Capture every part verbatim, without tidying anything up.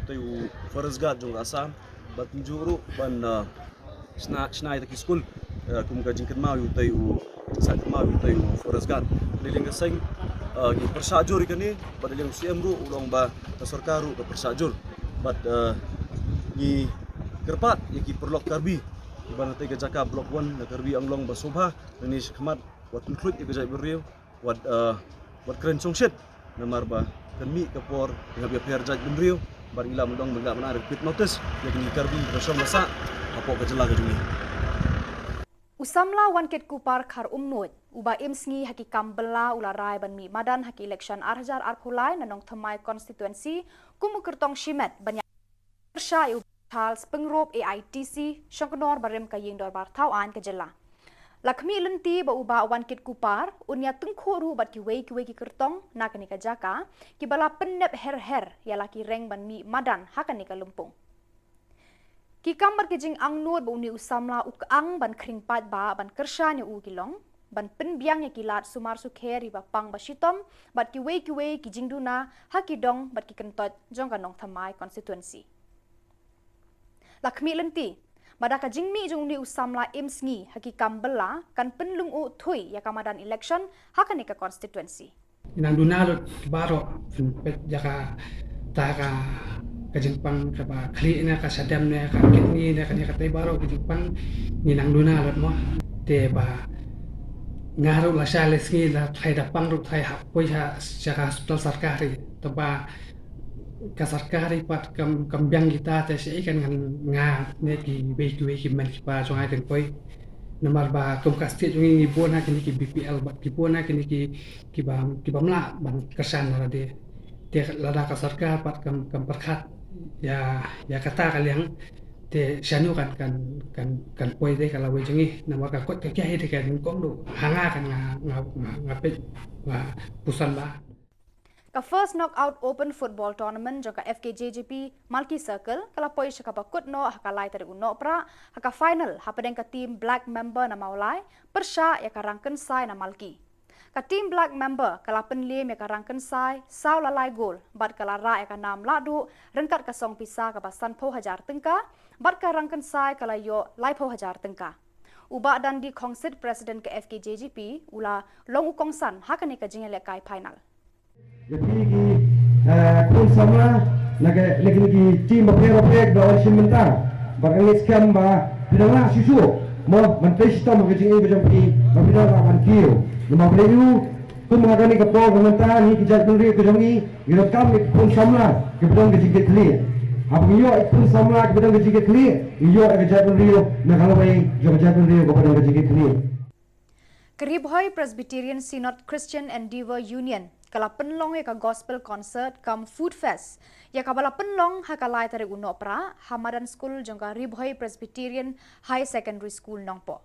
Te u Forest Guard jong ka Assam, bad kumjuh ruh ban, uh, shna, shna ïa kita ki skul, uh, kum ka jingkynmaw ïa utei u, jingshah kynmaw ïa utei u Forest Guard. Lei lei ka seng, uh, ngi pyrshah jur ïa kane, bad lei lei u C M ruh u long ba ka sorkar ruh ka pyrshah jur. Bad, uh, ngi kyrpad ïa ki paralok Karbi, ban ïa ka jaka Block One na Karbi Anglong ba sngewbha, ngi shim khmat, wat pynkhluit ïa ka jaitbynriew, wat, uh, wat kren shongshit. Namar ba kan mih ka por, ngi hap ïapher jaitbynriew, bad ngi lah ban ong ba ngi lah ban ai repeat notice ïa kine ki Karbi ba shong ba sah hapoh ka jylla ka jong ngi. U samla Wankitkuppar Kharumnuid, uba im sngi ha ki kam bylla u la rai ban mih madan ha ki election ar hajar arphew lai na Nongthymmai constituency, kum u kyrtong shimet ban ïa pyrshah ïa u Charles Pyngrope A I T C, shongknor barim ka ïing dorbar thaw aiñ ka jylla. La khmih lynti ba u Bah Wankitkuppar un ïa tyngkhuh ruh bad kiwei kiwei ki kyrtong na kane ka jaka, kiba la pynnep her her ïa la ki reng ban mih madan ha kane ka lympung. Ki kam bad ki jingangnud ba une u samla u kyang ban khring paidbah ban kyrshan ïa u ki long ban pynbiang ïa ki lad sumar sukher ïa ba pang ba shitom, bad kiwei kiwei ki jingduna ha ki dong bad ki kyntoit jong ka Nongthymmai constituency. La khmih lynti ba da ka jingmih jong une u samla im sngi ha ki kam bylla kan pynlyngngoh thuh ïa ka madan election ha kane ka constituency. Ngi nang duna lut baroh, peit ïa kata ka, ka jingpang kaba khlieh ne ka shadem ne ka kidney ne kane katei baroh ka jingpang, ngi nang duna lut mo. Te ba nga ruh lashai lashisngi la tharai da pang ruh tharai hap poi sha, sha ka hospital sorkari. Te ba ka sorkari pat kam, kam biang kita te shaei kan ngan nga ne kiwei kiwei ki mei ki pa jong nga kin poi. Namar ba kum ka state jong ngi ngi bun ha kine ki B P L bad ki bun ha kine ki, kiba, kibym lah ban kyrshan lade. Te lada ka sorkar pat kam, kam pyrkhat ïa, ïa kata ka liang, te shano kan, kan, kan, kan poi de ka lawei jong ngi, namar ka koit ka khiah hi de ka nyngkong ruh ha nga kan nga, nga, nga, nga peit ba puson ba. Ka First Knockout Open Football Tournament jong ka F K J G P Malki Circle ka la poi sha kaba kut noh ha ka lai tarik u Nohprah, ha ka final hapdeng ka team Black Member na Mawlai pyrshah ïa ka Rangkynsai na Malki. Ka team Black Member ka la pynliem ïa ka Rangkynsai saw la lai gol bad ka la rah ïa ka nam lahduh ryngkat ka song pisa kaba sanphew hajar tyngka, bad ka Rangkynsai ka la ïoh laiphew hajar tyngka. U Bah Dandi Khongsit, President ka F K J G P, u la long u kongsan ha kane ka jingïalehkai final. Ïa phi ki, eh, khun samla na ka, na kine ki team bapher bapher ba wan shim bynta. Bad nga ngeit skhem ba phi dang lah shuh shuh mo ban trei shitom ha ka jingim ka jong phi, ba phi dang lah ban kiew. Namar phi dang ïoh kum ha kane ka por ka mynta, ngi ki jaitbynriew ka jong ngi, ngi donkam ïa ki khun samla kiba don ka jingkitkhlieh. Haba ngi ïoh ïa ki khun samla kiba don ka jingkitkhlieh, ngi ïoh ïa ka jaitbynriew na ka lawei jong ka jaitbynriew kaba don ka jingkitkhlieh. Ka Ri Bhoi Presbyterian Synod Christian Endeavour Union ka la pynlong ïa ka Gospel Concert cum Food Fest, ïa kaba la pynlong ha ka lai tarik u Nohprah ha madan skul jong ka Ri Bhoi Presbyterian Higher Secondary School, Nongpoh.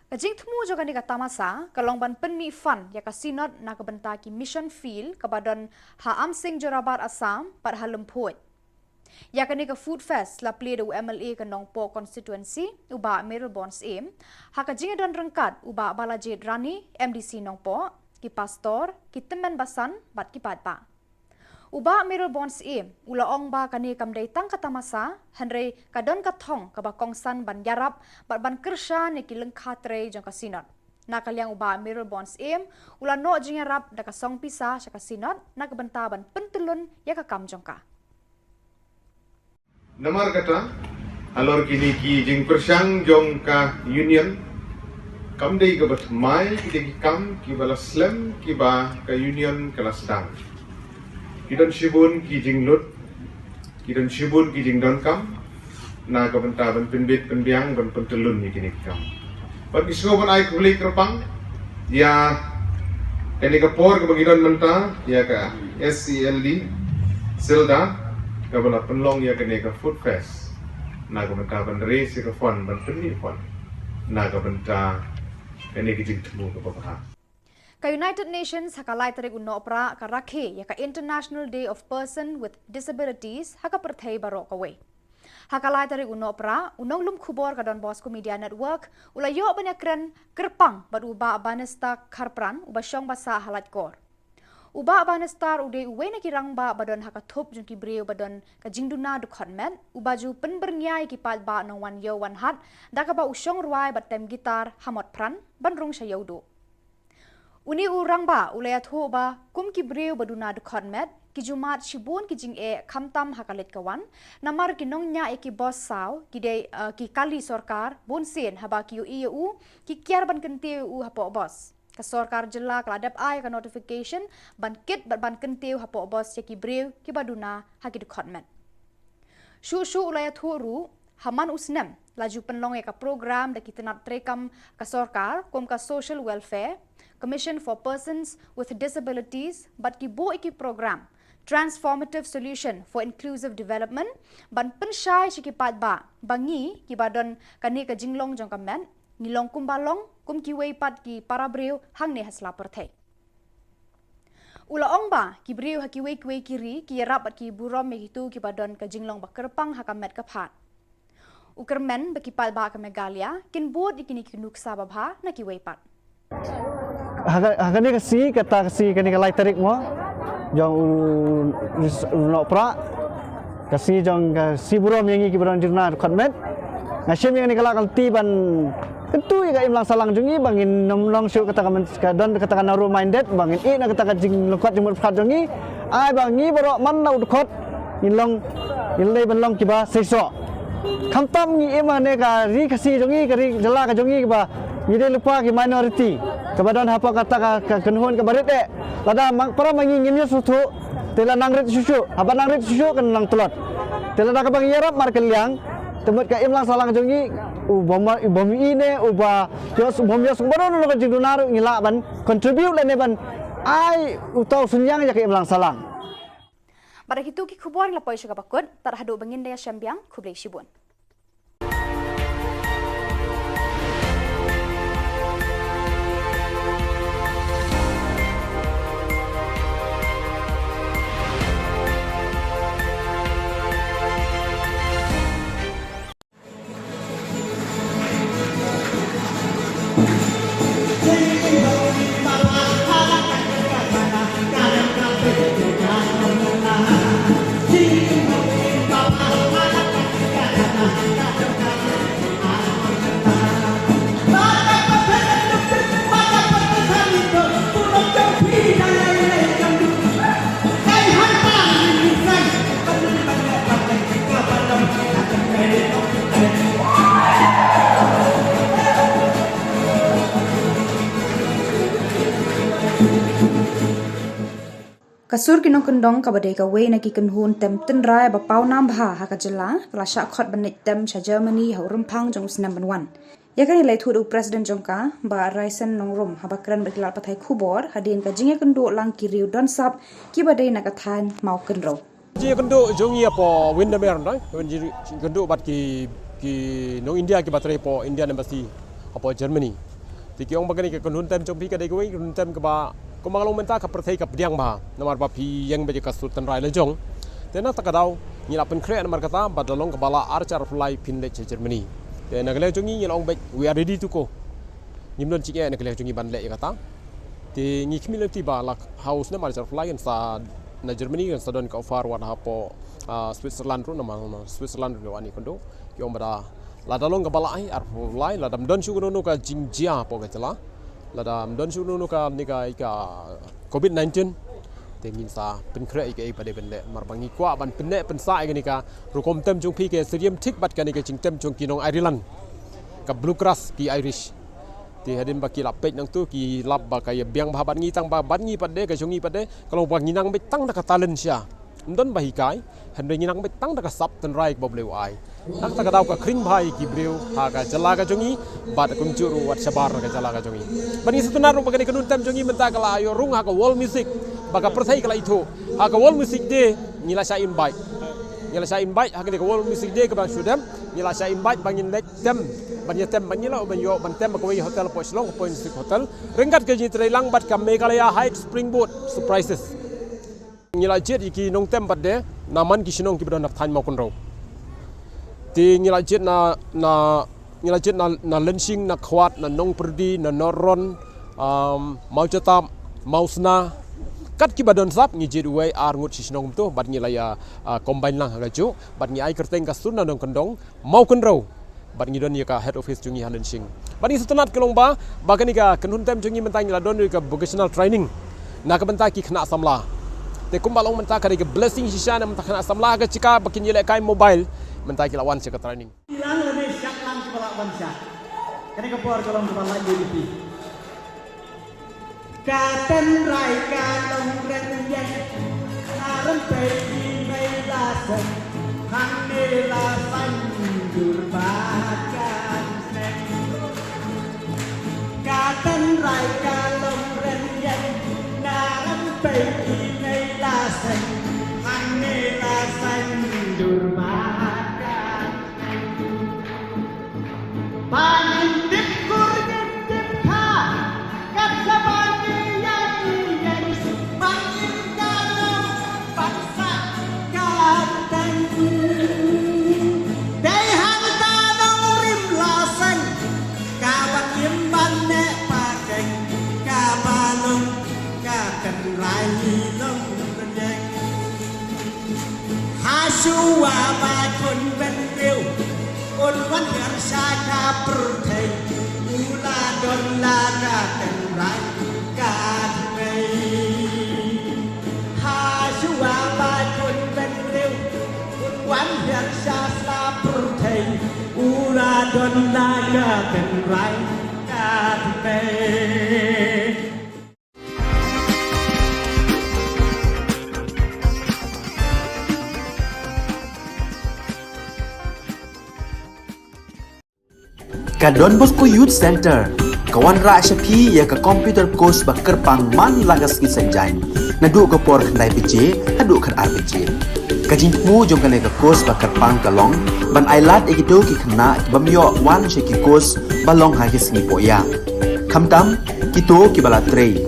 Ka jingthmu jong kane ka tamasa ka long ban pynmih fund ïa ka Synod na ka bynta ki mission field kaba don ha Amsing Jorabat, Assam, bad ha Lymphuid. Ïa kane ka Food Fest la plie da u M L A ka Nongpoh Constituency, u Bah Mayralborn Syiem, ha ka jingïadon ryngkat u Bah Balajied Rani, M D C Nongpoh, ki pastor, ki tymmen basan bad ki paidbah. U Bah Mayralborn Syiem u la ong ba kane kam dei tang ka tamasa, hynrei ka don ka thong kaba kongsan ban ïarap bad ban kyrshan ïa ki lyngkha trei jong ka Synod. Na ka liang u Bah Mayralborn Syiem u la noh jingïarap da ka song pisa sha ka Synod na ka bynta ban pyntyllun ïa ka kam jong ka. Namar kata, halor kine ki jingpyrshang jong ka Union, kam dei kaba thymmai, ki dei ki kam kiba la slem kiba ka Union ka la sdang. Ki don shibun ki jinglut, ki don shibun ki jingdonkam na ka bynta ban pynbit pynbiang, ban pyntyllun ïa kine ki kam. Bad ngi sngew ban ai khublei kyrpang ïa kane ka por kaba ngi don mynta ïa ka S E L D Silda kaba la pynlong ïa kane ka Food Fest na ka bynta ban raise ïa ka fund, ban pynmih fund na ka bynta kane ka jingthmu kaba bha. Ka United Nations ha ka lai tarik u Nohprah ka rakhe ïa ka International Day of Person with Disabilities ha ka pyrthei baroh kawei. Ha ka lai tarik u Nohprah, u nonglum khubor ka Don Bosco Media Network u la ïoh ban ïakren kyrpang bad u Bah Bannister Kharpran, uba shong ba sah ha Laitkor. U Bah Bannister u dei uwei na ki rangbah ba don ha ka thup jong ki briew ba don ka jingduna dkhot met, uba ju pynbyrngia ïa ki paidbah nongwan ïew wan hat da kaba u shong rwai bad tem guitar ha Motphran ban rung sha Ïewduh. Une u rangbah u la ïathuh ba kum ki briew ba duna dkhot met, ki ju mad shibun ki jingeh khamtam ha ka leit ka wan, namar ki nongñiah ïa ki bos saw ki dei, eh, ki kali sorkar, bun sien haba ki ïohi ïa u, ki kiar ban kyntiew ïa u hapoh bos. Ka sorkar jylla ka la dep ai ka notification ban kit bad ban kyntiew hapoh bos ïa ki briew kiba duna ha ki dkhot met. Shuh shuh u la ïathuh ruh, ha man u snem la ju pynlong ïa ka program da ki tnat treikam ka sorkar kum ka Social Welfare Commission for Persons with Disabilities bad ki buh ïa ki program Transformative Solution for Inclusive Development ban pynshai sha ki paidbah ba ngi kiba don kane ka jinglong jong ka met ngi long kumba long kum kiwei pat ki para briew hangne ha sla pyrthei. U la ong ba ki briew ha kiwei kiwei ki ri ki ïarap bad ki burom ïa kito kiba don ka jinglong ba kyrpang ha ka met ka phad. U kyrmen ba ki paidbah ka Meghalaya kin bud ïa kine ki nuksa babha na kiwei pat. Ha ka, ha kane ka sngi, kata ka sngi, kane ka lai tarik mo jong u, u Nohprah, ka sngi jong ka sngi burom ïa ngi kiba don jingduna dkhot met. Nga shim ïa kane ka lad ka lynti ban kyntu ïa ka imlang sahlang jong ngi ba ngin nym long shuh kata ka myn-, ka don kata ka narrow minded, ba ngin ïeh na kata ka jinglyngkot jingmut pyrkhat jong ngi. Ai ba ngi baroh man la u dkhot ngin long, ngin leit ban long kiba seisoh. Khamtam ngi im ha kane ka ri Khasi jong ngi, ka ri jylla ka jong ngi, kaba ngi dei lypa ki minority kaba don hapoh kata ka, ka kynhun kaba rit eh. Lada ma, para ma ngi ngim ïohsngew, te la nang rit shuh shuh, haba nang rit shuh shuh kan nang tlot. Te lada kaba ngi ïarap markylliang, te mut ka imlang sahlang jong ngi u bym, u bym ïehnoh, uba ïoh, u bym ïohsngew baroh na ka jingduna ruh ngi lah ban contribute lane ban ai uta u synñiang ïa ka imlang sahlang. Bad da kito ki khubor ngi la poi sha kaba kut, tad haduh ba ngin da ïashem biang, khublei shibun. Ka Sur ki Nongkyndong, kaba dei kawei na ki kynhun tem tynrai ba pawnam bha ha ka jylla, ka la shah khot ban leit tem sha Germany ha u rymphang jong u snem ban wan. Ïa kane la ïathuh da u President jong ka, Bah Raisen Nongrum, haba kren bad ki lad pathai khubor hadien ka jingïakynduh lang ki riew don sap kiba dei na ka thaiñ Mawkynrew. Jingïakynduh jong ngi hapoh Windermere, jingïakynduh bad ki, ki nong India kiba trei hapoh Indian Embassy hapoh Germany. Te ki ong ba kane ka kynhun tem jong phi ka dei kawei ka kynhun tem kaba, kumba nga la ong mynta, ka pyrthei ka pdiang bha namar ba phi ïeng beit ïa ka sur tynrai la jong. Te na kata ka daw ngi la pynkhreh namar kata, bad la long kaba lah ar hajar arphew lai phin leit sha Germany. Te na ka liang jong ngi ngi la ong beit, we are ready to go. Ngim don jingeh na ka liang jong ngi ban leh ïa kata. Te ngi khmih lynti ba la ha u snem ar hajar arphew lai kan sa na Germany kan sa don ka offer wat hapoh, ah, Switzerland ruh, namar Switzerland ruh la wan ïakynduh. Ki ong ba da lada long kaba lah, eh, arphew lai, lada ym don shuh kano kano ka jingjia hapoh ka jylla, lada ym don shuh kano kano ka, ne ka, ka covid nineteen, te ngin sa pynkhreh ïa kaei ba dei ban leh, namar ba ngi kwah ban pynneh pynsah ïa kane ka rukom tem jong phi, ka syriem thik bad kane ka jingtem jong ki nong Ireland, ka bluegrass ki Irish. Te hadien ba ki la peit nangtu ki lap ba ka ïa biang bha bad ngi, tang ba bad ngi pat de, ka jong ngi pat de ka long ba ngi nang beit tang da ka talent sha, ym don ba hikai. Hynrei ngi nang beit tang da ka sap tynrai kaba U Blei u ai. Na kata ka daw ka khring bha ïa ki briew ha ka jylla ka jong ngi, bad kumjuh ruh wat shabar na ka jylla ka jong ngi. Bad ngi sngewtynnat ruh ba kane ka kynhun tem jong ngi mynta ka la ïoh rung ha ka World Music, ba ka pyrthei ka la ithuh. Ha ka World Music Day ngi la shah invite. Ngi la shah invite ha kane ka World Music Day kaba shu dem, ngi la shah invite ba ngin leit tem, ban ïa tem, ba ngi la, ban ïoh ban tem ha kawei hotel hapoh Shillong, ka Point Six Hotel, ryngkat ka jingïatreilang bad ka Meghalaya Heights Springboard Surprises. Ngi la jied ïa ki nongtem pat de na man ki shnong kiba don na thaiñ Mawkynrew. Te ngi la jied na, na, ngi la jied na, na Lyngshing, na Khwat, na Nongpyrdi, na North Ron, um, Mawjatap, Mawsna, Kat kiba don sap ngi jied uwei ar ngut shi shnong mynta bad ngi la ïa, ah, combine lang ha kajuh bad ngi ai kyrteng ka Sutnadong Kyndong Mawkynrew. Bad ngi don ïa ka head office jong ngi ha Lyngshing. Bad ngi sngewtynnat ka long ba, ba kane ka kynhun tem jong ngi mynta ngi la don ïa ka vocational training na ka bynta ki khynnah samla. Te kumba long mynta ka dei ka blessing shisha na bynta khynnah samla ka jaka ba kin ïalehkai mobile mynta ki la wan sha ka training. Lang lane shah lang kiba lah ban shah. Kane ka por ka long kaba lah ïa phi. Ka tynrai ka long rynïeng, na rympei i mei la seng, hangne la saiñdur bad ka seng. Ka tynrai ka long rynïeng, na rympei i mei la seng, hangne la saiñdur bad ka seng. Ba ngin tip kur ngin tip kha, kat shaba ngi ïa ngi ïeng, ba ngin ka long ban sah ka teng. Dei hangta nongrim la seng, kaba ngim ban neh pakeng, kaba long ka tynrai long rynïeng. Hashuwa ba khun bynriew un wan hiar sha ka pyrthei, u la don la ka tynrai ka tmei. Hashuwa ba khun bynriew un wan hiar sha sla pyrthei, u la don la ka tynrai ka tmei. Ka Don Bosco Youth Centre ka wanrah sha phi ïa ka computer course ba kyrpang man la ka sngi Saitjaiñ, naduh ka por khyndai baje haduh khatar baje. Ka jingthmu jong kane ka course ba kyrpang ka long ban ailad ïa kito ki khynnah ki bym ïoh wan sha ki course ba long ha ki sngi pohïa. Khamtam kito kiba la trei,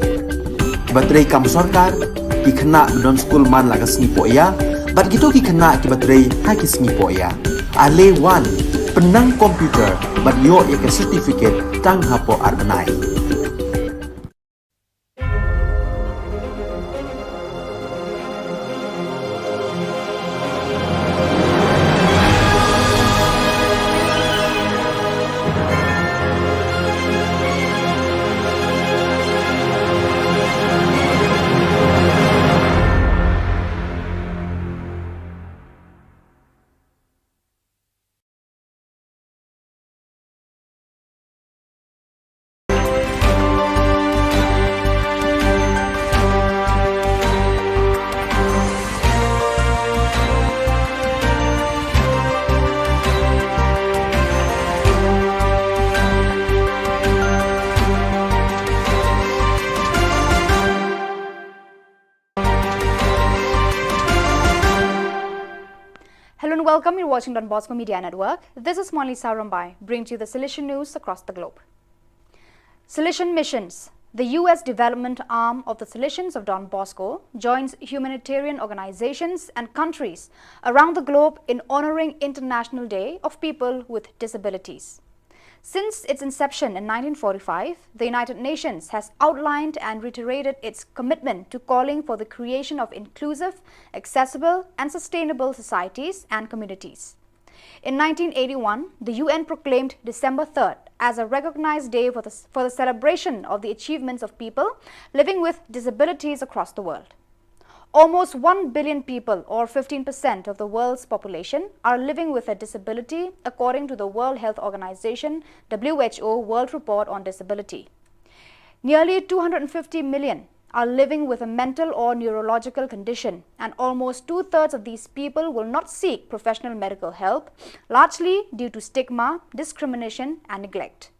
kiba trei kam sorkar, ki khynnah ba don skul man la ka sngi pohïa, bad kito ki khynnah kiba trei ha ki sngi pohïa. Ale wan, pynnang computer bad ïoh ïa ka certificate tang hapoh ar bnai. Hello and welcome. You're watching Don Bosco Media Network. This is Monlisa Rombai, bringing to you the Salesian news across the globe. Salesian Missions. The U S development arm of the Salesians of Don Bosco joins humanitarian organizations and countries around the globe in honoring International Day of People with Disabilities. Since its inception in nineteen forty-five, the United Nations has outlined and reiterated its commitment to calling for the creation of inclusive, accessible, and sustainable societies and communities. In nineteen eighty-one, the U N proclaimed December third as a recognized day for the, for the celebration of the achievements of people living with disabilities across the world. Almost one billion people, or fifteen percent of the world's population, are living with a disability, according to the World Health Organization, W H O, World Report on Disability. Nearly two hundred fifty million are living with a mental or neurological condition, and almost two-thirds of these people will not seek professional medical help, largely due to stigma, discrimination, and neglect.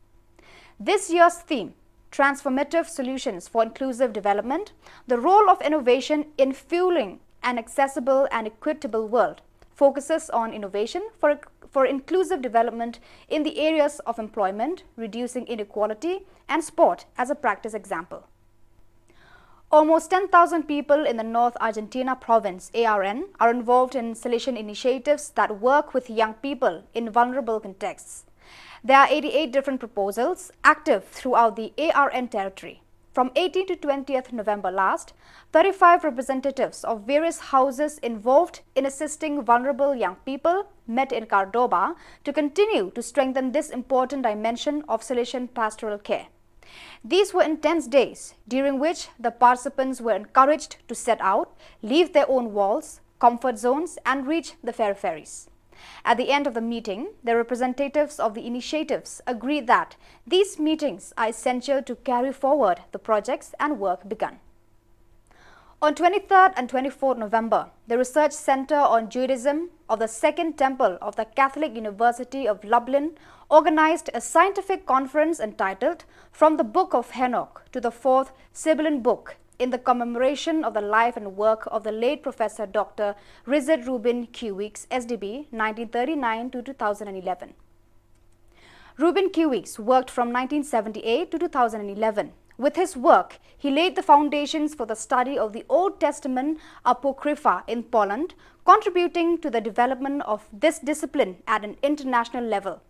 This year's theme, Transformative Solutions for Inclusive Development, the role of innovation in fueling an accessible and equitable world, focuses on innovation for, for inclusive development in the areas of employment, reducing inequality, and sport as a practice example. Almost ten thousand people in the North Argentina province, A R N, are involved in Salesian initiatives that work with young people in vulnerable contexts. There are eighty-eight different proposals active throughout the A R N territory. From eighteenth to twentieth November last, thirty-five representatives of various houses involved in assisting vulnerable young people met in Cordoba to continue to strengthen this important dimension of Salesian pastoral care. These were intense days, during which the participants were encouraged to set out, leave their own walls, comfort zones, and reach the peripheries. At the end of the meeting, the representatives of the initiatives agreed that these meetings are essential to carry forward the projects and work begun. On twenty-third and twenty-fourth November, the Research Centre on Judaism of the Second Temple of the Catholic University of Lublin organised a scientific conference entitled From the Book of Enoch to the Fourth Sibylline Book, in the commemoration of the life and work of the late Professor Doctor Richard Reuben Q. Weeks, S D B, nineteen thirty-nine to two thousand eleven. Reuben Q. Weeks worked from nineteen seventy-eight to two thousand eleven. With his work, he laid the foundations for the study of the Old Testament Apocrypha in Poland, contributing to the development of this discipline at an international level.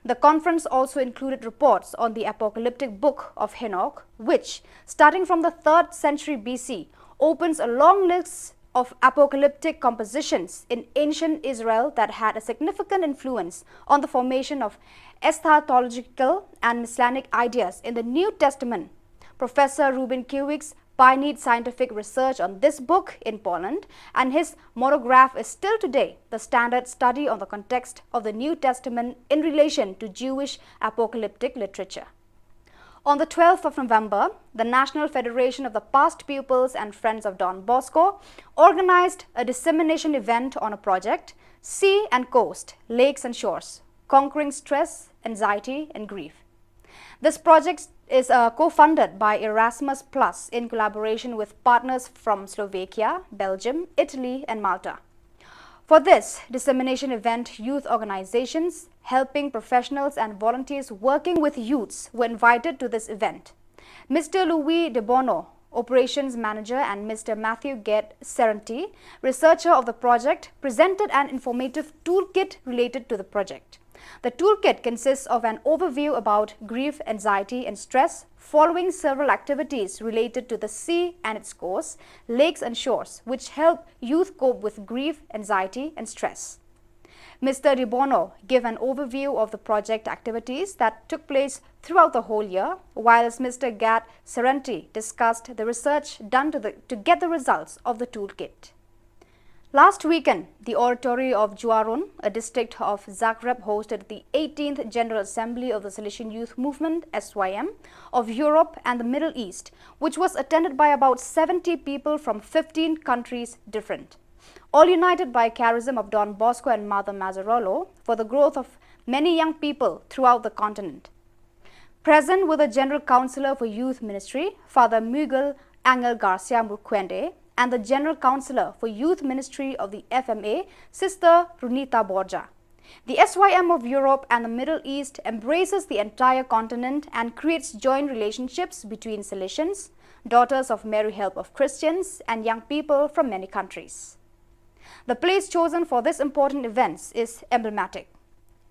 The conference also included reports on the apocalyptic book of Enoch, which, starting from the third century B C, opens a long list of apocalyptic compositions in ancient Israel that had a significant influence on the formation of eschatological and messianic ideas in the New Testament. Professor Reuben Q. Weeks pioneered scientific research on this book in Poland, and his monograph is still today the standard study on the context of the New Testament in relation to Jewish apocalyptic literature. On the twelfth of November, the National Federation of the Past Pupils and Friends of Don Bosco organized a dissemination event on a project, Sea and Coast, Lakes and Shores, Conquering Stress, Anxiety, and Grief. This project is uh, co funded by Erasmus Plus in collaboration with partners from Slovakia, Belgium, Italy, and Malta. For this dissemination event, youth organizations, helping professionals, and volunteers working with youths were invited to this event. Mister Louis De Bono, operations manager, and Mister Matthew Gate Serenti, researcher of the project, presented an informative toolkit related to the project. The toolkit consists of an overview about grief, anxiety, and stress, following several activities related to the sea and its coast, lakes and shores, which help youth cope with grief, anxiety, and stress. Mister De Bono gave an overview of the project activities that took place throughout the whole year, whilst Mister Gate Serenti discussed the research done to, the, to get the results of the toolkit. Last weekend, the Oratory of Juaron, a district of Zagreb, hosted the eighteenth General Assembly of the Salesian Youth Movement, S Y M, of Europe and the Middle East, which was attended by about seventy people from fifteen countries different, all united by charism of Don Bosco and Mother Mazzarolo for the growth of many young people throughout the continent. Present were the General Councillor for Youth Ministry, Father Miguel Angel Garcia Murquende, and the General Councillor for Youth Ministry of the F M A, Sister Runita Borja. The S Y M of Europe and the Middle East embraces the entire continent and creates joint relationships between Salesians, Daughters of Mary Help of Christians, and young people from many countries. The place chosen for this important event is emblematic.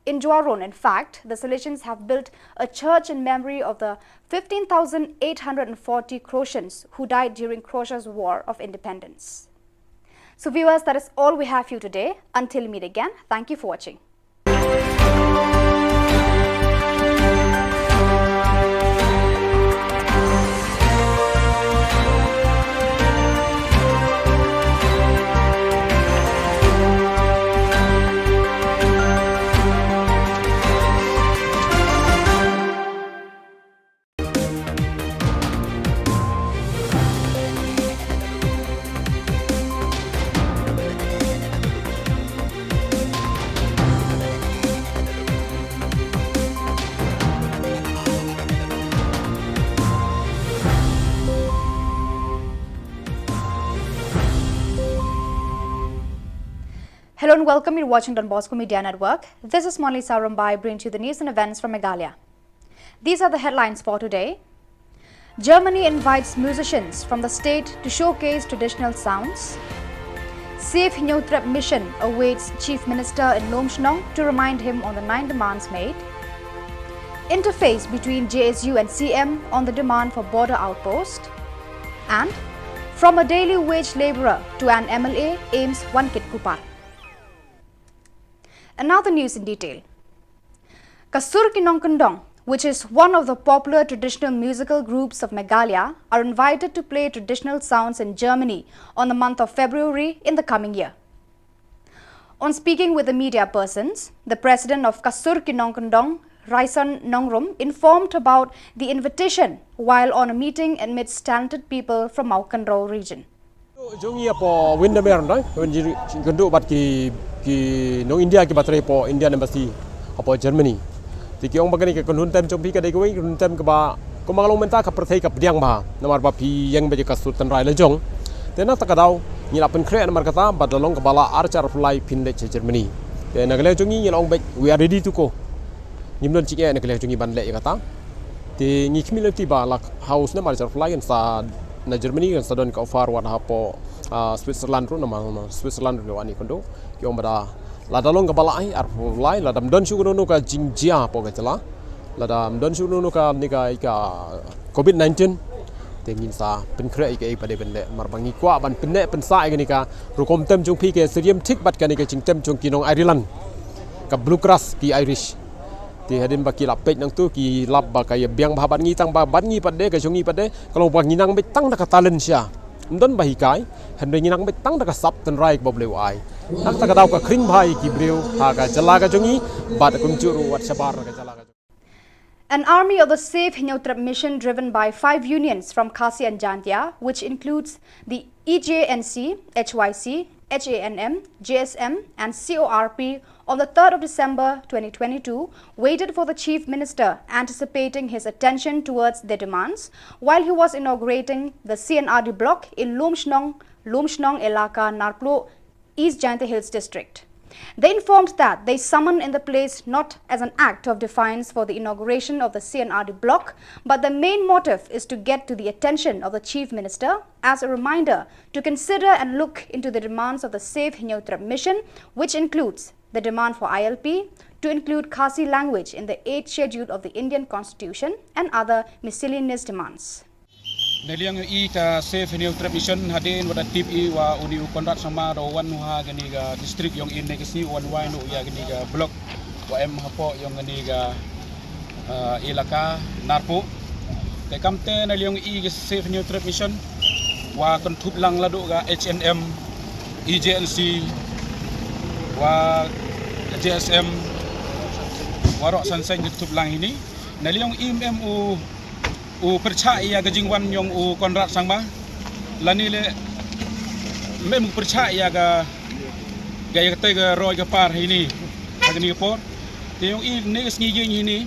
In Juaron, in fact, the Salesians have built a church in memory of the fifteen thousand eight hundred forty Croatians who died during Croatia's War of Independence. So, viewers, that is all we have for you today. Until we meet again, thank you for watching. Hello and welcome. You're watching Don Bosco Media Network. This is Monalisa Rymbai bringing to you the news and events from Meghalaya. These are the headlines for today. Germany invites musicians from the state to showcase traditional sounds. Save Hynñiewtrep Mission awaits Chief Minister in Lumshnong to remind him on the nine demands made. Interface between J S U and C M on the demand for border outpost. And from a daily wage labourer to an M L A, AIIMS Wangkitpar. And now the news in detail. Ka Sur Ki Nongkyndong, which is one of the popular traditional musical groups of Meghalaya, are invited to play traditional sounds in Germany on the month of February in the coming year. On speaking with the media persons, the president of Ka Sur Ki Nongkyndong, Raison Nongrum, informed about the invitation while on a meeting amidst talented people from Mawkynrew region. Jong ngi hapoh Windermere, no? Wen ji, jingkynduh bad ki, ki nong India kiba trei hapoh Indian Embassy hapoh Germany. Te ki ong ba kane ka kynhun tem jong phi ka dei kawei ka kynhun tem kaba, kumba nga la ong mynta, ka pyrthei ka pdiang bha. Namar ba phi ïeng beit ïa ka sur tynrai la jong. Te na kata ka daw ngi la pynkhreh namar kata, bad la long kaba lah ar hajar arphew lai phin leit sha Germany. Te na ka liang jong ngi ngi la ong beit, we are ready to go. Ngim don jingeh na ka liang jong ngi ban leh ïa kata. Te ngi khmih lynti ba la hap snem ar hajar arphew lai kan sa na Germany kan sa don ka offer wat hapoh, ah, Switzerland ruh, namar Switzerland ruh wan ïakynduh. Ki ong ba da, lada long kaba lah ai arphew lai, lada ym don shuh kano kano ka jingjia hapoh ka jylla, lada ym don shuh kano kano ka, ne ka, ka covid nineteen, te ngin sa pynkhreh ïa kaei ba dei ban leh, namar ba ngi kwah ban pynneh pynsah ïa kane ka rukom tem jong phi, ka syriem thik bad kane ka jingtem jong ki nong Ireland, ka Bluegrass, ki Irish. Te hadien ba ki la peit nangtu ki lap ba ka ïa biang bha bad ngi, tang ba bad ngi pat de, ka jong ngi pat de ka long ba ngi nang beit tang da ka talent sha, ym don ba hikai, hynrei ngi nang beit tang da ka sap tynrai kaba U Blei u ai. Na kata ka daw ka khring bha ïa ki briew ha ka jylla ka jong ngi, bad kumjuh ruh wat shabar ka jylla ka jong ngi. An army of the Save Hynñiewtrep Mission, driven by five unions from Khasi and Jaintia, which includes the E J N C, H Y C, H A N M, J S M, and C O R P, on the third of December twenty twenty-two, waited for the Chief Minister, anticipating his attention towards their demands, while he was inaugurating the C and R D block in Lumshnong, Lumshnong Elaka, Narpluh, East Jaintia Hills District. They informed that they summoned in the place not as an act of defiance for the inauguration of the C and R D block, but the main motive is to get to the attention of the Chief Minister as a reminder to consider and look into the demands of the Save Hynñiewtrep Mission, which includes the demand for I L P, to include Khasi language in the eighth Schedule of the Indian Constitution, and other miscellaneous demands. Na liang ïa i ka Save Hynñiewtrep Mission, hadien wat da tip i wa uni u Conrad Sangma da u wan u ha kani ka district yong i ne ka sngi, u wan wai noh ïa kani ka block wa em hapoh yong kani ka, ah, elaka Narpuh. Te kamte na liang ïa i ka Save Hynñiewtrep Mission wa kynthup lang naduh ka H N M, E J N C, wa J S M, waroh san seng kynthup lang hini. Na liang ïa i ym em u u pyrshah ïa ka jingwan yong u Conrad Sangma, lane le ym em u pyrshah ïa ka, ka ïa kata ka roi ka par hini ha kani ka por. Te yong i ne ka sngi ïing hini,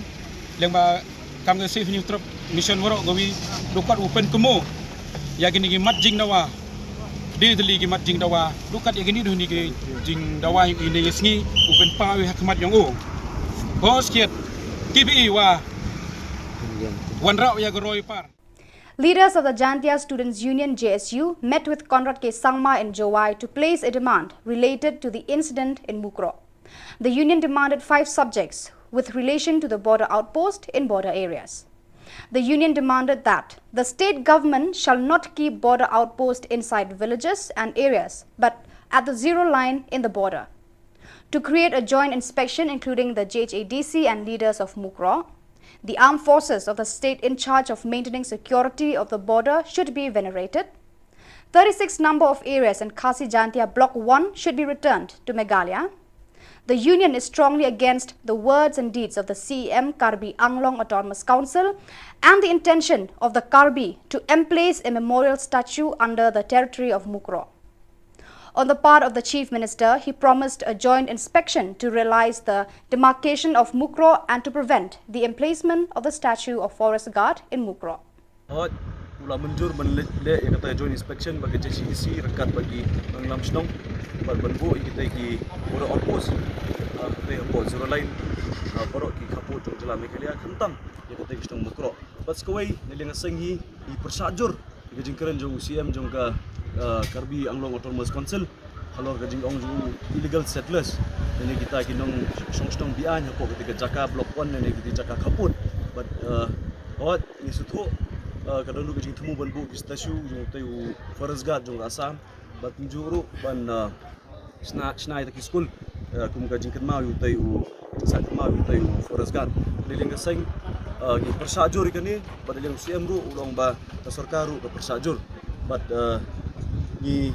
lyngba kam ka Save Hynñiewtrep Mission waroh kawi, du kat u pynkynmaw ïa kini ki mat jingdawa, de tylli ki mat jingdawa, du kat ïa kini du hini ki jingdawa yong i ne ka sngi u pynpaw ha khmat yong u. Hos kiet, ki bi i wa wanrah ïa ka roi par. Leaders of the Jaintia Students Union, J S U, met with Conrad K Sangma in Jowai to place a demand related to the incident in Mukroh. The union demanded five subjects with relation to the border outpost in border areas. The union demanded that the state government shall not keep border outpost inside villages and areas, but at the zero line in the border. To create a joint inspection including the J H A D C and leaders of Mukroh. The armed forces of the state in charge of maintaining security of the border should be venerated. Thirty-six number of areas in Khasi Jaintia Block one should be returned to Meghalaya. The union is strongly against the words and deeds of the C E M Karbi Anglong Autonomous Council and the intention of the Karbi to emplace a memorial statue under the territory of Mukroh. On the part of the Chief Minister, he promised a joint inspection to realize the demarcation of Mukroh and to prevent the emplacement of the statue of Forest Guard in Mukroh. Hooid, u la mynjur ban leh, leh ïa kata joint inspection bad ka J H A D C ryngkat bad ki nongïalam shnong, bad ban buh ïa kita ki border outpost, ah, kata hapoh zero line, ah, baroh ki khappud jong jylla Meghalaya, khamtam ïa kata ka shnong Mukroh. Bad sa kawei, na liang ka seng hi, i pyrshah jur ïa ka jingkren jong u C M jong ka, ah, Karbi Anglong Autonomous Council halor ka jingong jong u illegal settlers. Lane kita ki nongshong shnong be-aiñ hapoh kata ka jaka Block One lane kata ka jaka khappud. Bad, eh, hooid, ngi sngewthuh, eh, ka don ruh ka jingthmu ban buh ki statue jong utei u Forest Guard jong ka Assam. Bad kumjuh ruh ban, eh, shna, shna ïa kita ki skul, eh, kum ka jingkynmaw ïa utei u, jingsah kynmaw ïa utei u Forest Guard. Lane ka seng, eh, ngi pyrshah jur ïa kane, bad lane u C M ruh u ong ba ka sorkar ruh ka pyrshah jur. Bad, eh, ngi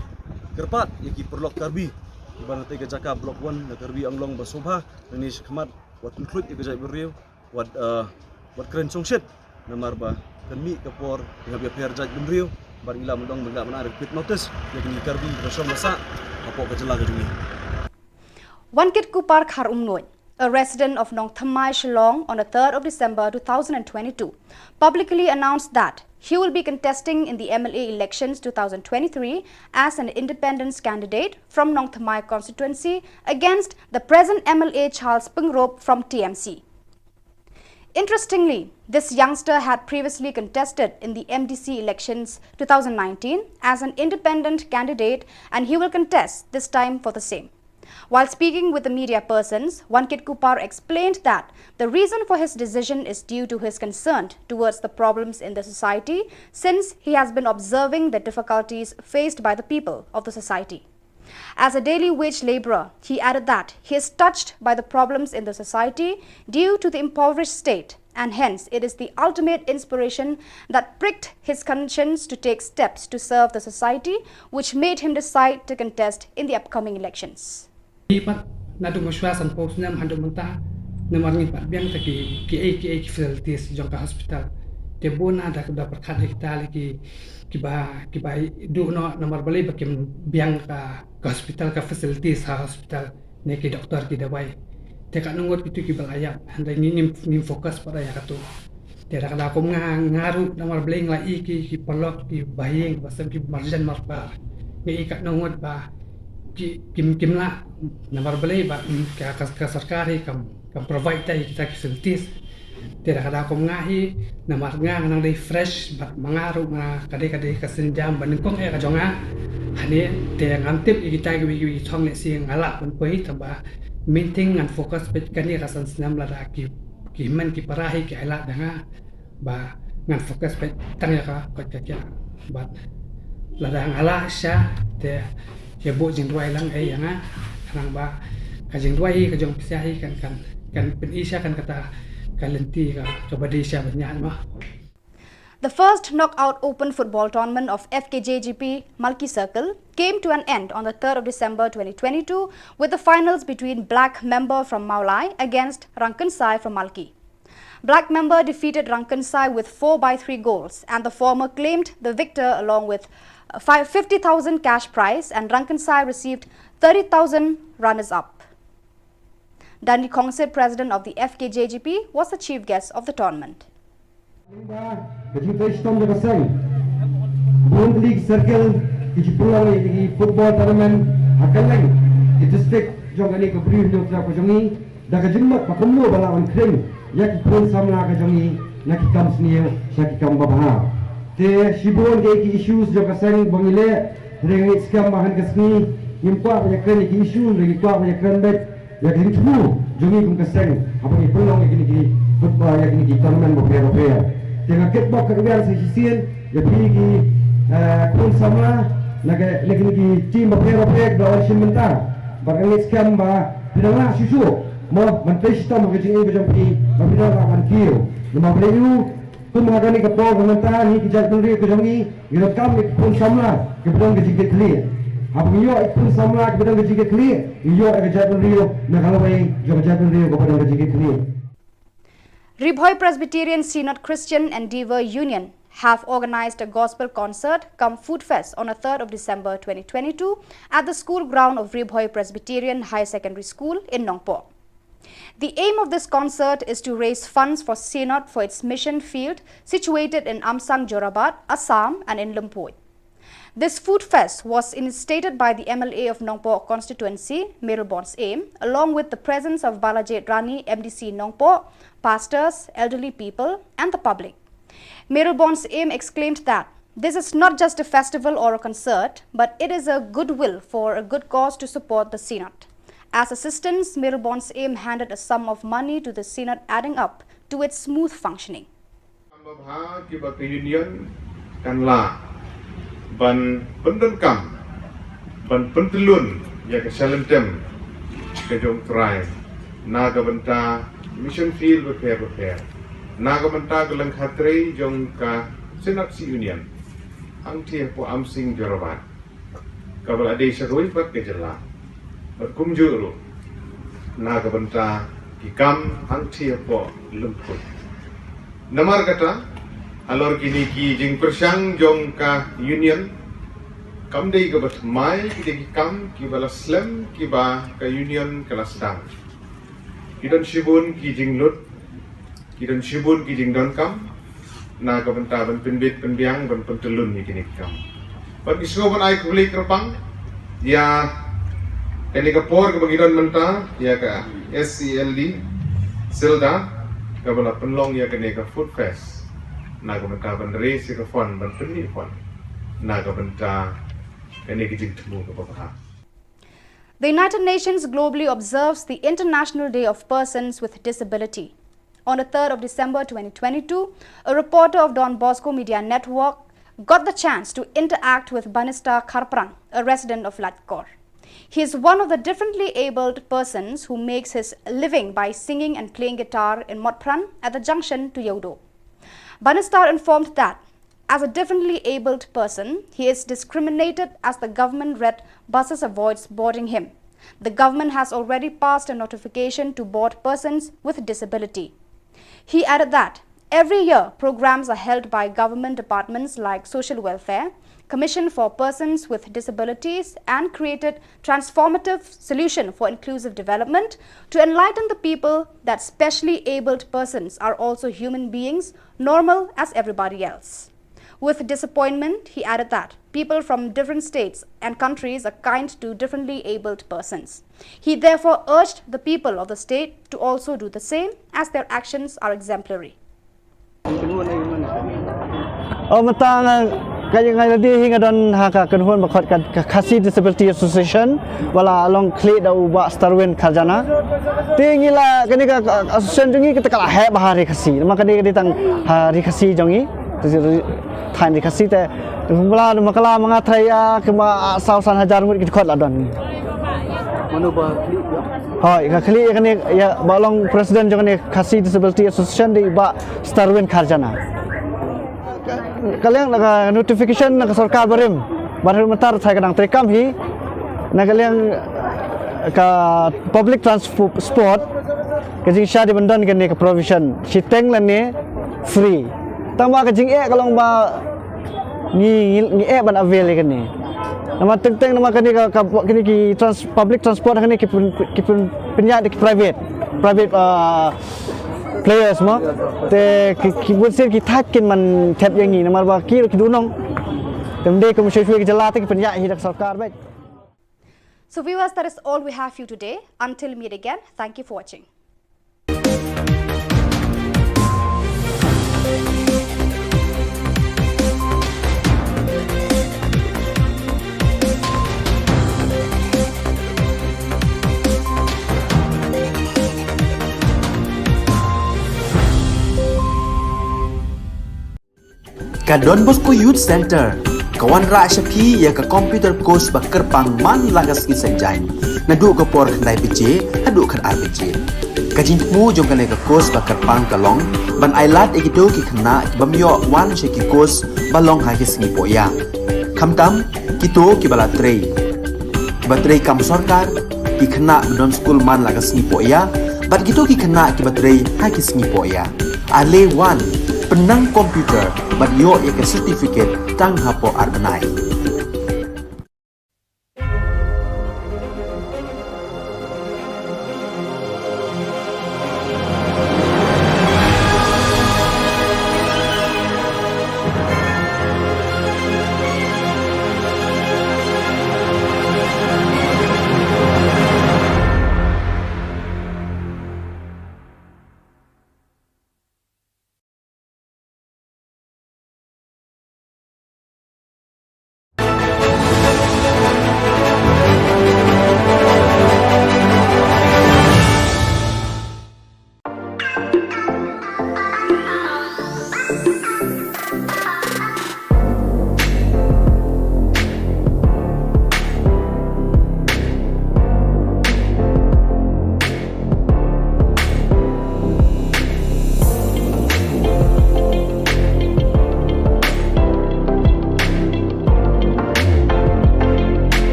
kyrpad ïa ki paralok Karbi ba na katei ka jaka Block One na Karbi Anglong ba sngewbha, ngi shakhmat wat pynkhluit ïa ka jaitbynriew, wat, eh, wat kren shongshit, namar ba kan mih ka por ïa ka ïapher jaitbynriew, bad ngi lah ban ong ba ngi lah ban ai quit notice ïa kine ki Karbi ba shong ba sah hapoh ka jylla ka jong ngi. Wankitkuppar Kharumnuid, a resident of Nongthymmai, Shillong, on the third of December two thousand and twenty-two, publicly announced that he will be contesting in the M L A elections two thousand twenty-three as an independent candidate from Nongthymmai constituency against the present M L A Charles Pyngrope from T M C. Interestingly, this youngster had previously contested in the M D C elections two thousand nineteen as an independent candidate, and he will contest this time for the same. While speaking with the media persons, Wankitkuppar explained that the reason for his decision is due to his concern towards the problems in the society, since he has been observing the difficulties faced by the people of the society. As a daily wage laborer, he added that he is touched by the problems in the society due to the impoverished state, and hence it is the ultimate inspiration that pricked his conscience to take steps to serve the society, which made him decide to contest in the upcoming elections. Ngi pat naduh mynshuwa sanphew snem haduh mynta, namar ngim pat biang te ki, kiei kiei ki facilities jong ka hospital. Te bun na da, da pyrkhat ïa kita lei ki, kiba, kiba duh noh, namar balei ba kim biang ka, ka hospital, ka facilities ha hospital, ne ki doktor, ki dawai. Te katno ngut kitu kiba la ïap, hynrei ngi, ngim, ngim focus pat ïa katu. Te da ka daw kum nga, nga ruh namar balei nga la ïohi ki, ki paralok, kiba ïeng, kiba sem, ki marjan marpa. Nga ïohi katno ngut ba ki, kim, kim lah, namar balei ba, mm, ka, ka, ka sorkar hi kam, kam provide te ïa kita ki facilities. Te da ka daw kum nga hi, namar nga nga nang dei fresh, bad ma nga ruh nga ka dei, ka dei ka sienjam ba nyngkong eh ka jong nga. Hangne te ngam tip ïa kita kiwei kiwei ki thong, lehse nga lah ban poi, tangba main thing ngan focus beit kane ka san snem, lada ki, ki hynmen ki para hi ki ailad da nga, ba ngan focus beit tang ïa ka koit ka khiah. Bad lada nga lah shisha te ïa buh jingduwai lang eh ïa nga, khnang ba ka jingduwai hi, ka jong phi shisha hi kan, kan, kan pyni shisha kan kata ka lynti ka, kaba dei shisha ban ïaid mo. The first knockout open football tournament of F K J G P Malki Circle came to an end on the third of December twenty twenty-two with the finals between Black Member from Mawlai against Rangkynsai from Malki. Black Member defeated Rangkynsai with four by three goals, and the former claimed the victor along with, uh, five, fifty thousand cash prize, and Rangkynsai received thirty thousand runners-up. Dandi Khongsip, president of the F K J G P, was the chief guest of the tournament. Ka jingtrei shitom jong ka seng. Bun tylli ki circle ki ju pynlong ïa ki football tournament ha kylleng ki district jong kane ka Bri Hynñiewtrep ka jong ngi, da ka jingmut ba kumno ba lah ban khring ïa ki khun samla ka jong ngi na ki kam sniew sha ki kam babha. Te shibun ki, ki issues jong ka seng ba ngi leh, hynrei ngi skhem ba ha kane ka sngi ngim kwah ban ïakren ïa ki issue, hynrei ngi kwah ban ïakren beit ïa ka jingthmu jong ngi kum ka seng haba ngi pynlong ïa kine ki football, ïa kine ki tournament bapher bapher. Te nga kitbok kyrwiang sa shisien ïa phi ki, eh, khun samla na ka, na kine ki team bapher bapher kiba la wan shim bynta. Bad nga ngeit skhem ba phi dang lah shuh shuh mo ban trei shitom ha ka jingim ka jong phi, ba phi dang lah ban kiew. Namar balei? Kum ha kane ka por ka mynta, ngi ki jaitbynriew ka jong ngi ngi donkam ïa ki khun samla kiba don ka jingkitkhlieh. Haba ngi ïoh ïa ki khun samla kiba don ka jingkitkhlieh, ngi ïoh ïa ka jaitbynriew na ka lawei jong ka jaitbynriew kaba don ka jingkitkhlieh. Ri Bhoi Presbyterian Synod Christian Endeavour Union have organised a gospel concert cum food fest on the third of December twenty twenty-two at the school ground of Ri Bhoi Presbyterian Higher Secondary School in Nongpoh. The aim of this concert is to raise funds for Synod for its mission field situated in Amsang Jorabat, Assam, and in Lynpuid. This food fest was initiated by the M L A of Nongpoh constituency, Mayralborn Syiem, along with the presence of Balajied Rani, M D C Nongpoh, pastors, elderly people, and the public. Mayralborn Syiem exclaimed that this is not just a festival or a concert, but it is a goodwill for a good cause to support the Synod. As assistance, Mayralborn's aim handed a sum of money to the synod, adding up to its smooth functioning. Kam ba bha kiba ka union kan lah ban pyndonkam, ban pyntyllun ïa ka shalynter ka jong U Trai na ka bynta mission field bapher bapher, na ka bynta ka lyngkha trei jong ka Synod Union hangtei hapoh Amsing Jorabat, kaba la dei sha kawei pat ka jylla, bad kumjuh ruh na ka bynta ki kam hangtei hapoh lympung. Namar kata, halor kine ki jingpyrshang jong ka union, kam dei kaba thymmai, ki dei ki kam kiba la slem kiba ka union ka la sdang. Ki don shibun ki jinglut, ki don shibun ki jingdonkam na ka bynta ban pynbit pynbiang, ban pyntyllun ïa kine ki kam. Bad ngi sngewbha ban ai khublei kyrpang ïa kane ka por kaba ngi don mynta ïa ka S E L D Silda, kaba la pynlong ïa kane ka Food Fest na ka bynta ban raise ïa ka fund, ban pynmih fund na ka bynta kane ka jingthmu kaba bha. The United Nations globally observes the International Day of Persons with Disability. On the third of December twenty twenty-two, a reporter of Don Bosco Media Network got the chance to interact with Banistar Kharpran, a resident of Laitkor. He is one of the differently abled persons who makes his living by singing and playing guitar in Motphran at the junction to Yawdo. Banistar informed that as a differently abled person, he is discriminated as the government red buses avoids boarding him. The government has already passed a notification to board persons with disability. He added that every year programs are held by government departments like Social Welfare, Commission for Persons with Disabilities, and created transformative solution for inclusive development to enlighten the people that specially abled persons are also human beings, normal as everybody else. With disappointment, he added that people from different states and countries are kind to differently abled persons. He therefore urged the people of the state to also do the same, as their actions are exemplary. Oh, mynta nga, ka, nga la dei hi nga don ha ka kynhun ba khot ka, ka Khasi Disability Association, ba la long khlieh da u Bah Starwin Kharjana. Te ngi la, kane ka, ka association jong ngi kata ka la heh bha ha ri Khasi. Namar kane ka dei tang ha ri Khasi jong ngi. Te ri, thaiñ ri Khasi te, kumba la, ma ka la ma nga tharai ïa, kumba, ah, saw san hajar ngut ki dkhot la don. Mano ba khlieh ïa? Hooid, ka khlieh ïa kane, ïa, ba long president jong kane Khasi Disability Association dei Bah Starwin Kharjana. Ka, ka liang na ka notification na ka sorkar barim, barim mynta tharai ka dang treikam hi, na ka liang ka public transport, ka jingshah dei ban don kane ka provision, shiteng lane free. Tangba ka jingeh ka long ba ngi, ngi, ngi eh ban avail ïa kane. Namar teng teng namar kane ka, ka, kane ki trans-, public transport kane ki pyn-, ki pyn-, pynïaid da ki private, private, ah, players mo. Te ki, ki bun sien ki thait kin man thep ïa ngi namar ba ki ruh ki dei u nong. Te ym dei kum shuwa shuwa ki jylla te ki pynïaid hi da ka sorkar beit. So viewers, that is all we have for you today. Until meet again, thank you for watching. Ka Don Bosco Youth Centre ka wanrah sha phi ïa ka computer course ba kyrpang man la ka sngi Saitjaiñ, naduh ka por khyndai baje haduh khatar baje. Ka jingthmu jong kane ka course ba kyrpang ka long ban ailad ïa kito ki khynnah ki bym ïoh wan sha ki course ba long ha ki sngi poh ïa. Khamtam kito kiba la trei, kiba trei kam sorkar, ki khynnah ba don skul man la ka sngi poh ïa, bad kito ki khynnah kiba trei ha ki sngi poh ïa. Ale wan, pynnang computer bad ïoh ïa ka certificate tang hapoh ar bnai.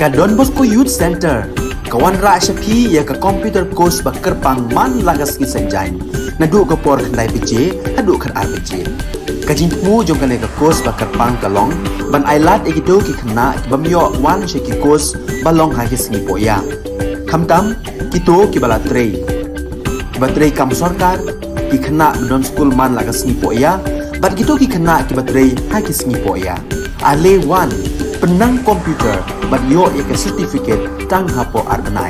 Ka Don Bosco Youth Centre ka wanrah sha phi ïa ka computer course ba kyrpang man la ka sngi Saitjaiñ, naduh ka por khyndai baje haduh khatar baje. Ka jingthmu jong kane ka course ba kyrpang ka long ban ailad ïa kito ki khynnah ki bym ïoh wan sha ki course ba long ha ki sngi pohïa, khamtam kito kiba la trei, kiba trei kam sorkar, ki khynnah ba don skul man la ka sngi pohïa, bad kito ki khynnah kiba trei ha ki sngi pohïa. Ale wan, pynnang computer bad ïoh ïa ka certificate tang hapoh ar bnai.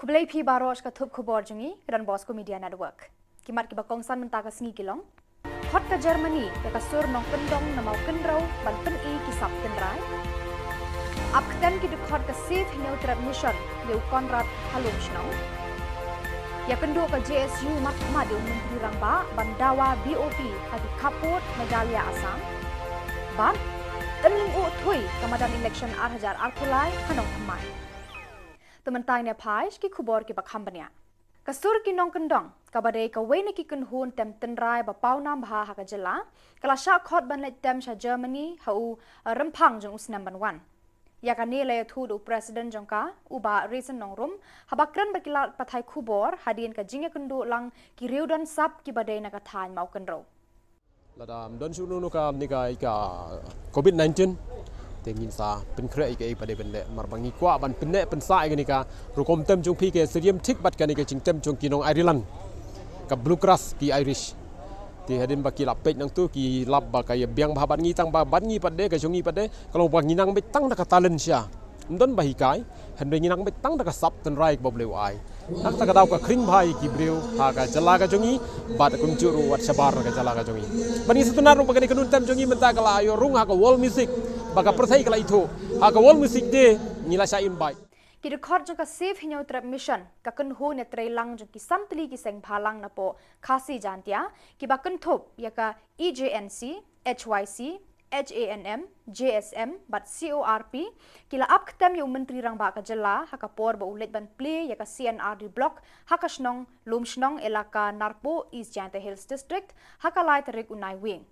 Khublei phi baroh sha ka thup khubor jong ngi ka Don Bosco Media Network. Ki mat kiba kongsan mynta ka sngi ki long: Khot ka Germany ïa ka sur nongkyndong na Mawkynrew ban pyni ki sap tynrai. Ap ktem ki dkhot ka Save Hynñiewtrep Mission ïa u Conrad ha Lumshnong. Ïakynduh ka J S U mat khmat ïa u Myntri Rangbah ban dawa B O P ha ki khappud Meghalaya Assam. Bad Ynlyngngoh Thuh ka madan election ar hajar arphew lai ha Nongthymmai. Te mynta ngin ïa phai sha ki khubor kiba kham bniah. Ka sur ki nongkyndong kaba dei kawei na ki kynhun tem tynrai ba pawnam bha ha ka jylla ka la shah khot ban leit tem sha Germany ha u, uh, Rymphang jong u snem ban wan. Ïa kane la ïathuh da u President jong ka, u Bah Raisin Nongrum, haba kren bad ki lad pathai khubor hadien ka jingïakynduh lang ki riewdon sap kiba dei na ka thaiñ Mawkynrew. Lada ym don shuh kano kano ka, kane ka, ka covid nineteen, te ngin sa pynkhreh ïa kaei ba dei ban leh, namar ba ngi kwah ban pynneh pynsah ïa kane ka rukom tem jong phi, ka syriem thik bad kane ka jingtem jong ki nong Ireland, ka Blue Cross ki Irish. Te hadien ba ki la peit nangtu ki lap ba ka ïa biang bha bad ngi, tang ba bad ngi pat de, ka jong ngi pat de ka long ba ngi nang beit tang da ka talent sha, ym don ba hikai, hynrei ngi nang beit tang da ka sap tynrai kaba U Blei u ai. Nangta ka daw ka khring bha ïa ki briew ha ka jylla ka jong ngi, bad kumjuh ruh wat shabar na ka jylla ka jong ngi. Bad ngi sngewtynnat ruh ba kane ka kynhun tem jong ngi mynta ka la ïoh rung ha ka World Music, ba ka pyrthei ka la ithuh ha ka World Music Day, ngi la shah invite. Ki dkhot jong ka Save Hynñiewtrep Mission, ka kynhun ïatreilang jong ki san tylli ki seng bhalang napoh Khasi Jaintia, kiba kynthup ïa ka E J N C, H Y C, H A N M, J S M bad C O R P, ki la ap ktem ïa u Myntri Rangbah ka jylla ha ka por ba u leit ban plie ïa ka C and R D Block ha ka shnong Lumshnong, Elaka Narpuh, East Jaintia Hills District, ha ka lai tarik u Naiwieng.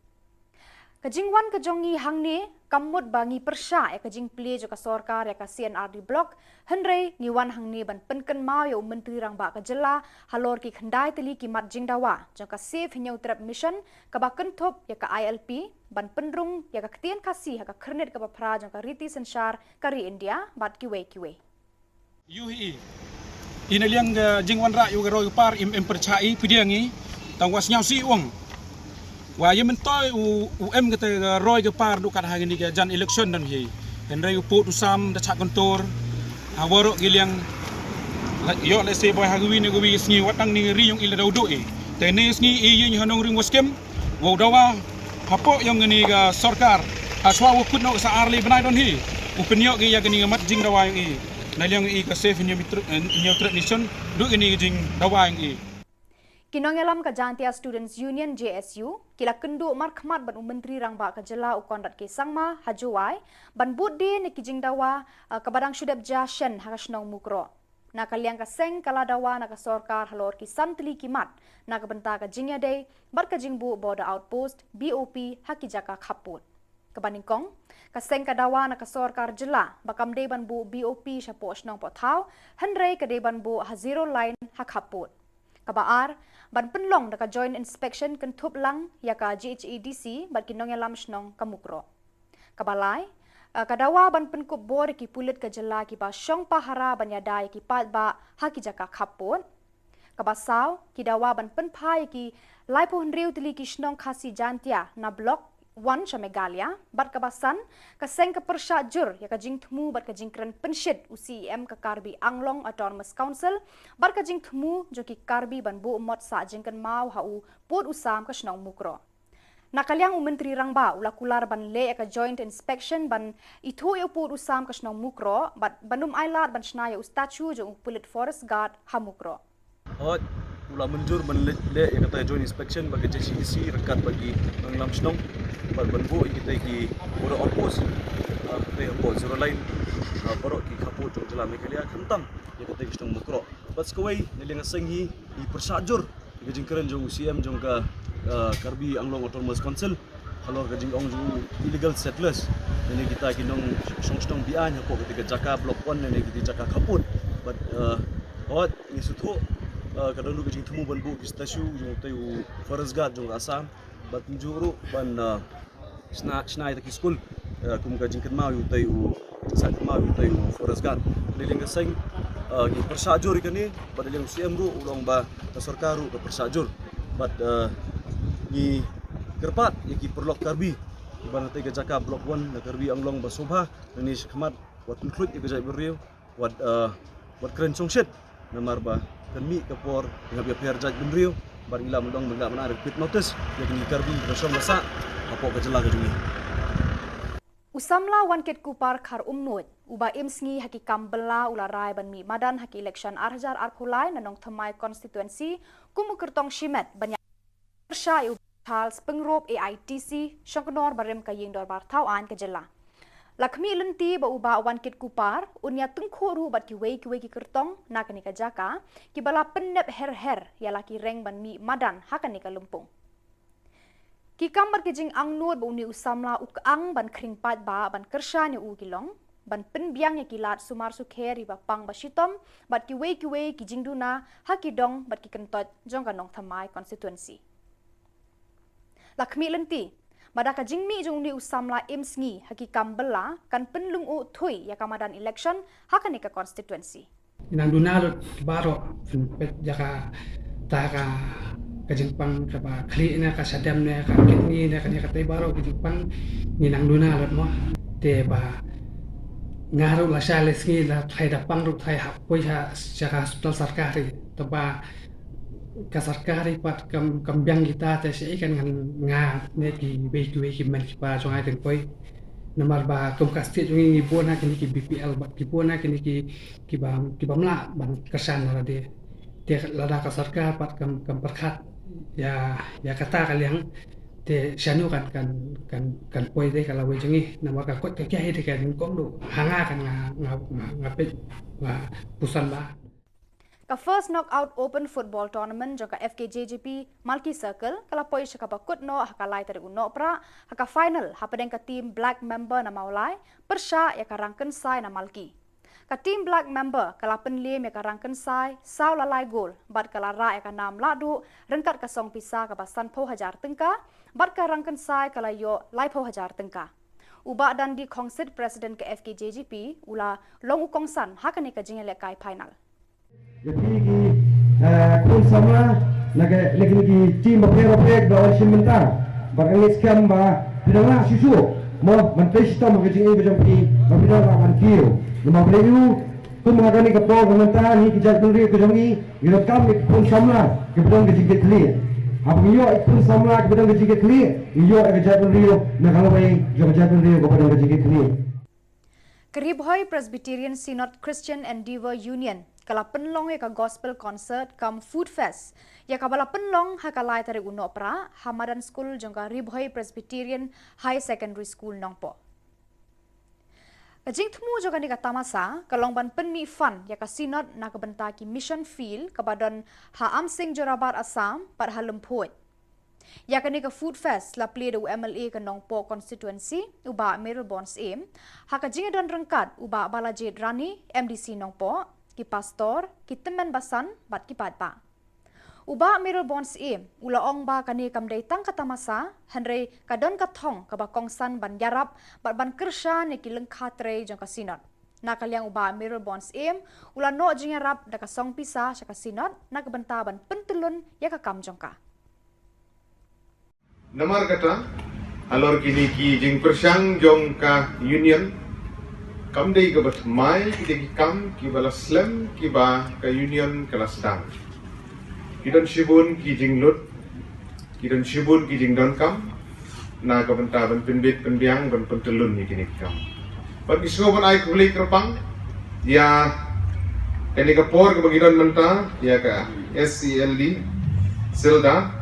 Ka jingwan ka jong ngi hangne kam mut ba ngi pyrshah ïa ka jingplie jong ka sorkar ïa ka C and R D Block, hynrei ngi wan hangne ban pynkynmaw ïa u Myntri Rangbah ka jylla halor ki khyndai tylli ki mat jingdawa jong ka Save Hynñiewtrep Mission, kaba kynthup ïa ka I L P, ban pynrung ïa ka ktien Khasi ha ka khyrnit kaba phra jong ka riti synshar ka ri India bad kiwei kiwei. Ïohi i, i na liang ka jingwanrah ïa ka roi ka par im, im pyrshah i pdiang i, tang wa sngewsih u ong. Wa ïa myntoi u, u em kata ka roi ka par duh kat ha kane ka jan election don hi. Hynrei u pud u sam da shah kyntur ha waroh ki liang. La ïoh lehse boi ha kawi ne kawi ka sngi wat tang ne ri ïong i la daw duh i. Te ne sngi i ïing ha nongrim wa skhem. Wow dawa hapoh ïong kane ka sorkar. Ha shuwa wa kut noh sa ar lai bnai don hi. U pynïoh ki ïa kane ka mat jingdawa ïong i. Na liang i ka Save Hynñiewtrep, eh, Hynñiewtrep Mission, duh kane ka jingdawa ïong i. Ki nongïalam ka Jaintia Students Union, J S U, ki la kynduh markhmat bad u Myntri Rangbah ka jylla u Conrad K Sangma ha Jowai ban bud die na ki jingdawa, eh, kaba dang shu dep jia shen ha ka shnong Mukroh. Na ka liang ka seng ka la dawa na ka sorkar halor ki san tylli ki mat na ka bynta ka jingïadei bad ka jingbuh Border Outpost, B O P, ha ki jaka khappud. Kaba nyngkong, ka seng ka dawa na ka sorkar jylla ba kam dei ban buh B O P shapoh shnong poh thaw, hynrei ka dei ban buh ha zero line ha khappud. Kaba ar, ban pynlong da ka Joint Inspection kynthup lang ïa ka J H A D C bad ki nongïalam shnong ka Mukroh. Kaba lai, eh, ka dawa ban pynkup bor ïa ki pulit ka jylla kiba shong pahara ban ïada ïa ki paidbah ha ki jaka khappud. Kaba saw, ki dawa ban pynphai ïa ki laiphew hynriew tylli ki shnong Khasi Jaintia na Block wan sha Meghalaya, bad kaba san, ka seng ka pyrshah jur ïa ka jingthmu bad ka jingkren pynshit u C E M ka Karbi Anglong Autonomous Council bad ka jingthmu jong ki Karbi ban buh mot sah jingkynmaw ha u pud u sam ka shnong Mukroh. Na ka liang u Myntri Rangbah u la kular ban leh ïa ka joint inspection ban ithuh ïa u pud u sam ka shnong Mukroh bad ban ym ailad ban shna ïa u statue jong u pulit forest guard ha Mukroh. Hooid, u la mynjur ban leh, leh ïa kata joint inspection bad ka J C D C ryngkat bad ki nongïalam shnong bad ban buh ïa kita ki border outpost, ah, kita hapoh zero line, ah, baroh ki khappud jong jylla Meghalaya khamtam ïa kita ki shnong Mukroh. Bad sa kawei, na liang ka seng hi, i pyrshah jur ïa ka jingkren jong u C M jong ka, ah, Karbi Anglong Autonomous Council halor ka jingong jong u illegal settlers, lane kita ki nongshong shnong be-aiñ hapoh kata ka jaka Block One lane kita ki jaka khappud. Bad, ah, hooid, ngi sngewthuh, ah, ka don ruh ka jingthmu ban buh ki statue jong utai u forest guard jong ka Assam. Bad kumjuh ruh ban, ah, shna, shna ïa kita ki skul, ah, kum ka jingkynmaw ïa utai u, sah kynmaw ïa utai u forest guard. Na liang ka seng, ah, ngi pyrshah jur ïa kane, bad na liang u C M ruh u la ong ba ka sorkar ruh ka pyrshah jur. Bad, ah, ngi kyrpad ïa ki paralok Karbi kiba na kata ka jaka Block One na Karbi Anglong ba sngewbha nangne shakhmat wat pynkhluit ïa ka jaitbynriew, wat, eh, wat kren shongshit, namar ba kan mih ka por ïa ka pher jaitbynriew, bad ngi lah ban ong ba ngi lah ban ai repeat notice ïa kine ki Karbi kiba shong ba sah hapoh ka jylla ka jong ngi. U samla Wankitkuppar Kharumnuid, uba im sngi ha ki kam bylla, u la rai ban mih madan ha ki election ar hajar arphew lai na Nongthymmai constituency kum u kyrtong shimet ban ïa pyrshah ïa u Charles Pyngrope, A I T C, shongknor barim ka ïing dorbar thaw aiñ ka jylla. La khmih lynti ba u Bah Wankitkuppar un ïa tyngkhuh ruh bad kiwei kiwei ki kyrtong na kane ka jaka, kiba la pynnep her her ïa la ki reng ban mih madan ha kane ka lympung. Ki kam bad ki jingangnud ba une u samla u kyang ban khring paidbah ban kyrshan ïa u ki long ban pynbiang ïa ki lad sumar sukher ïa ba pang ba shitom bad kiwei kiwei ki jingduna ha ki dong bad ki kyntoit jong ka Nongthymmai constituency. La khmih lynti ba da ka jingmih jong une u samla im sngi ha ki kam bylla kan pynlyngngoh thuh ïa ka madan election ha kane ka constituency. Nang duna lut baroh pynpeit ïa kata ka, ka jingpang kaba khlieh ne ka shadem ne ka kidney ne kane katei baroh ka jingpang ngi nang duna lut mo. Te ba nga ruh la shah lai sngi la thai da pang ruh thai hap poi sha, sha ka hospital sorkari. Te ba ka sorkari pat kam, kam biang kita te shaei kan ngan nga ne kiwei kiwei ki mei kiba jong nga kin poi. Namar ba kum ka state jong ngi ngi bun ha kine ki B P L bad ngi bun ha kine ki, kiba, kiba mlah ban kyrshan na lade. Te lada ka sorkar pat kam, kam pyrkhat ïa, ïa kata ka liang te shano kan, kan, kan, kan poi te ka lawei jong ngi. Namar ka kot ka kiai te ka nyngkong ruh ha nga kan nga, nga, nga, nga peit nga puson ba. Ka First Knockout Open Football Tournament jong ka F K J G P Malki Circle ka la poi sha kaba kut noh ha ka lai tarik u Nohprah, ha ka final hapdeng ka team Black Mamba na Mawlai pyrshah ïa ka Rangkynsai na Malki. Ka team Black Mamba ka la pynliem ïa ka Rangkynsai saw la lai gol bad ka la rah ïa ka nam lahduh ryngkat ka song pisa kaba sanphew hajar tyngka bad ka Rangkynsai ka la ïoh laiphew hajar tyngka. U Bah Dandi Khongsit, President ka F K J G P, u la long u kongsan ha kane ka jingïalehkai final. Ïa phi ki, eh, khun samla na ka, na kine ki team bapher bapher ba wan shim bynta. Bad nga ngeit skhem ba phi dang lah shuh shuh mo ban trei shitom ha ka jingim ka jong phi ba phi dang lah ban kiew. Namar balei? Kum ha kane ka por ka mynta ngi ki jaitbynriew ka jong ngi ngi donkam ïa ki khun samla kiba don ka jingkitkhlieh. Haba ngi ïoh ïa ki khun samla kiba don ka jingkitkhlieh ngi ïoh ïa ka jaitbynriew na ka lawei jong ka jaitbynriew kaba don ka jingkitkhlieh. Ka Ri Bhoi Presbyterian Synod Christian Endeavour Union ka la pynlong ïa ka Gospel Concert cum Food Fest ïa kaba la pynlong ha ka lai tarik u Nohprah ha madan skul jong ka Ri Bhoi Presbyterian Higher Secondary School Nongpoh. Ka jingthmu jong kane ka tamasa ka long ban pynmih fund ïa ka Synod na ka bynta ki mission field kaba don ha Amsing Jorabat Assam bad ha Lymphuid. Ïa kane ka Food Fest la plie da u M L A ka Nongpoh constituency, u Bah Mayralborn Syiem, ha ka jingïadon ryngkat u Bah Balajied Rani, M D C Nongpoh, ki pastor, ki tymmen basan bad ki paidbah. U Bah Mayralborn Syiem u la ong ba kane kam dei tang ka tamasa, hynrei ka don ka thong kaba kongsan ban ïarap bad ban kyrshan ïa ki lyngkha trei jong ka Synod. Na ka liang u Bah Mayralborn Syiem u la noh jingïarap da ka song pisa sha ka Synod na ka bynta ban pyntyllun ïa ka kam jong ka. Namar kata, Halor kine ki jingpyrshang jong ka Union, kam dei kaba thymmai kine ki kam kiba la slem kiba ka Union ka la sdang. Ki don shibun ki jinglut, ki don shibun ki jingdonkam na ka bynta ban pynbit pynbiang, ban pyntyllun ïa kine ki kam. Bad ngi sngewbha ban ai khublei kyrpang ïa kane ka por kaba ngi don mynta ïa ka S E L D Silda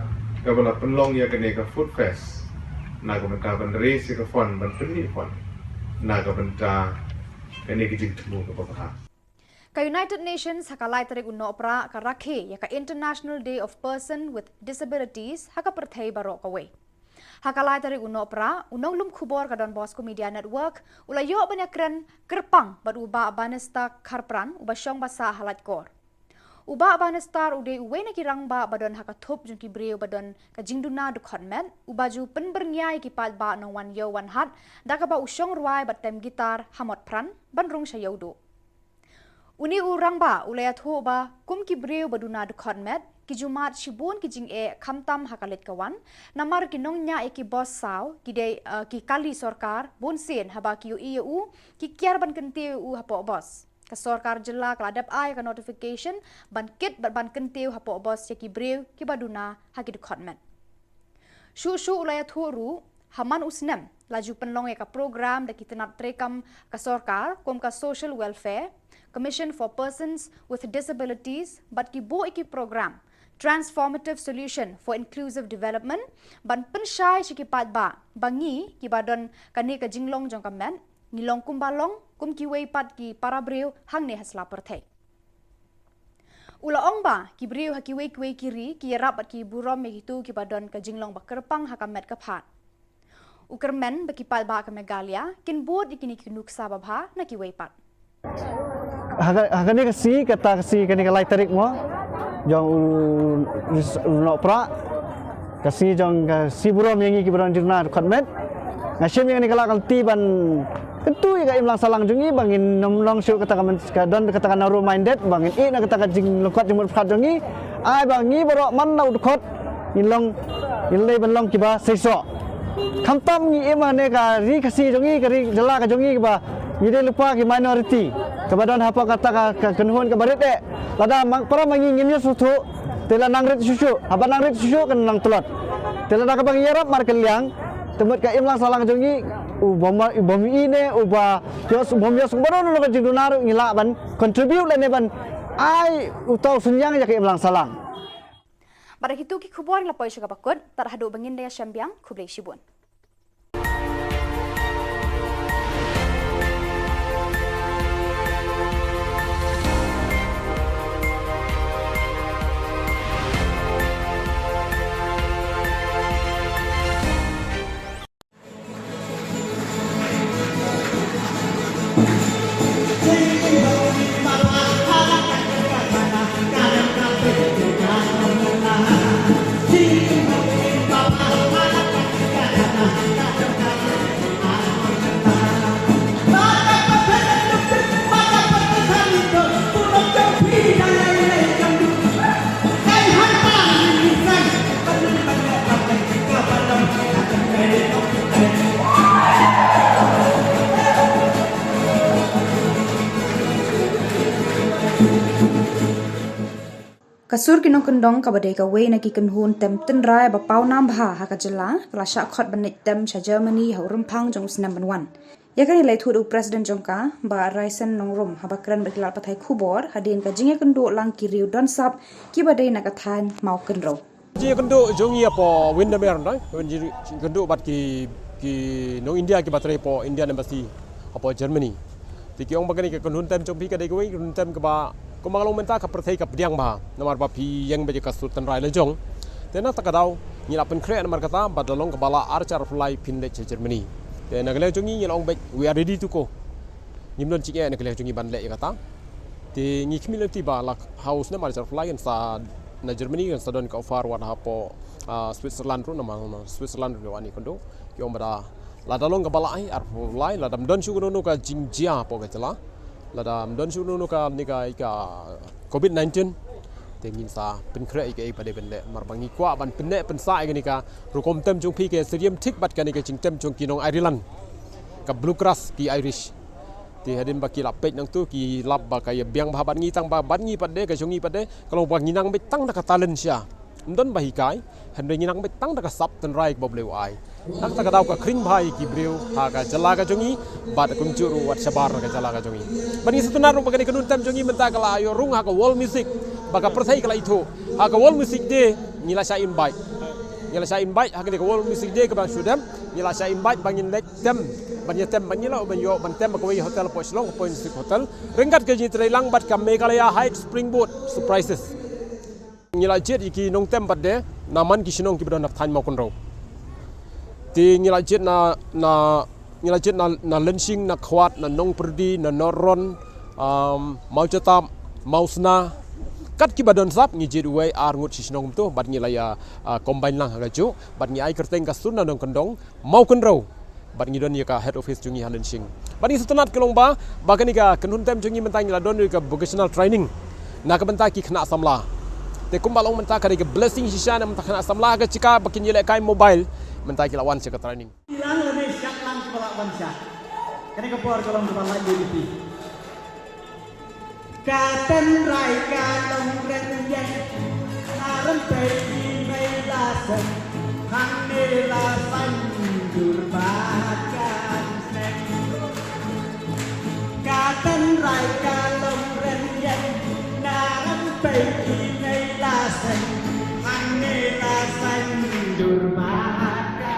kaba la pynlong ïa kane ka Food Fest na ka bynta ban raise ïa ka fund, ban pynmih fund na ka bynta kane ka jingthmu kaba bha. Ka United Nations ha ka lai tarik u Nohprah ka rakhe ïa ka International Day of Person with Disabilities ha ka pyrthei baroh kawei. Ha ka lai tarik u Nohprah, u nonglum khubor ka Don Bosco Media Network u la ïoh ban ïakren kyrpang bad u Bah Bannister Kharpran, uba shong ba sah ha Laitkor. U Bah Bannister u dei uwei na ki rangbah ba don ha ka thup jong ki briew ba don ka jingduna dkhot met, uba ju pynbyrngia ïa ki paidbah nongwan ïew wan hat da kaba u shong rwai bad tem guitar ha Motphran ban rung sha Ïewduh. Une u rangbah u la ïathuh ba kum ki briew ba duna dkhot met, ki ju mad shibun ki jingeh khamtam ha ka leit ka wan, namar ki nongñiah ïa ki bos saw ki dei, eh, ki kali sorkar, bunsien haba ki ïohi ïa u ki kiar ban kyntiew ïa u hapoh bos. Ka sorkar jylla ka la dep ai ka notification ban kit bad ban kyntiew hapoh bos ïa ki briew kiba duna ha ki dkhot met. Shuh shuh u la ïathuh ruh, ha man u snem la ju pynlong ïa ka program da ki tnat treikam ka sorkar kum ka Social Welfare Commission for Persons with Disabilities bad ki buh ïa ki program Transformative Solution for Inclusive Development ban pynshai sha ki paidbah ba ngi kiba don kane ka jinglong jong ka met ngi long kumba long kum kiwei pat ki para briew hangne ha sla pyrthei. U la ong ba ki briew ha kiwei kiwei ki ri ki ïarap bad ki burom ïa kito kiba don ka jinglong ba kyrpang ha ka met ka phad. U kyrmen ba ki paidbah ka Meghalaya kin bud ïa kine ki nuksa babha na kiwei pat. Ha ka, ha kane ka sngi, kata ka sngi, kane ka lai tarik mo jong u, u Nohprah, ka sngi jong ka sngi burom ïa ngi kiba don jingduna dkhot met. Nga shim ïa kane ka lad ka lynti ban kyntu ïa ka imlang sahlang jong ngi ba ngin nym long shuh kata ka men-, ka don kata ka narrow minded, ba ngin ïeh na kata ka jinglyngkot jingmut pyrkhat jong ngi. Ai ba ngi baroh man la u dkhot ngin long, ngin leit ban long kiba seisoh. Khamtam ngi im ha kane ka ri Khasi jong ngi, ka ri jylla ka jong ngi, kaba ngi dei lypa ki minority kaba don hapoh kata ka, ka kynhun kaba rit eh. Lada ma para ma ngi ngim ïohsngew, te la nang rit shuh shuh, haba nang rit shuh shuh kan nang tlot. Te lada kaba ngi ïarap markylliang, te mut ka imlang sahlang jong ngi u bym, u bym ïeh ne uba ïohsngew, u bym ïohsngew baroh na ka jingduna ruh ngi lah ban contribute lane ban ai uta u synñiang ïa ka imlang sahlang. Bad da kito ki khubor ngi la poi sha kaba kut, tad haduh ba ngin da ïashem biang, khublei shibun. Ka Sur ki Nongkyndong, kaba dei kawei na ki kynhun tem tynrai ba paw nam bha ha ka jylla, ka la shah khot ban leit tem sha Germany ha u rymphang jong u snem ban wan. Ïa kane la ïathuh da u President jong ka, Bah Raisen Nongrum, haba kren bad ki lad pathai khubor hadien ka jingïakynduh lang ki riew don sap kiba dei na ka thaiñ Mawkynrew. Jingïakynduh jong ngi hapoh Windermere, nda, jingïakynduh bad ki, ki nong India kiba trei hapoh Indian Embassy hapoh Germany. Te ki ong ba kane ka kynhun tem jong phi ka dei kawei ka kynhun tem kaba, kumba nga la ong mynta, ka pyrthei ka pdiang bha namar ba phi ïeng beit ïa ka sur tynrai la jong. Te na kata ka daw ngi la pynkhreh namar kata, bad la long kaba lah ar hajar arphew lai phin leit sha Germany. Te na ka liang jong ngi ngi la ong beit, we are ready to go. Ngim don jingeh na ka liang jong ngi ban leh ïa kata. Te ngi khmih lynti ba la ha u snem ar hajar arphew lai kan sa na Germany kan sa don ka offer wat hapoh, ah, Switzerland ruh, namar Switzerland ruh wan ïakynduh. Ki ong ba da lada long kaba lah ai arphew lai, lada ym don shuh kano kano ka jingjia hapoh ka jylla, lada ym don shuh kano kano ka, ne ka, ka covid nineteen, Ngin sa pynkhreh ïa kaei ba dei ban leh, namar ba ngi kwah ban pynneh pynsah ïa kane ka rukom tem jong phi, ka syriem thik bad kane ka jingtem jong ki nong Ireland, ka bluegrass, ki Irish. Te hadien ba ki la peit nangtu, ki lap ba ka ïa biang bha bad ngi, tang ba bad ngi pat de, ka jong ngi pat de ka long ba ngi nang beit tang da ka talent sha, ym don ba hikai, hynrei ngi nang beit tang da ka sap tynrai kaba U Blei u ai. Nangta ka daw ka khring bha ïa ki briew ha ka jylla ka jong ngi, bad kumjuh ruh wat shabar na ka jylla ka jong ngi. Bad ngi sngewtynnat ruh ba kane ka kynhun tem jong ngi mynta ka la ïoh rung ha ka World Music, ba ka pyrthei ka la ithuh. Ha ka World Music Day ngi la shah invite, ngi la shah invite ha kane ka World Music Day kaba shu dep, ngi la shah invite ba ngin leit tem, ban ïa tem, ban ïa lah ban ïoh ban tem ha kawei hotel hapoh Shillong, hapoh Inserik Hotel, ryngkat ka jingïatreilang bad ka Meghalaya Heights Springboard Surprises. Ngi la jied ïa ki nongtem pat de na man ki shnong kiba don ha thaiñ Mawkynrew. Te ngi la jied na, na, ngi la jied na, na Lyngshing, na Khwat, na Nongpyrdi, na North Ron, um, Mawjatap, Mawsna, kat kiba don sap ngi jied uwei ar ngut shi shnong kumto, bad ngi la ïa, uh, combine lang ha kajuh, bad ngi ai kyrteng ka Sur na Nongkyndong Mawkynrew. Bad ngi don ïa ka head office jong ngi ha Lyngshing. Bad ngi sngewtynnat ka long ba, ba kane ka kynhun tem jong ngi mynta ngi la don ïa ka vocational training na ka bynta ki khynnah samla. Te kumba long mynta ka dei ka blessing shisha na ka bynta khynnah samla, ka jaka ba kin ïalehkai mobile, mynta ki la wan sha ka training. Ilang lane shah lang kiba la wan sha. Kane ka por ka long kaba la ïa ka Ka tynrai ka long rynïeng, na rympei i mei la seng, hangne la saiñdur ba ka seng. Ka tynrai ka long rynïeng, na rympei i mei la seng, hangne la saiñdur ba ka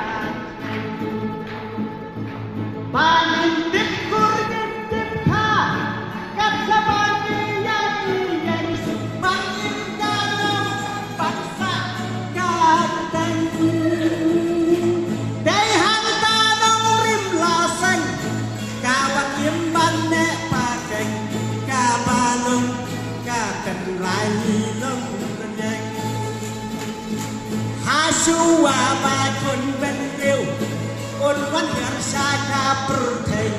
Ba ngin tip kur ngin tip kha, kat shaba ngi ïa ngi ïeng, ba ngin ka nong ban sah ka teng. Dei hangta nongrim la seng, ka wan im ban neh pakeng, kaba long ka tynrai long rynïeng. Hashuwa ba khun bynriew un wan hiar sha ka pyrthei,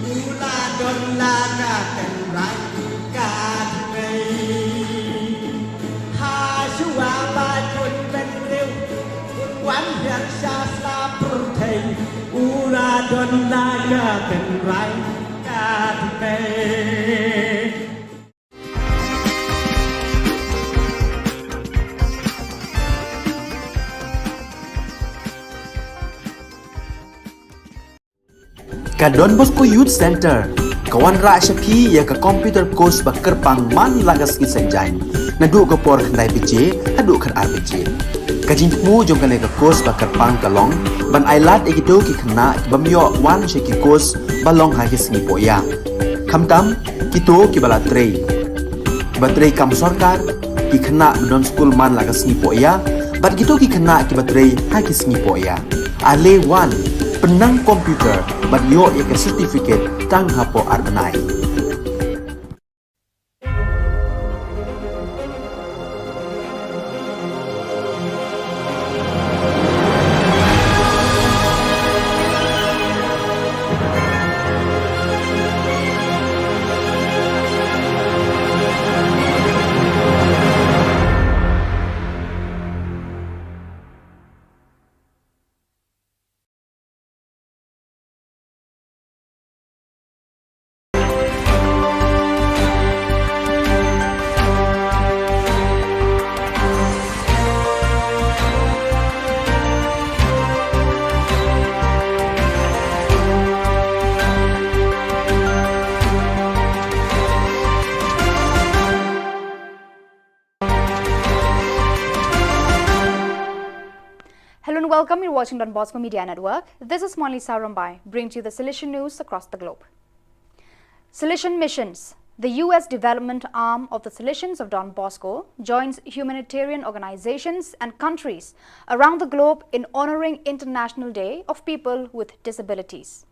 u la don la ka tynrai ka tynrai. Hashuwa ba khun bynriew un wan hiar sha sla pyrthei, u la don la ka tynrai ka tynrai. Ka Don Bosco Youth Center ka wanrah sha phi ïa ka computer course ba kyrpang man la ka sngi Saitjaiñ, naduh ka por khyndai baje haduh khatar baje. Ka jingthmu jong kane ka course ba kyrpang ka long ban ailad ïa kito ki khynnah ki bym ïoh wan sha ki course ba long ha ki sngi pohïa. Khamtam kito kiba la trei, kiba trei kam sorkar, ki khynnah ba don skul man la ka sngi pohïa, bad kito ki khynnah kiba trei ha ki sngi pohïa. Ale wan, pynnang computer bad ïoh ïa ka certificate tang hapoh ar bnai. Hello and welcome. You're watching Don Bosco Media Network. This is Monlisa Rombai, bringing to you the Salesian news across the globe. Salesian Missions. The U S development arm of the Salesians of Don Bosco joins humanitarian organizations and countries around the globe in honoring International Day of People with Disabilities.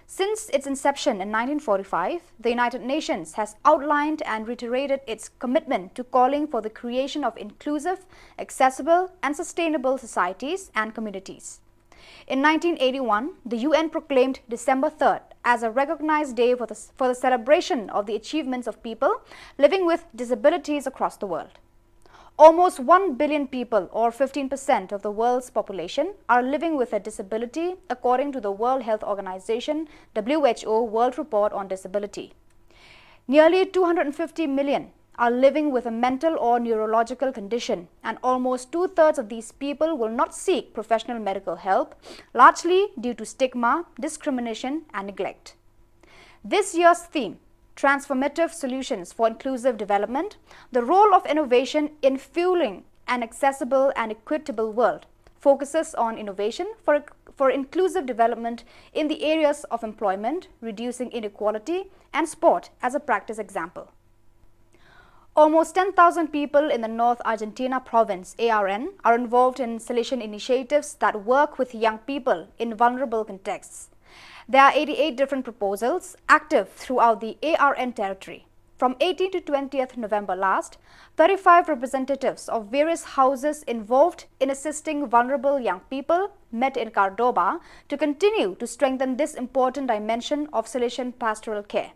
Since its inception in nineteen forty-five, the United Nations has outlined and reiterated its commitment to calling for the creation of inclusive, accessible, and sustainable societies and communities. In nineteen eighty-one, the U N proclaimed December third as a recognized day for the, for the celebration of the achievements of people living with disabilities across the world. Almost one billion people, or fifteen percent of the world's population, are living with a disability, according to the World Health Organization, W H O, World Report on Disability. Nearly two hundred fifty million are living with a mental or neurological condition, and almost two-thirds of these people will not seek professional medical help, largely due to stigma, discrimination, and neglect. This year's theme, Transformative Solutions for Inclusive Development, the role of innovation in fueling an accessible and equitable world, focuses on innovation for, for inclusive development in the areas of employment, reducing inequality, and sport as a practice example. Almost ten thousand people in the North Argentina province, A R N, are involved in Salesian initiatives that work with young people in vulnerable contexts. There are eighty-eight different proposals active throughout the A R N territory. From eighteenth to twentieth November last, thirty-five representatives of various houses involved in assisting vulnerable young people met in Córdoba to continue to strengthen this important dimension of Salesian pastoral care.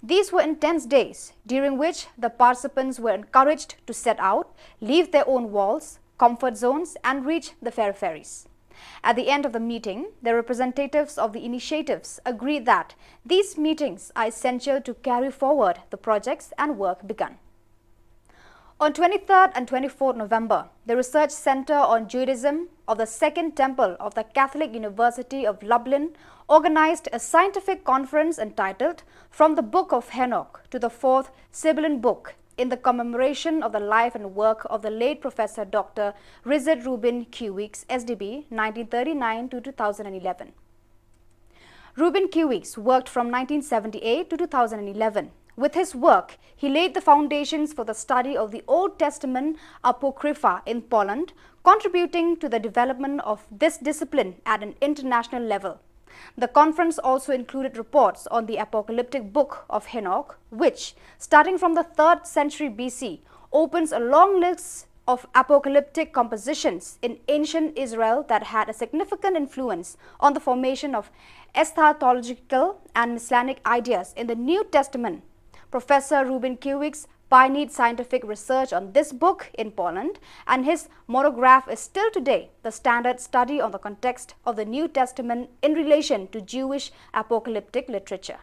These were intense days, during which the participants were encouraged to set out, leave their own walls, comfort zones, and reach the peripheries. At the end of the meeting, the representatives of the initiatives agreed that these meetings are essential to carry forward the projects and work begun. On twenty-third and twenty-fourth November, the Research Center on Judaism of the Second Temple of the Catholic University of Lublin organized a scientific conference entitled From the Book of Henoch to the Fourth Sibylline Book, in the commemoration of the life and work of the late Professor Doctor Richard Reuben Q. Weeks, S D B, nineteen thirty-nine to two thousand eleven. Reuben Q. Weeks worked from nineteen seventy-eight to two thousand eleven. With his work, he laid the foundations for the study of the Old Testament Apocrypha in Poland, contributing to the development of this discipline at an international level. The conference also included reports on the apocalyptic book of Henoch, which, starting from the third century B C, opens a long list of apocalyptic compositions in ancient Israel that had a significant influence on the formation of eschatological and messianic ideas in the New Testament. Professor Reuben Q. Weeks pioneered scientific research on this book in Poland, and his monograph is still today the standard study on the context of the New Testament in relation to Jewish apocalyptic literature.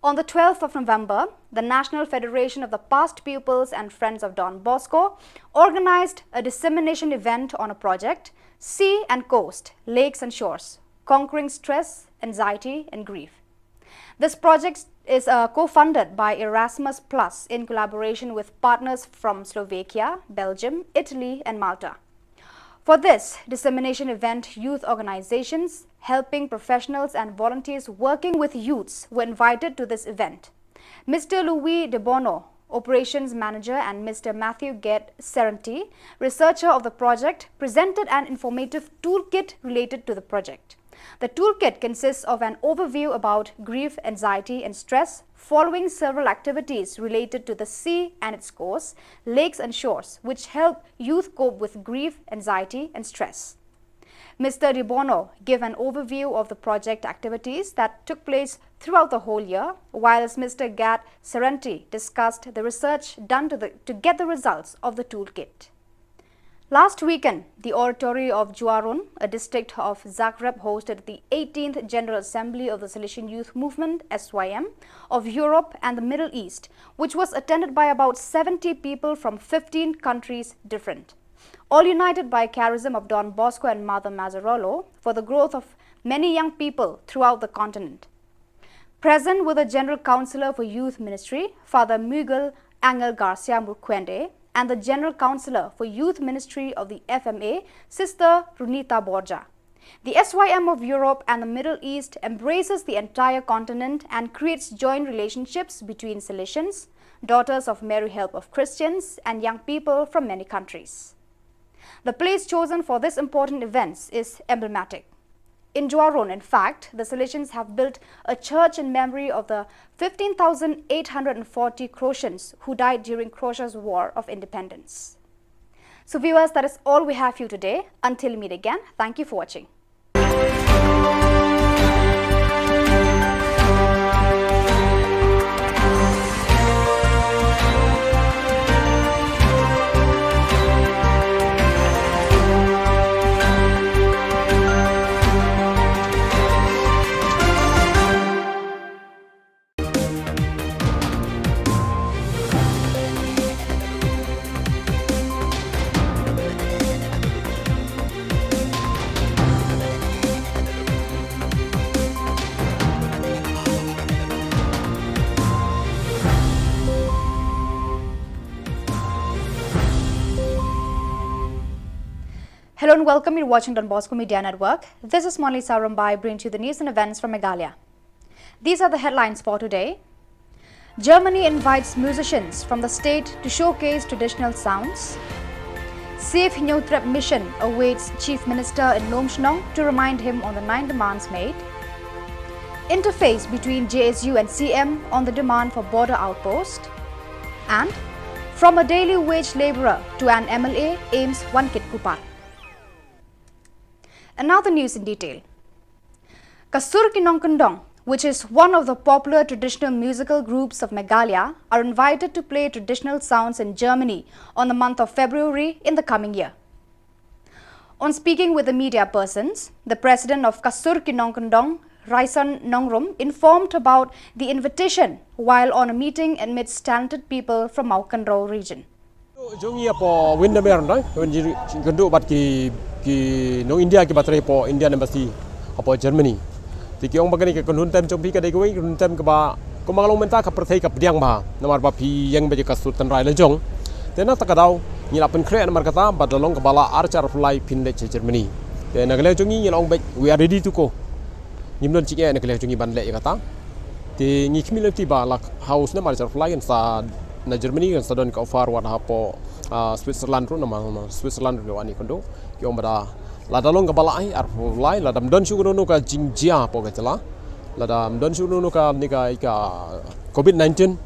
On the twelfth of November, the National Federation of the Past Pupils and Friends of Don Bosco organized a dissemination event on a project, Sea and Coast, Lakes and Shores, Conquering Stress, Anxiety, and Grief. This project is, uh, co-funded by Erasmus Plus in collaboration with partners from Slovakia, Belgium, Italy, and Malta. For this dissemination event, youth organizations, helping professionals, and volunteers working with youths were invited to this event. Mister Louis De Bono, operations manager, and Mister Matthew Gate Serenti, researcher of the project, presented an informative toolkit related to the project. The toolkit consists of an overview about grief, anxiety, and stress, following several activities related to the sea and its coast, lakes and shores, which help youth cope with grief, anxiety, and stress. Mister De Bono gave an overview of the project activities that took place throughout the whole year, whilst Mister Gate Serenti discussed the research done to, the, to get the results of the toolkit. Last weekend, the oratory of Juarun, a district of Zagreb, hosted the eighteenth General Assembly of the Salesian Youth Movement, S Y M, of Europe and the Middle East, which was attended by about seventy people from fifteen countries different, all united by charism of Don Bosco and Mother Mazzarolo for the growth of many young people throughout the continent. Present were the General Councillor for Youth Ministry, Father Miguel Angel Garcia Murquende, and the General Councillor for Youth Ministry of the F M A, Sister Runita Borja. The S Y M of Europe and the Middle East embraces the entire continent and creates joint relationships between Salesians, Daughters of Mary Help of Christians, and young people from many countries. The place chosen for this important event is emblematic. In Juarun, in fact, the Salesians have built a church in memory of the fifteen thousand eight hundred and forty Croatians who died during Croatia's War of Independence. So viewers, that is all we have for you today. Until we meet again, thank you for watching. Hello and welcome. You're watching Don Bosco Media Network. This is Monali Sarumbai bringing to you the news and events from Meghalaya. These are the headlines for today. Germany invites musicians from the state to showcase traditional sounds. Save Hynñiewtrep Mission awaits Chief Minister in Lumshnong to remind him on the nine demands made. Interface between J S U and C M on the demand for border outpost. And from a daily wage labourer to an M L A, AIIMS Wankitkuppar. And now the news in detail. Ka Sur Ki Nongkyndong, which is one of the popular traditional musical groups of Meghalaya, are invited to play traditional sounds in Germany on the month of February in the coming year. On speaking with the media persons, the president of Ka Sur Ki Nongkyndong, Raisan Nongrum, informed about the invitation while on a meeting amidst talented people from Mawkynrew region. Jong ngi hapoh Windermere, no? Wan jingkynduh bad ki, ki nong India kiba trei hapoh Indian Embassy hapoh Germany. Te ki ong ba kane ka kynhun tem jong phi ka dei kawei ka kynhun tem kaba, kumba nga la ong mynta, ka pyrthei ka pdiang bha. Namar ba phi ïeng beit ïa ka sur tynrai la jong. Te na kata ka daw ngi la pynkhreh namar kata, bad la long kaba lah ar hajar arphew lai phin leit sha Germany. Te na ka liang jong ngi ngi la ong beit, we are ready to go. Ngim don jingeh na ka liang jong ngi ban leh ïa kata. Te ngi khmih lynti ba la ha u snem ar hajar arphew lai kan sa na Germany kan sa don ka offer wat hapoh, ah, Switzerland ruh, namar, namar Switzerland ruh wan ïakynduh. Ki ong ba da, lada long kaba lah ai arphew lai, lada ym don shuh kano kano ka jingjia hapoh ka jylla, lada ym don shuh kano kano kane ka, ka covid nineteen,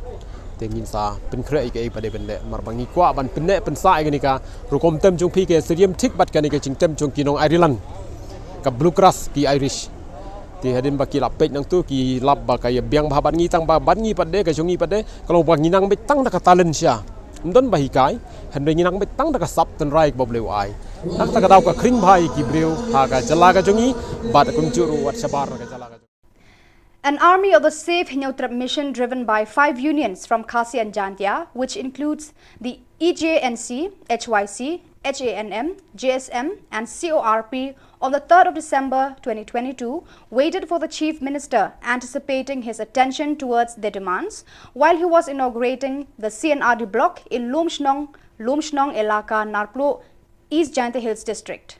te ngin sa pynkhreh ïa kaei ba dei ban leh, namar ba ngi kwah ban pynneh pynsah ïa kane ka rukom tem jong phi, ka syriem thik bad kane ka jingtem jong ki nong Ireland, ka bluegrass ki Irish. Te hadien ba ki la peit nangtu ki lap ba ka ïa biang bha bad ngi, tang ba bad ngi pat de, ka jong ngi pat de ka long ba ngi nang beit tang da ka talent sha, ym don ba hikai, hynrei ngi nang beit tang da ka sap tynrai kaba U Blei u ai. Na kata ka daw ka khring bha ïa ki briew ha ka jylla ka jong ngi bad kumjuh ruh wat shabar na ka jylla ka jong ngi. An army of the Save Hynñiewtrep Mission, driven by five unions from Khasi and Jaintia, which includes the E J N C, H Y C, H A N M, J S M, and C O R P, on the third of December twenty twenty-two, waited for the Chief Minister, anticipating his attention towards their demands, while he was inaugurating the C and R D block in Lumshnong, Lumshnong Elaka, Narpluh, East Jaintia Hills District.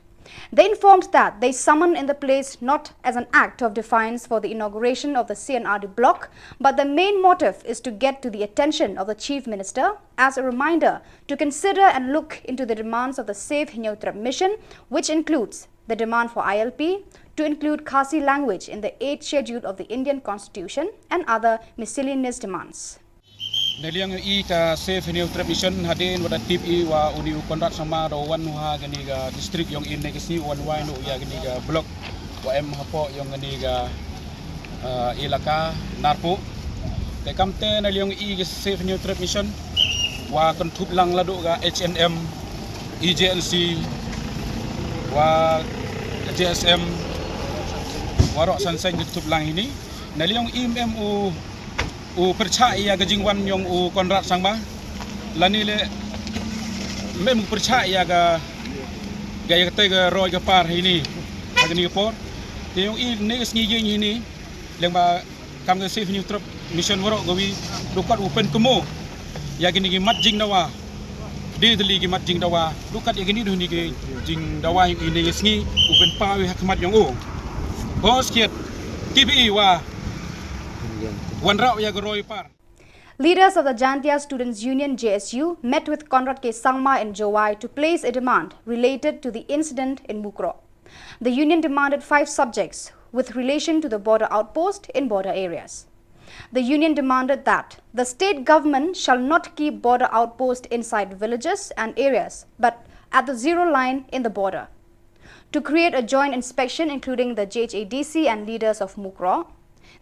They informed that they summoned in the place not as an act of defiance for the inauguration of the C and R D block, but the main motive is to get to the attention of the Chief Minister as a reminder to consider and look into the demands of the Save Hynñiewtrep Mission, which includes the demand for I L P, to include Khasi language in the eighth schedule of the Indian Constitution and other miscellaneous demands. Na liang i ka Save Hynñiewtrep Mission, hadien wat da tip i wa uni u Conrad Sangma u da wan ha kani ka district yong i ne ka sngi, wan wai noh ya kani ka block wa em hapoh yong kani ka, ah, elaka Narpuh. Te kamte na liang i ka Save Hynñiewtrep Mission wa kynthup lang la duh ka H N M, E J N C, wa J S M, waroh san seng kynthup lang hini. Na liang i em u u pyrchah ïa ka jingwan yong u Conrad Sangma, lane le mem u pyrchah ïa ka, ka ïa kata ka roi ka par hini ha kani ka por. Te yong i ne ka sngi ïing hini, leng ba kam ka Save Hynñiewtrep Mission waroh kawi, du kat u pynkynmaw ïa kini ki mat jingdawa. Dei tylli ki mat jingdawa, du kat ïa kini du hini ki jingdawa yong i ne ka sngi u pynpaw i ha khmat yong u. Bos kiet, ki bi wa wanrah ïa ka roi par. Leaders of the Jaintia Students Union, J S U, met with Conrad K Sangma in Jowai to place a demand related to the incident in Mukroh. The union demanded five subjects with relation to the border outpost in border areas. The union demanded that the state government shall not keep border outpost inside villages and areas, but at the zero line in the border. To create a joint inspection including the J H A D C and leaders of Mukroh.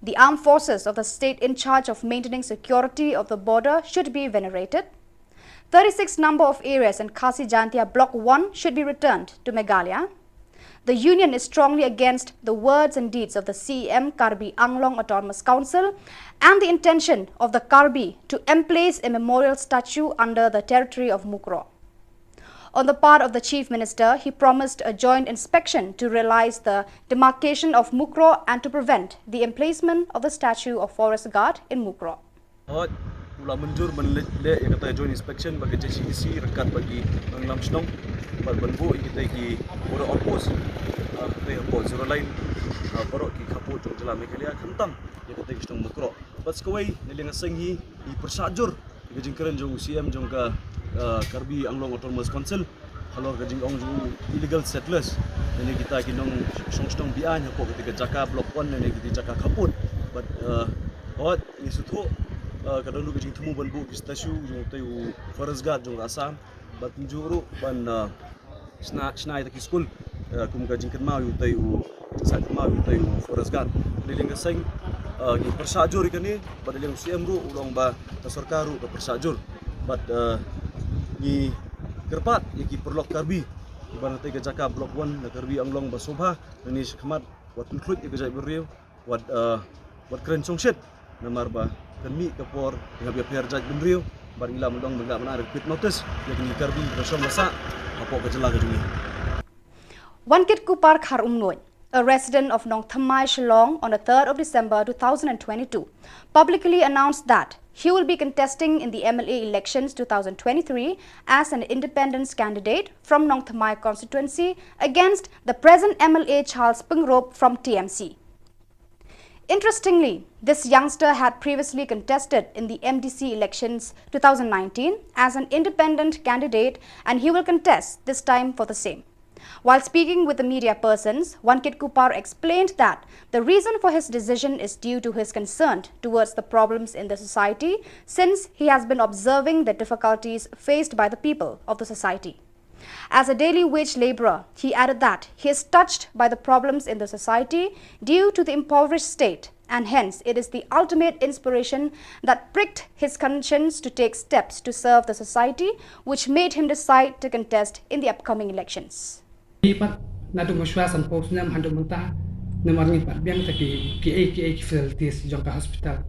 The armed forces of the state in charge of maintaining security of the border should be venerated. Thirty-six number of areas in Khasi Jaintia Block one should be returned to Meghalaya. The union is strongly against the words and deeds of the C E M Karbi Anglong Autonomous Council and the intention of the Karbi to emplace a memorial statue under the territory of Mukroh. On the part of the Chief Minister, he promised a joint inspection to realize the demarcation of Mukroh and to prevent the emplacement of the statue of Forest Guard in Mukroh. Hooid, u la mynjur ban leh, leh ïa kata joint inspection bad ka J H A D C ryngkat bad ki nongïalam shnong. Bad ban buh ïa kita ki border outpost, ah, kita hapoh zero line, ah, baroh ki khappud jong jylla Meghalaya, khamtam ïa kita ki shnong Mawkroh. Bad sa kawei, na liang ka seng hi, ngi pyrshah jur ïa ka jingkren jong u C M jong ka, ah, Karbi Anglong Autonomous Council halor ka jingong jong u illegal settlers, lane kita ki nongshong shnong be-aiñ hapoh kita ki jaka Block One lane kita ki jaka khappud. Bad, ah, wat ngi sngewthuh, ah, ka don ruh ka jingthmu ban buh ki statue jong utei u Forest Guard jong ka Assam. Bad kumjuh ruh ban, ah, shna, shna ïa kita ki skul, ah, kum ka jingkynmaw ïa utei u, jingshah kynmaw ïa utei u Forest Guard. Na liang ka seng, ah, ngi pyrshah jur ïa kane, bad na liang u C M ruh u la ong ba ka sorkar ruh ka pyrshah jur. Bad, ah, ngi kyrpad ïa ki paralok Karbi ba na katei ka jaka Block One na Karbi Anglong ba sngewbha, na kane shakhmat wat pynkhluit ïa ka jaitbynriew, wat, ah, wat kren shongshit, namar ba kan mih ka por ïa ka pher jaitbynriew, bad ngi lah ban ong ba ngi lah ban ai repeat notice ïa kine ki Karbi ba shong ba sah hapoh ka jylla ka jong ngi. Wankitku Parkhar Umnguid, a resident of Nongthymmai, Shillong, on the third of December two thousand and twenty-two, publicly announced that he will be contesting in the M L A elections two thousand twenty-three as an independent candidate from Nongthymmai constituency against the present M L A Charles Pyngrope from T M C. Interestingly, this youngster had previously contested in the M D C elections two thousand nineteen as an independent candidate, and he will contest this time for the same. While speaking with the media persons, Wankitku Par explained that the reason for his decision is due to his concern towards the problems in the society, since he has been observing the difficulties faced by the people of the society. As a daily wage laborer, he added that he is touched by the problems in the society due to the impoverished state, and hence it is the ultimate inspiration that pricked his conscience to take steps to serve the society, which made him decide to contest in the upcoming elections. Ngi pat naduh mynshuwa sanphew snem haduh mynta, namar ngim pat biang te ki, ki, ki, ki facilities jong ka hospital.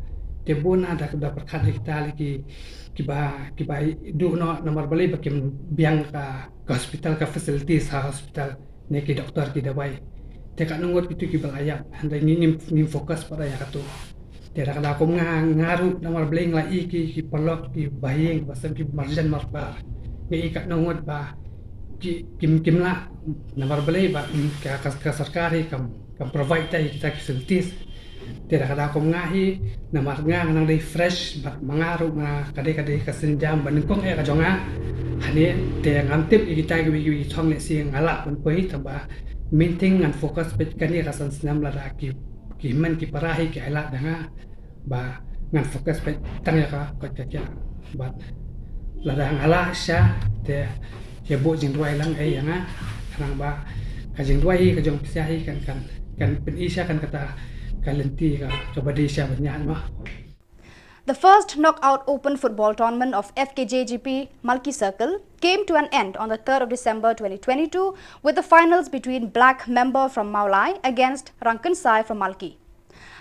Te bun na da, da pyrkhat ïa kita lei ki, kiba, kiba duh noh namar balei ba kim biang ka, ka hospital, ka facilities ha hospital, ne ki doktor, ki dawai. Te katno ngut kitu kiba la ïap, hynrei ngi ngim, ngim focus pat ïa katu. Te da ka daw kum nga, nga ruh namar balei nga la i ki, ki paralok, kiba ïing, kiba sem, kiba marjan marpa. Nga i katno ngut ba ki, kim, kim lah, namar balei ba, mm, ka, ka, ka sorkar hi kam, kam provide te ïa kita ki facilities. Te da ka daw kum nga hi, namar nga nga nang dei fresh, bad ma nga ruh nga ka dei, ka dei ka sienjam ba nyngkong eh ka jong nga. Hangne te ngam tip ïa kita kiwei kiwei ki thong, lehse nga lah ban poi, tangba mynta ngan focus beit kane ka san snem lada ki, ki hynmen ki para hi ki ailad da nga, ba ngan focus beit tang ïa ka koit ka khiah. Bad lada nga lah sha te ïa buh jingduwai lang ei ïa nga, khnang ba ka jingduwai hi ka jong phi sha hi kan, kan, kan pyni sha kan kata ka lynti ka, kaba dei sha ban ïaid ma. The first knockout open football tournament of F K J G P Malki Circle came to an end on the third of December twenty twenty-two, with the finals between Black Member from Mawlai against Rangkynsai from Malki.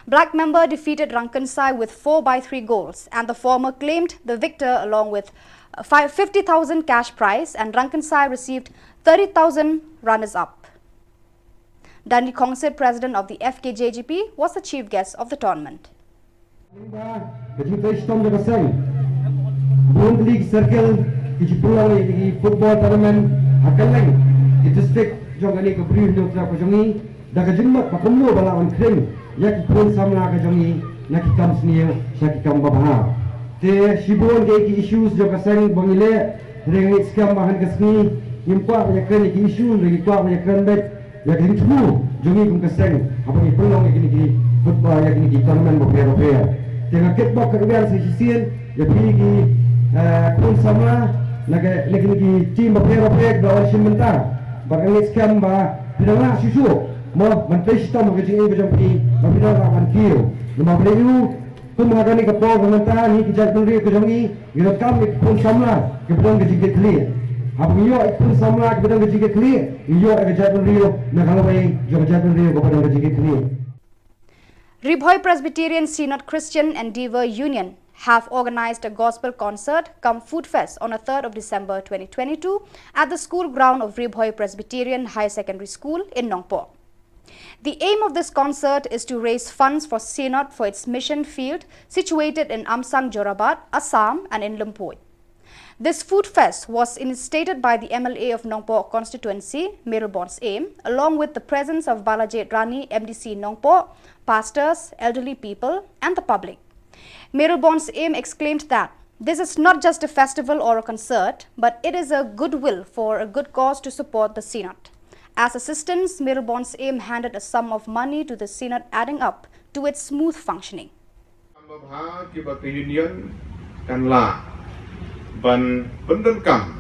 Black Member defeated Rangkynsai with four by three goals, and the former claimed the victor along with, uh, five, fifty thousand cash prize, and Rangkynsai received thirty thousand runners-up. Danny Khongsip, president of the F K J G P, was the chief guest of the tournament. Ka jingtrei shitom jong ka seng. Bun tylli ki circle ki ju pynlong ïa ki football tournament ha kylleng ki district jong kane ka Bri u Hynñiewtrep ka jong ngi. Da ka jingmut ba kumno ba lah ban khring ïa ki khun samla ka jong ngi na ki kam sniew sha ki kam babha. Te shibun ki, ki issues jong ka seng ba ngi leh, hynrei nga ngeit skhem ba ha kane ka sngi ngim kwah ban ïakren ïa ki issue, hynrei ngi kwah ban ïakren beit ïa ka jingthmu jong ngi kum ka seng haba ngi pynlong ïa kine ki football, ïa kine ki tournament bapher bapher. Te nga kitbok kyrwiang sa shisien ïa phi ki, eh, khun samla na ka, na kine ki team bapher bapher kiba la wan shim bynta. Bad nga ngeit skhem ba phi dang lah shuh shuh mo ban trei shitom ha ka jingim ka jong phi, ba phi dang lah ban kiew. Namar balei? Kum ha kane ka por ka mynta, ngi ki jaitbynriew ka jong ngi ngi donkam ïa ki khun samla kiba don ka jingkitkhlieh. Haba ngi ïoh ïa ki khun samla kiba don ka jingkitkhlieh, ngi ïoh ïa ka jaitbynriew na ka lawei jong ka jaitbynriew kaba don ka jingkitkhlieh. Ri Bhoi Presbyterian Synod Christian Endeavour Union have organized a gospel concert cum food fest on the third of December twenty twenty-two at the school ground of Ri Bhoi Presbyterian Higher Secondary School in Nongpoh. The aim of this concert is to raise funds for Synod for its mission field situated in Amsang Jorabat, Assam, and in Lyimpoi. This food fest was initiated by the M L A of Nongpoh constituency, Mayralborn Syiem, along with the presence of Balajied Rani, M D C Nongpoh, pastors, elderly people, and the public. Mayralborn Syiem exclaimed that this is not just a festival or a concert, but it is a goodwill for a good cause to support the Synod. As assistance, Mayralborn Syiem handed a sum of money to the Synod, adding up to its smooth functioning. Kam babha kiba ka Union kan lah ban pyndonkam,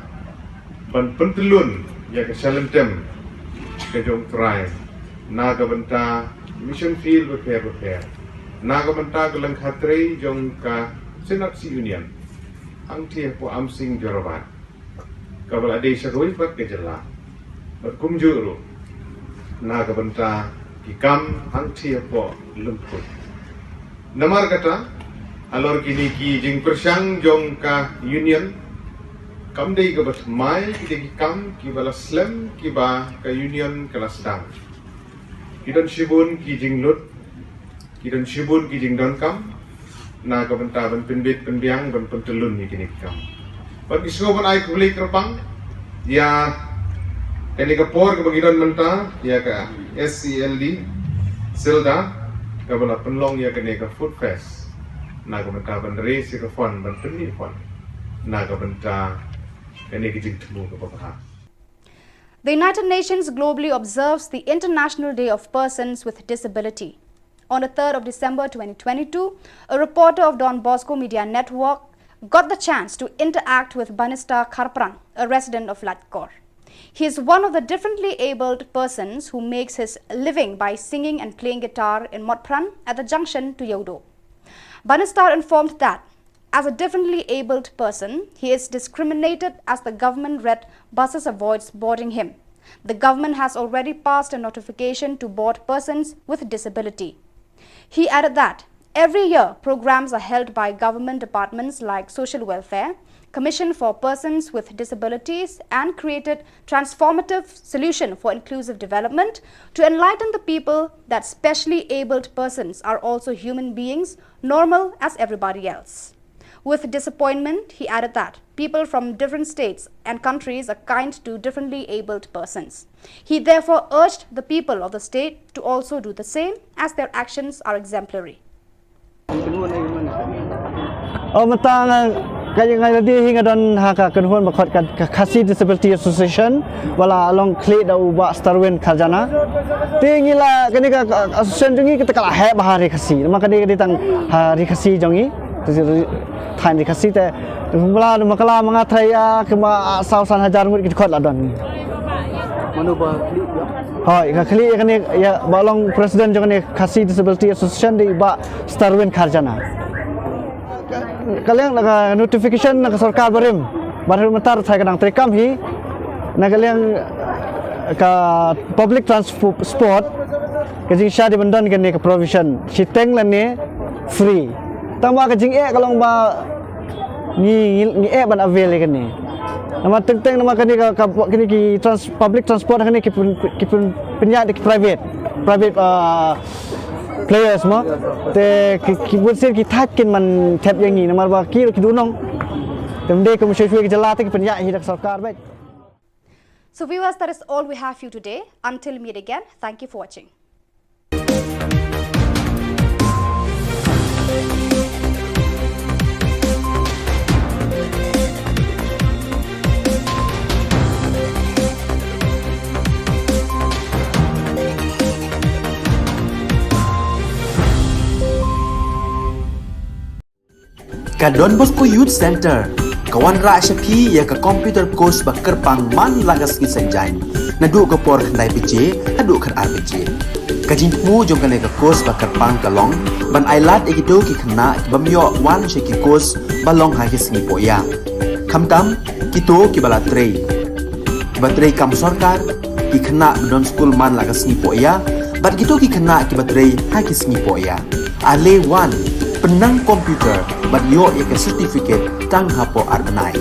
ban pyntyllun ïa ka shalynter ka jong U Trai na ka bynta mission field bapher bapher, na ka bynta ka lyngkha trei jong ka Synod Union hangtei hapoh Amsing Jorabat, kaba la dei sha kawei pat ka jylla, bad kumjuh ruh na ka bynta ki kam hangtei hapoh lympung. Namar kata, halor kine ki jingpyrshang jong ka Union, kam dei kaba thymmai kita ki kam kiba la slem kiba ka Union ka la sdang. Ki don shibun ki jinglut, ki don shibun ki jingdonkam na ka bynta ban pynbit pynbiang, ban pyntyllun ïa kine ki kam. Bad ngi sngewbha ban ai khublei kyrpang ïa kane ka por kaba ngi don mynta, ïa ka S C L D Silda, kaba la pynlong ïa kane ka food fest na ka bynta ban raise ïa ka fund, ban pynmih fund na ka bynta kane ka jingthmu kaba bha. The United Nations globally observes the International Day of Persons with Disability. On the third of December twenty twenty-two, a reporter of Don Bosco Media Network got the chance to interact with Banistar Kharpran, a resident of Laitkor. He is one of the differently abled persons who makes his living by singing and playing guitar in Motphran at the junction to Yawdo. Banistar informed that as a differently abled person, he is discriminated as the government red buses avoids boarding him. The government has already passed a notification to board persons with disability. He added that every year programs are held by government departments like Social Welfare, Commission for Persons with Disabilities, and created transformative solution for inclusive development to enlighten the people that specially abled persons are also human beings, normal as everybody else. With disappointment, he added that people from different states and countries are kind to differently abled persons. He therefore urged the people of the state to also do the same, as their actions are exemplary. Oh, mynta nga, ka, nga la dei hi nga don ha ka kynhun ba khot ka, ka Khasi Disability Association, ba la long khlieh da u Bah Starwin Kharjana. Te ngi la, kane ka, ka association jong ngi kata ka la heh bha ha Ri Khasi. Namar kane ka dei tang ha Ri Khasi jong ngi. Te ri, thaiñ Ri Khasi te, mla, mla kylla ma nga trai ïa, kumba saw san hajar ngut ki dkhot la don. Mano ba khlieh ïa? Hooid, ka khlieh ïa kane, ïa, ba long president jong kane Khasi Disability Association dei Bah Starwin Kharjana. Ka, ka liang na ka notification na ka sorkar barim, barim mynta sa ka dang treikam hi, na ka liang ka public transport, ka jingshah dei ban don kane ka provision, shiteng lane free. Tangba ka jingeh ka long ba ngi, ngi, ngi eh ban avail ïa kane. Namar teng teng namar kane ka, ka, kane ki trans-, public transport kane ki pyn-, ki pyn-, pynïaid da ki private, private, ah, players mo. Te ki, ki bun sien ki thait kin man thep ïa ngi namar ba ki ruh ki dei nong. Te ym dei kum shuwa shuwa ki jylla te ki pynïaid hi da ka sorkar beit. So viewers, that is all we have for you today. Until meet again, thank you for watching. Ka Don Bosco Youth Center ka wanrah sha phi ïa ka computer course ba kyrpang man la ka sngi Saitjaiñ, naduh ka por khyndai baje haduh khatar baje. Ka jingthmu jong kane ka course ba kyrpang ka long ban ailad ïa kito ki khynnah ki bym ïoh wan sha ki course ba long ha ki sngi poh ïa. Khamtam kito kiba la trei, kiba trei kam sorkar, ki khynnah ba don skul man la ka sngi poh ïa, bad kito ki khynnah kiba trei ha ki sngi poh ïa. Ale wan, pynnang computer bad ïoh ïa ka certificate tang hapoh ar bnai.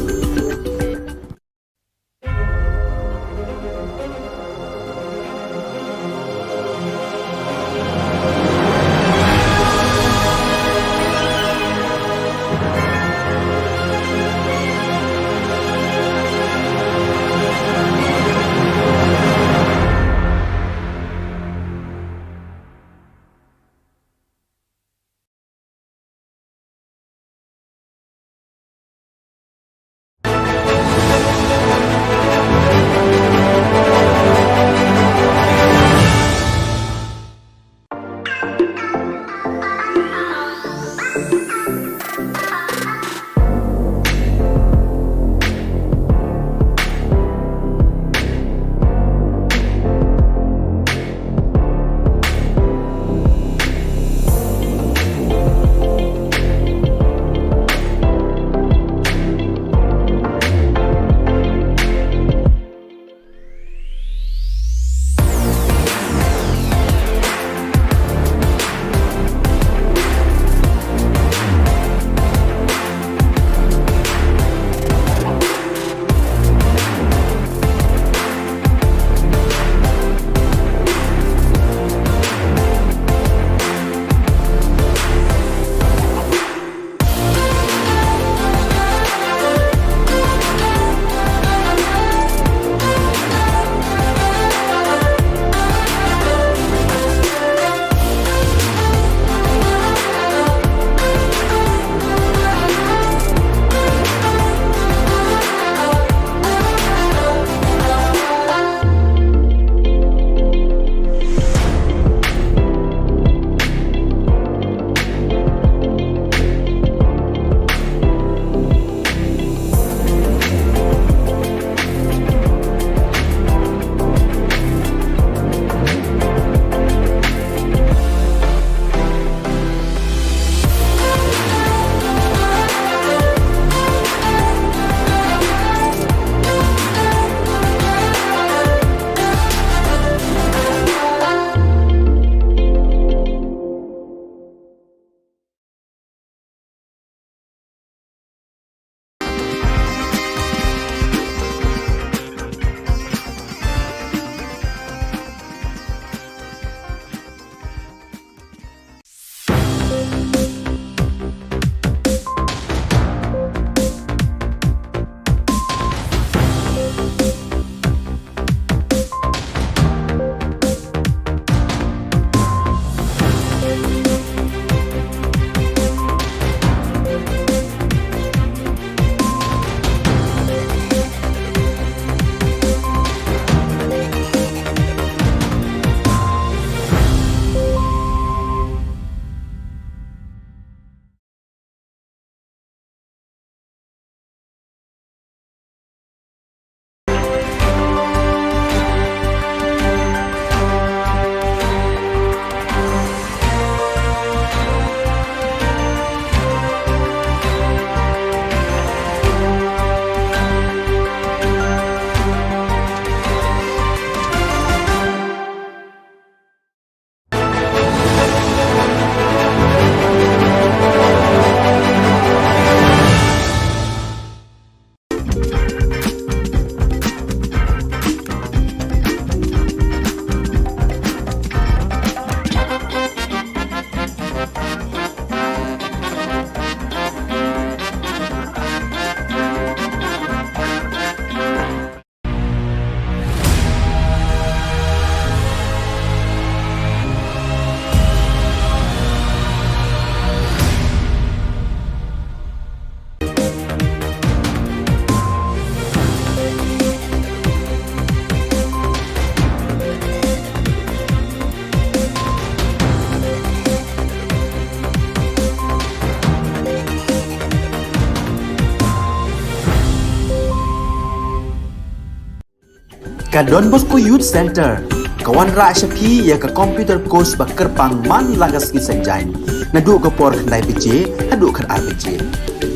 Ka Don Bosco Youth Centre ka wanrah sha phi ïa ka computer course ba kyrpang man la ka sngi Saitjaiñ, naduh ka por khyndai baje haduh khatar baje.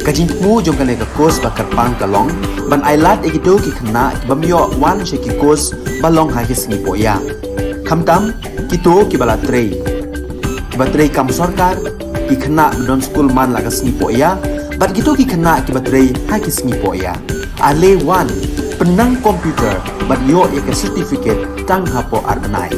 Ka jingthmu jong kane ka course ba kyrpang ka long ban ailad ïa kito ki khynnah ki bym ïoh wan sha ki course ba long ha ki sngi pohïa, khamtam kito kiba la trei, kiba trei kam sorkar, ki khynnah ba don skul man la ka sngi pohïa, bad kito ki khynnah kiba trei ha ki sngi pohïa. Ale wan, pynnang computer bad ïoh ïa ka certificate tang hapoh ar bnai.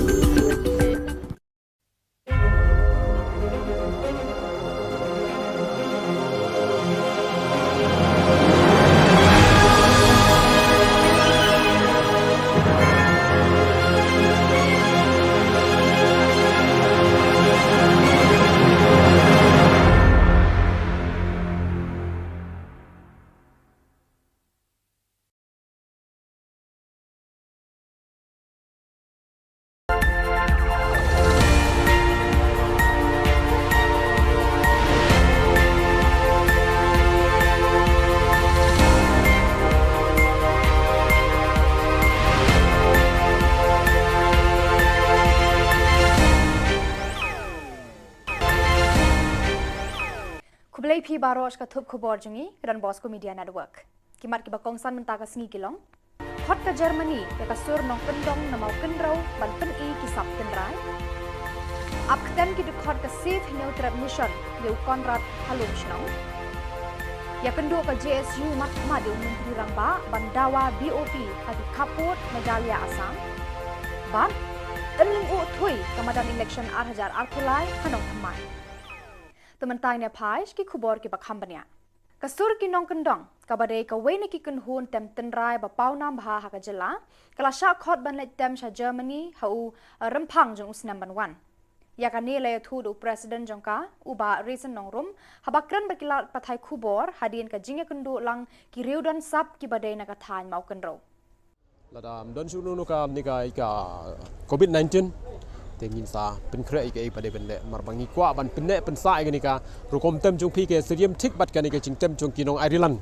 Khublei phi baroh sha ka thup khubor jong ngi, ka Don Bosco Media Network. Ki mat kiba kongsan mynta ka sngi ki long: Khot ka Germany ïa ka sur nongkyndong na Mawkynrew ban pyni ki sap tynrai. Ap ktem ki dkhot ka Save Hynñiewtrep Mission ïa u Conrad ha Lumshnong. Ïakynduh ka J S U markhmat ïa u Myntri Rangbah ban dawa B O P ha ki khappud Meghalaya Assam. Bad yn lyngngoh thuh ka madan election ar hajar arphew lai ha Nongthymmai. Te mynta ngin ïa phai sha ki khubor kiba kham bniah. Ka sur ki nongkyndong, kaba dei kawei na ki kynhun tem tynrai ba pawnam bha ha ka jylla, ka la shah khot ban leit tem sha Germany ha u, eh, rymphang jong u snem ban wan. Ïa kane la ïathuh da u President jong ka, u Bah Raisin Nongrum, haba kren bad ki lad pathai khubor hadien ka jingïakynduh lang ki riew don sap kiba dei na ka thaiñ Mawkynrew. Lada ym don shuh kano kano ka, kane ka, ka covid nineteen, te ngin sa pynkhreh ïa kaei ba dei ban leh, namar ba ngi kwah ban pynneh pynsah ïa kane ka rukom tem jong phi, ka syriem thik bad kane ka jingtem jong ki nong Ireland,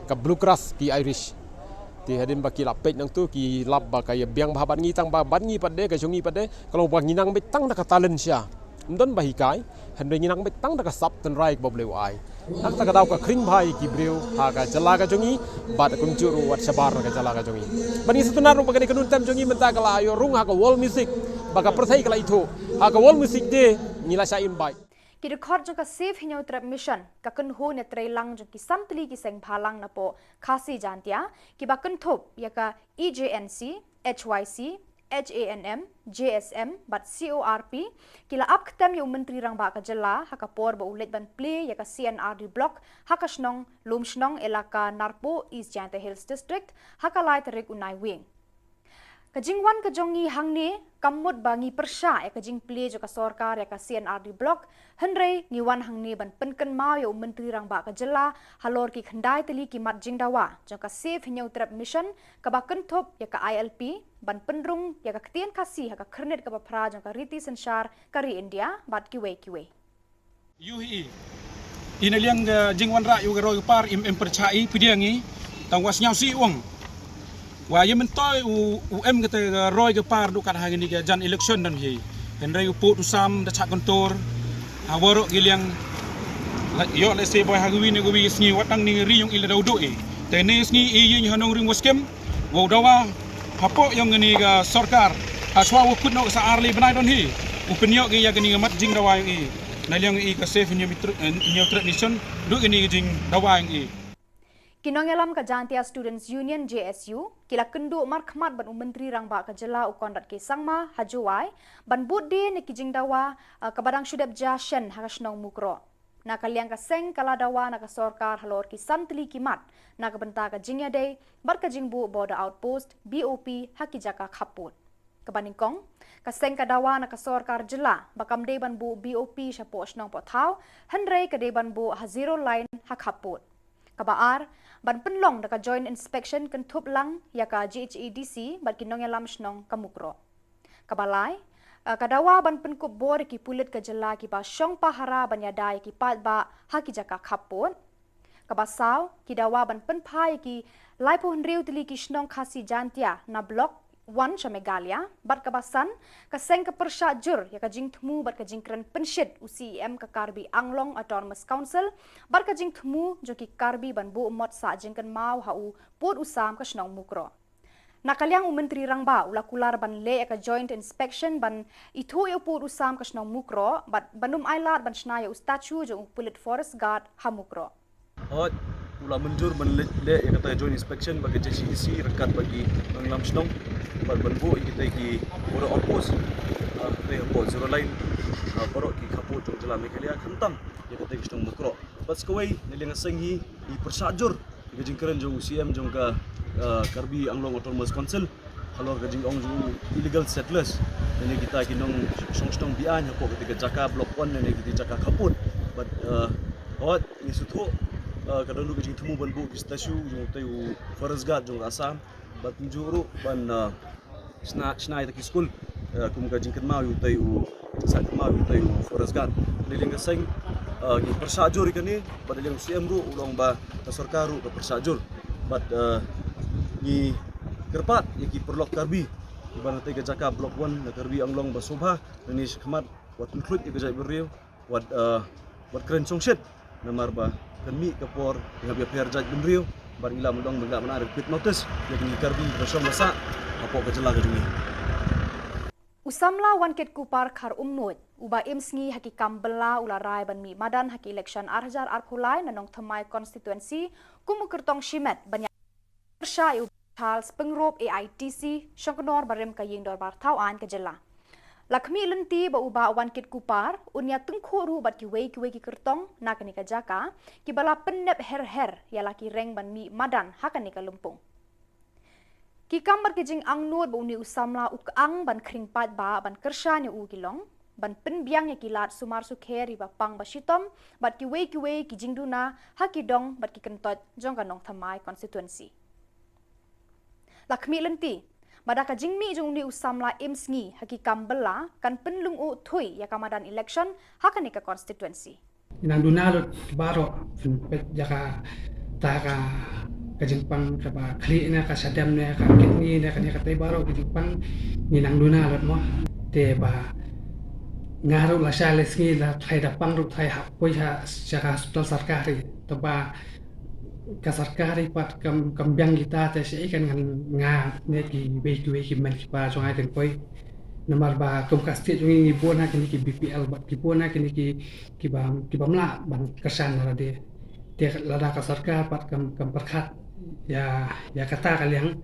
ka Bluegrass ki Irish. Te hadien ba ki la peit nangtu ki lap ba ka ïa biang bha bad ngi, tang ba bad ngi pat de, ka jong ngi pat de ka long ba ngi nang beit tang da ka talent sha, ym don ba hikai, hynrei ngi nang beit tang da ka sap tynrai kaba U Blei u ai. Nangta ka daw ka khring bha ïa ki briew ha ka jylla ka jong ngi, bad kumjuh ruh wat shabar na ka jylla ka jong ngi. Bad ngi sngewtynnat ruh ba kane ka nongtem jong ngi mynta ka la ïoh rung ha ka World Music, ba ka pyrthei ka la ithuh. Ha ka World Music Day ngi la shah invite. Ki dkhot jong ka Save Hynñiewtrep Mission, ka kynhun ïatreilang jong ki san tylli ki seng bhalang napoh Khasi Jaintia, kiba kynthup ïa ka E J N C, H Y C, H A N M, J S M bad C O R P, ki la ap ktem ïa u Myntri Rangbah ka jylla ha ka por ba u leit ban plie ïa ka C and R D Block ha ka shnong Lumshnong, Elaka Narpuh, East Jaintia Hills District, ha ka lai tarik u Naiwieng. Ka jingwan ka jong ngi hangne kam mut ba ngi pyrshah ïa ka jingplie jong ka sorkar ïa ka C and R D Block, hynrei ngi wan hangne ban pynkynmaw ïa u Myntri Rangbah ka jylla halor ki khyndai tylli ki mat jingdawa jong ka Save Hynñiewtrep Mission, kaba kynthup ïa ka I L P, ban pynrung ïa ka ktien Khasi ha ka khyrnit kaba phra jong ka riti synshar ka ri India bad kiwei kiwei. Ïohi i na liang ka jingwanrah ïa ka roi ka par, im em pyrshah i pdiang i, tang wa sngewsih wang. Wa ïa myntoi u, u em kata ka roi ka par duh kat ha kane ka jan election don hi. Hynrei u pud u sam da chah kyntur ha waroh ki liang. Ïoh lehse boi ha kawi ne kawi ka sngi wat nang ne ri ïong i la daw duh i. Te ne sngi i ïing ha nongrim wa skhem. Wow dawa hapoh ïong kane ka sorkar. Hashwa wa kut noh sa ar lai bnai don hi. U pynïoh ki ïa kane ka mat jingdawa ïong i. Na liang i ka Save Hynñiewtrep Mission duh kane ka jingdawa ïong i. Ki nongïalam ka Jaintia Students Union, J S U, ki la kynduh markhmat bad u Myntri Rangbah ka jylla u Conrad K Sangma ha Jowai ban bud die na ki jingdawa, eh, kaba dang shu dep jia shen ha ka shnong Mukroh. Na ka liang ka seng ka la dawa na ka sorkar halor ki san tylli ki mat na ka bynta ka jingïadei bad ka jingbuh Border Outpost, B O P, ha ki jaka khappud. Kaba nyngkong, ka seng ka dawa na ka sorkar jylla ba kam dei ban buh B O P shapoh shnong poh thaw, hynrei ka dei ban buh ha zero line ha khappud. Kaba ar, ban pynlong da ka Joint Inspection kynthup lang ïa ka J H A D C bad ki nongïalam shnong ka Mukroh. Kaba lai, eh, ka dawa ban pynkup bor ïa ki pulit ka jylla kiba shong pahara ban ïada ïa ki paidbah ha ki jaka khappud. Kaba saw, ki dawa ban pynphai ïa ki laiphew hynriew tylli ki shnong Khasi Jaintia na Block wan sha Meghalaya, bad kaba san, ka seng ka pyrshah jur ïa ka jingthmu bad ka jingkren pynshit u C E M ka Karbi Anglong Autonomous Council, bad ka jingthmu jong ki Karbi ban buh mot sah jingkynmaw ha u pud u sam ka shnong Mukroh. Na ka liang u Myntri Rangbah u la kular ban leh ïa ka joint inspection ban ithuh ïa u pud u sam ka shnong Mukroh, bad ban ym ailad ban shna ïa u statue jong u pulit forest guard ha Mukroh. Hooid, u la mynjur ban leh, leh ïa kata joint inspection bad ka J C D C ryngkat bad ki nongïalam shnong, bad ban buh ïa kita ki border outpost, ah, kita hapoh zero line, ah, baroh ki khappud jong jylla Meghalaya, khamtam ïa kita ki shnong Mukroh. Bad sa kawei, na liang ka seng hi, i pyrshah jur ïa ka jingkren jong u C E M jong ka, ah, Karbi Anglong Autonomous Council halor ka jingong jong u illegal settlers, ïa kita ki nongshong shnong be-aiñ hapoh kata ka jaka Block One, ïa kita ki jaka khappud. Bad, ah, hooid, ngi sngewthuh, ah, ka don ruh ka jingthmu ban buh ki statue jong utai u forest guard jong ka Assam, bad kumjuh ruh ban, ah, shna, shna ïa kita ki skul, ah, kum ka jingkynmaw ïa utai u, jingsah kynmaw ïa utai u forest guard. Na liang ka seng, ah, ngi pyrshah jur ïa kane, bad na liang u C E M ruh u la ong ba ka sorkar ruh ka pyrshah jur. Bad, ah, ngi kyrpad ïa ki paralok Karbi kiba na katai ka jaka Block One na Karbi Anglong ba sngewbha, na ne shakhmat, wat pynkhluit ïa ka jaitbynriew, wat, eh, wat kren shongshit, namar ba kan mih ka por ïa ka pher jaitbynriew, bad ngi lah ban ong ba ngi lah ban ai repeat notice ïa kine ki Karbi kiba shong ba sah hapoh ka jylla ka jong ngi. U samla Wankitkuppar Kharumnuid, uba im sngi ha ki kam bylla, u la rai ban mih madan ha ki election ar hajar arphew lai na Nongthymmai constituency, kum u kyrtong shimet ban ïa pyrshah ïa u Charles Pyngrope A I T C, shongknor barim ka ïing dorbar thaw aiñ ka jylla. La khmih lynti ba u Bah Wankitkuppar un ïa tyngkhuh ruh bad kiwei kiwei ki kyrtong na kane ka jaka, kiba la pynnep her her ïa la ki reng ban mih madan ha kane ka lympung. Ki kam bad ki jingangnud ba une u samla u kyang ban khring paidbah ban kyrshan ïa u ki long ban pynbiang ïa ki lad sumar sukher ïa ba pang ba shitom bad kiwei kiwei ki jingduna ha ki dong bad ki kyntoit jong ka Nongthymmai constituency. La khmih lynti ba da ka jingmih jong une u samla im sngi ha ki kam bylla kan pynlyngngoh thuh ïa ka madan election ha kane ka constituency. Nang duna lut baroh peit ïa kata ka, ka jingpang kaba khlieh ne ka shadem ne ka kidney ne kane katai baroh ka jingpang, ngi nang duna lut mo. Te ba nga ruh lashai lashisngi la tharai da pang ruh tharai hap poi sha, sha ka hospital sorkari. Te ba ka sorkari pat kam, kam biang kita te shaei kan ngan nga ne kiwei kiwei ki mei ki pa jong nga kin poi. Namar ba kum ka state jong ngi ngi bun ha kine ki B P L bad ngi bun ha kine ki, kiba, kiba mlah ban kyrshan na lade. Te lada ka sorkar pat kam, kam pyrkhat ïa, ïa kata ka liang,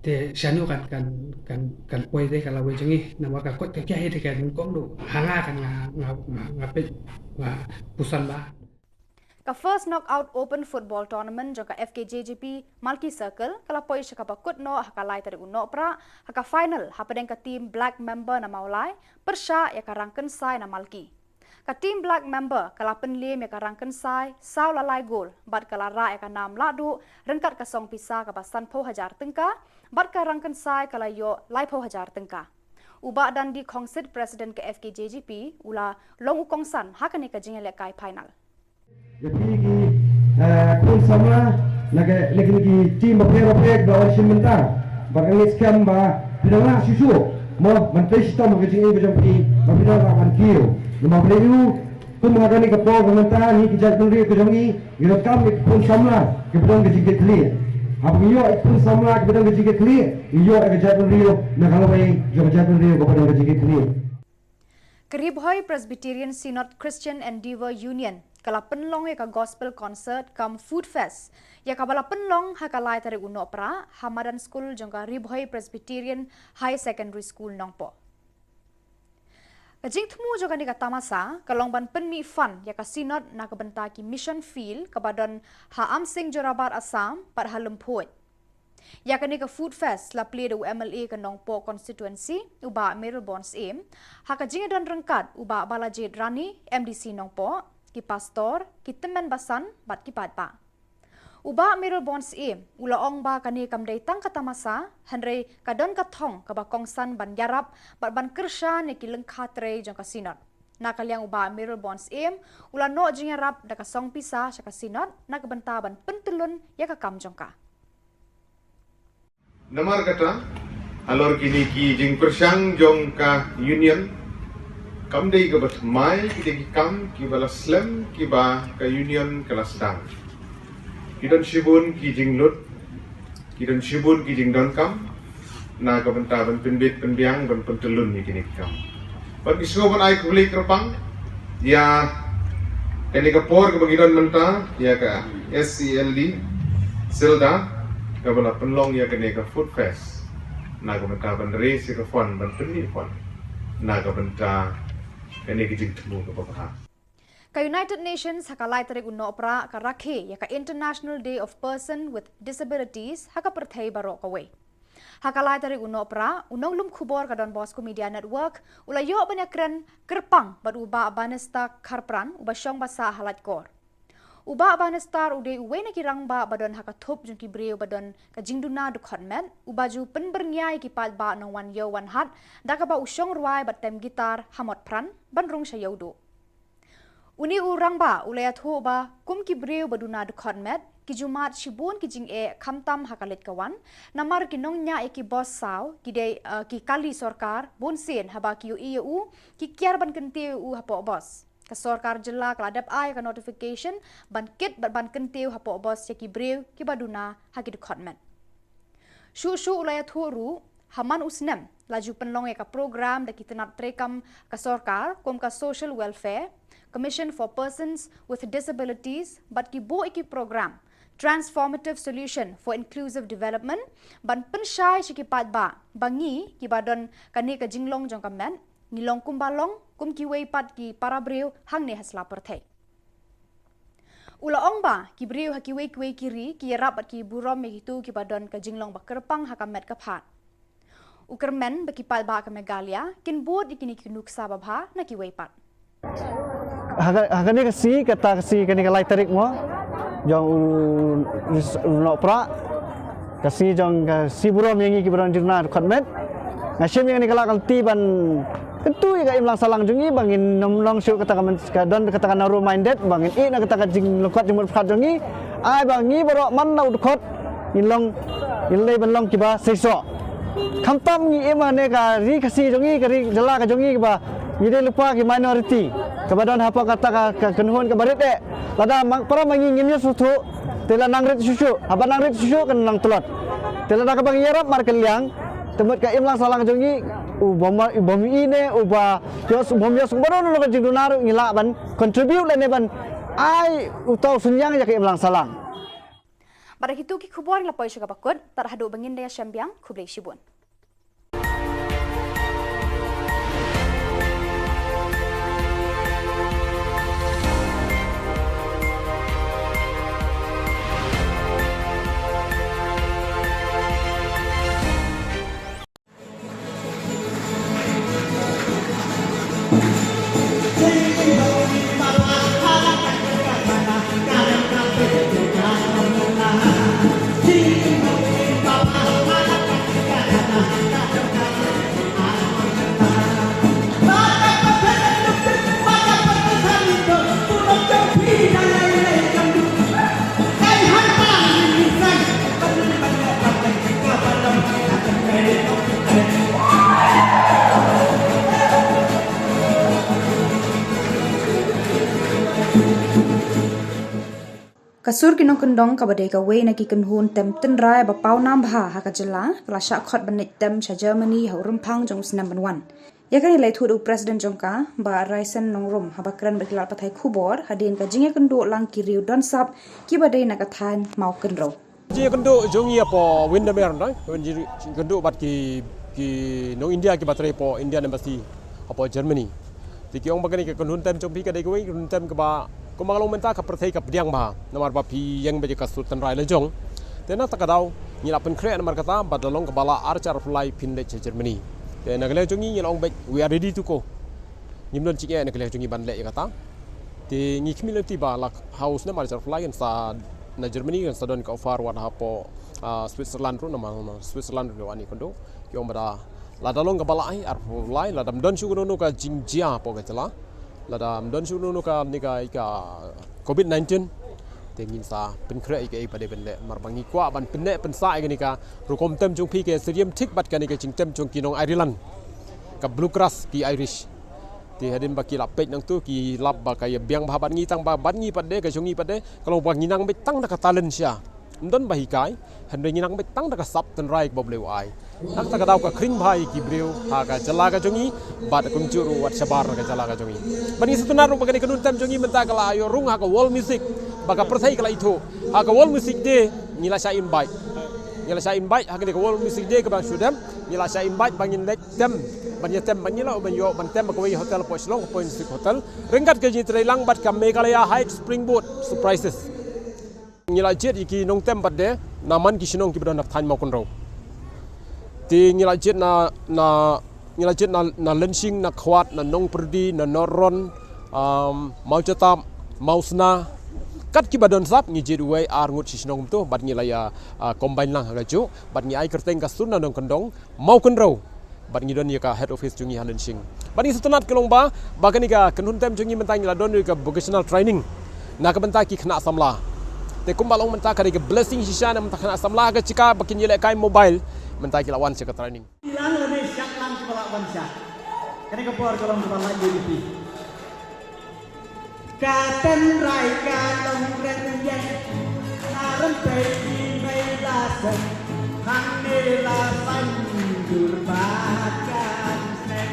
te shano kan, kan, kan, kan poi de ka lawei jong ngi, namar ka koit ka khiah hi de ka nyngkong ruh ha nga kan nga, nga, nga, nga peit, nga puson ba. Ka First Knockout Open Football Tournament jong ka F K J G P Malki Circle ka la poi sha kaba kut noh ha ka lai tarik u Nohprah, ha ka final hapdeng ka team Black Member na Mawlai pyrshah ïa ka Rangkynsai na Malki. Ka team Black Member ka la pynliem ïa ka Rangkynsai saw la lai gol bad ka la rah ïa ka nam lahduh ryngkat ka song pisa kaba sanphew hajar tyngka, bad ka Rangkynsai ka la ïoh laiphew hajar tyngka. U Bah Dandi Khongsit, President ka F K J G P, u la long u kongsan ha kane ka jingïalehkai final. Ïa phi ki, eh, khun samla na ka, na kine ki team bapher bapher kiba wan shim bynta. Bad nga ngeit skhem ba phi dang lah shuh shuh mo ban trei shitom ha ka jingim ka jong phi, ba phi dang lah ban kiew. Namar phi dang ïoh kum ha kane ka por ka mynta, ngi ki jaitbynriew ka jong ngi ngi donkam ïa ki khun samla kiba don ka jingkitkhlieh. Haba ngi ïoh ïa ki khun samla kiba don ka jingkitkhlieh, ngi ïoh ïa ka jaitbynriew na ka lawei jong ka jaitbynriew kaba don ka jingkitkhlieh. Ka Ri Bhoi Presbyterian Synod Christian Endeavour Union ka la pynlong ïa ka Gospel Concert cum Food Fest, ïa kaba la pynlong ha ka lai tarik u Nohprah ha madan skul jong ka Ri Bhoi Presbyterian High Secondary School Nongpoh. Ka jingthmu jong kane ka tamasa ka long ban pynmih fund ïa ka Synod na ka bynta ki mission field kaba don ha Amsing Jorabat Assam bad ha Lymphoid. Ïa kane ka Food Fest la plie da u M L A ka Nongpoh constituency, u Bah Mayralborn Syiem, ha ka jingïadon ryngkat u Bah Balajied Rani, M D C Nongpoh, ki pastor, ki tymmen basan bad ki paidbah. U Bah Mayralborn Syiem u la ong ba kane kam dei tang ka tamasa, hynrei ka don ka thong kaba kongsan ban ïarap bad ban kyrshan ïa ki lyngkha trei jong ka Synod. Na ka liang u Bah Mayralborn Syiem u la noh jingïarap da ka song pisa sha ka Synod na ka bynta ban pyntyllun ïa ka kam jong ka. Namar kata, Halor kine ki jingpyrshang jong ka Union, kam dei kaba thymmai kita ki kam kiba la slem kiba ka Union ka la sdang. Ki don shibun ki jinglut, ki don shibun ki jingdonkam na ka bynta ban pynbit pynbiang, ban pyntyllun ïa kine ki kam. Bad ngi sngewbha ban ai khublei kyrpang ïa kane ka por kaba ngi don mynta, ïa ka S E L D Silda, kaba la pynlong ïa kane ka Food Fest na ka bynta ban raise ïa ka fund, ban pynmih fund na ka bynta kane ka jingthmu kaba bha. Ka United Nations ha ka lai tarik u Nohprah ka rakhe ïa ka International Day of Person with Disabilities ha ka pyrthei baroh kawei. Ha ka lai tarik u Nohprah, u nonglum khubor ka Don Bosco Media Network u la ïoh ban ïakren kyrpang bad u Bah Bannister Kharpran, uba shong ba sah ha Laitkor. U Bah Bannister u dei uwei na ki rangbah ba don ha ka thup jong ki briew ba don ka jingduna dkhot met, uba ju pynbyrngia ïa ki paidbah nongwan ïew wan hat da kaba u shong rwai bad tem guitar ha Motphran ban rung sha Ïewduh. Une u rangbah u la ïathuh ba kum ki briew ba duna dkhot met, ki ju mad shibun ki jingeh khamtam ha ka leit ka wan, namar ki nongñiah ïa ki bos saw, ki dei, eh, ki kali sorkar, bunsien haba ki ïohi ïa u, ki kiar ban kyntiew ïa u hapoh bos. Ka sorkar jylla ka la dep ai ka notification ban kit bad ban kyntiew hapoh bos ïa ki briew kiba duna ha ki dkhot met. Shuh shuh u la ïathuh ruh, ha man u snem la ju pynlong ïa ka program da ki tnat treikam ka sorkar kum ka Social Welfare Commission for Persons with Disabilities bad ki buh ïa ki program Transformative Solution for Inclusive Development ban pynshai sha ki paidbah ba ngi kiba don kane ka jinglong jong ka met ngi long kumba long kum kiwei pat ki para briew hangne ha sla pyrthei. U la ong ba ki briew ha kiwei kiwei ki ri ki ïarap bad ki burom ïa kito kiba don ka jinglong ba kyrpang ha ka met ka phad. U kyrmen ba ki paidbah ka Meghalaya kin bud ïa kine ki nuksa babha na kiwei pat. Ha ka, ha kane ka sngi, kata ka sngi, kane ka lai tarik mo jong u, u Nohprah, ka sngi jong ka sngi burom ïa ngi kiba don jingduna dkhot met. Nga shim ïa kane ka lad ka lynti ban kyntu ïa ka imlang sahlang jong ngi ba ngin nym long shuh kata ka myn-, ka don kata ka narrow minded, ba ngin ïeh na kata ka jinglyngkot jingmut pyrkhat jong ngi. Ai ba ngi baroh man la u dkhot ngin long, ngin lei ban long kiba seisoh. Khamtam ngi im ha kane ka ri Khasi jong ngi, ka ri jylla ka jong ngi, kaba ngi dei lypa ki minority kaba don hapoh kata ka, ka kynhun kaba rit eh. Lada ma, para ma ngi ngim ïohsngew, te la nang rit shuh shuh, haba nang rit shuh shuh kan nang tlot. Te lada kaba ngi ïarap markylliang, te mut ka imlang sahlang jong ngi u bym, u bym ïeh ne uba ïohsngew, u bym ïohsngew ba don ka jingduna ruh ngi lah ban contribute lane ban ai uta u synñiang ïa ka imlang sahlang. Bad da kito ki khubor ngi la poi sha kaba kut, tad haduh ba ngin da ïashem biang, khublei shibun. Ka Sur ki Nongkyndong, kaba dei kawei na ki kynhun tem tynrai ba paw nam bha ha ka jylla, ka la shah khot ban leit tem sha Germany ha u rymphang jong u snem ban wan. Ïa kane la ïathuh da u President jong ka, Bah Raisen Nongrum, haba kren bad ki lad pathai khubor hadien ka jingïakynduh lang ki riew don sap kiba dei na ka thaiñ Mawkynrew. Jingïakynduh jong ngi hapoh Windermere, no? Jingïakynduh bad ki, ki nong India kiba trei hapoh Indian Embassy hapoh Germany. Te ki ong ba kane ka kynhun tem jong phi ka dei kawei ka kynhun tem kaba, kumba nga la ong mynta, ka pyrthei ka pdiang bha namar ba phi ïeng beit ïa ka sur tynrai la jong. Te na kata ka daw ngi la pynkhreh namar kata, bad la long kaba lah ar hajar arphew lai phin leit sha Germany. Te na ka liang jong ngi ngi la ong beit, we are ready to go. Ngim don jingeh na ka liang jong ngi ban leh ïa kata. Te ngi khmih lynti ba la ha u snem ar hajar arphew lai kan sa na Germany kan sa don ka offer wat hapoh, ah, Switzerland ruh, namar Switzerland ruh wan ïakynduh. Ki ong ba da lada long kaba lah ai arphew lai, lada ym don shuh kano kano ka jingjia hapoh ka jylla, lada ym don shuh kano kano ka, ne ka, ka covid nineteen, Te ngin sa pynkhreh ïa kaei pat de ban leh, namar ba ngi kwah ban pynneh pynsah ïa kane ka rukom tem jong phi, ka syriem thik bad kane ka jingtem jong ki nong Ireland, ka Bluegrass, ki Irish. Te hadien ba ki la peit nangtu, ki lap ba ka ïa biang bha bad ngi, tang ba bad ngi pat de, ka jong ngi pat de ka long ba ngi nang beit tang da ka talent sha, ym don ba hikai, hynrei ngi nang beit tang da ka sap tynrai kaba U Blei u ai. Nangta ka daw ka khring bha ïa ki briew ha ka jylla ka jong ngi, bad kumjuh ruh wat shabar na ka jylla ka jong ngi. Bad ngi sngewtynnat ruh ba kane ka kynhun tem jong ngi mynta ka la ïoh rung ha ka World Music, ba ka pyrthei ka la ithuh. Ha ka World Music Day ngi la shah invite, ngi la shah invite ha kane ka World Music Day kaba shu dep, ngi la shah invite ba ngin leit tem, ban ïa tem, ban ïa lah ban ïoh ban tem ha kawei hotel hapoh Shillong, hapoh Insik Hotel, ryngkat ka jingïatreilang bad ka Meghalaya Heights Springboard Surprises. Ngi la jied ïa ki nongtem pat de na man ki shnong kiba don ha thaiñ Mawkynrew. Te ngi la jied na, na, ngi la jied na, na Lyngshing, na Khwat, na Nongpyrdi, na North Ron, um, Mawjatap, Mawsna, kat kiba don sap ngi jied uwei ar ngut shi shnong kumto, bad ngi la ïa, uh, combine lang ha kajuh, bad ngi ai kyrteng ka Sur na Nongkyndong, Mawkynrew. Bad ngi don ïa ka head office jong ngi ha Lyngshing. Bad ngi sngewtynnat ka long ba, ba kane ka kynhun tem jong ngi mynta ngi la don ïa ka vocational training na ka bynta ki khynnah samla. Te kumba long mynta ka dei ka blessing shisha na ka bynta khynnah samla, ka jaka ba kin ïalehkai mobile, mynta ki la wan sha ka training. Lang lane shah lang kiba la wan sha. Kane ka por ka long kaba la ïa ka Ka tynrai ka long rynïeng, na rympei i mei la seng, hangne la saiñdur bad ka seng.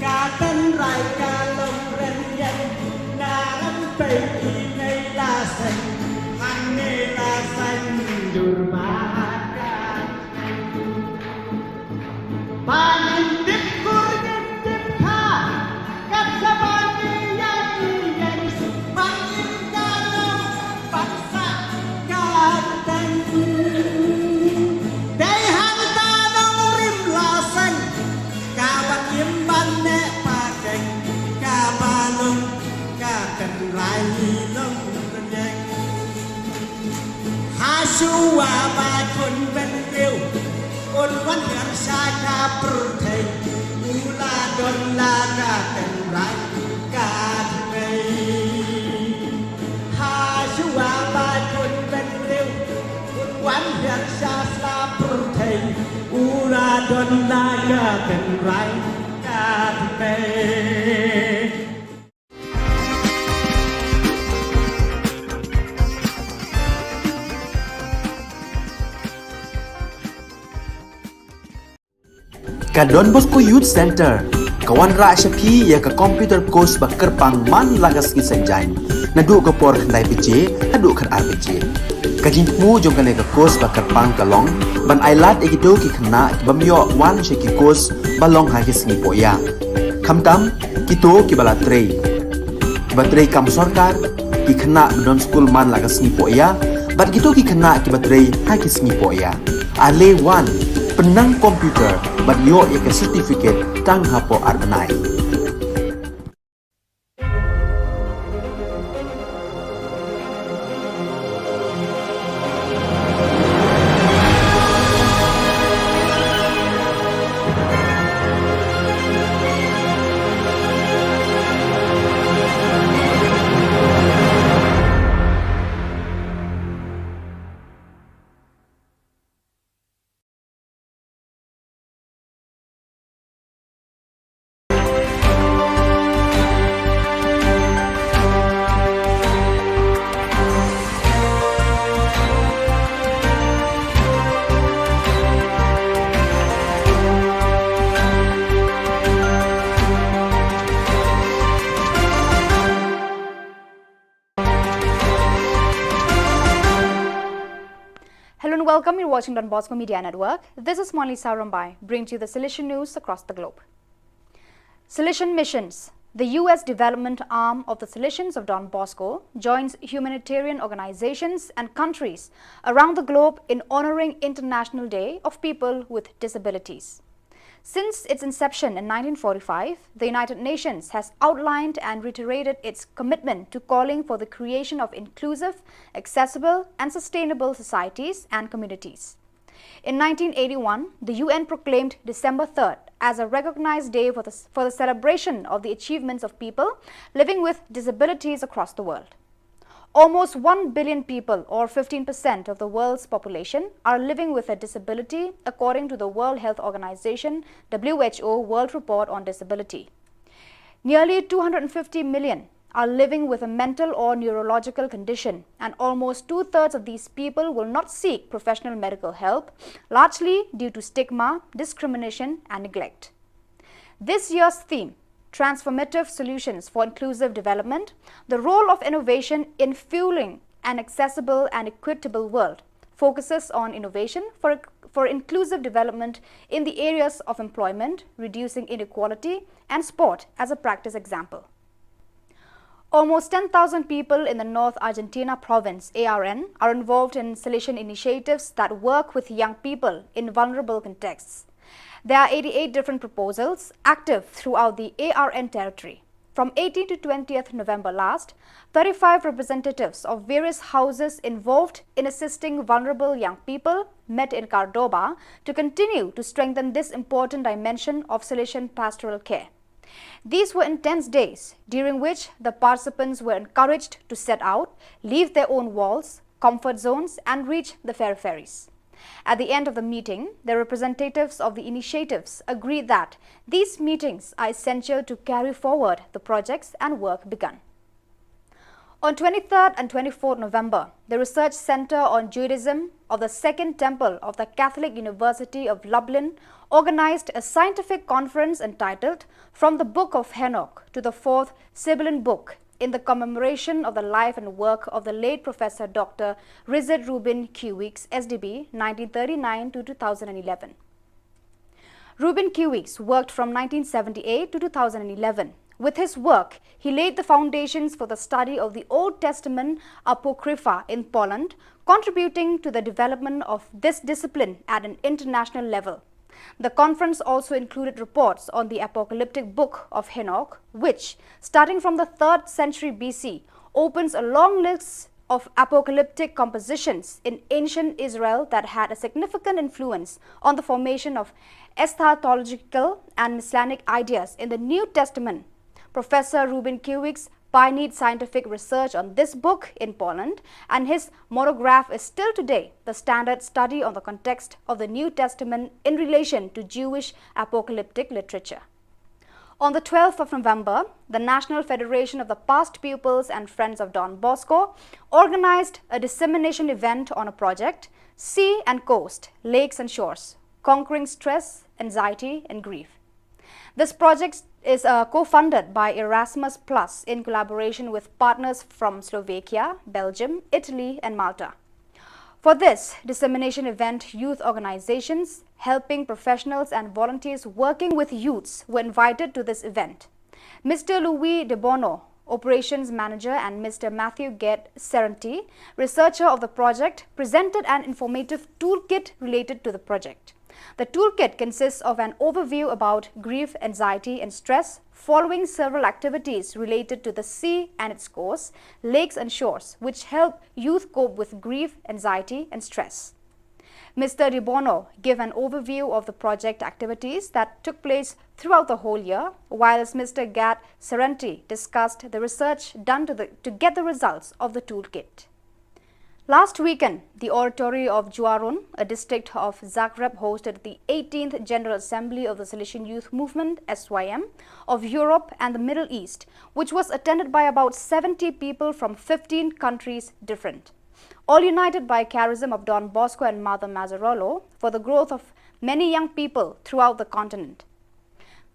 Ka tynrai ka long rynïeng, na rympei i mei la seng, hangne la saiñdur bad ka Ba ngin tip kur ngin tip kha, kat shaba ngi ïa ngi ïeng, ba ngin da nang ban sah ka tang. Dei hangta nongrim la seng, ka ban im ban neh pakeng, kaba long ka tynrai long rynïeng. Hashuwa ba khun bynriew un wan hiar sha ka pyrthei, u la don la ka tynrai ka tynrai. Hashuwa ba khun bynriew un wan hiar sha sla pyrthei, u la don la ka tynrai ka tynrai. Ka Don Bosco Youth Center ka wanrah sha phi ïa ka computer course ba kyrpang man la ka sngi Saitjaiñ, naduh ka por khyndai baje haduh khatar baje. Ka jingthmu jong kane ka course ba kyrpang ka long ban ailad ïa kito ki khynnah ki bym ïoh wan sha ki course ba long ha ki sngi pohïa. Khamtam kito kiba la trei, kiba trei kam sorkar, ki khynnah ba don skul man la ka sngi pohïa, bad kito ki khynnah kiba trei ha ki sngi pohïa. Ale wan, pynnang computer bad ïoh ïa ka certificate tang hapoh ar bnai. Hello and welcome. You're watching Don Bosco Media Network. This is Monlisa Rombai, bringing to you the Salesian news across the globe. Salesian Missions. The U S development arm of the Salesians of Don Bosco joins humanitarian organizations and countries around the globe in honoring International Day of People with Disabilities. Since its inception in nineteen forty-five, the United Nations has outlined and reiterated its commitment to calling for the creation of inclusive, accessible, and sustainable societies and communities. In nineteen eighty-one, the U N proclaimed December third as a recognized day for the, for the celebration of the achievements of people living with disabilities across the world. Almost one billion people, or fifteen percent of the world's population, are living with a disability, according to the World Health Organization, W H O, World Report on Disability. Nearly two hundred fifty million are living with a mental or neurological condition, and almost two-thirds of these people will not seek professional medical help, largely due to stigma, discrimination, and neglect. This year's theme, Transformative Solutions for Inclusive Development, the role of innovation in fueling an accessible and equitable world, focuses on innovation for, for inclusive development in the areas of employment, reducing inequality, and sport as a practice example. Almost ten thousand people in the North Argentina province, A R N, are involved in Salesian initiatives that work with young people in vulnerable contexts. There are eighty-eight different proposals active throughout the A R N territory. From eighteenth to twentieth November last, thirty-five representatives of various houses involved in assisting vulnerable young people met in Córdoba to continue to strengthen this important dimension of Salesian pastoral care. These were intense days, during which the participants were encouraged to set out, leave their own walls, comfort zones, and reach the peripheries. At the end of the meeting, the representatives of the initiatives agreed that these meetings are essential to carry forward the projects and work begun. On twenty-third and twenty-fourth November, the Research Center on Judaism of the Second Temple of the Catholic University of Lublin organized a scientific conference entitled From the Book of Henoch to the Fourth Sibylline Book, in the commemoration of the life and work of the late Professor Doctor Richard Reuben Q. Weeks, S D B, nineteen thirty-nine to two thousand eleven. Reuben Q. Weeks worked from nineteen seventy-eight to two thousand eleven. With his work, he laid the foundations for the study of the Old Testament Apocrypha in Poland, contributing to the development of this discipline at an international level. The conference also included reports on the apocalyptic book of Henoch, which, starting from the third century B C, opens a long list of apocalyptic compositions in ancient Israel that had a significant influence on the formation of eschatological and messianic ideas in the New Testament. Professor Reuben Q. Weeks pioneered scientific research on this book in Poland, and his monograph is still today the standard study on the context of the New Testament in relation to Jewish apocalyptic literature. On the twelfth of November, the National Federation of the Past Pupils and Friends of Don Bosco organized a dissemination event on a project, Sea and Coast, Lakes and Shores, Conquering Stress, Anxiety, and Grief. This project is, uh, co-funded by Erasmus Plus in collaboration with partners from Slovakia, Belgium, Italy, and Malta. For this dissemination event, youth organizations, helping professionals, and volunteers working with youths were invited to this event. Mister Louis De Bono, operations manager, and Mister Matthew Gate Serenti, researcher of the project, presented an informative toolkit related to the project. The toolkit consists of an overview about grief, anxiety, and stress, following several activities related to the sea and its coast, lakes and shores, which help youth cope with grief, anxiety, and stress. Mister De Bono gave an overview of the project activities that took place throughout the whole year, whilst Mister Gate Serenti discussed the research done to, the, to get the results of the toolkit. Last weekend, the oratory of Juarón, a district of Zagreb, hosted the eighteenth General Assembly of the Salesian Youth Movement, S Y M, of Europe and the Middle East, which was attended by about seventy people from fifteen countries different, all united by charism of Don Bosco and Mother Mazzarolo for the growth of many young people throughout the continent.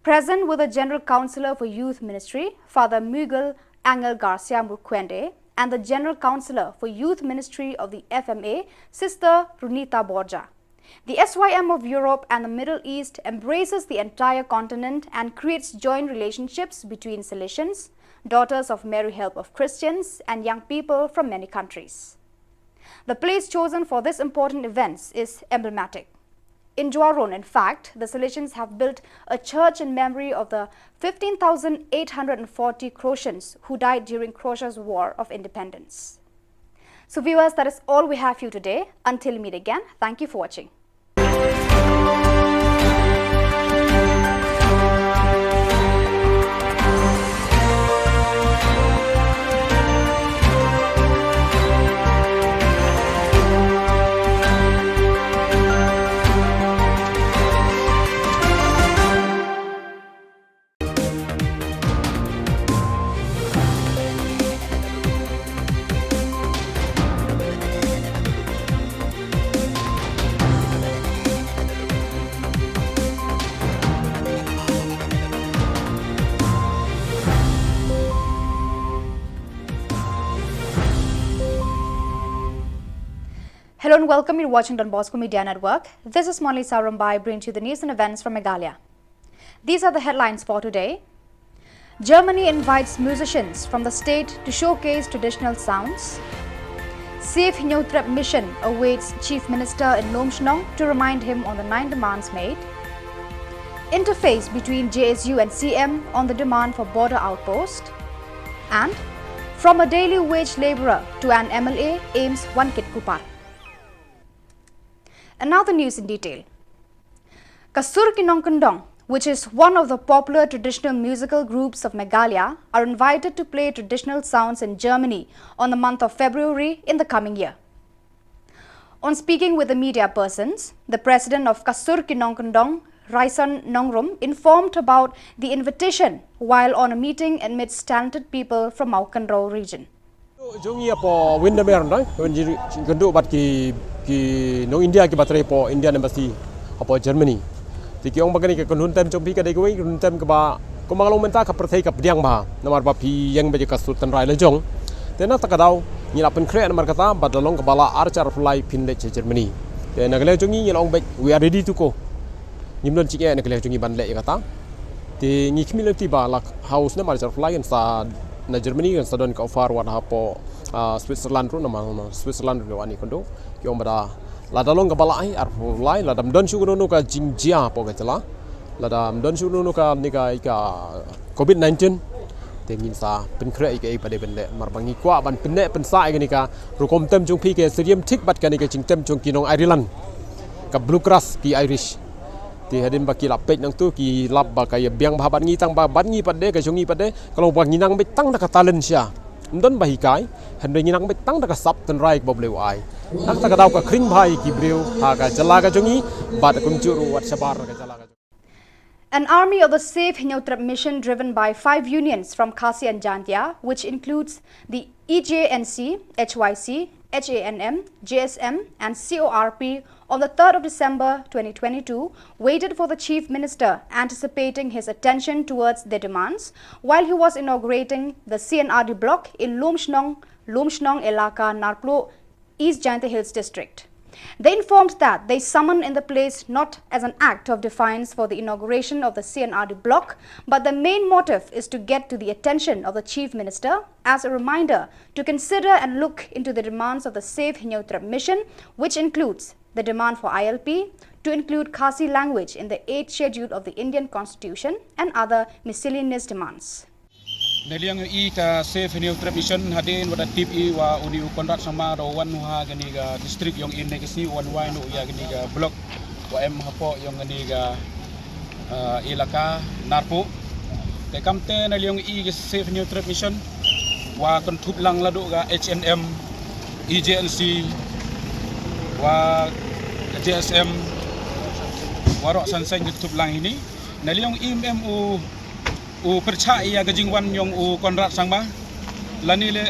Present were the General Councillor for Youth Ministry, Father Miguel Angel Garcia Murquende, and the General Councillor for Youth Ministry of the F M A, Sister Runita Borja. The S Y M of Europe and the Middle East embraces the entire continent and creates joint relationships between Salesians, Daughters of Mary Help of Christians, and young people from many countries. The place chosen for this important event is emblematic. In Juarón, in fact, the Salesians have built a church in memory of the fifteen thousand eight hundred and forty Croatians who died during Croatia's War of Independence. So viewers, that is all we have for you today. Until we meet again, thank you for watching. Hello and welcome. You're watching Don Bosco Media Network. This is Monlisa Rumbai bringing to you the news and events from Meghalaya. These are the headlines for today. Germany invites musicians from the state to showcase traditional sounds. Save Hynñiewtrep Mission awaits Chief Minister in Lumshnong to remind him on the nine demands made. Interface between J S U and C M on the demand for border outpost. And from a daily wage labourer to an M L A, AIIMS Wankitkuppar. And now the news in detail. Ka Sur Ki Nongkyndong, which is one of the popular traditional musical groups of Meghalaya, are invited to play traditional sounds in Germany on the month of February in the coming year. On speaking with the media persons, the president of Ka Sur Ki Nongkyndong, Raison Nongrum, informed about the invitation while on a meeting amidst talented people from Mawkynrew region. Jong ngi hapoh Windermere, nda wan jingkynduh bad ki, ki nong India kiba trei hapoh Indian Embassy hapoh Germany. Te ki ong ba kane ka kynhun tem jong phi ka dei kawei ka kynhun tem kaba kumba nga la ong mynta ka pyrthei ka pdiang bha namar ba phi ïeng beit ïa ka sur tynrai la jong. Te na kata ka daw ngi la pynkhreh namar kata bad la long kaba lah ar hajar arphew lai phin leit sha Germany. Te na ka liang jong ngi ngi la ong beit we are ready to go. Ngim don jingeh na ka liang jong ngi ban leh ïa kata. Te ngi khmih lynti ba la ha u snem ar hajar arphew lai kan sa na Germany kan sa don ka offer wat hapoh, ah, Switzerland ruh namar, namar Switzerland ruh wan ïakynduh. Ki ong ba da lada long kaba lah ai arphew lai, lada ym don shuh kano kano ka jingjia hapoh ka jylla, lada ym don shuh kano kano kane ka, ka covid nineteen, te ngin sa pynkhreh ïa kaei ba dei ban leh namar ba ngi kwah ban pynneh pynsah ïa kane ka rukom tem jong phi ka syriem thik bad kane ka jingtem jong ki nong Ireland, ka Bluegrass ki Irish. Te hadien ba ki la peit nangtu ki lap ba ka ïa biang bha bad ngi tang ba bad ngi pat de ka jong ngi pat de ka long ba ngi nang beit tang da ka talent sha. Ym don ba hikai, hynrei ngi nang beit tang da ka sap tynrai kaba U Blei u ai. Na kata ka daw ka khring bha ïa ki briew ha ka jylla ka jong ngi bad kumjuh ruh wat shabar ka jylla ka jong ngi. An army of the Save Hynñiewtrep Mission, driven by five unions from Khasi and Jaintia, which includes the E J N C, H Y C, H A N M, J S M, and C O R P, on the third of December twenty twenty-two, waited for the Chief Minister, anticipating his attention towards their demands, while he was inaugurating the C and R D block in Lumshnong, Lumshnong Elaka, Narpluh, East Jaintia Hills District. They informed that they summoned in the place not as an act of defiance for the inauguration of the C and R D block, but the main motive is to get to the attention of the Chief Minister as a reminder to consider and look into the demands of the Save Hynñiewtrep Mission, which includes the demand for I L P, to include Khasi language in the eighth Schedule of the Indian Constitution, and other miscellaneous demands. Naliang i ka Save Hynñiewtrep Mission hadien wat da tip i wa uni u Conrad Sangma da wan ha kani ka district yong i ne ka si wan wai nu ya kani ka block wa em hapoh yong kani ka, ah, elaka Narpluh. Te kamte naliang i ka Save Hynñiewtrep Mission wa kynthup lang ladu ka H N M, E J N C, wa ka J S M, wa rok san san kynthup lang ini. Naliang i em u u pyrchah ïa ka jingwan yong u Conrad Sangma. Lani le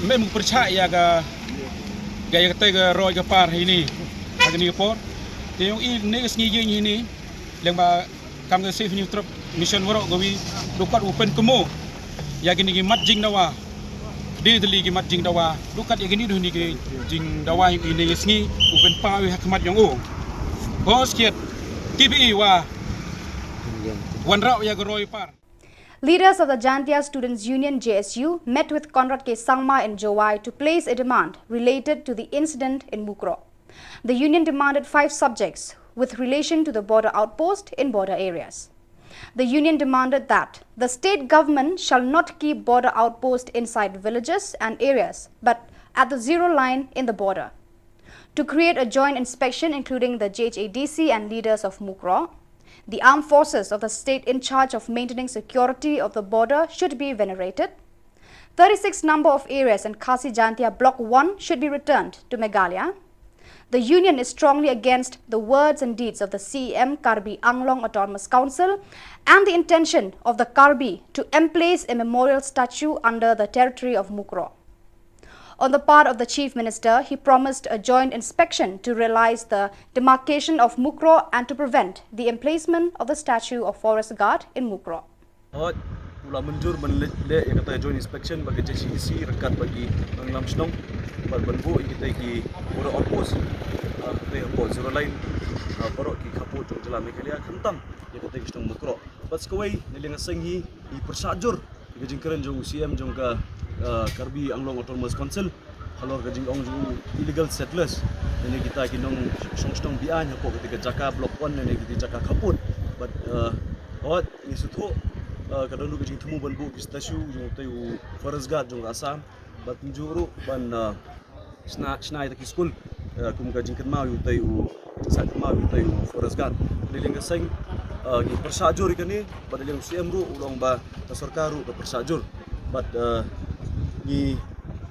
mem u pyrchah ïa ka, ka ïa kata ka roi ka par hini ha kani ka por. Te yong i ne ka sngi ïing hini leng ba kam ka Save Hynñiewtrep Mission warok kawi dukat u pynkynmaw ïa kini ki mat jingdawa. Dei tylli ki mat jingdawa dukat ïa kini duh ni ki jingdawa yong i ne ka sngi u pynpaw ha khmat yong u. Hos kiat T V E wa wanrah ïa ka roi par. Leaders of the Jaintia Students Union, J S U, met with Conrad K Sangma in Jowai to place a demand related to the incident in Mukroh. The union demanded five subjects with relation to the border outpost in border areas. The union demanded that the state government shall not keep border outpost inside villages and areas, but at the zero line in the border. To create a joint inspection including the J H A D C and leaders of Mukroh. The armed forces of the state in charge of maintaining security of the border should be venerated. Thirty-six number of areas in Khasi Jaintia Block one should be returned to Meghalaya. The union is strongly against the words and deeds of the C E M Karbi Anglong Autonomous Council and the intention of the Karbi to emplace a memorial statue under the territory of Mukroh. On the part of the Chief Minister, he promised a joint inspection to realize the demarcation of Mukroh and to prevent the emplacement of the statue of Forest Guard in Mukroh. Hooid, u la mynjur ban leh, leh ïa kata joint inspection bad ka J H A D C ryngkat bad ki nongïalam shnong. Bad ban buh ïa kita ki border outpost, ah, kita hapoh zero line, ah, baroh ki khappud jong jylla Meghalaya, khamtam ïa kita ki shnong Mukroh. Bad sa kawei, na liang ka seng hi, ngi pyrshah jur ïa ka jingkren jong u C M jong ka, ah, Karbi Anglong Autonomous Council halor ka jingong jong u illegal settlers, lane kita ki nongshong shnong be-aiñ hapoh kita ki jaka Block One lane kita ki jaka khappud. Bad, ah, wat ngi sngewthuh, ah, ka don ruh ka jingthmu ban buh ki statue jong utei u Forest Guard jong ka Assam. Bad kumjuh ruh ban, ah, shna, shna ïa kita ki skul, ah, kum ka jingkynmaw ïa utei u, sa kynmaw ïa utei u Forest Guard. Na liang ka seng, ah, ngi pyrshah jur ïa kane, bad na liang u C M ruh u la ong ba ka sorkar ruh ka pyrshah jur. Bad, ah, ngi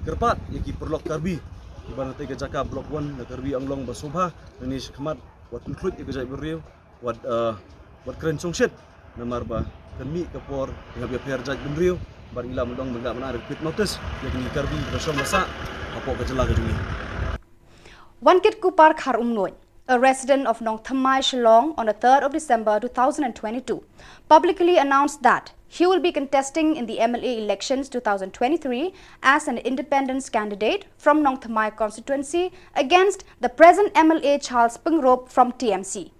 kyrpad ïa ki paralok Karbi kiba na katei ka jaka Block One na Karbi Anglong ba sngewbha, nangne shakhmat wat pynkhluit ïa ka jaitbynriew, wat, ah, wat kren shongshit, namar ba kan mih ka por ïa ka pher jaitbynriew, bad ngi lah ban ong ban lah ban ai quit notice ïa kine ki Karbi kiba shong ba sah hapoh ka jylla ka jong ngi. Wankitkuppar Kharumnuid, a resident of Nongthymmai, Shillong, on the third of December two thousand and twenty-two, publicly announced that he will be contesting in the M L A elections two thousand twenty-three as an independent candidate from Nongthymmai constituency against the present M L A Charles Pyngrope from T M C.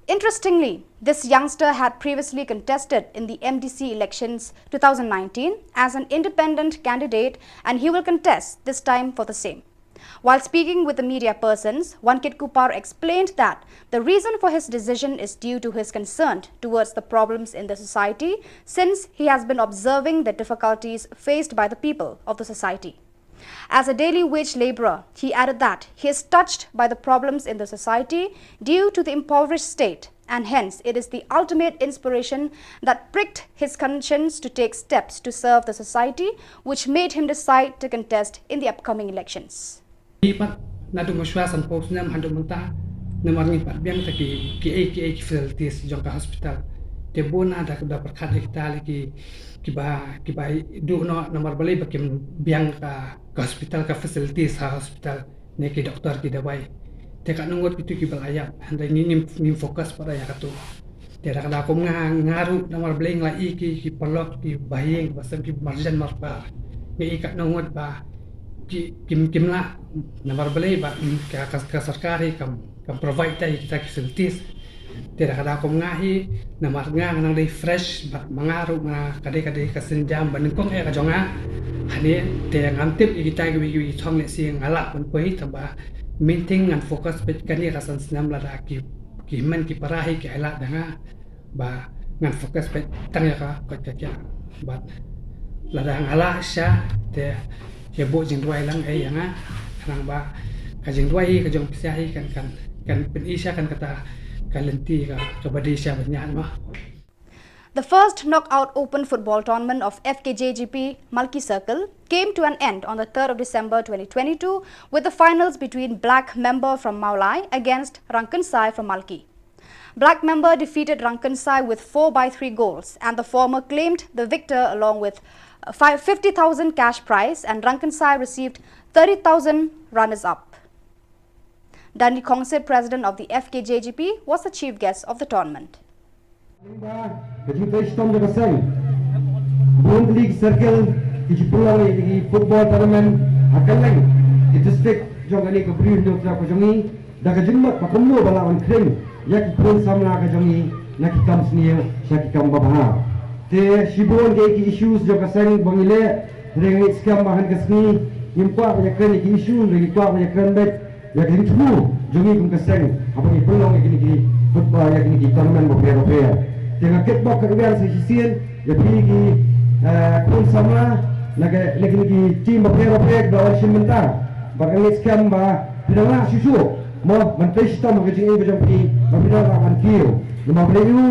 Interestingly, this youngster had previously contested in the M D C elections two thousand nineteen as an independent candidate, and he will contest this time for the same. While speaking with the media persons, Wankitkuppar explained that the reason for his decision is due to his concern towards the problems in the society, since he has been observing the difficulties faced by the people of the society. As a daily wage laborer, he added that he is touched by the problems in the society due to the impoverished state, and hence it is the ultimate inspiration that pricked his conscience to take steps to serve the society, which made him decide to contest in the upcoming elections. Ngi pat naduh mynshuwa sanphew snem haduh mynta, namar ngim pat biang te ki, ki, ki, ki facilities jong ka hospital. Te bun na da, da pyrkhat ïa kita lei ki, kiba, kiba duh noh namar balei ba kim biang ka, ka hospital, ka facilities ha hospital, ne ki doktor, ki dawai. Te katno ngut kito kiba la ïap, hynrei ngi, ngim, ngim focus pat ïa kato. Te da ka daw kum nga, nga ruh namar balei nga la i ki, ki paralok, kiba ïeng, kiba sem, kiba marjan marpa. Nga i katno ngut ba ki, kim, kim lah, namar balei ba, mm, ka, ka, ka sorkar hi kam, kam provide te ïa kita ki facilities. Te da ka daw kum nga hi, namar nga nga nang dei fresh, bad ma nga ruh nga ka dei, ka dei ka sienjam ba nyngkong eh ka jong nga. Hangne, te ngam tip ïa kita kiwei kiwei ki thong ne shi nga lah ban poi, tangba main thing ngan focus beit kane ka san snem lada ki, ki hynmen ki para hi ki ailad da nga. Ba ngan focus beit tang ïa ka koit ka khiah. Bad lada nga lah sha te ïa buh jingduwai lang ei ïa nga. Khnang ba ka jingduwai hi ka jong phi sha hi kan, kan, kan pyni sha kan kata ka lynti ka, kaba dei sha ban ïaid mo. The first knockout open football tournament of F K J G P Malki Circle came to an end on the third of December twenty twenty-two, with the finals between Black Member from Mawlai against Rangkynsai from Malki. Black Member defeated Rangkynsai with four by three goals, and the former claimed the victor along with, uh, five, fifty thousand cash prize, and Rangkynsai received thirty thousand runners-up. Danny Khongsit, president of the F K J G P, was the chief guest of the tournament. Ka jingtrei shitom jong ka seng. Bun tylli ki circle ki ju pynlong ïa ki football tournament ha kylleng ki district jong kane ka Bri Hynñiewtrep ka jong ngi. Da ka jingmut ba kumno ba lah ban khring ïa ki khun samla ka jong ngi na ki kam sniew sha ki kam babha. Te shibun ki, ki issues jong ka seng ba ngi leh, hynrei nga ngeit skhem ba ha kane ka sngi ngim kwah ban ïakren ïa ki issue, hynrei ngi kwah ban ïakren beit ïa ka jingthmu jong ngi kum ka seng haba ngi pynlong ïa kine ki football, ïa kine ki tournament bapher bapher. Te nga kitbok kyrwiang sa shisien ïa phi ki, eh, khun samla na ka, na kine ki team bapher bapher kiba la wan shim bynta. Bad nga ngeit skhem ba phi dang lah shuh shuh mo ban trei shitom ha ka jingim ka jong phi, ba phi dang lah ban kiew. Namar balei?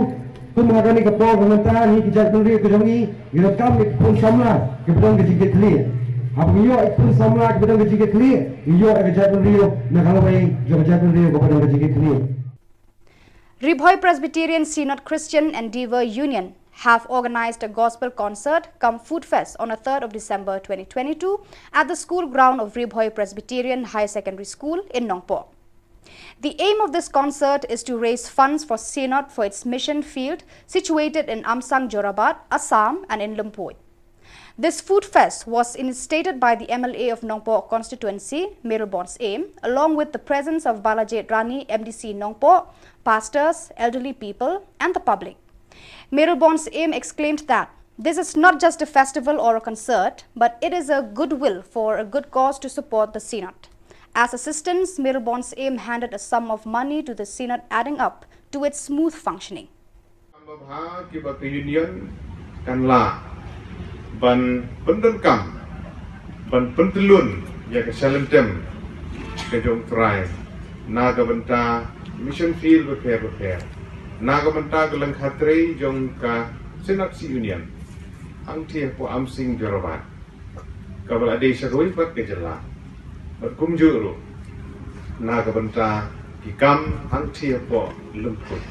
Kum ha kane ka por ka mynta ngi ki jaitbynriew ka jong ngi, ngi donkam ïa ki khun samla kiba don ka jingkitkhlieh. Haba ngi ïoh ïa ki khun samla kiba don ka jingkitkhlieh, ngi ïoh ïa ka jaitbynriew na ka lawei jong ka jaitbynriew kaba don ka jingkitkhlieh. Ri Bhoi Presbyterian Synod Christian Endeavour Union have organized a gospel concert cum food fest on the third of December twenty twenty-two at the school ground of Ri Bhoi Presbyterian Higher Secondary School in Nongpoh. The aim of this concert is to raise funds for Synod for its mission field situated in Amsang Jorabat, Assam, and in Lynpuig. This food fest was initiated by the M L A of Nongpoh constituency, Mayralborn Syiem, along with the presence of Balajied Rani, M D C Nongpoh, pastors, elderly people, and the public. Mayralborn Syiem exclaimed that this is not just a festival or a concert, but it is a goodwill for a good cause to support the Synod. As assistance, Mayralborn Syiem handed a sum of money to the Synod, adding up to its smooth functioning. Kam babha kiba ka Union kan lah ban pyndonkam, ban pyntyllun ïa ka shalynter ka jong U Trai na ka bynta mission field bapher bapher, na ka bynta ka lyngkha trei jong ka Synod Union hangtei hapoh Amsing Jorabat, kaba la dei sha kawei pat ka jylla, bad kumjuh ruh na ka bynta ki kam hangtei hapoh lympung.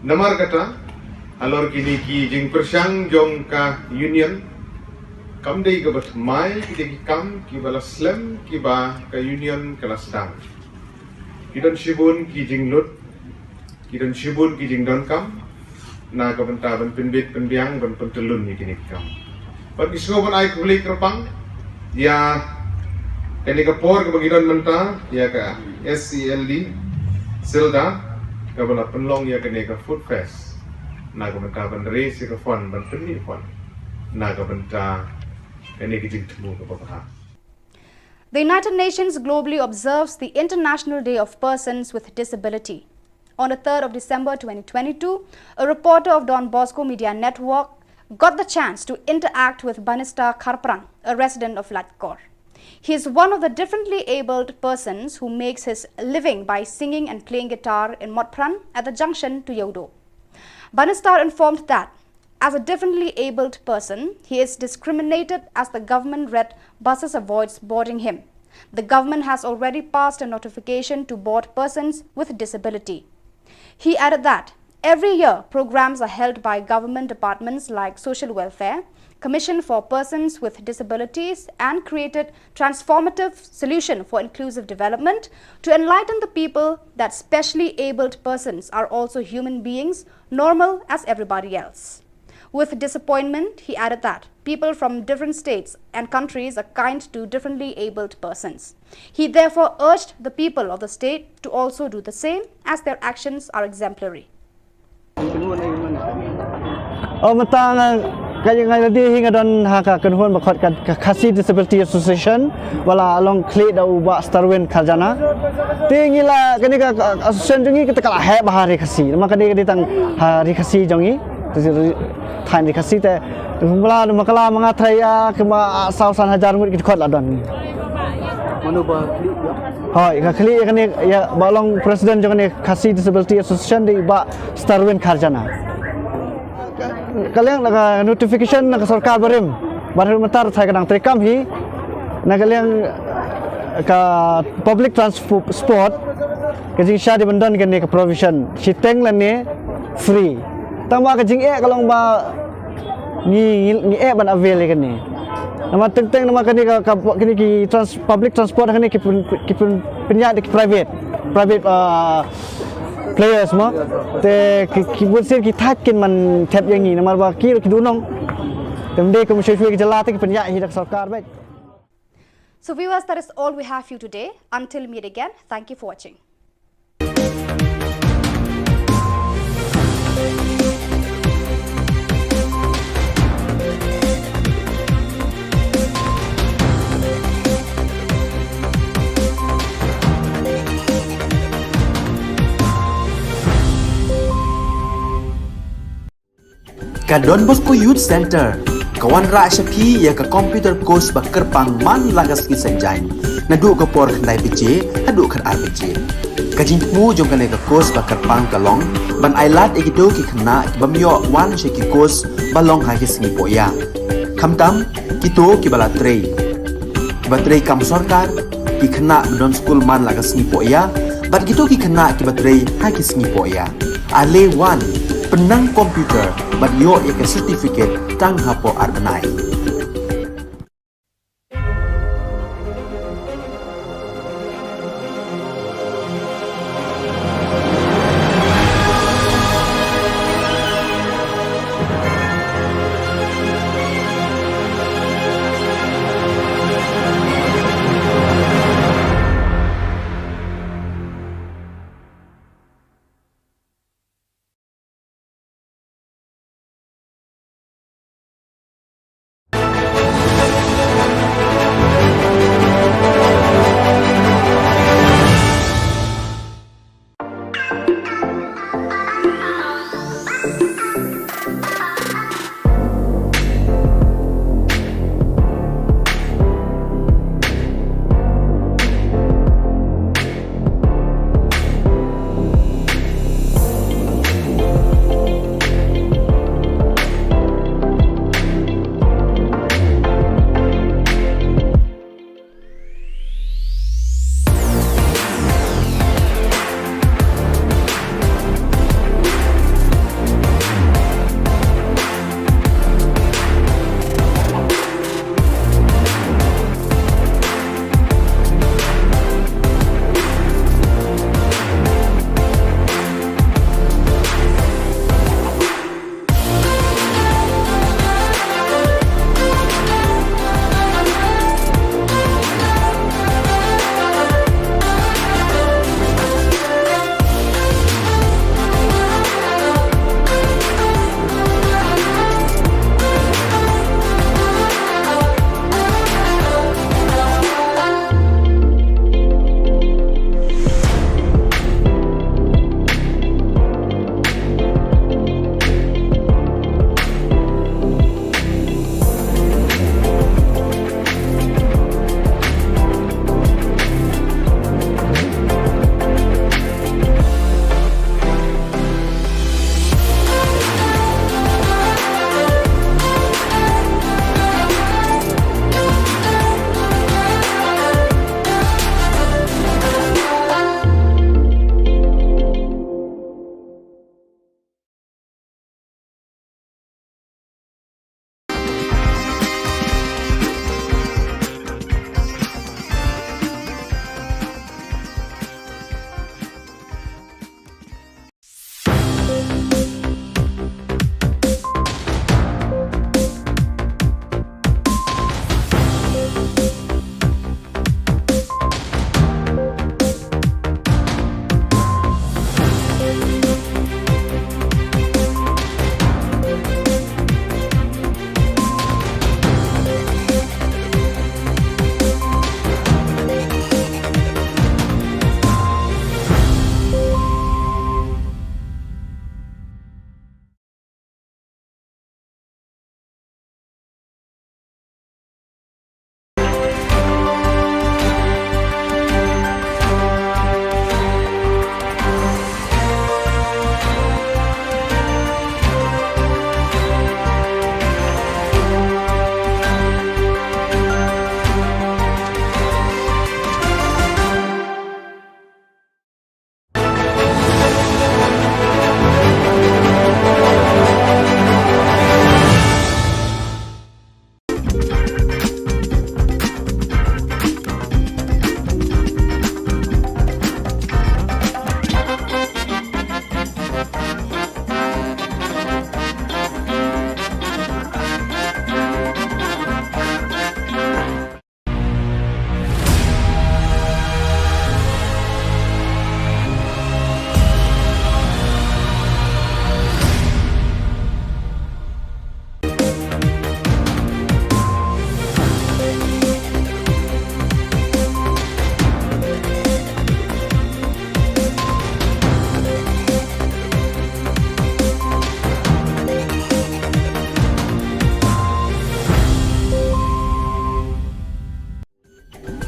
Namar kata, halor kine ki jingpyrshang jong ka Union, kam dei kaba thymmai, ki dei ki kam kiba la slem kiba ka Union ka la sdang. Ki don shibun ki jinglut, ki don shibun ki jingdonkam na ka bynta ban pynbit pynbiang, ban pyntyllun ïa kine ki kam. Bad ngi sngewbha ban ai khublei kyrpang ïa kane ka por kaba ngi don mynta, ïa ka S E L D Silda, kaba la pynlong ïa kane ka food fest na ka bynta ban raise ïa ka fund, ban pynmih fund na ka bynta kane ka jingthmu kaba bha. The United Nations globally observes the International Day of Persons with Disability. On the third of December twenty twenty-two, a reporter of Don Bosco Media Network got the chance to interact with Banista Kharpran, a resident of Laitkor. He is one of the differently abled persons who makes his living by singing and playing guitar in Motphran at the junction to Yeouido. Banista informed that as a differently abled person, he is discriminated as the government red buses avoids boarding him. The government has already passed a notification to board persons with disability. He added that every year programs are held by government departments like Social Welfare, Commission for Persons with Disabilities, and created transformative solution for inclusive development to enlighten the people that specially abled persons are also human beings, normal as everybody else. With disappointment, he added that people from different states and countries are kind to differently abled persons. He therefore urged the people of the state to also do the same, as their actions are exemplary. Oh, mynta nga, ka, nga la dei hi nga don ha ka kynhun ba khot ka, ka Khasi Disability Association, ba la long khlieh da u Bah Starwin Kharjana. Te ngi la, kane ka, ka association jong ngi kata ka la heh bha ha Ri Khasi. Namar kane ka dei tang ha Ri Khasi jong ngi. Te ri, thaiñ Ri Khasi te, mala, mala ka la ma nga tharai ïa kaba saw san hajar ngut ki dkhot la don. Mano ba khlieh ïa? Hooid, ka khlieh ïa kane, ïa ba long president jong kane Khasi Disability Association dei Bah Starwin Kharjana. Ka liang na ka notification na ka sorkar barim, barim mynta tharai ka dang treikam hi na ka liang ka public transport, ka jingshah dei ban don kane ka provision shiteng lane free. Tangba ka jingeh ka long ba ngi, ngi, ngi eh ban avail ïa kane. Namar teng teng namar kane ka, ka, kane ki trans-, public transport kane ki pyn, ki pyn, pynïaid da ki private, private, ah, players mo. Te ki, ki bun sien ki thait kin man thep ïa ngi namar ba ki, ki duh nong. Te ym dei kum shuwa shuwa ki jylla te ki pynïaid hi da ka sorkar beit. So viewers, that is all we have for you today. Until meet again, thank you for watching. Ka Don Bosco Youth Center ka wanrah sha phi ïa ka computer course ba kyrpang man la ka sngi Saitjaiñ, naduh ka por khyndai baje haduh khatar baje. Ka jingthmu jong kane ka course ba kyrpang ka long ban ailad ïa kito ki khynnah ki bym ïoh wan sha ki course ba long ha ki sngi poh ïa. Khamtam kito kiba la trei, kiba trei kam sorkar, ki khynnah ba don skul man la ka sngi poh ïa, bad kito ki khynnah kiba trei ha ki sngi poh ïa. Ale wan, pynnang computer bad ïoh ïa ka certificate tang hapoh ar bnai.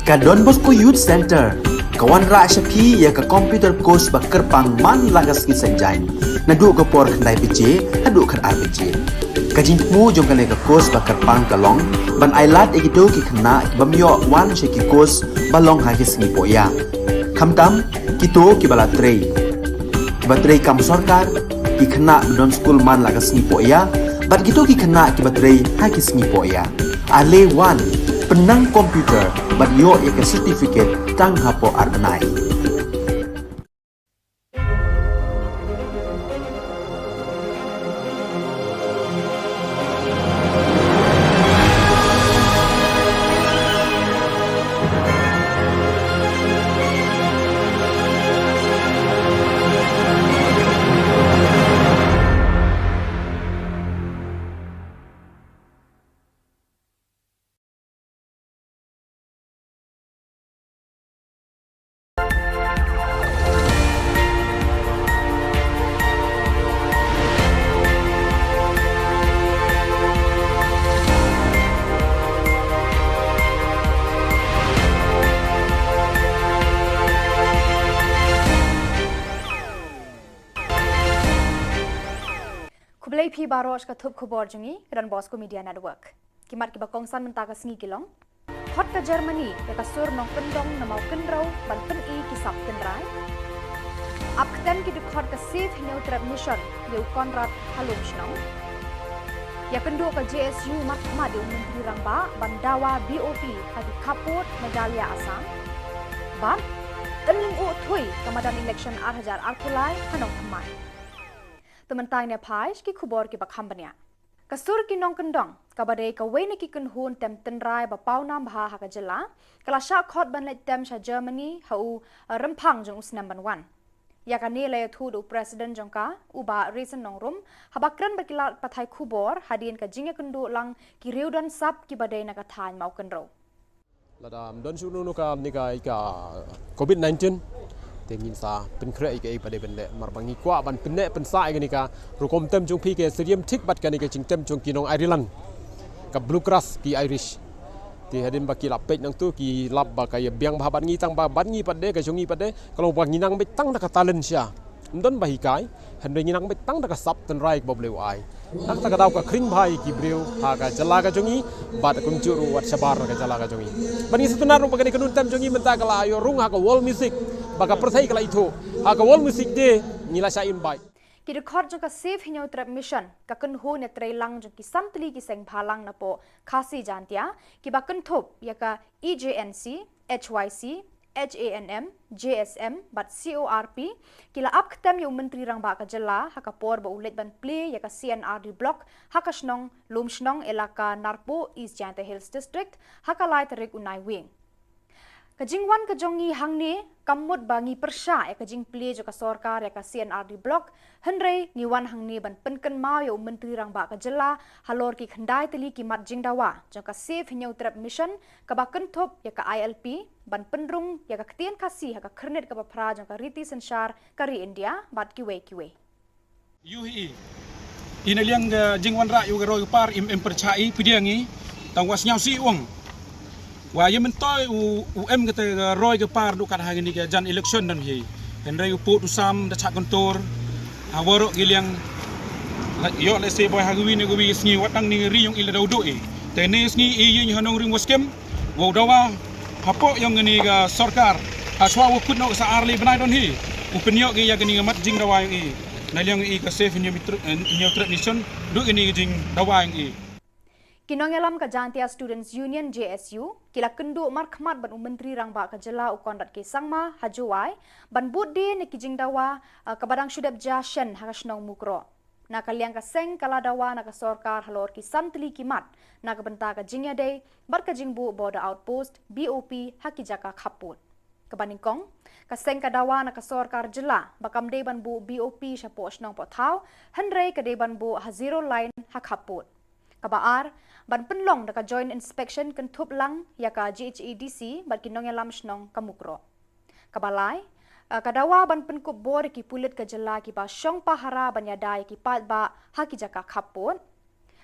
Ka Don Bosco Youth Centre ka wanrah sha phi ïa ka computer course ba kyrpang man la ka sngi Saitjaiñ, naduh ka por khyndai baje haduh khatar baje. Ka jingthmu jong kane ka course ba kyrpang ka long ban ailad ïa kito ki khynnah ki bym ïoh wan sha ki course ba long ha ki sngi pohïa, khamtam kito kiba la trei, kiba trei kam sorkar, ki khynnah ba don skul man la ka sngi pohïa bad kito ki khynnah kiba trei ha ki sngi pohïa. Ale wan, pynnang computer bad ïoh ïa ka certificate tang hapoh ar bnai. Khublei phi baroh sha ka thup khubor jong ngi ka Don Bosco Media Network. Ki mat kiba kongsan mynta ka sngi ki long: Khot ka Germany ïa ka sur nongkyndong na Mawkynrew ban pyni ki sap tynrai. Ap ktem ki dkhot ka Save Hynñiewtrep Mission ïa u Conrad ha Lumshnong. Ïakynduh ka J S U markhmat ïa u Myntri Rangbah ban dawa B O P ha ki khappud Meghalaya Assam. Bad yn lyngkhuh thui ka madan election ar hajar arphew lai ha Nongthymmai. Te mynta ngin ïa phai sha ki khubor kiba kham bniah. Ka sur ki nongkyndong kaba dei kawei na ki kynhun tem tynrai ba pawnam bha ha ka jylla ka la shah khot ban leit tem sha Germany ha u, eh, rymphang jong u snem ban wan. Ïa kane la ïathuh da u President jong ka, u Bah Raisin Nongrum, haba kren bad ki lad pathai khubor hadien ka jingïakynduh lang ki riew don sap kiba dei na ka thaiñ Mawkynrew. Lada ym don shuh kano kano ka, ne ka, ka covid nineteen, te ngin sa pynkhreh ïa kaei ba dei ban leh, namar ba ngi kwah ban pynneh pynsah ïa kane ka rukom tem jong phi, ka syriem thik bad kane ka jingtem jong ki nong Ireland, ka Bluegrass ki Irish. Te hadien ba ki la peit nangtu ki lap ba ka ïa biang bha bad ngi, tang ba bad ngi pat de, ka jong ngi pat de ka long ba ngi nang beit tang da ka talent sha, ym don ba hikai, hynrei ngi nang beit tang da ka sap tynrai kaba U Blei u ai. Nangta ka daw ka khring bha ïa ki briew ha ka jylla ka jong ngi bad kumjuh ruh wat shabar na ka jylla ka jong ngi. Bad ngi sngewtynnat ruh ba kane ka nongtem jong ngi mynta ka la ïoh rung ha ka World Music, ba ka pyrthei ka la ithuh ha ka World Music Day, ngi la shah invite. Ki dkhot jong ka Save Hynñiewtrep Mission, ka kynhun ïatreilang jong ki san tylli ki seng bhalang napoh Khasi Jaintia, kiba kynthup ïa ka E J N C, H Y C, H A N M, J S M bad C O R P, ki la ap ktem ïa u Myntri Rangbah ka jylla ha ka por ba u leit ban plie ïa ka C and R D Block ha ka shnong Lumshnong, Elaka Narpuh, East Jaintia Hills District, ha ka lai tarik u Naiwieng. Ka jingwan ka jong ngi hangne kam mut ba ngi pyrshah ïa ka jingplie jong ka sorkar ïa ka C and R D Block, hynrei ngi wan hangne ban pynkynmaw ïa u Myntri Rangbah ka jylla halor ki khyndai tylli ki mat jingdawa jong ka Save Hynñiewtrep Mission, kaba kynthup ïa ka I L P, ban pynrung ïa ka ktien Khasi ha ka khyrnit kaba phra jong ka riti synshar ka ri India bad kiwei kiwei. Ïohi i, i na liang ka jingwanrah ïa u ka roi ka par im em pyrshah i pdiang i, tang wa sngewsih u ong wa ïa myntoi u, u em kata ka roi ka par duh kat ha kane ka jan election don hi. Hynrei u pud u sam da chah kyntur ha waroh ki liang. La ïoh lehse boi ha kawi ne kawi ka sngi wat nang ne ka ri yong i la daw duh i. Te ne sngi i ïing ha nongrim wa skhem wow dawa hapoh yong kane ka sorkar. Hashwa wa kut noh sa ar lai bnai don hi u pynïoh ki ïa kane ka mat jingdawa yong i. Na liang i ka Save Hynñiewtrep, eh, Hynñiewtrep Mission, duh kane ka jingdawa yong i. Ki nongïalam ka Jaintia Students Union, J S U, ki la kynduh markhmat bad u Myntri Rangbah ka jylla u Conrad K Sangma ha Jowai ban bud die na ki jingdawa, eh, kaba dang shu dep jia shen ha ka shnong Mukroh. Na ka liang ka seng ka la dawa na ka sorkar halor ki san tylli ki mat na ka bynta ka jingïadei bad ka jingbuh Border Outpost, B O P, ha ki jaka khappud. Kaba nyngkong, ka seng ka dawa na ka sorkar jylla ba kam dei ban buh B O P shapoh shnong poh thaw, hynrei ka dei ban buh ha zero line ha khappud. Kaba ar, ban pynlong da ka Joint Inspection kynthup lang ïa ka J H A D C bad ki nongïalam shnong ka Mukroh. Kaba lai, eh, ka dawa ban pynkup bor ïa ki pulit ka jylla kiba shong pahara ban ïada ïa ki paidbah ha ki jaka khappud.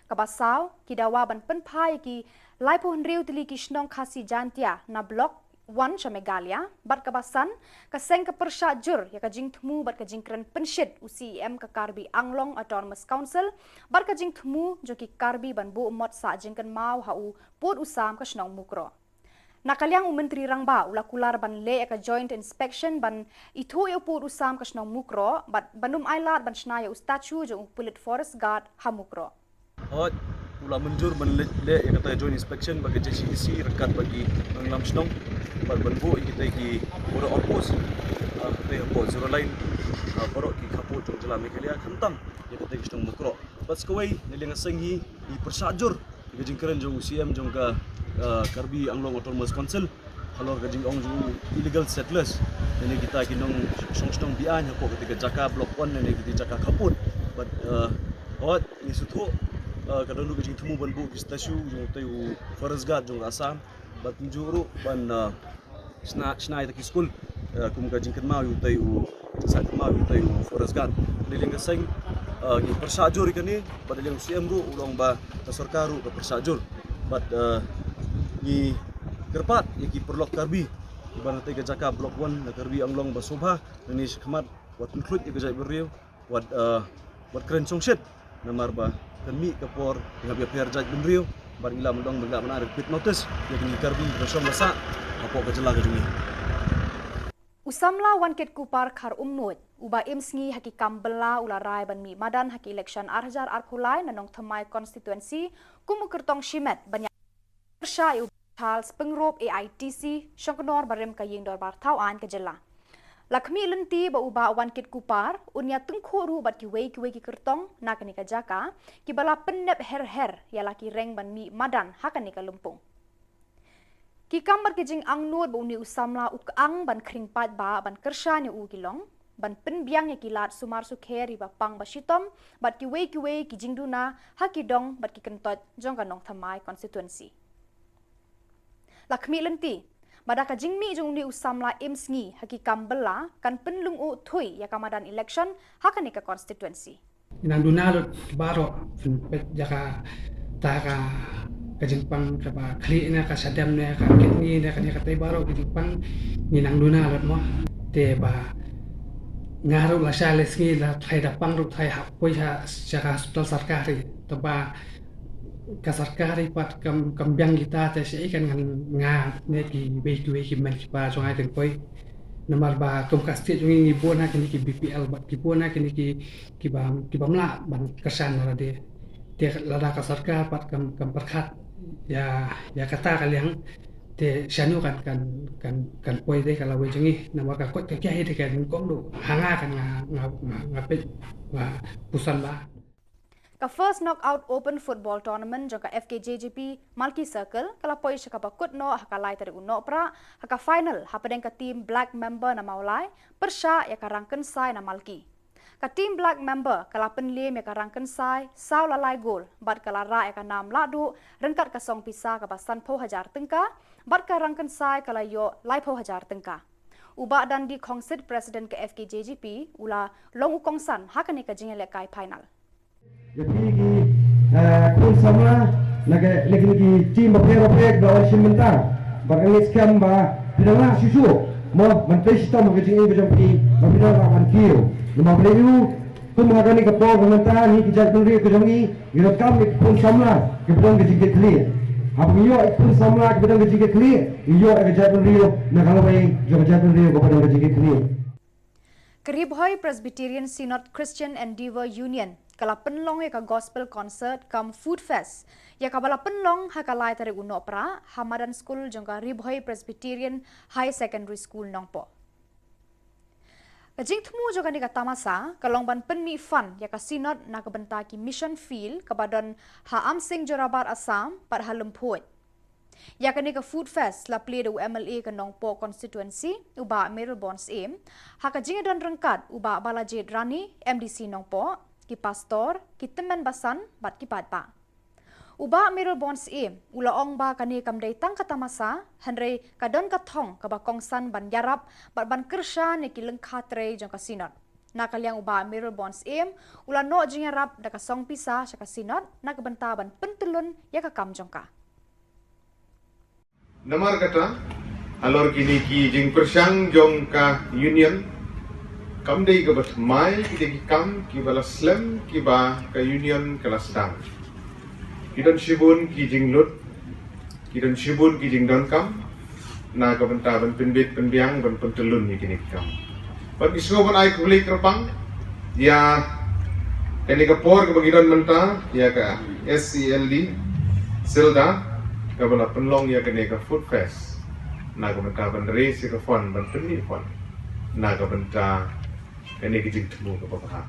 Kaba saw, ki dawa ban pynphai ïa ki laiphew hynriew tylli ki shnong Khasi Jaintia na Block wan sha Meghalaya, bad kaba san, ka seng ka pyrshah jur ïa ka jingthmu bad ka jingkren pynshit u C E M ka Karbi Anglong Autonomous Council, bad ka jingthmu jong ki Karbi ban buh mot sah jingkynmaw ha u pud u sam ka shnong Mukroh. Na ka liang u Myntri Rangbah u la kular ban leh ïa ka joint inspection ban ithuh ïa u pud u sam ka shnong Mukroh, bad ban ym ailad ban shna ïa u statue jong u pulit forest guard ha Mukroh. Hooid, u la mynjur ban leh, leh ïa kata joint inspection bad ka J C D C ryngkat bad ki nongïalam shnong, bad ban buh ïa kita ki border outpost, ah, kita hapoh Zero Line, ah, baroh ki khappud jong jylla Meghalaya, khamtam ïa kita ki shnong Mukroh. Bad sa kawei, na liang ka seng hi, ngi pyrshah jur ïa ka jingkren jong u C E M jong ka, ah, Karbi Anglong Autonomous Council halor ka jingong jong u illegal settlers, lane kita ki nongshong shnong be-aiñ hapoh kata ka jaka Block One lane kita ki jaka khappud. Bad, ah, hooid, ngi sngewthuh, ah, ka don ruh ka jingthmu ban buh ki statue jong utei u forest guard jong ka Assam, bad kumjuh ruh ban, ah, shna, shna ïa kita ki skul, ah, kum ka jingkynmaw ïa utei u, jingsah kynmaw ïa utei u forest guard. Na liang ka seng, ah, ngi pyrshah jur ïa kane, bad na liang u C E M ruh u la ong ba ka sorkar ruh ka pyrshah jur. Bad, ah, ngi kyrpad ïa ki paralok Karbi kiba na katei ka jaka Block One na Karbi Anglong ba sngewbha, nangne shakhmat, wat pynkhluit ïa ka jaitbynriew, wat, ah, wat kren shongshit, namar ba kan mih ka por, ngi hap ïapher jaitbynriew, bad ngi lah ban ong ba ngi lah ban ai repeat notice ïa kine ki Karbi kiba shong ba sah hapoh ka jylla ka jong ngi. U samla Wankitkuppar Kharumnuid, uba im sngi ha ki kam bylla, u la rai ban mih madan ha ki election ar hajar arphew lai na Nongthymmai constituency kum u kyrtong shimet ban ïa pyrshah ïa u Charles Pyngrope A I T C, shongknor barim ka ïing dorbar thaw aiñ ka jylla. La khmih lynti ba u Bah Wankitkuppar un ïa tyngkhuh ruh bad kiwei kiwei ki kyrtong na kane ka jaka, kiba la pynnep her her ïa la ki reng ban mih madan ha kane ka lympung. Ki kam bad ki jingangnud ba une u samla u kyang ban khring paidbah ban kyrshan ïa u ki long ban pynbiang ïa ki lad sumar sukher ïa ba pang ba shitom bad kiwei kiwei ki jingduna ha ki dong bad ki kyntoit jong ka Nongthymmai constituency. La khmih lynti ba da ka jingmih jong une u samla im sngi ha ki kam bylla kan pynlyngngoh thuh ïa ka madan election ha kane ka constituency. Nang duna lut baroh pynpeit ïa kata ka, ka jingpang kaba khlieh ne ka shadem ne ka kidney ne kane katei baroh ka jingpang ngi nang duna lut mo. Te ba nga ruh lashai lashisngi la tharai da pang ruh tharai hap poi sha, sha ka hospital sorkari. Te ba ka sorkari pat kam, kam biang kita te shaei kan ngan nga ne kiwei kiwei ki mei ki pa jong nga kin poi. Namar ba kum ka state jong ngi ngi bun ha kine ki B P L bad ngi bun ha kine ki, ki bym, ki bym lah ban kyrshan na lade. Te lada ka sorkar pat kam, kam pyrkhat ïa, ïa kata ka liang, te shano kan, kan, kan, kan poi de ka lawei jong ngi. Namar ka koit ka kiai de ka nyngkong ruh ha nga kan nga, nga, nga, nga peit, nga puson ba. Ka First Knockout Open Football Tournament jong ka F K J G P Malki Circle ka la poi sha kaba kut noh ha ka lai tarik u Nohprah, ha ka final hapdeng ka team Black Member na Mawlai pyrshah ïa ka Rangkynsai na Malki. Ka team Black Member ka la pynliem ïa ka Rangkynsai saw la lai gol bad ka la rah ïa ka nam lahduh ryngkat ka song pisa kaba sanphew hajar tyngka, bad ka Rangkynsai ka la ïoh laiphew hajar tyngka. U Bah Dandi Khongsit, President ka F K J G P, u la long u kongsan ha kane ka jingïalehkai final. Ïa phi ki, eh, khun samla na ka, na kine ki team bapher bapher ba wan shim bynta. Bad nga ngeit skhem ba phi dang lah shuh shuh mo ban trei shitom ha ka jingim ka jong phi ba phi dang lah ban kiew. Namar balei? Kum ha kane ka por ba mynta ngi ki jaitbynriew ka jong ngi ngi donkam ïa ki khun samla kiba don ka jingkitkhlieh. Haba ngi ïoh ïa ki khun samla kiba don ka jingkitkhlieh, ngi ïoh ïa ka jaitbynriew na ka lawei jong ka jaitbynriew kaba don ka jingkitkhlieh. Ka Ri Bhoi Presbyterian Synod Christian Endeavour Union ka la pynlong ïa ka Gospel Concert cum Food Fest ïa kaba la pynlong ha ka lai tarik u Nohprah ha madan skul jong ka Ri Bhoi Presbyterian High Secondary School Nongpoh. Ka jingthmu jong kane ka tamasa ka long ban pynmih fund ïa ka Synod na ka bynta ki mission field kaba don ha Amsing Jorabat Assam bad ha Lymphut. Ïa kane ka Food Fest la plie da u M L A ka Nongpoh constituency, u Bah Mayralborn Syiem, ha ka jingïadon ryngkat u Bah Balajied Rani, M D C Nongpoh, ki pastor, ki tymmen basan bad ki paidbah. U Bah Mayralborn Syiem u la ong ba kane kam dei tang ka tamasa, hynrei ka don ka thong kaba kongsan ban ïarap bad ban kyrshan ïa ki lyngkha trei jong ka Synod. Na ka liang u Bah Mayralborn Syiem u la noh jingïarap da ka song pisa sha ka Synod na ka bynta ban pyntyllun ïa ka kam jong ka. Namar kata, Halor kine ki jingpyrshang jong ka Union, kam dei kaba thymmai kita ki kam kiba la slem kiba ka Union ka la sdang. Ki don shibun ki jinglut, ki don shibun ki jingdonkam na ka bynta ban pynbit pynbiang, ban pyntyllun ïa kine ki kam. Bad ngi sngewbha ban ai khublei kyrpang ïa kane ka por kaba ngi don mynta ïa ka S E L D Silda kaba la pynlong ïa kane ka Food Fest na ka bynta ban raise ïa ka fund, ban pynmih fund na ka bynta kane ka jingthmu kaba bha.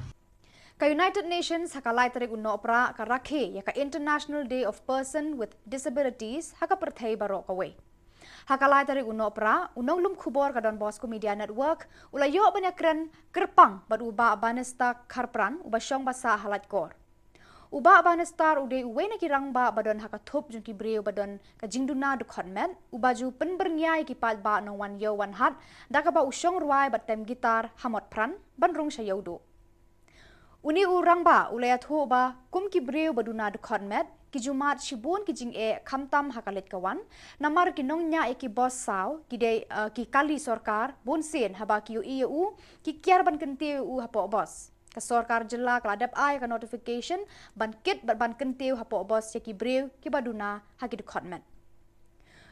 Ka United Nations ha ka lai tarik u Nohprah ka rakhe ïa ka International Day of Person with Disabilities ha ka pyrthei baroh kawei. Ha ka lai tarik u Nohprah, u nonglum khubor ka Don Bosco Media Network u la ïoh ban ïakren kyrpang bad u Bah Bannister Kharpran, uba shong ba sah ha Laitkor. U Bah Bannister u dei uwei na ki rangbah ba don ha ka thup jong ki briew ba don ka jingduna dkhot met, uba ju pynbyrngia ïa ki paidbah nongwan ïew wan hat da kaba u shong rwai bad tem guitar ha Motphran ban rung sha Ïewduh. Une u rangbah u la ïathuh ba kum ki briew ba duna dkhot met, ki ju mad shibun ki jingeh khamtam ha ka leit ka wan, namar ki nongñiah ïa ki bos saw ki dei, eh, ki kali sorkar, bunsien haba ki ïohi ïa u ki kiar ban kyntiew ïa u hapoh bos. Ka sorkar jylla ka la dep ai ka notification ban kit bad ban kyntiew hapoh bos ïa ki briew kiba duna ha ki dkhot met.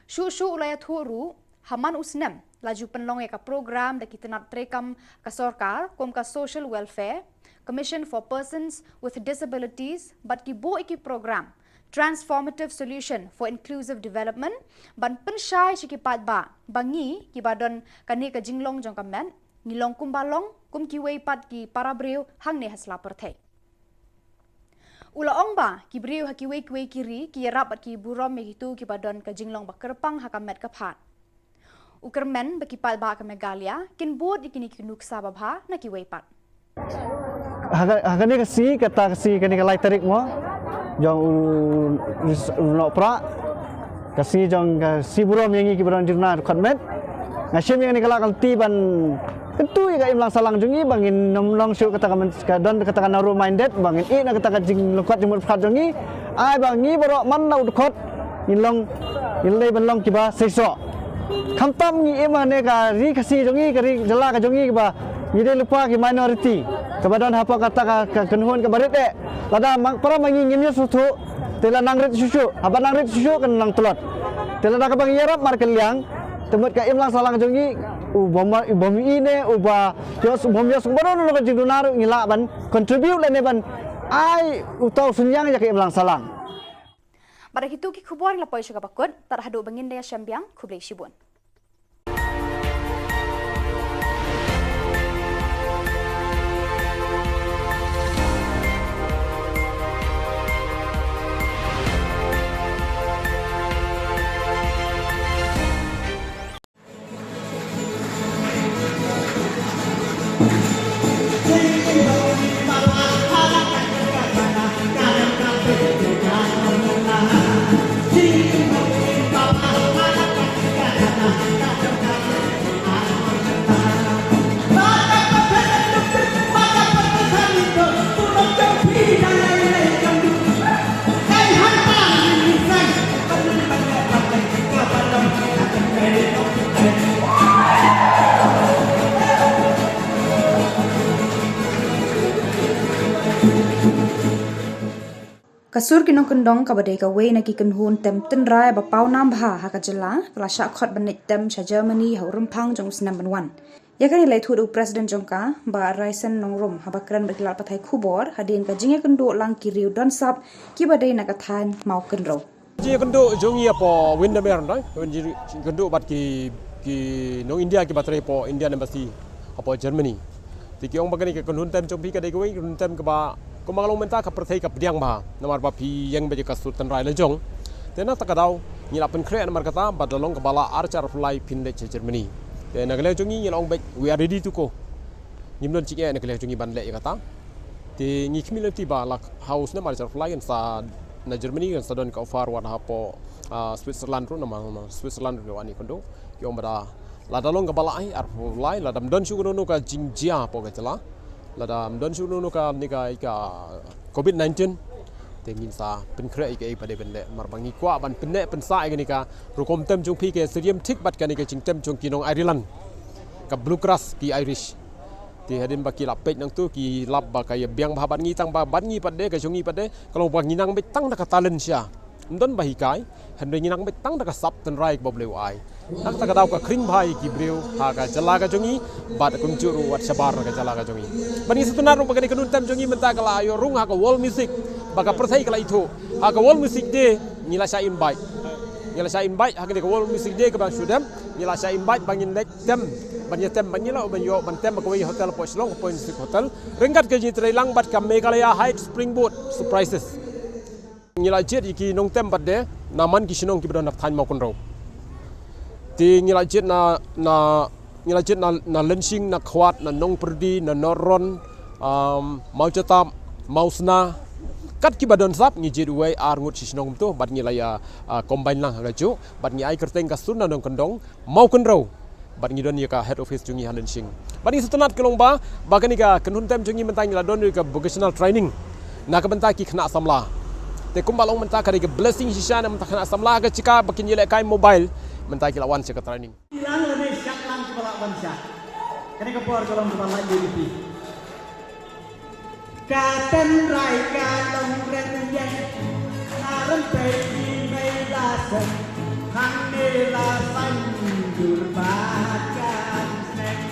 Shuh shuh u la ïathuh ruh, ha man u snem la ju pynlong ïa ka program da ki tnat treikam ka sorkar kum ka Social Welfare, Commission for Persons with Disabilities bad ki buh ïa ki program Transformative Solution for Inclusive Development ban pynshai sha ki paidbah ba ngi kiba don kane ka jinglong jong ka met ngi long kumba long kum kiwei pat ki para briew hangne ha sla pyrthei. U la ong ba ki briew ha kiwei kiwei ki ri ki ïarap bad ki burom ïa kito kiba don ka jinglong ba kyrpang ha ka met ka phad. U kyrmen ba ki paidbah ka Meghalaya kin bud ïa kine ki nuksa babha na kiwei pat. Ha ka, ha kane ka sngi, kata ka sngi, kane ka lai tarik mo jong u, u Nohprah, ka sngi jong ka sngi burom ïa ngi kiba don jingduna dkhot met. Nga shim ïa kane ka lad ka lynti ban kyntu ïa ka imlang sahlang jong ngi ba ngin nym long shuh kata ka myn-, ka don kata ka narrow minded, ba ngin ïeh na kata ka jinglyngkot jingmut pyrkhat jong ngi. Ai ba ngi baroh man la u dkhot ngin long, ngin leit ban long kiba seisoh. Khamtam ngi im ha kane ka ri Khasi jong ngi, ka ri jylla ka jong ngi, kaba ngi dei lypa ki minority kaba don hapoh kata ka, ka kynhun kaba rit eh. Lada ma, para ma ngi ngim ïohsngewthuh, te la nang rit shuh shuh, haba nang rit shuh shuh kan nang tlot. Te lada kaba ngi ïarap markylliang, te mut ka imlang sahlang jong ngi u bym, u bym ïeh ne uba ïoh, bym ïoh sngewbha noh ka jingduna ruh ngi lah ban contribute lane ban ai uta u synñiang ïa ka imlang sahlang. Bad da kito ki khubor ngi la poi sha kaba kut, tad haduh ba ngin da ïashem biang, khublei shibun. Ka Sur ki Nongkyndong, kaba dei kawei na ki kynhun tem tynrai ba pawnam bha ha ka jylla, ka la shah khot ban leit tem sha Germany ha u rymphang jong u snem ban wan. Ïa kane la ïathuh da u President jong ka, Bah Raisen Nongrum, haba kren bad ki lad pathai khubor hadien ka jingïakynduh lang ki riew don sap kiba dei na ka thaiñ Mawkynrew. Jingïakynduh jong ngi hapoh Windermere, jingïakynduh bad ki, ki nong India kiba trei hapoh Indian Embassy hapoh Germany. Te ki ong ba kane ka kynhun tem jong phi ka dei kawei ka kynhun tem kaba, kumba nga la ong mynta, ka pyrthei ka pdiang bha namar ba phi ïeng beit ïa ka sur tynrai la jong. Te na kata ka daw ngi la pynkhreh namar kata ba da long kaba lah ar hajar arphew lai phin leit sha Germany. Te na ka liang jong ngi ngi la ong beit, we are ready to go. Ngim don jingeh na ka liang jong ngi ban leh ïa kata. Te ngi khmih lynti ba la ha u snem ar hajar arphew lai kan sa na Germany kan sa don ka offer wat hapoh, ah, Switzerland ruh, namar, namar Switzerland ruh wan ïakynduh. Ki ong ba da, lada long kaba lah ai arphew lai, lada ym don shuh kano kano ka jingjia hapoh ka jylla, lada ym don shuh kano kano ka, ne ka, ka covid nineteen, Te ngin sa pynkhreh ïa kaei ba dei ban leh namar ba ngi kwah ban pynneh pynsah ïa kane ka rukom tem jong phi ka ïasyriem thik bad kane ka jingtem jong ki nong Ireland, ka bluegrass ki Irish. Te hadien ba ki la peit nangtu ki lap ba ka ïabiang bha bad ngi tang ba bad ngi pat de ka jong ngi pat de ka long ba ngi nang beit tang da ka talent sha. Ym don ba hikai, hynrei ngi nang beit tang da ka sap tynrai kaba U Blei u ai. Nangta ka daw ka khring bha ïa ki briew ha ka jylla ka jong ngi bad kumjuh ruh wat shabar na ka jylla ka jong ngi. Bad ngi sngewtynnat ruh ba kane ka kynhun tem jong ngi mynta ka la ïoh rung ha ka world music ba ka pyrthei ka la ithuh. Ha ka world music day ngi la shah invite. Ngi la shah invite ha kane ka world music day kaba shu dem. Ngi la shah invite ba ngin leit tem ban ïa tem ban ngi la ban ïoh ban tem ha kawei hotel hapoh Shillong, hapoh Insik Hotel. Ryngkat ka jingïatreilang bad ka Meghalaya Heights Springboard Surprises. Ngi la jied ïa ki nongtem pat de na man ki shnong kiba don ha thaiñ Mawkynrew. Te ngi la jied na, na, ngi la jied na, na Lenshing, na Khwat, na Nongpyrdi, na North Ron, um, Mawjatap, Mawsna. Kat kiba don sap ngi jied uwei ar ngut shi shnong kumto bad ngi la ïa, uh, combine lang ha kajuh bad ngi ai kyrteng ka Sur na Nongkyndong Mawkynrew. Bad ngi don ïa ka head office jong ngi ha Lenshing. Bad ngi sngewtynnat ka long ba, ba kane ka kynhun tem jong ngi mynta ngi la don ïa ka vocational training na ka bynta ki khynnah samla. Te kumba long mynta ka dei ka blessing shisha na ka bynta khynnah samla ka jaka ba kin ïalehkai mobile. Mynta ki la wan sha ka training. Lang lane shah lang kiba la wan sha. Kane ka por ka long kaba la ïa ka Ka tynrai ka long rynïeng, na rympei ki mei la seng, hangne la saiñdur ba ka seng.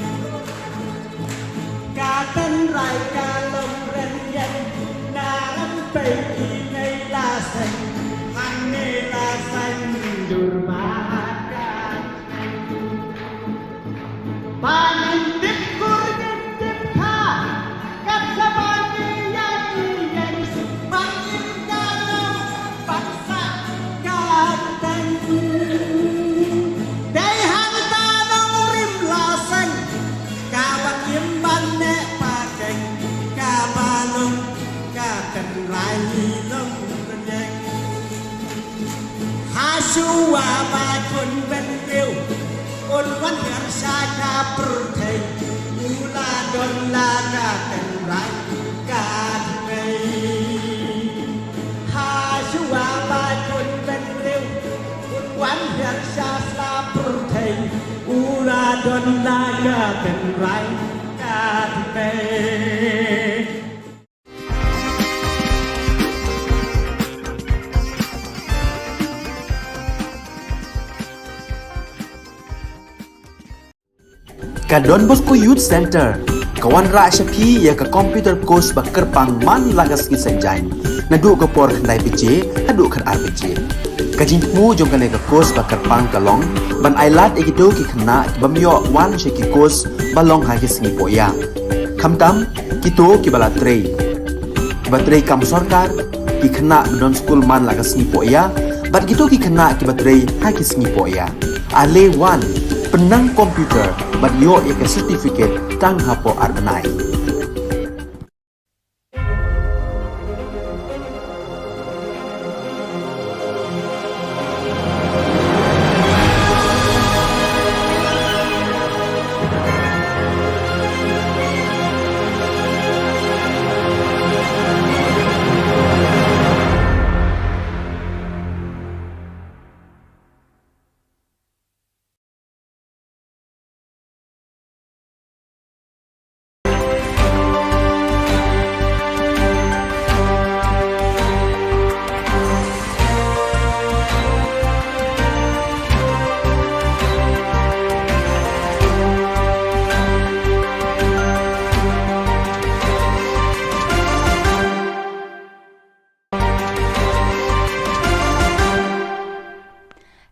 Ka tynrai ka long rynïeng, na rympei ki mei la seng, hangne la saiñdur ba ka Ba ngin tip kur ngin tip kha, kat sa ba ngi ïa ngi ïeng, ba ngin ka long ban sah ka tang. Dei hangta nongrim la seng, ka ban im ban neh pateng, ka ba long ka tynrai long rynïeng. Hashuwa ba khun bynriew un wan hiar sha ka pyrthei, u la don la ka tynrai ka tmei. Hashuwa ba khun bynriew un wan hiar sha sla pyrthei, u la don la ka tynrai ka tmei. Ka Don Bosco Youth Centre ka wanrah sha phi ïa ka computer course ba kyrpang man la ka sngi Saitjaiñ, naduh ka por khyndai baje haduh khatar baje. Ka jingthmu jong kane ka course ba kyrpang ka long ban ailad ïa kito ki khynnah ki bym ïoh wan sha ki course ba long ha ki sngi pohïa. Khamtam kito kiba la trei, kiba trei kam sorkar, ki khynnah ba don skul man la ka sngi pohïa, bad kito ki khynnah kiba trei ha ki sngi pohïa. Ale wan, pynnang computer bad ïoh ïa ka certificate tang hapoh ar bnai.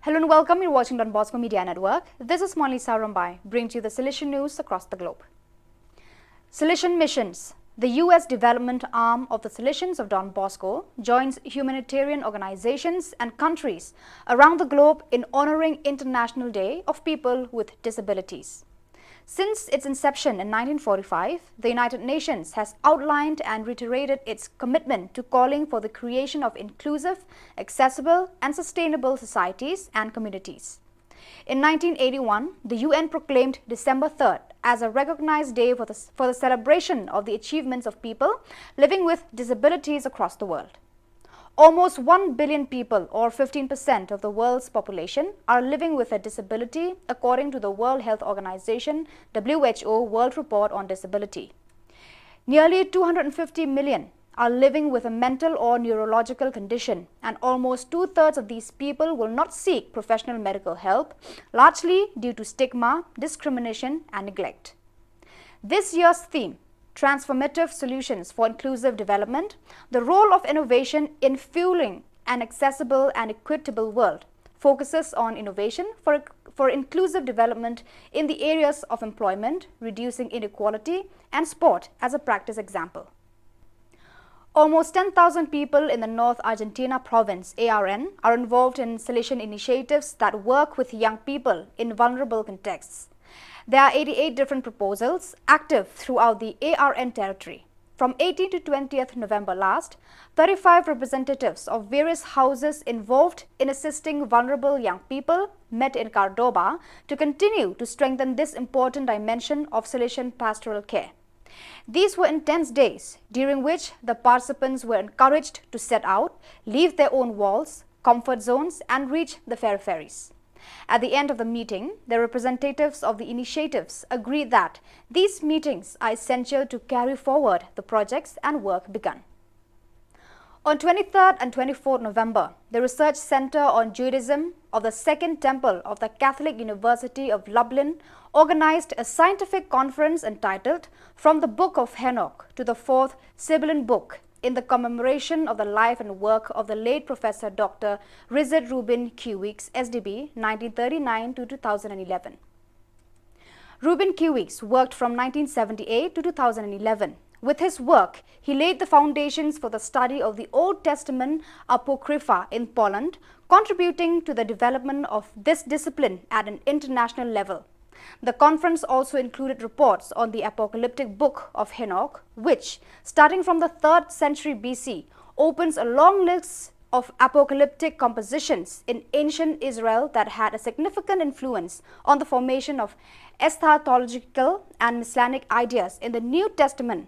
Hello and welcome. You're watching Don Bosco Media Network. This is Monlisa Rombai, bringing to you the Salesian news across the globe. Salesian Missions. The U S development arm of the Salesians of Don Bosco joins humanitarian organizations and countries around the globe in honoring International Day of People with Disabilities. Since its inception in nineteen forty-five, the United Nations has outlined and reiterated its commitment to calling for the creation of inclusive, accessible, and sustainable societies and communities. In nineteen eighty-one, the U N proclaimed December third as a recognized day for the, for the celebration of the achievements of people living with disabilities across the world. Almost one billion people, or fifteen percent of the world's population, are living with a disability, according to the World Health Organization, W H O, World Report on Disability. Nearly two hundred fifty million are living with a mental or neurological condition, and almost two-thirds of these people will not seek professional medical help, largely due to stigma, discrimination, and neglect. This year's theme, Transformative Solutions for Inclusive Development, the role of innovation in fueling an accessible and equitable world, focuses on innovation for, for inclusive development in the areas of employment, reducing inequality, and sport as a practice example. Almost ten thousand people in the North Argentina province, A R N, are involved in Salesian initiatives that work with young people in vulnerable contexts. There are eighty-eight different proposals active throughout the A R N territory. From eighteenth to twentieth November last, thirty-five representatives of various houses involved in assisting vulnerable young people met in Córdoba to continue to strengthen this important dimension of Salesian pastoral care. These were intense days, during which the participants were encouraged to set out, leave their own walls, comfort zones, and reach the peripheries. At the end of the meeting, the representatives of the initiatives agreed that these meetings are essential to carry forward the projects and work begun. On twenty-third and twenty-fourth November, the Research Center on Judaism of the Second Temple of the Catholic University of Lublin organized a scientific conference entitled From the Book of Henoch to the Fourth Sibylline Book, in the commemoration of the life and work of the late Professor Doctor Richard Reuben Q. Weeks, S D B, nineteen thirty-nine to two thousand eleven. Reuben Q. Weeks worked from nineteen seventy-eight to two thousand eleven. With his work, he laid the foundations for the study of the Old Testament Apocrypha in Poland, contributing to the development of this discipline at an international level. The conference also included reports on the apocalyptic book of Henoch, which, starting from the third century B C, opens a long list of apocalyptic compositions in ancient Israel that had a significant influence on the formation of eschatological and messianic ideas in the New Testament.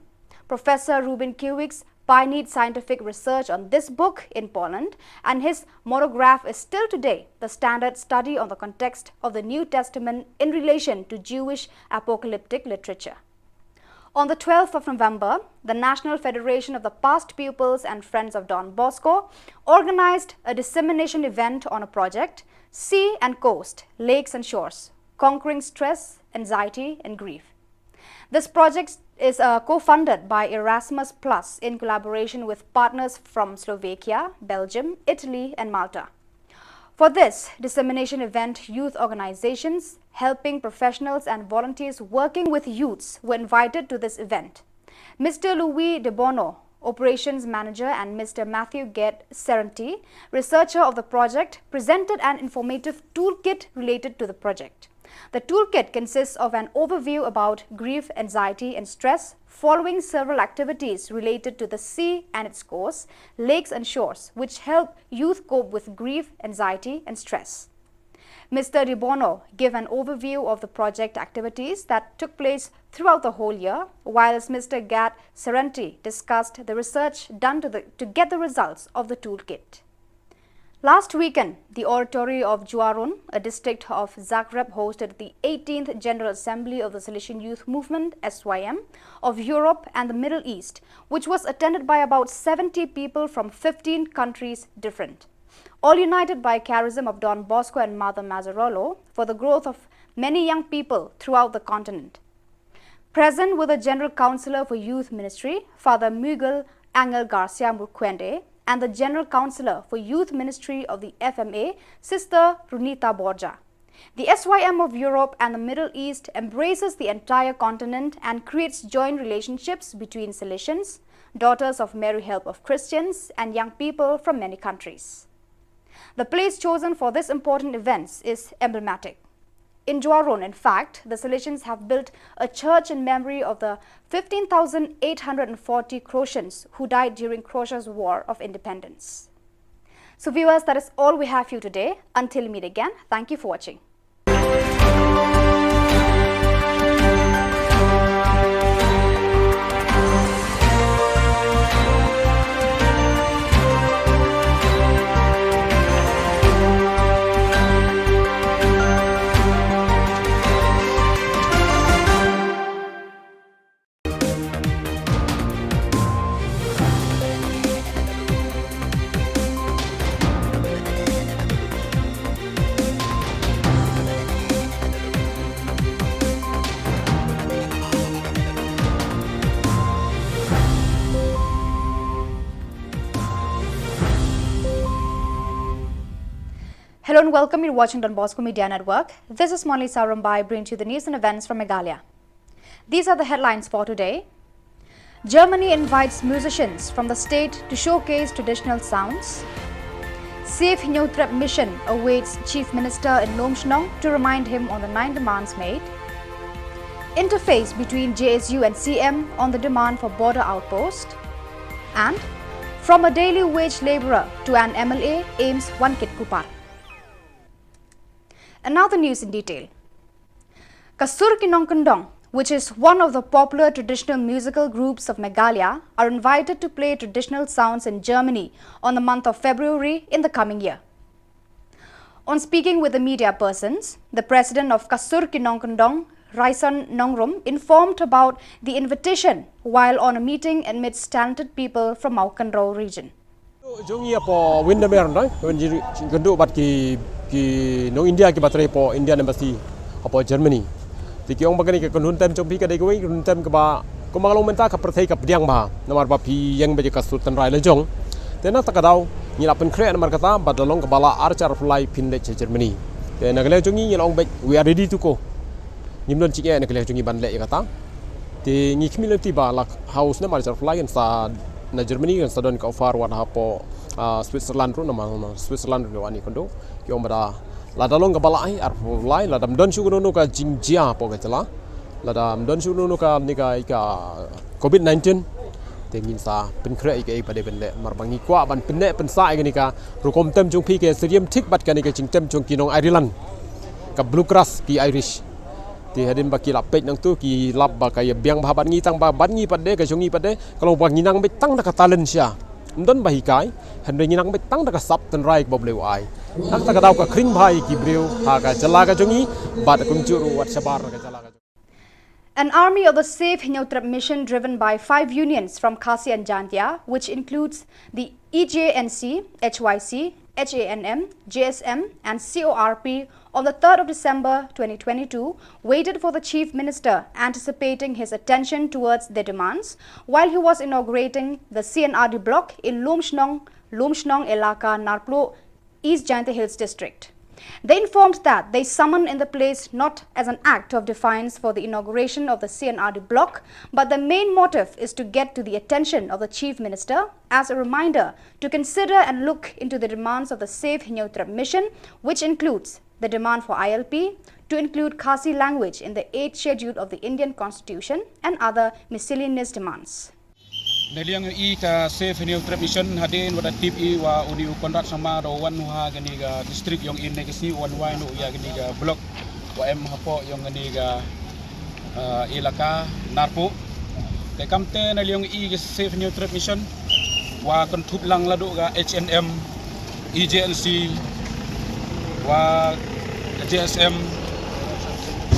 Professor Reuben Q. Weeks pioneered scientific research on this book in Poland, and his monograph is still today the standard study on the context of the New Testament in relation to Jewish apocalyptic literature. On the twelfth of November, the National Federation of the Past Pupils and Friends of Don Bosco organized a dissemination event on a project, Sea and Coast, Lakes and Shores, Conquering Stress, Anxiety and Grief. This project is, uh, co-funded by Erasmus Plus in collaboration with partners from Slovakia, Belgium, Italy, and Malta. For this dissemination event, youth organizations, helping professionals, and volunteers working with youths were invited to this event. Mister Louis De Bono, operations manager, and Mister Matthew Gate Serenti, researcher of the project, presented an informative toolkit related to the project. The toolkit consists of an overview about grief, anxiety, and stress, following several activities related to the sea and its course, lakes and shores, which help youth cope with grief, anxiety, and stress. Mister De Bono gave an overview of the project activities that took place throughout the whole year, whilst Mister Gate Serenti discussed the research done to, the, to get the results of the toolkit. Last weekend, the oratory of Juaron, a district of Zagreb, hosted the eighteenth General Assembly of the Salesian Youth Movement, S Y M, of Europe and the Middle East, which was attended by about seventy people from fifteen countries different, all united by charism of Don Bosco and Mother Mazzarolo for the growth of many young people throughout the continent. Present were the General Councillor for Youth Ministry, Father Miguel Angel Garcia Murquende, and the General Councillor for Youth Ministry of the F M A, Sister Runita Borja. The S Y M of Europe and the Middle East embraces the entire continent and creates joint relationships between Salesians, Daughters of Mary Help of Christians, and young people from many countries. The place chosen for this important events is emblematic. In Juaron, in fact, the Salesians have built a church in memory of the fifteen thousand eight hundred and forty Croatians who died during Croatia's War of Independence. So viewers, that is all we have for you today. Until we meet again, thank you for watching. And welcome, you're watching Don Bosco Media Network. This is Monlisa Rumbai, bringing to you the news and events from Meghalaya. These are the headlines for today. Germany invites musicians from the state to showcase traditional sounds. Save Hynñiewtrep Mission awaits Chief Minister in Lumshnong to remind him on the nine demands made. Interface between J S U and C M on the demand for border outpost. And from a daily wage labourer to an M L A, AIIMS Wankitkuppar. And now the news in detail. Ka Sur Ki Nongkyndong, which is one of the popular traditional musical groups of Meghalaya, are invited to play traditional sounds in Germany on the month of February in the coming year. On speaking with the media persons, the president of Ka Sur Ki Nongkyndong, Raison Nongrum, informed about the invitation while on a meeting amidst talented people from Mawkynrew region. Jong ngi hapoh Windermere, nda wan jingkynduh bad ki, ki nong India kiba trei hapoh Indian Embassy hapoh Germany. Te ki ong ba kane ka kynhun tem jong phi ka dei kawei ka kynhun tem kaba kumba nga la ong mynta ka pyrthei ka pdiang bha, namar ba phi ïeng beit ïa ka sur tynrai la jong. Te na kata ka daw ngi la pynkhreh namar kata bad la long kaba lah ar hajar arphew lai phin leit sha Germany. Te na ka liang jong ngi ngi la ong beit, we are ready to go. Ngim don jingeh na ka liang jong ngi ban leh ïa kata. Te ngi khmih lynti ba la ha u snem ar hajar arphew lai kan sa na Germany kan sa don ka offer wat hapoh, ah, Switzerland ruh, namar, namar Switzerland ruh wan ïakynduh. Ki ong ba da lada long kaba lah, eh, arphew lai, lada ym don shuh kano kano ka jingjia hapoh ka jylla, lada ym don shuh kano kano kane ka, ka covid nineteen, te ngin sa pynkhreh ïa kaei ba dei ban leh, namar ba ngi kwah ban pynneh pynsah ïa kane ka rukom tem jong phi, ka syriem thik bad kane ka jingtem jong ki nong Ireland, ka bluegrass ki Irish. Te hadien ba ki la peit nangtu ki lap ba ka ïa biang bha bad ngi, tang ba bad ngi pat de, ka jong ngi pat de ka long ba ngi nang beit tang da ka talent sha, ym don ba hikai, hynrei ngi nang beit tang da ka sap tynrai kaba U Blei u ai. Na kata ka daw ka khring bha ïa ki briew ha ka jylla ka jong ngi bad kumjuh ruh wat shabar na ka jylla ka jong ngi. An army of the Save Hynñiewtrep Mission, driven by five unions from Khasi and Jaintia, which includes the E J N C, H Y C, H A N M, J S M, and C O R P, on the third of December twenty twenty-two, waited for the Chief Minister, anticipating his attention towards their demands, while he was inaugurating the C and R D block in Lumshnong, Lumshnong Elaka, Narpluh, East Jaintia Hills District. They informed that they summoned in the place not as an act of defiance for the inauguration of the C and R D block, but the main motive is to get to the attention of the Chief Minister as a reminder to consider and look into the demands of the Save Hynñiewtrep Mission, which includes the demand for I L P, to include Khasi language in the eighth schedule of the Indian Constitution, and other miscellaneous demands. Na liang i ka Save Hynñiewtrep Mission, hadien wat da tip i wa uni u Conrad Sangma da u wan u ha kani ka district yong i ne ka sngi, u wan wai noh ya kani ka block wa em hapoh yong kani ka, ah, elaka Narpuh. Te kamte na liang i ka Save Hynñiewtrep Mission wa kynthup lang la duh ka H N M, E J N C, wa J S M,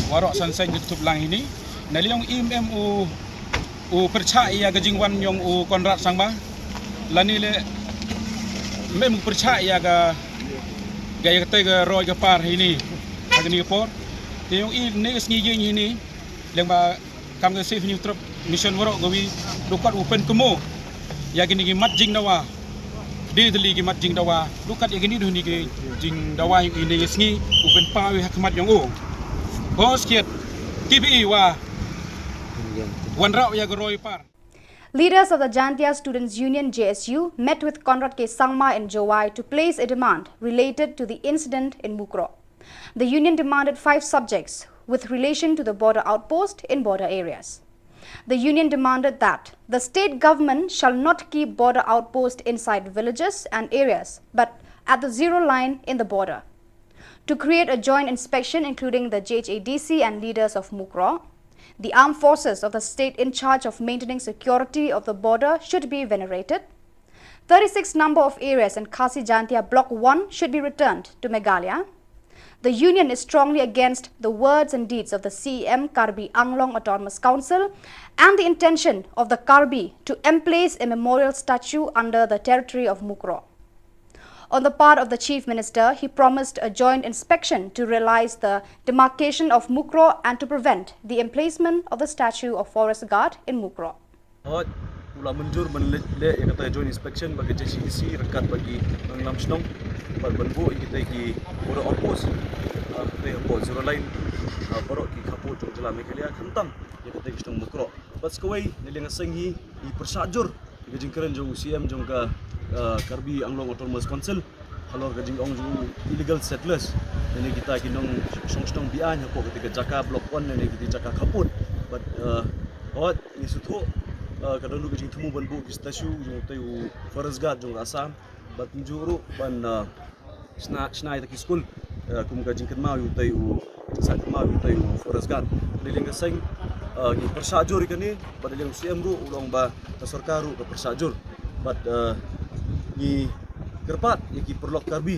waroh san seng kynthup lang hini. Na liang i em u u pyrchah ïa ka jingwan yong u Conrad Sangma, lane le mem u pyrchah ïa ka, ka ïa kata ka roi ka par hini ha kani ka por. Te yong i ne ka sngi ïing hini, leng ba kam ka Save Hynñiewtrep Mission waroh kawi, du kat u pynkynmaw ïa kini ki mat jingdawa. Dei tylli ki mat jingdawa, du kat ïa kini du hini ki jingdawa yong i ne ka sngi u pynpaw ïa ha khmat yong u. Bos kiet, ki bi wa wanrah ïa ka roi par. Leaders of the Jaintia Students Union, J S U, met with Conrad K Sangma in Jowai to place a demand related to the incident in Mukroh. The union demanded five subjects with relation to the border outpost in border areas. The union demanded that the state government shall not keep border outpost inside villages and areas, but at the zero line in the border. To create a joint inspection including the J H A D C and leaders of Mukroh. The armed forces of the state in charge of maintaining security of the border should be venerated. Thirty-six number of areas in Khasi Jaintia Block one should be returned to Meghalaya. The union is strongly against the words and deeds of the C E M Karbi Anglong Autonomous Council and the intention of the Karbi to emplace a memorial statue under the territory of Mukroh. On the part of the Chief Minister, he promised a joint inspection to realize the demarcation of Mukroh and to prevent the emplacement of the statue of Forest Guard in Mukroh. Hooid, u la mynjur ban leh, leh ïa kata joint inspection bad ka J H A D C ryngkat bad ki nongïalam shnong. Bad ban buh ïa kita ki border outpost, ah, kita hapoh zero line, ah, baroh ki khappud jong jylla Meghalaya, khamtam ïa kita ki shnong Mukroh. Bad sa kawei, na liang ka seng hi, ngi pyrshah jur ïa ka jingkren jong u C M jong ka, ah, Karbi Anglong Autonomous Council halor ka jingong jong u illegal settlers, lane kita ki nongshong shnong be-aiñ hapoh kata ka jaka Block One lane kita ki jaka khappud. Bad, ah, hooid, ngi sngewthuh, ah, ka don ruh ka jingthmu ban buh ki statue jong utai u Forest Guard jong ka Assam. Bad kumjuh ruh ban, ah, shna, shna ïa kita ki skul, ah, kum ka jingkynmaw ïa utai u, jingshah kynmaw ïa utai u Forest Guard. Na liang ka seng, ah, ngi pyrshah jur ïa kane, bad na liang u C M ruh u la ong ba ka sorkar ruh ka pyrshah jur. Bad, ah, ngi kyrpad ïa ki paralok Karbi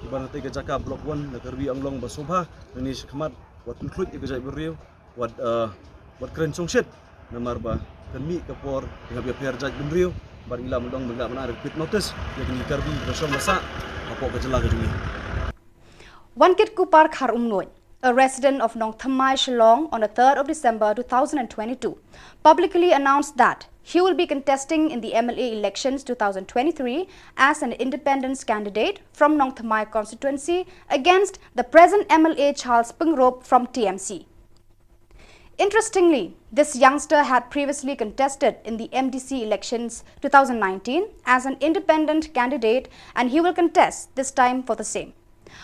ba na katei ka jaka Block One na Karbi Anglong ba sngewbha, nangne shakhmat, wat pynkhluit ïa ka jaitbynriew, wat, ah, wat kren shongshit, namar ba kan mih ka por, ngi hap ïapher jaitbynriew, bad ngi lah ban ong ba ngi lah ban ai repeat notice ïa kine ki Karbi kiba shong ba sah hapoh ka jylla ka jong ngi. Wankitku Parkhar Umnuid, a resident of Nongthymmai, Shillong, on the third of December two thousand and twenty-two, publicly announced that he will be contesting in the M L A elections two thousand twenty-three as an independent candidate from Nongthymmai constituency against the present M L A Charles Pyngrope from T M C. Interestingly, this youngster had previously contested in the M D C elections two thousand nineteen as an independent candidate, and he will contest this time for the same.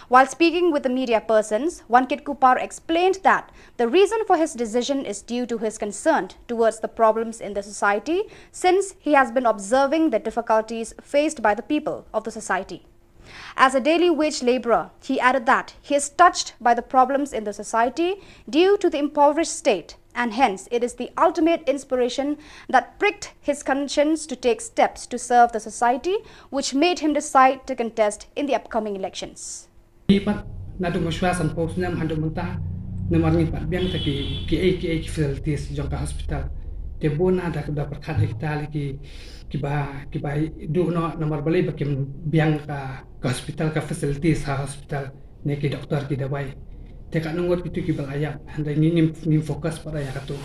While speaking with the media persons, Wankitku Par explained that the reason for his decision is due to his concern towards the problems in the society, since he has been observing the difficulties faced by the people of the society. As a daily wage laborer, he added that he is touched by the problems in the society due to the impoverished state, and hence it is the ultimate inspiration that pricked his conscience to take steps to serve the society, which made him decide to contest in the upcoming elections. Ngi pat naduh mynshuwa sanphew snem haduh mynta, namar ngim pat biang te ki, ki, ki, ki facilities jong ka hospital. Te bun na da, da pyrkhat ïa kita lei ki, kiba, kiba duh noh namar balei ba kim biang ka, ka hospital, ka facilities ha hospital, ne ki doktor, ki dawai. Te katno ngut kito kiba la ïap, hynrei ngi ngim, ngim focus pat ïa kato.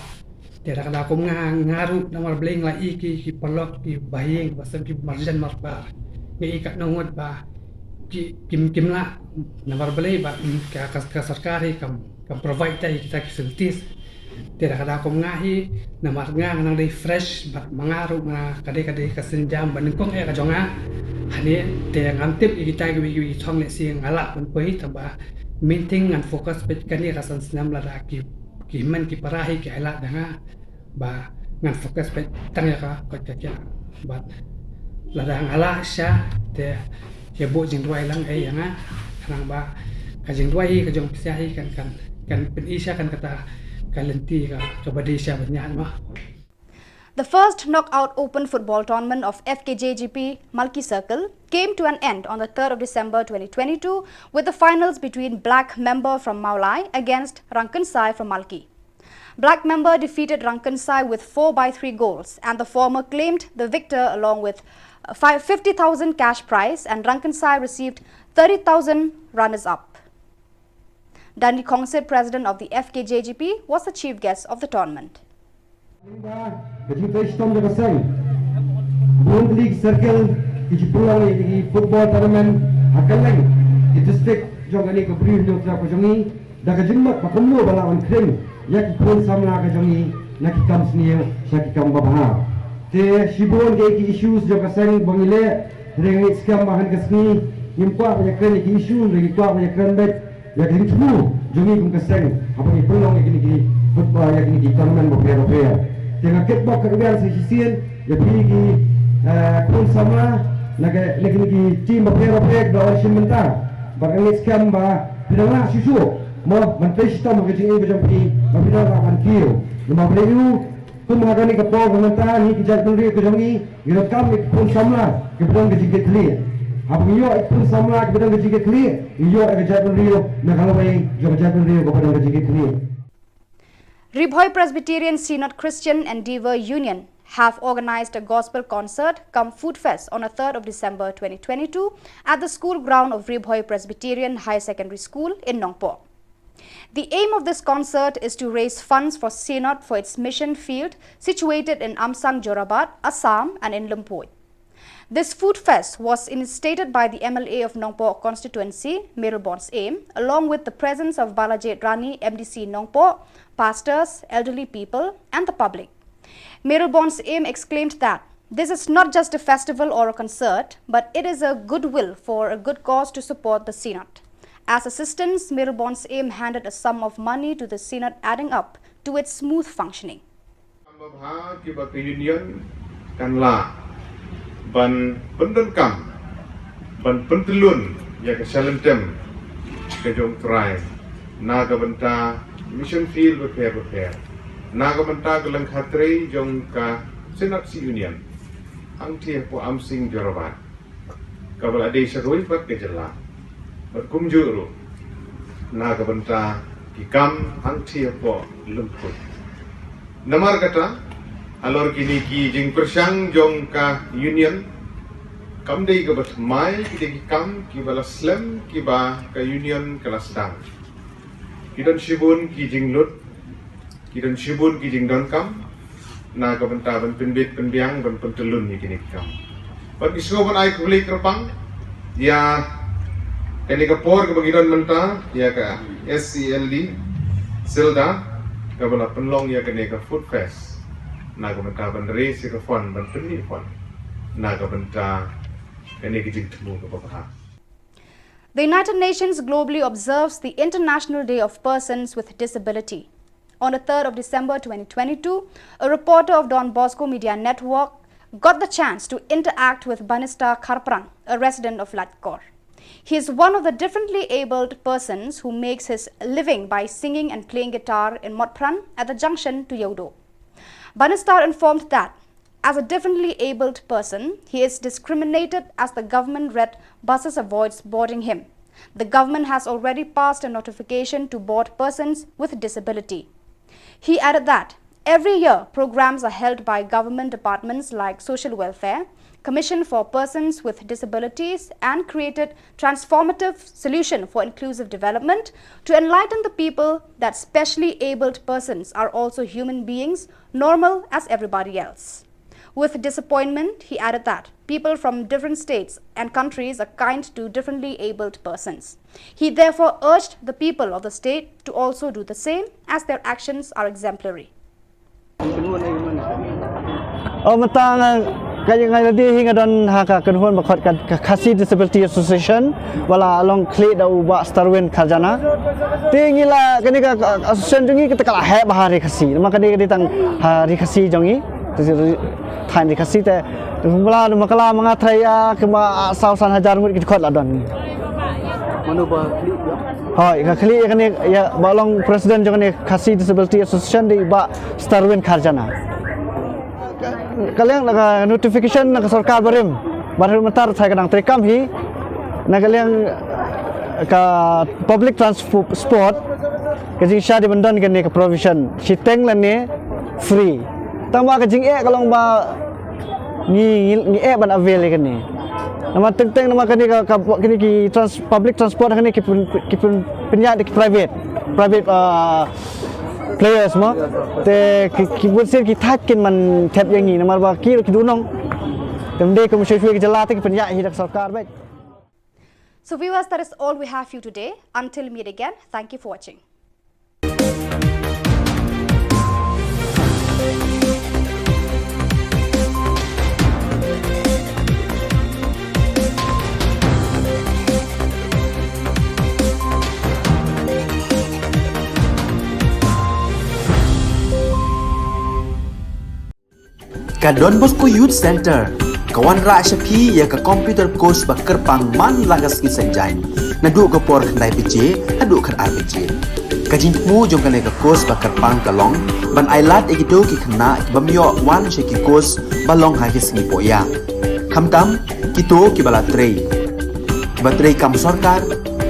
Te da ka daw kum nga, nga ruh namar balei nga la i ki, ki paralok, kiba ïing, kiba sem, kiba marjan marpar. Nga i katno ngut ba ki, kim, kim lah, namar balei ba, mm, ka, ka, ka sorkar hi kam, kam provide ïa kita ki facilities. Te da ka daw kum nga hi, namar nga nga nang dei fresh, bad ma nga ruh nga ka dei, ka dei ka sienjam ba nyngkong eh ka jong nga. Hangne, te ngam tip ïa kita kiwei kiwei ki thong lehse nga lah ban poi, tangba main thing ngan focus beit kane ka san snem lada ki, ki hynmen ki para hi ki ailad ïa nga. Ba ngan focus beit tang ïa ka koit ka khiah. Bad lada nga lah sha te ïa buh jingduwai lang ei ïa nga. Khnang ba ka jingduwai hi ka jong phi sha hi kan, kan, kan pyni sha kan kata ka lynti ka, kaba dei sha ban ïaid ma. The first knockout open football tournament of F K J G P Malki Circle came to an end on the third of December twenty twenty-two, with the finals between Black Member from Mawlai against Rangkynsai from Malki. Black Member defeated Rangkynsai with four by three goals, and the former claimed the victor along with, uh, five, fifty thousand cash prize, and Rangkynsai received thirty thousand runners-up. Danny Khongsit, president of the F K J G P, was the chief guest of the tournament. Ka jingtrei shitom jong ka seng. Bun tylli ki circle ki ju pynlong ïa ki football tournament ha kylleng ki district jong kane ka Bri Hynñiewtrep ka jong ngi. Da ka jingmut ba kumno ba lah ban khring ïa ki khun samla ka jong ngi na ki kam sniew sha ki kam babha. Te shibun ki, ki issues jong ka seng ba ngi leh, hynrei nga ngeit skhem ba ha kane ka sngi ngim kwah ban ïakren ïa ki issue, hynrei ngi kwah ban ïakren beit ïa ka jingthmu jong ngi kum ka seng haba ngi pynlong ïa kine ki football, ïa kine ki tournament bapher bapher. Te nga kitbok kyrwiang sa shisien ïa phi ki, eh, khun samla na ka, na kine ki team bapher bapher kiba la wan shim bynta. Bad nga ngeit skhem ba phi dang lah shuh shuh mo ban trei shitom ha ka jingim ka jong phi, ba phi dang lah ban kiew. Namar balei? Kum ha kane ka por ka mynta, ngi ki jaitbynriew ka jong ngi ngi donkam ïa ki khun samla kiba don ka jingkitkhlieh. Haba ngi ïoh ïa ki khun samla kiba don ka jingkitkhlieh, ngi ïoh ïa ka jaitbynriew na ka lawei jong ka jaitbynriew kaba don ka jingkitkhlieh. Ri Bhoi Presbyterian Synod Christian Endeavour Union have organized a gospel concert cum food fest on the third of December twenty twenty-two at the school ground of Ri Bhoi Presbyterian Higher Secondary School in Nongpoh. The aim of this concert is to raise funds for Synod for its mission field situated in Amsang Jorabat, Assam, and in Lynpuig. This food fest was initiated by the M L A of Nongpoh constituency, Mayralborn Syiem, along with the presence of Balajied Rani, M D C Nongpoh, pastors, elderly people, and the public. Mayralborn Syiem exclaimed that this is not just a festival or a concert, but it is a goodwill for a good cause to support the Synod. As assistance, Mayralborn Syiem handed a sum of money to the Synod, adding up to its smooth functioning. Kam babha kiba ka Union kan lah ban pyndonkam, ban pyntyllun ïa ka shalynter ka jong U Trai na ka bynta mission field bapher bapher, na ka bynta ka lyngkha trei jong ka Synod Union hangtei hapoh Amsing Jorabat, kaba la dei sha kawei pat ka jylla, bad kumjuh ruh na ka bynta ki kam hangtei hapoh lympung. Namar kata, halor kine ki jingpyrshang jong ka Union, kam dei kaba thymmai, ki dei ki kam kiba la slem kiba ka Union ka la sdang. Ki don shibun ki jinglut, ki don shibun ki jingdonkam na ka bynta ban pynbit pynbiang, ban pyntyllun ïa kine ki kam. Bad ngi sngewbha ban ai khublei kyrpang ïa kane ka por kaba ngi don mynta, ïa ka S C L D Silda, kaba la pynlong ïa kane ka food fest na ka bynta ban raise ïa ka fund, ban pynmih fund na ka bynta kane ka jingthmu kaba bha. The United Nations globally observes the International Day of Persons with Disability. On the third of December twenty twenty-two, a reporter of Don Bosco Media Network got the chance to interact with Banistar Kharpran, a resident of Laitkor. He is one of the differently abled persons who makes his living by singing and playing guitar in Motphran at the junction to Yawdo. Banistar informed that as a differently abled person, he is discriminated as the government red buses avoids boarding him. The government has already passed a notification to board persons with disability. He added that every year programs are held by government departments like Social Welfare, Commission for Persons with Disabilities, and created transformative solution for inclusive development to enlighten the people that specially abled persons are also human beings, normal as everybody else. With disappointment, he added that people from different states and countries are kind to differently abled persons. He therefore urged the people of the state to also do the same, as their actions are exemplary. Oh, mynta nga, ka, nga la dei hi nga don ha ka kynhun ba khot ka, ka Khasi Disability Association, ba la long khlieh da u Bah Starwin Kharjana. Te ngi la, kane ka, ka association jong ngi kata ka la heh bha ha Ri Khasi. Namar kane ka dei tang ha Ri Khasi jong ngi. Te ri, thaiñ Ri Khasi te, mla, mla kylla ma nga trai ïa, kumba saw san hajar ngut ki dkhot la don. Mano ba khlieh ïa? Hooid, ka khlieh ïa kane, ïa ba long president jong kane Khasi Disability Association dei Bah Starwin Kharjana. Ka, ka liang na ka notification na ka sorkar barim, barim mynta sa ka dang treikam hi. Na ka liang ka public transport, ka jingshah dei ban don kane ka provision shiteng lane free. Tangba ka jingeh ka long ba ngi, ngi, ngi eh ban avail ïa kane. Namar teng teng namar kane ka, ka, kane ki trans-, public transport kane ki pyn, ki pyn, pynïaid da ki private, private, ah, players mo. Te ki, ki bun sien ki thait kin man thep ïa ngi namar ba ki ruh ki dei nong. Te ym dei kum shuwa shuwa ki jylla te ki pynïaid hi da ka sorkar beit. So viewers, that is all we have for you today. Until meet again, thank you for watching. Ka Don Bosco Youth Center ka wanrah sha phi ïa ka computer course ba kyrpang man la ka sngi Saitjaiñ, naduh ka por khyndai baje haduh khatar baje. Ka jingthmu jong kane ka course ba kyrpang ka long ban ai lad ïa kito ki khynnah ki bym ïoh wan sha ki course ba long ha ki sngi pohïa. Khamtam kito kiba la trei, kiba trei kam sorkar,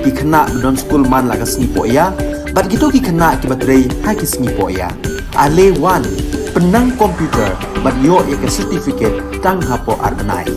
ki khynnah ba don skul man la ka sngi pohïa, bad kito ki khynnah kiba trei ha ki sngi pohïa. Ale wan, pynnang computer bad ïoh ïa ka certificate tang hapoh ar bnai.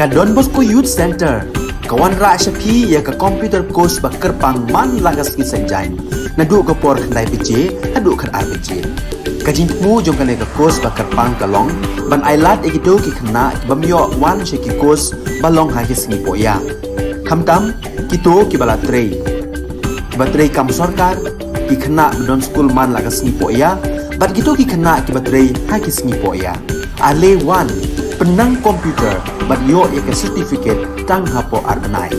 Ka Don Bosco Youth Centre ka wanrah sha phi ïa ka computer course ba kyrpang man la ka sngi Saitjaiñ, naduh ka por khyndai baje haduh khatar baje. Ka jingthmu jong kane ka course ba kyrpang ka long ban ailad ïa kito ki khynnah ki bym ïoh wan sha ki course ba long ha ki sngi pohïa, khamtam kito kiba la trei, kiba trei kam sorkar, ki khynnah ba don skul man la ka sngi pohïa, bad kito ki khynnah kiba trei ha ki sngi pohïa. Ale wan, pynnang computer bad ïoh ïa ka certificate tang hapoh ar bnai.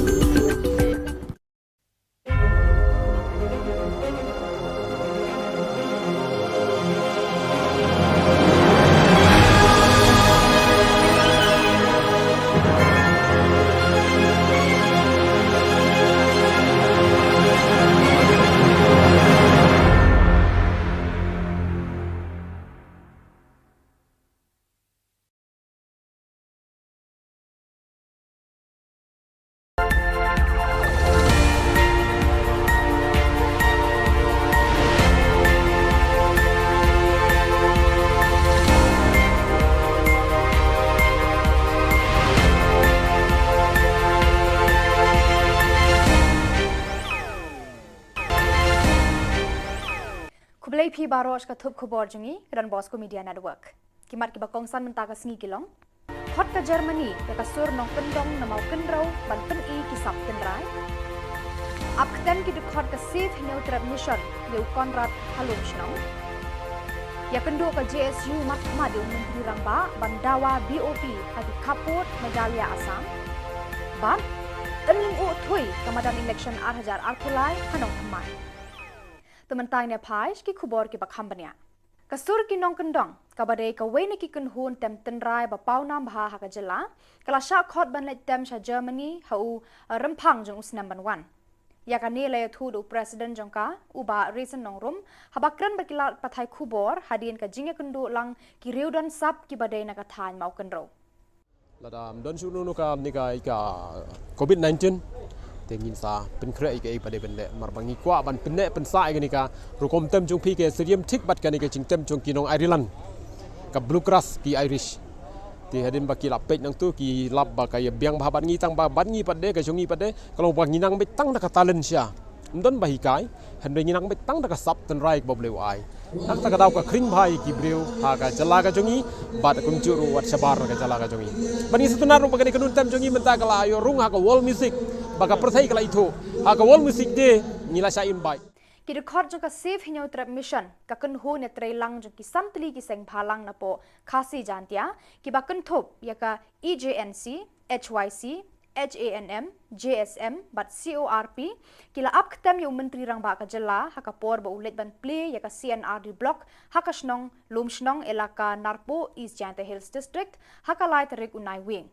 Khublei phi baroh sha ka thup khubor jong ngi, Don Bosco Media Network. Ki mat kiba kongsan mynta ka sngi ki long: Khot ka Germany ïa ka sur nongkyndong na Mawkynrew ban pyni ki sap tynrai. Ap ktem ki dkhot ka Save Hynñiewtrep Mission ïa u Conrad ha Lumshnong. Ïakynduh ka J S U mat khmat ïa u Myntri Rangbah ban dawa B O P ha ki khappud Meghalaya Assam. Bad yn lyngngoh thui ka madan election ar hajar arphew lai ha Nongthymmai. Te mynta ngin ïa phai sha ki khubor kiba kham bniah. Ka sur ki nongkyndong, kaba dei kawei na ki kynhun tem tynrai ba pawnam bha ha ka jylla, ka la shah khot ban leit tem sha Germany ha u, eh, Rymphang jong u snem ban wan. Ïa kane la ïathuh da u President jong ka, u Bah Raisin Nongrum, haba kren bad ki lad pathai khubor hadien ka jingïakynduh lang ki riewdon sap kiba dei na ka thaiñ Mawkynrew. Lada ym don shuh kano kano ka, ne ka, ka covid nineteen, te ngin sa pynkhreh ïa kaei ba dei ban leh, namar ba ngi kwah ban pynneh pynsah ïa kane ka rukom tem jong phi, ka syriem thik bad kane ka jingtem jong ki nong Ireland, ka Bluegrass, ki Irish. Te hadien ba ki la peit nangtu, ki lap ba ka ïa biang bha bad ngi, tang ba bad ngi pat de, ka jong ngi pat de ka long ba ngi nang beit tang da ka talent sha, ym don ba hikai, hynrei ngi nang beit tang da ka sap tynrai kaba U Blei u ai. Tang ta ka daw ka khring bha ïa ki briew ha ka jylla ka jong ngi, bad kumjuh ruh wat shabar na ka jylla ka jong ngi. Bad ngi sngewtynnat ruh ba kane ka nongtem jong ngi mynta ka la ïoh rung ha ka World Music, ba ka pyrthei ka la ithuh. Ha ka World Music Day ngi la shah invite. Ki dkhot jong ka Save Hynñiewtrep Mission, ka kynhun ïatreilang jong ki san tylli ki seng bhalang napoh Khasi Jaintia, kiba kynthup ïa ka E J N C, H Y C, H A N M, J S M bad C O R P, ki la ap ktem ïa u Myntri Rangbah ka jylla ha ka por ba u leit ban plie ïa ka C and R D Block ha ka shnong Lumshnong, Elaka Narpuh, East Jaintia Hills District, ha ka lai tarik u Naiwieng.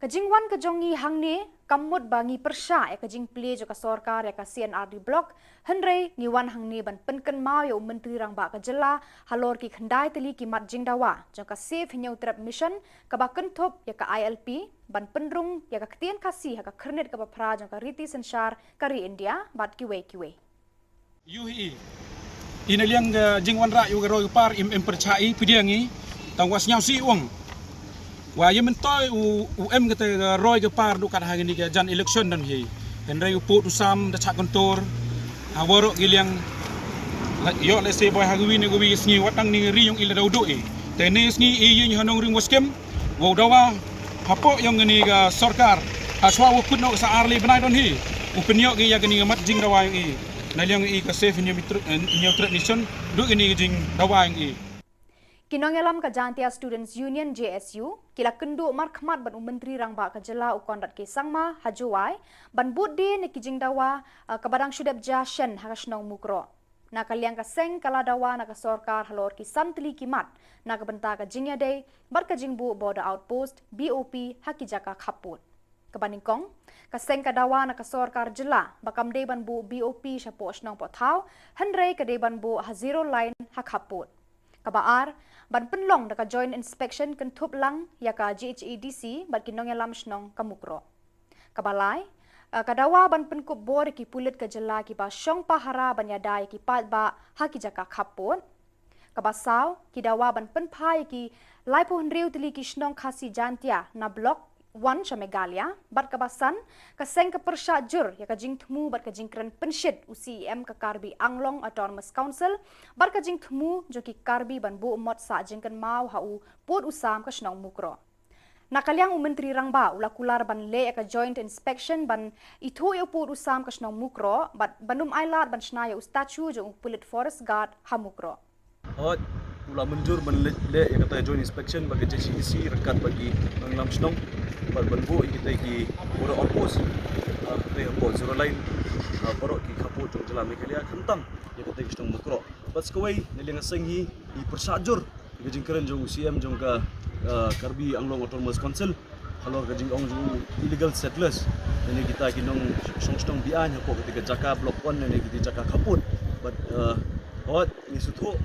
Ka jingwan ka jong ngi hangne kam mut ba ngi pyrshah ïa ka jingplie jong ka sorkar ïa ka C and R D Block, hynrei ngi wan hangne ban pynkynmaw ïa u Myntri Rangbah ka jylla halor ki khyndai tylli ki mat jingdawa jong ka Save Hynñiewtrep Mission, kaba kynthup ïa ka I L P, ban pynrung ïa ka ktien Khasi ha ka khyrnit kaba phra jong ka riti synshar ka ri India bad kiwei kiwei. Ïohi i na liang ka jingwanrah ïa ka roi ka par, im, im pyrshah i pdiang i, tang wa sñiawsih u ong wa ïa myntoi u, u em kata ka roi ka par duh kat ha kani ka jan election don hi. Hynrei u pud u sam da chah kyntur ha waroh ki liang. Ïoh lehse boi ha kawi ne kawi ka sngi wat tang ni ri yong i la daw duh i. Te ni sngi i ïing ha nongrim wa skhem wow dawa hapoh yong kani ka sorkar. Ha shuwa wa kut noh ka sa ar lai bnai don hi u pynïoh ki ïa kani ka mat jingdawa yong i. Na liang i ka Save Hynñiewtrep Mission duh kani ka jingdawa yong i. Ki nongïalam ka Jaintia Students Union, J S U, ki la kynduh markhmat bad u Myntri Rangbah ka jylla u Conrad K Sangma ha Jowai ban bud die na ki jingdawa, eh, kaba dang shu dep jia shen ha ka shnong Mukroh. Na ka liang ka seng ka la dawa na ka sorkar halor ki san tylli ki mat na ka bynta ka jingïadei bad ka jingbuh Border Outpost, B O P, ha ki jaka khappud. Kaba nyngkong, ka seng ka dawa na ka sorkar jylla ba kam dei ban buh B O P shapoh shnong poh thaw, hynrei ka dei ban buh ha zero line ha khappud. Kaba ar, ban pynlong da ka Joint Inspection kynthup lang ïa ka J H A D C bad ki nongïalam shnong ka Mukroh. Kaba lai, eh, ka dawa ban pynkup bor ïa ki pulit ka jylla kiba shong pahara ban ïada ïa ki paidbah ha ki jaka khappud. Kaba saw, ki dawa ban pynphai ïa ki laiphew hynriew tylli ki shnong Khasi Jaintia na Block wan sha Meghalaya, bad kaba san, ka seng ka pyrshah jur ïa ka jingthmu bad ka jingkren pynshit u C E M ka Karbi Anglong Autonomous Council, bad ka jingthmu jong ki Karbi ban buh mot sah jingkynmaw ha u pud u sam ka shnong Mukroh. Na ka liang u Myntri Rangbah u la kular ban leh ïa ka joint inspection ban ithuh ïa u pud u sam ka shnong Mukroh, bad ban ym ailad ban shna ïa u statue jong u pulit forest guard ha Mukroh. Hooid, u la mynjur ban leh, leh ïa kata joint inspection bad ka J C D C ryngkat bad ki nongïalam shnong, bad ban buh ïa kita ki border outpost, ah, kita hapoh Zero Line, ah, baroh ki khappud jong jylla Meghalaya, khamtam ïa kita ki shnong Mukroh. Bad sa kawei, na liang ka seng hi, i pyrshah jur ïa ka jingkren jong u C E M jong ka, ah, Karbi Anglong Autonomous Council halor ka jingong jong u illegal settlers, lane kita ki nongshong shnong be-aiñ hapoh kata ka jaka Block One lane kita ki jaka khappud. Bad, ah, hooid, ngi sngewthuh,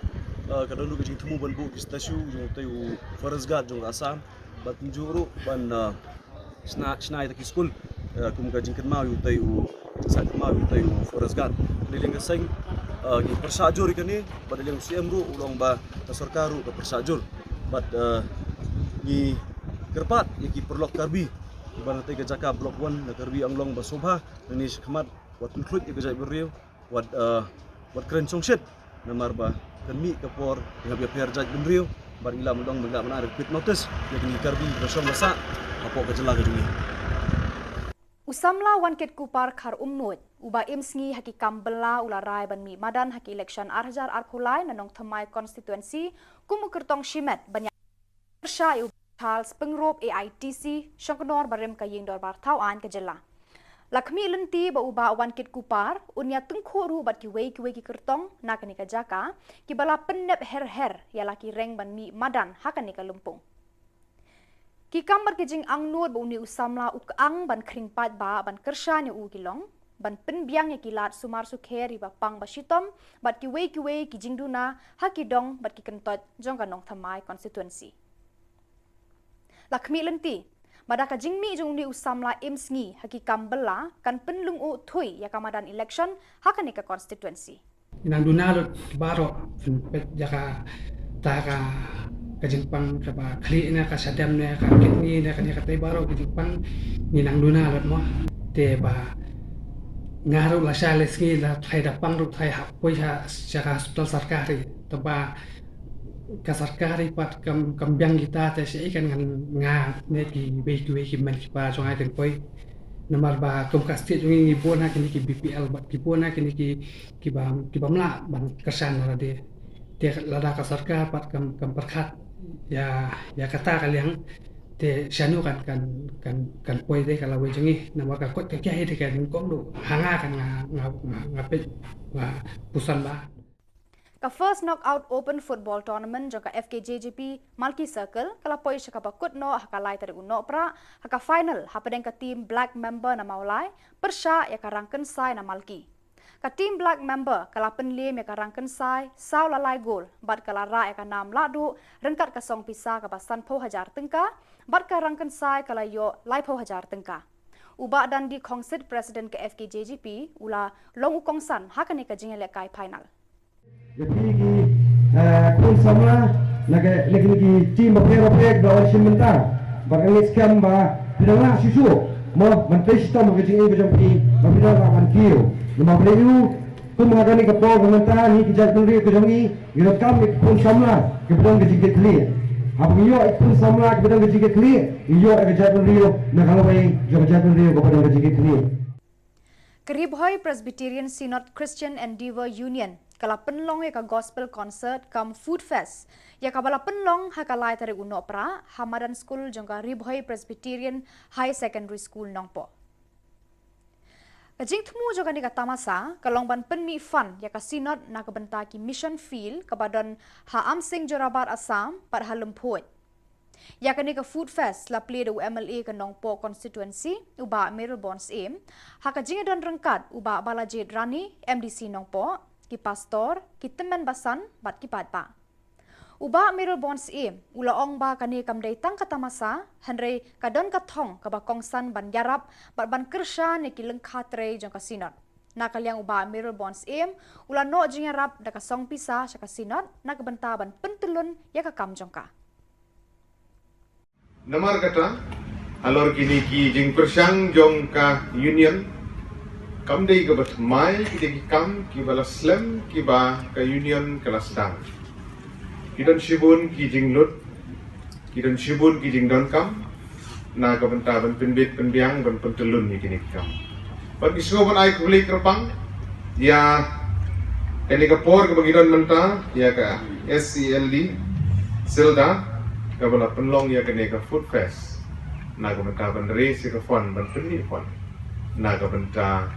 ah, ka don ruh ka jingthmu ban buh ki statue jong utei u forest guard jong ka Assam, bad kumjuh ruh ban, ah, shna, shna ïa kita ki skul, ah, kum ka jingkynmaw ïa utei u, jingsah kynmaw ïa utei u forest guard. Na liang ka seng, ah, ngi pyrshah jur ïa kane, bad na liang u C E M ruh u la ong ba ka sorkar ruh ka pyrshah jur. Bad, ah, ngi kyrpad ïa ki paralok Karbi ba na katei ka jaka Block One na Karbi Anglong ba sngewbha, na ngi shakhmat wat pynkhluit ïa ka jaitbynriew, wat, eh, wat kren shongshit, namar ba kan mih ka por ïa ka pher jaitbynriew, bad ngi lah ban ong ba ngi lah ban ai quit notice ïa kine ki Karbi ba shong ba sah hapoh ka jylla ka jong ngi. U samla Wankitkuppar Kharumnuid, uba im sngi ha ki kam bylla, u la rai ban mih madan ha ki election ar hajar arphew lai na Nongthymmai constituency kum u kyrtong shimet ban ïa pyrshah ïa u Charles Pyngrope A I T C, shongknor barim ka ïing dorbar thaw aiñ ka jylla. La khmih lynti ba u Bah Wankitkuppar un ïa tyngkhuh ruh bad kiwei kiwei ki kyrtong na kane ka jaka, kiba la pynnep her her ïa la ki reng ban mih madan ha kane ka lympung. Ki kam bad ki jingangnud ba une u samla u kyang ban khring paidbah ban kyrshan ïa u ki long ban pynbiang ïa ki lad sumar sukher, ïa ba pang ba shitom, bad kiwei kiwei ki jingduna ha ki dong bad ki kyntoit jong ka Nongthymmai constituency. La khmih lynti ba da ka jingmih jong une u samla im sngi ha ki kam bylla kan pynlyngngoh thuh ïa ka madan election ha kane ka constituency. Nang duna lut baroh, pynpeit ïa kata ka, ka jingpang kaba khlieh ne ka shadem ne ka kidney ne kane katei baroh ka jingpang, ngi nang duna lut mo. Te ba nga ruh lashai lashisngi la thrai da pang ruh thrai hap poi sha, sha ka hospital sorkari. Te ba ka sorkari pat kam, kam biang kita te shaei kan ngan nga ne kiwei kiwei ki mei kiba jong nga kin poi. Namar ba kum ka state jong ngi ngi bun ha kine ki B P L bad ki bun ha kine ki, kiba, kiba mlah ban kyrshan na lade. Te lada ka sorkar pat kam, kam pyrkhat ïa, ïa kata ka liang, te shano kan, kan, kan, kan poi de ka lawei jong ngi, namar ka kot ka kiei de ka nyngkong ruh ha nga kan nga, nga, nga, nga peit ba puson ba. Ka First Knockout Open Football Tournament jong ka F K J G P Malki Circle ka la poi sha kaba kut noh ha ka lai tarik u Nohprah, ha ka final hapdeng ka team Black Member na Mawlai pyrshah ïa ka Rangkynsai na Malki. Ka team Black Member ka la pynliem ïa ka Rangkynsai saw la lai gol, bad ka la rah ïa ka nam lahduh ryngkat ka song pisa kaba sanphew hajar tyngka, bad ka Rangkynsai ka la ïoh laiphew hajar tyngka. U Bah Dandi Khongsit, President ka F K J G P, u la long u kongsan ha kane ka jingïalehkai final. Ïa phi ki, eh, khun samla na ka, na kine ki team bapher bapher ba wan shim bynta. Bad nga ngeit skhem ba phi dang lah shuh shuh mo ban trei shitom ha ka jingim ka jong phi, ba phi dang lah ban kiew. Namar balei? Kum ha kane ka por ka mynta, ngi ki jaitbynriew ka jong ngi, ngi donkam ïa ki khun samla kiba don ka jingkitkhlieh. Haba ngi ïoh ïa ki khun samla kiba don ka jingkitkhlieh, ngi ïoh ïa ka jaitbynriew na ka lawei jong ka jaitbynriew kaba don ka jingkitkhlieh. Ka Ri Bhoi Presbyterian Synod Christian Endeavour Union ka la pynlong ïa ka Gospel Concert cum Food Fest, ïa kaba la pynlong ha ka lai tarik u Nohprah ha madan skul jong ka Ri Bhoi Presbyterian Higher Secondary School, Nongpoh. Ka jingthmu jong kane ka tamasa ka long ban pynmih fund ïa ka Synod na ka bynta ki mission field kaba don ha Amsing Jorabat, Assam, bad ha Lymphoj. Ïa kane ka Food Fest la plie da u M L A ka Nongpoh constituency, u Bah Mayralborn Syiem, ha ka jingïadon ryngkat u Bah Balajied Rani, M D C Nongpoh, ki pastor, ki tymmen basan bad ki paidbah. U Bah Mayralborn Syiem u la ong ba kane kam dei tang ka tamasa, hynrei ka don ka thong kaba kongsan ban ïarap bad ban kyrshan ïa ki lyngkha trei jong ka Synod. Na ka liang u Bah Mayralborn Syiem u la noh jingïarap da ka song pisa sha ka Synod na ka bynta ban pyntyllun ïa ka kam jong ka. Namar kata, Halor kine ki jingpyrshang jong ka Union, kam dei kaba thymmai, ki dei ki kam kiba la slem kiba ka Union ka la sdang. Ki don shibun ki jinglut, ki don shibun ki jingdonkam na ka bynta ban pynbit pynbiang, ban pyntyllun ïa kine ki kam. Bad ngi sngew ban ai khublei kyrpang ïa kane ka por kaba ngi don mynta ïa ka S E L D Silda, kaba la pynlong ïa kane ka Food Fest na ka bynta ban raise ïa ka fund, ban pynmih fund na ka bynta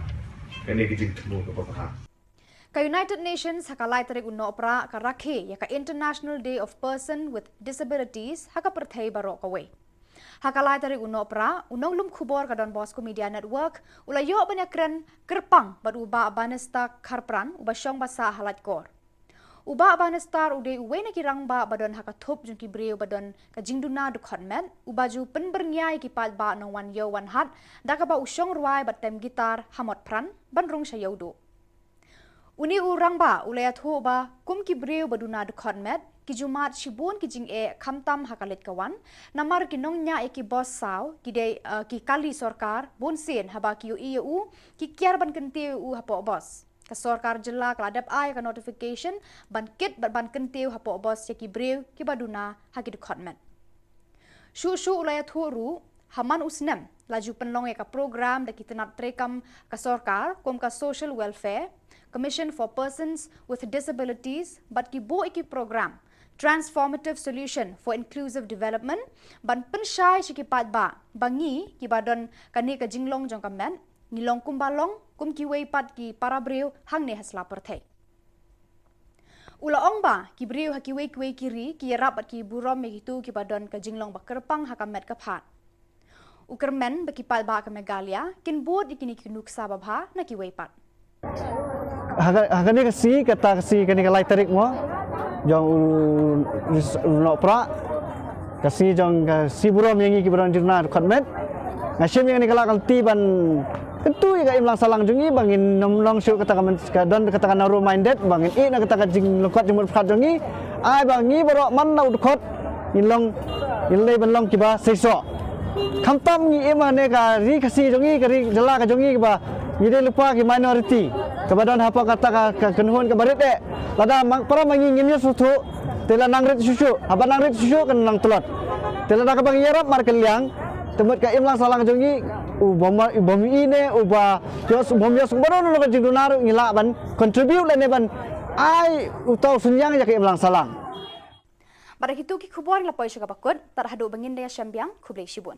kane ka jingthmu kaba bha. Ka United Nations ha ka lai tarik u Nohprah ka rakhe ïa ka International Day of Person with Disabilities ha ka pyrthei baroh kawei. Ha ka lai tarik u Nohprah, u nonglum khubor ka Don Bosco Media Network u la ïoh ban ïakren kyrpang bad u Bah Bannister Kharpran, uba shong ba sah ha Laitkor. U Bah Bannister u dei uwei na ki rangbah ba don ha ka thup jong ki briew ba don ka jingduna dkhot met, uba ju pynbyrngia ïa ki paidbah nongwan ïew wan hat da kaba u shong rwai bad tem guitar ha Motphran ban rung sha Ïewduh. Une u rangbah u la ïathuh ba kum ki briew ba duna dkhot met, ki ju mad shibun ki jingeh khamtam ha ka leit ka wan, namar ki nongñiah ïa ki bos saw, ki dei, eh, ki kali sorkar, bunsien haba ki ïohi ïa u, ki kiar ban kyntiew ïa u hapoh bos. Ka sorkar jylla ka la dep ai ka notification ban kit bad ban kyntiew hapoh bos ïa ki briew kiba duna ha ki dkhot met. Shuh shuh u la ïathuh ruh, ha man u snem la ju pynlong ïa ka program da ki tnat treikam ka sorkar kum ka Social Welfare Commission for Persons with Disabilities bad ki buh ïa ki program Transformative Solution for Inclusive Development ban pynshai sha ki paidbah ba ngi kiba don kane ka jinglong jong ka met ngi long kumba long kum kiwei pat ki para briew hangne ha sla pyrthei. U la ong ba ki briew ha kiwei kiwei ki ri ki ïarap bad ki burom ïa kito kiba don ka jinglong ba kyrpang ha ka met ka phad. U kyrmen ba ki paidbah ka Meghalaya kin bud ïa kine ki nuksa babha na kiwei pat. Ha ka, ha kane ka sngi, kata ka sngi, kane ka lai tarik mo jong u, u Nohprah, ka sngi jong ka sngi burom ïa ngi kiba don jingduna dkhot met. Nga shim ïa kane ka lad ka lynti ban kyntu ïa ka imlang sahlang jong ngi ba ngin nym long shuh kata ka myn-, ka don kata ka narrow minded, ba ngin ïeh na kata ka jinglyngkot jingmut pyrkhat jong ngi. Ai ba ngi baroh man la u dkhot ngin long, ngin leit ban long kiba seisoh. Khamtam ngi im ha kane ka ri Khasi jong ngi, ka ri jylla ka jong ngi, kaba ngi dei lypa ki minority kaba don hapoh kata ka, ka kynhun kaba rit eh. Lada ma, para ma ngi ngim ïohsngew, te la nang rit shuh shuh, haba nang rit shuh shuh kan nang tlot. Te lada kaba ngi ïarap markylliang, te mut ka imlang sahlang jong ngi u bym, u bym ïeh ne uba ïohsngew, u bym ïohsngew baroh nongkynduh ka jingduna ruh ngi lah ban contribute lane ban ai uta u synñiang ïa ka imlang sahlang. Bad da kito ki khubor ngi la poi sha kaba kut, tad haduh ba ngin da ïashem biang, khublei shibun.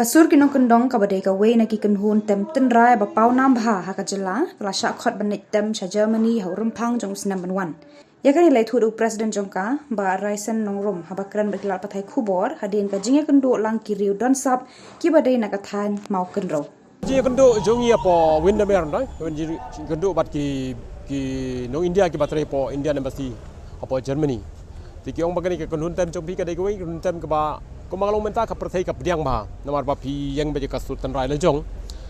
Ka Sur ki Nongkyndong, kaba dei kawei na ki kynhun tem tynrai ba pawnam bha ha ka jylla, ka la shah khot ban leit tem sha Germany ha u rymphang jong u snem ban wan. Ïa kane la ïathuh da u President jong ka, Bah Raisen Nongrum, haba kren bad ki lad pathai khubor hadien ka jingïakynduh lang ki riew don sap kiba dei na ka thaiñ Mawkynrew. Jingïakynduh jong ngi hapoh Windermere, nda, jingïakynduh bad ki, ki nong India kiba trei hapoh Indian Embassy hapoh Germany. Te ki ong ba kane ka kynhun tem jong phi ka dei kawei ka kynhun tem kaba, kumba nga la ong mynta, ka pyrthei ka pdiang bha namar ba phi ïeng beit ïa ka sur tynrai la jong.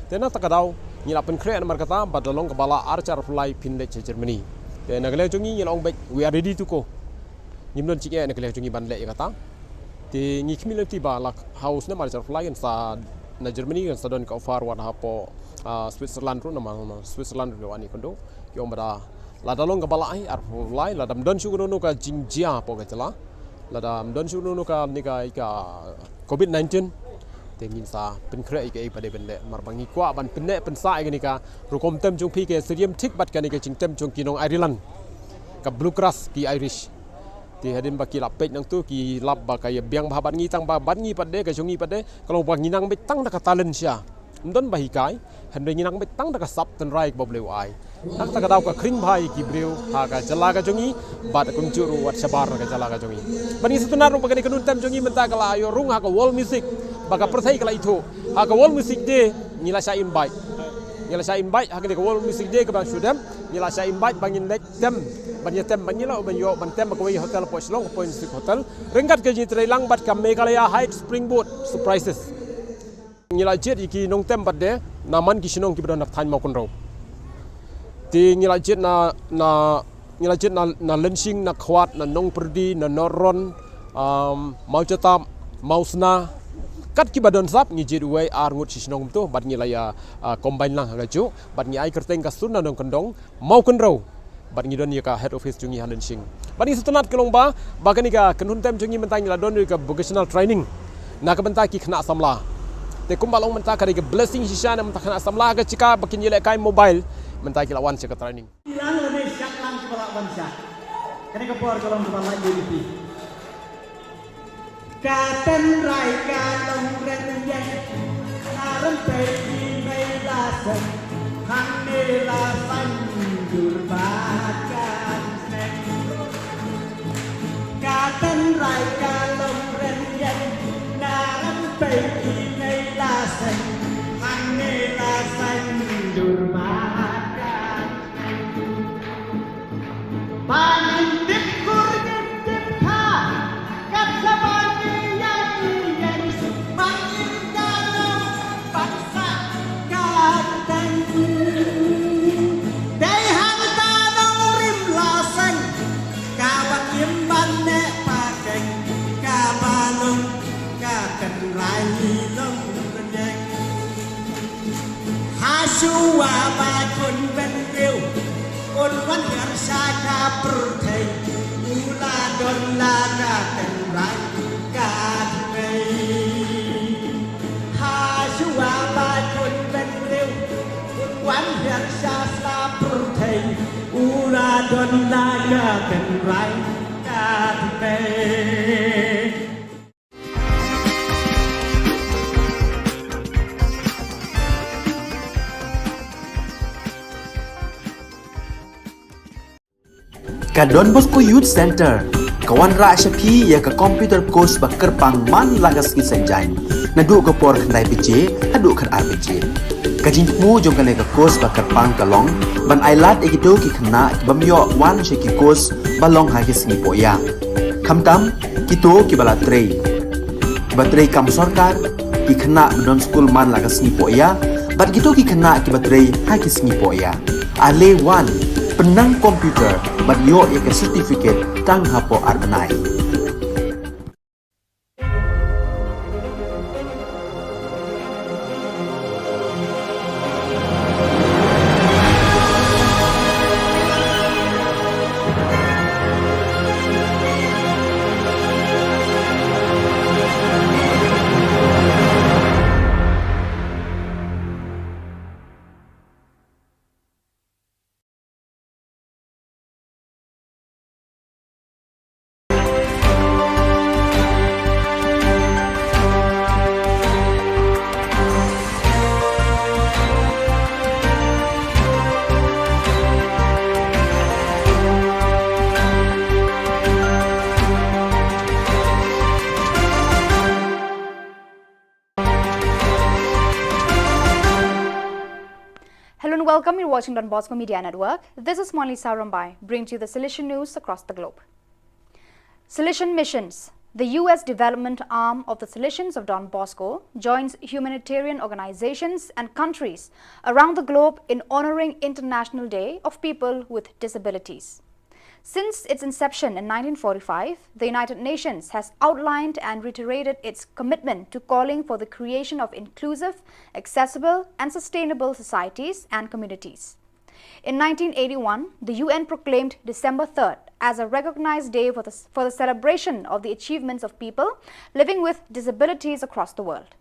Te na kata ka daw ngi la pynkhreh namar kata, bad la long kaba lah ar hajar arphew lai phin leit sha Germany. Te na ka liang jong ngi ngi la ong beit, we are ready to go. Ngim don jingeh na ka liang jong ngi ban leh ïa kata. Te ngi khmih lynti ba la ha u snem ar hajar arphew lai kan sa na Germany kan sa don ka offer wat hapoh, ah, Switzerland ruh, namar Switzerland ruh wan ïakynduh. Ki ong ba da lada long kaba lah, eh, arphew lai, lada ym don shuh kano kano ka jingjia hapoh ka jylla, lada ym don shuh kano kano ka, ne ka, ka covid nineteen, Te ngin sa pynkhreh ïa kaei pat de ban leh, namar ba ngi kwah ban pynneh pynsah ïa kane ka rukom tem jong phi, ka syriem thik bad kane ka jingtem jong ki nong Ireland, ka Bluegrass ki Irish. Te hadien ba ki la peit nangtu ki lap ba ka ïa biang bha bad ngi, tang ba bad ngi pat de, ka jong ngi pat de ka long ba ngi nang beit tang da ka talent sha, ym don ba hikai, hynrei ngi nang beit tang da ka sap tynrai kaba U Blei u ai. Nangta ka daw ka khring bha ïa ki briew ha ka jylla ka jong ngi bad kumjuh ruh wat shabar na ka jylla ka jong ngi. Bad ngi sngewtynnat ruh ba kane ka kynhun tem jong ngi mynta ka la ïoh rung ha ka World Music, ba ka pyrthei ka la ithuh. Ha ka World Music Day ngi la shah invite, ngi la shah invite ha kane ka World Music Day kaba shu dep, ngi la shah invite ba ngin leit tem, ban ïa tem, ban ïa lah ban ïoh ban tem ha kawei hotel hapoh Shillong, hapoh Music Hotel, ryngkat ka jingtreilang bad ka Meghalaya Heights Springboard Surprises. Ngi la jied ïa ki nongtem pat de na man ki shnong kiba don na thaiñ Mawkynrew. Te ngi la jied na, na, ngi la jied na, na Lyngshing, na Khwat, na Nongpyrdi, na Northron, um, Mawjatap, Mawsna, kat kiba don sap ngi jied uwei ar ngut shi shnong kumto, bad ngi la ïa, uh, combine lang ha kajuh, bad ngi ai kyrteng ka Sur na Nongkyndong, Mawkynrew. Bad ngi don ïa ka head office jong ngi ha Lyngshing. Bad ngi sngewtynnat ka long ba, ba kane ka kynhun tem jong ngi mynta ngi la don ïa ka vocational training na ka bynta ki khynnah samla. Te kumba long mynta ka dei ka blessing shisha na ka bynta khynnah samla, ka jaka ba kin ïalehkai mobile, mynta ki la wan sha ka training. Ki lang lane shah lang kiba la wan sha. Kane ka por ka long kaba la ïa ka. Ka tynrai ka long rynïeng, na rympei i mei la seng, hangne la saiñdur bad ka seng. Ka tynrai ka long rynïeng, na rympei i mei la seng, hangne la saiñdur bad ka seng. Ba ngin tip kur ngin tip kha, kat shaba ngi ïa ngi ïeng, ba ngin da nang ban sah ka tang. Dei hangta nongrim la seng, kaba ngim ban neh pakeng, kaba long ka tynrai long rynïeng. Hashuwa ba khun bynriew un wan hiar sha ka pyrthei, u la don la ka tynrai ka thymmei. Hashuwa ba khun bynriew un wan hiar sha ka pyrthei, u la don la ka tynrai ka thymmei. Ka Don Bosco Youth Center ka wanrah sha phi ïa ka computer course ba kyrpang man la ka sngi Saitjaiñ, naduh ka por khyndai baje haduh khatar baje. Ka jingthmu jong kane ka course ba kyrpang ka long ban ailad ïa kito ki khynnah ki bym ïoh wan sha ki course ba long ha ki sngi pohïa. Khamtam kito kiba la trei, kiba trei kam sorkar, ki khynnah ba don skul man la ka sngi pohïa, bad kito ki khynnah kiba trei ha ki sngi pohïa. Ale wan, pynnang computer bad ïoh ïa ka certificate tang hapoh ar bnai. Hello and welcome. You're watching Don Bosco Media Network. This is Monlisa Rombai, bringing to you the Salesian news across the globe. Salesian Missions. The U S development arm of the Salesians of Don Bosco joins humanitarian organizations and countries around the globe in honoring International Day of People with Disabilities. Since its inception in nineteen forty-five, the United Nations has outlined and reiterated its commitment to calling for the creation of inclusive, accessible, and sustainable societies and communities. In nineteen eighty-one, the U N proclaimed December third as a recognized day for the, for the celebration of the achievements of people living with disabilities across the world.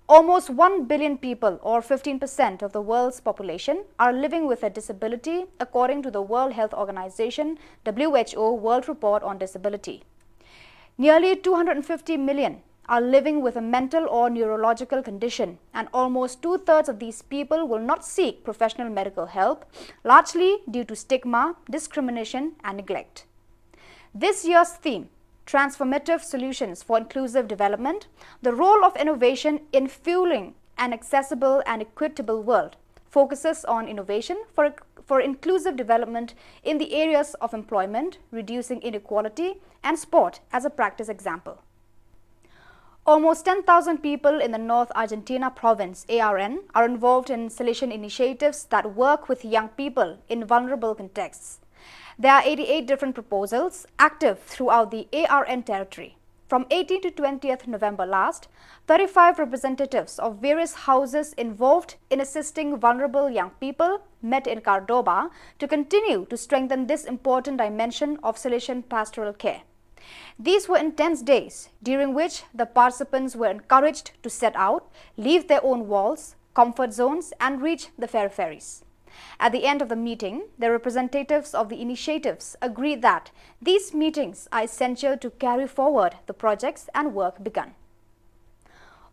Almost one billion people, or fifteen percent of the world's population, are living with a disability, according to the World Health Organization, W H O, World Report on Disability. Nearly two hundred fifty million are living with a mental or neurological condition, and almost two-thirds of these people will not seek professional medical help, largely due to stigma, discrimination, and neglect. This year's theme, Transformative Solutions for Inclusive Development, the role of innovation in fueling an accessible and equitable world, focuses on innovation for, for inclusive development in the areas of employment, reducing inequality, and sport as a practice example. Almost ten thousand people in the North Argentina province, A R N, are involved in Salesian initiatives that work with young people in vulnerable contexts. There are eighty-eight different proposals active throughout the A R N territory. From eighteenth to twentieth November last, thirty-five representatives of various houses involved in assisting vulnerable young people met in Córdoba to continue to strengthen this important dimension of Salesian pastoral care. These were intense days, during which the participants were encouraged to set out, leave their own walls, comfort zones, and reach the peripheries. At the end of the meeting, the representatives of the initiatives agreed that these meetings are essential to carry forward the projects and work begun.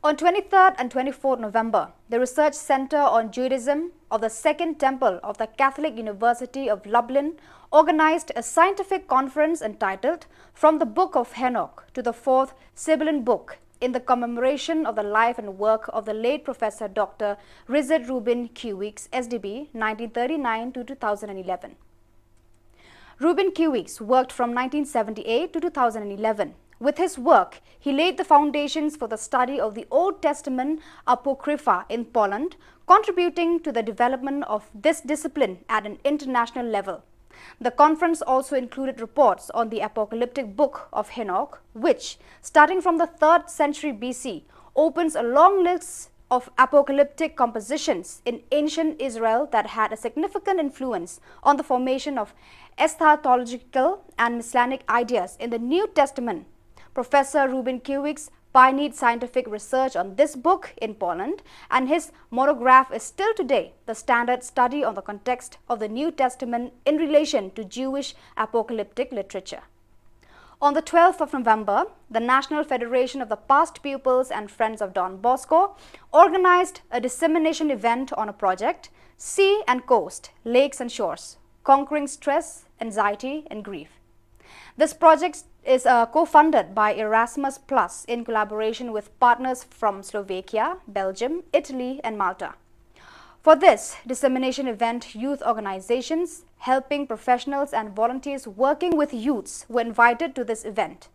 On twenty-third and twenty-fourth November, the Research Center on Judaism of the Second Temple of the Catholic University of Lublin organized a scientific conference entitled From the Book of Henoch to the Fourth Sibylline Book, in the commemoration of the life and work of the late Professor Doctor Richard Reuben Q. Weeks, S D B, nineteen thirty-nine to two thousand eleven. Reuben Q. Weeks worked from nineteen seventy-eight to two thousand eleven. With his work, he laid the foundations for the study of the Old Testament Apocrypha in Poland, contributing to the development of this discipline at an international level. The conference also included reports on the apocalyptic book of Henoch, which, starting from the third century B C, opens a long list of apocalyptic compositions in ancient Israel that had a significant influence on the formation of eschatological and messianic ideas in the New Testament. Professor Reuben Q. Weeks pioneered scientific research on this book in Poland, and his monograph is still today the standard study on the context of the New Testament in relation to Jewish apocalyptic literature. On the twelfth of November, the National Federation of the Past Pupils and Friends of Don Bosco organized a dissemination event on a project, Sea and Coast, Lakes and Shores, Conquering Stress, Anxiety, and Grief. This project is, uh, co-funded by Erasmus Plus in collaboration with partners from Slovakia, Belgium, Italy, and Malta. For this dissemination event, youth organizations, helping professionals, and volunteers working with youths were invited to this event.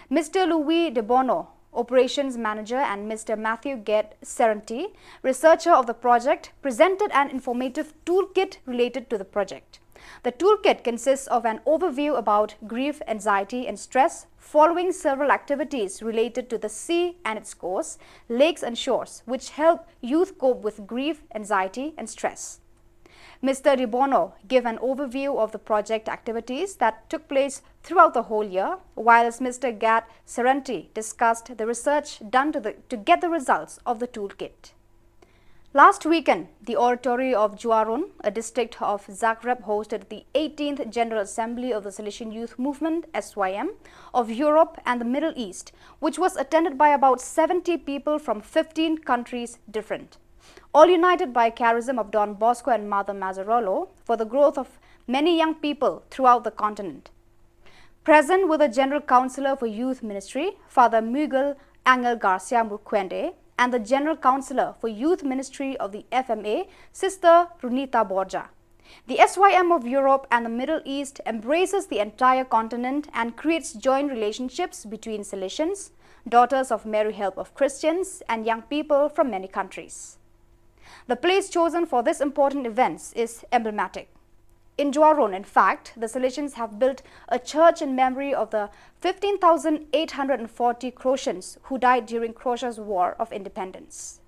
Mister Louis De Bono, operations manager, and Mister Matthew Gate Serenti, researcher of the project, presented an informative toolkit related to the project. The toolkit consists of an overview about grief, anxiety, and stress, following several activities related to the sea and its coast, lakes and shores, which help youth cope with grief, anxiety, and stress. Mister De Bono gave an overview of the project activities that took place throughout the whole year, whilst Mister Gate Serenti discussed the research done to, the, to get the results of the toolkit. Last weekend, the oratory of Juarun, a district of Zagreb, hosted the eighteenth General Assembly of the Salesian Youth Movement, S Y M, of Europe and the Middle East, which was attended by about seventy people from fifteen countries different, all united by charism of Don Bosco and Mother Mazzarolo for the growth of many young people throughout the continent. Present were the General Councillor for Youth Ministry, Father Miguel Angel Garcia Murquende, and the General Councillor for Youth Ministry of the F M A, Sister Runita Borja. The S Y M of Europe and the Middle East embraces the entire continent and creates joint relationships between Salesians, Daughters of Mary Help of Christians, and young people from many countries. The place chosen for this important event is emblematic. In Juarun, in fact, the Salesians have built a church in memory of the fifteen thousand eight hundred and forty Croatians who died during Croatia's War of Independence.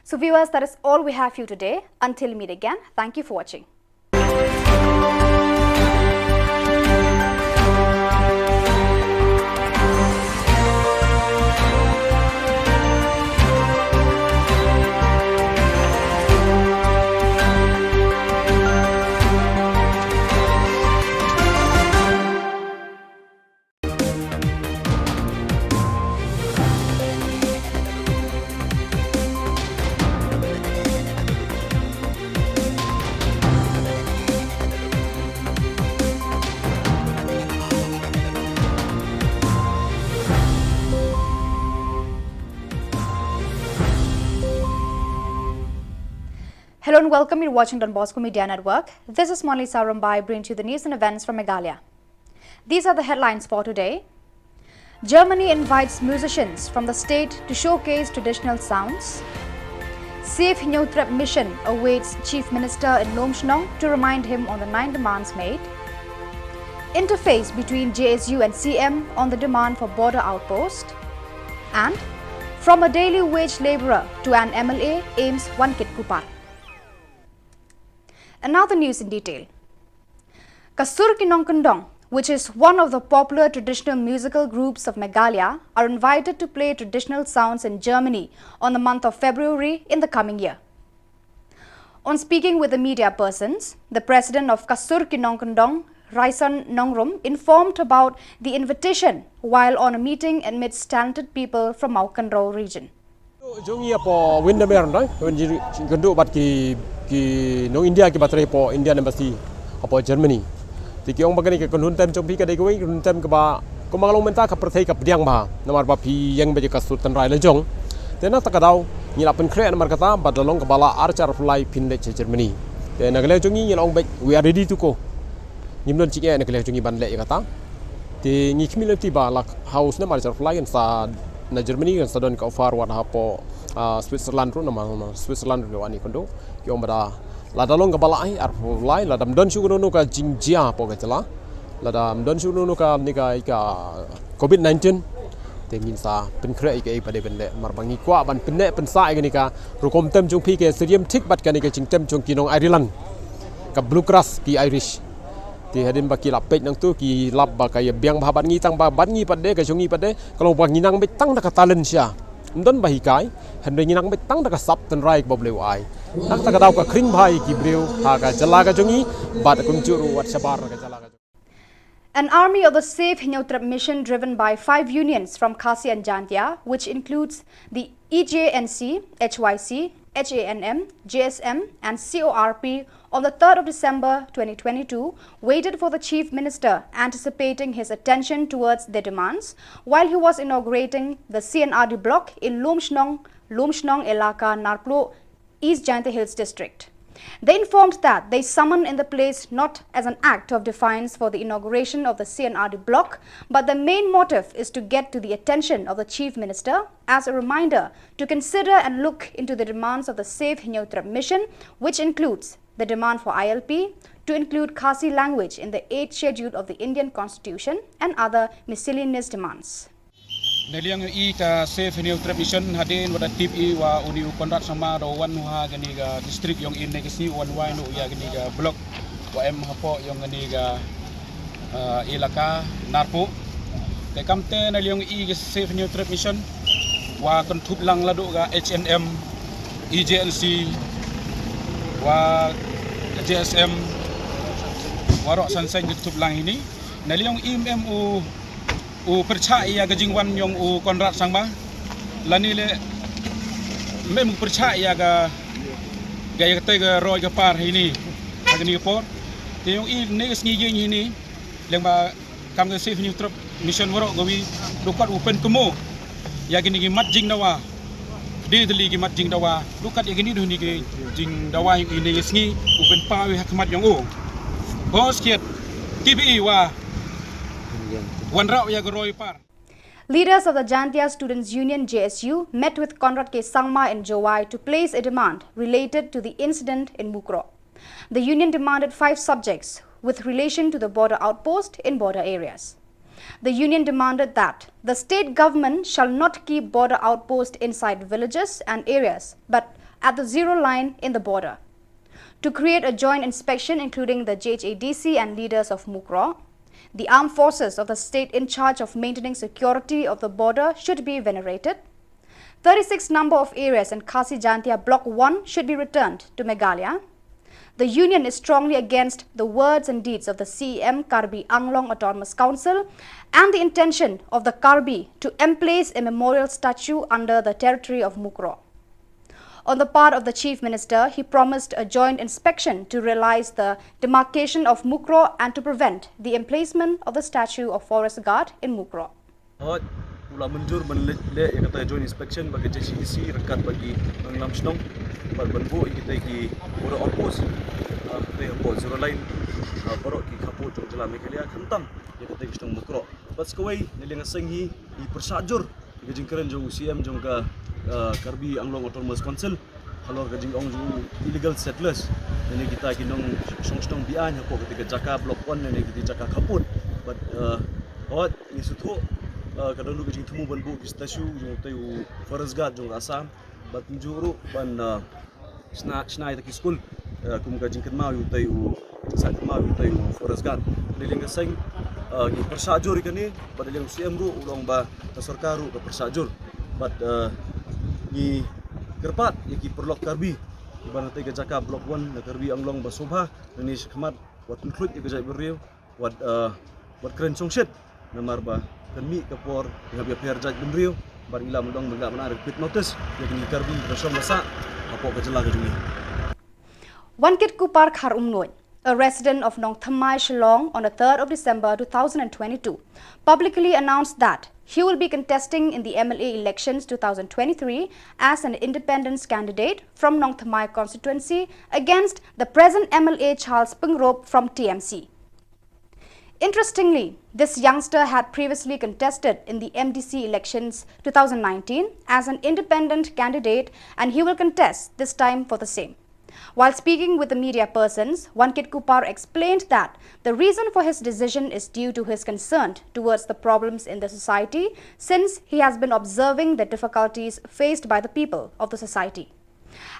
So viewers, that is all we have for you today. Until we meet again, thank you for watching. Hello and welcome. You're watching Don Bosco Media Network. This is Monalisa Rumbai bringing to you the news and events from Meghalaya. These are the headlines for today. Germany invites musicians from the state to showcase traditional sounds. Save Hynñiewtrep Mission awaits Chief Minister in Lumshnong to remind him on the nine demands made. Interface between J S U and C M on the demand for border outpost. And from a daily wage labourer to an M L A, AIIMS Wankit Kupar. And now the news in detail. Ka Sur Ki Nongkyndong, which is one of the popular traditional musical groups of Meghalaya, are invited to play traditional sounds in Germany on the month of February in the coming year. On speaking with the media persons, the president of Ka Sur Ki Nongkyndong, Raison Nongrum, informed about the invitation while on a meeting amidst talented people from Mawkynrew region. Jong ngi hapoh Windermere, wan jingkynduh bad ki, ki nong India kiba trei hapoh Indian Embassy hapoh Germany. Te ki ong ba kane ka kynhun tem jong phi ka dei kawei ka kynhun tem kaba, kumba nga la ong mynta, ka pyrthei ka pdiang bha namar ba phi ïeng beit ïa ka sur tynrai la jong. Te na kata ka daw ngi la pynkhreh namar kata, bad la long kaba lah ar hajar arphew lai phin leit sha Germany. Te na ka liang jong ngi ngi la ong beit, we are ready to go. Ngim don jingeh na ka liang jong ngi ban leh ïa kata. Te ngi khmih lynti ba la ha u snem ar hajar arphew lai kan sa na Germany kan sa don ka offer wat hapoh, ah, Switzerland ruh, namar Switzerland ruh la wan ïakynduh. Ki ong ba da, lada long kaba lah, eh, arphew lai, lada ym don shuh kano kano ka jingjia hapoh ka jylla, lada ym don shuh kano kano kane ka, ka covid nineteen, te ngin sa pynkhreh ïa kaei ba dei ban leh, namar ba ngi kwah ban pynneh pynsah ïa kane ka rukom tem jong phi, ka syriem thik bad kane ka jingtem jong ki nong Ireland, ka bluegrass, ki Irish. Te hadien ba ki la peit nangtu ki lap ba ka ïa biang bha bad ngi, tang ba bad ngi pat de, ka jong ngi pat de ka long ba ngi nang beit tang da ka talent sha, ym don ba hikai, hynrei ngi nang beit tang da ka sap tynrai kaba U Blei u ai. Na kata ka daw ka khring bha ïa ki briew ha ka jylla ka jong ngi bad kumjuh ruh wat shabar ka jylla ka jong ngi. An army of the Save Hynñiewtrep Mission, driven by five unions from Khasi and Jaintia, which includes the E J N C, H Y C, H A N M, J S M, and C O R P, on the third of December twenty twenty-two, waited for the Chief Minister, anticipating his attention towards their demands, while he was inaugurating the C and R D block in Lumshnong, Lumshnong Elaka, Narpluh, East Jaintia Hills District. They informed that they summoned in the place not as an act of defiance for the inauguration of the C and R D block, but the main motive is to get to the attention of the Chief Minister as a reminder to consider and look into the demands of the Save Hynñiewtrep Mission, which includes the demand for I L P, to include Khasi language in the eighth Schedule of the Indian Constitution, and other miscellaneous demands. Na liang i ka Save Hynñiewtrep Mission, hadien wat da tip i wa uni u Conrad Sangma da u wan u ha kani ka district yong i, ne ka sngi u wan wai noh ïa kani ka block wa em hapoh yong kani ka, ah, elaka Narpuh. Te kamte na liang i ka Save Hynñiewtrep Mission wa kynthup lang naduh ka H N M, E J N C, wa J S M, waroh san seng kynthup lang hini. Na liang i ym em u u pyrchah ïa ka jingwan yong u Conrad Sangma, lane leh ym em u pyrchah ïa ka, ka ïa kata ka roi ka par hini ha kani ka por. Te yong i ne ka sngi ïing hini, lyngba kam ka Save Hynñiewtrep Mission waroh kawi, du kat u pynkynmaw ïa kini ki mat jingdawa, de tylli ki mat jingdawa, du kat ïa kini du ni ki jingdawa yong i ne ka sngi u pynpaw ha khmat yong u. Bos kiet, T V E wa wanrah ïa ka roi par. Leaders of the Jaintia Students Union, J S U, met with Conrad K Sangma in Jowai to place a demand related to the incident in Mukroh. The union demanded five subjects with relation to the border outpost in border areas. The union demanded that the state government shall not keep border outpost inside villages and areas, but at the zero line in the border. To create a joint inspection including the J H A D C and leaders of Mukroh. The armed forces of the state in charge of maintaining security of the border should be venerated. Thirty-six number of areas in Khasi Jaintia Block one should be returned to Meghalaya. The union is strongly against the words and deeds of the C E M Karbi Anglong Autonomous Council and the intention of the Karbi to emplace a memorial statue under the territory of Mukroh. On the part of the Chief Minister, he promised a joint inspection to realize the demarcation of Mukroh and to prevent the emplacement of the statue of Forest Guard in Mukroh. Hooid, U la mynjur ban leh, leh ïa kata joint inspection bad ka J C D C ryngkat bad ki nongïalam shnong bad ban buh ïa kita ki border outpost, ah, kita hapoh zero line, ah, baroh ki khappud jong jylla Meghalaya, khamtam ïa kita ki shnong Mukroh. Bad sa kawei, na liang ka seng hi, ngi pyrshah jur ïa ka jingkren jong u C M jong ka, ah, Karbi Anglong Autonomous Council halor ka jingong jong u illegal settlers, lane kita ki nongshong shnong be-aiñ hapoh kita ki jaka Block One lane kita ki jaka khappud. Bad, eh, hooid, ngi sngewthuh, eh, ka don ruh ka jingthmu ban buh ki statue jong utei u forest guard jong ka Assam. Bad kumjuh ruh ban, eh, shna, shna ïa kita ki skul, eh, kum ka jingkynmaw ïa utei u, jingshah kynmaw ïa utei u forest guard. Na liang ka seng, eh, ngi pyrshah jur ïa kane, bad na liang u C M ruh u ong ba ka sorkar ruh ka pyrshah jur. Bad, eh, ngi kyrpad ïa ki paralok Karbi kiba na katei ka jaka Block One na Karbi Anglong ba sngewbha, nangta shakhmat wat pynkhluit ïa ka jaitbynriew, wat, eh, wat kren shongshit, namar ba kan mih ka por ïa ka ïapher jaitbynriew, bad ngi lah ban ong ba ngi lah ban ai repeat notice ïa kine ki Karbi kiba shong ba sah hapoh ka jylla ka jong ngi. Wankitkuppar Kharumnuid, a resident of Nongthymmai, Shillong, on the third of December two thousand and twenty-two, publicly announced that he will be contesting in the M L A elections two thousand twenty-three as an independent candidate from Nongthymmai constituency against the present M L A Charles Pyngrope from T M C. Interestingly, this youngster had previously contested in the M D C elections two thousand nineteen as an independent candidate, and he will contest this time for the same. While speaking with the media persons, Wankitkuppar explained that the reason for his decision is due to his concern towards the problems in the society, since he has been observing the difficulties faced by the people of the society.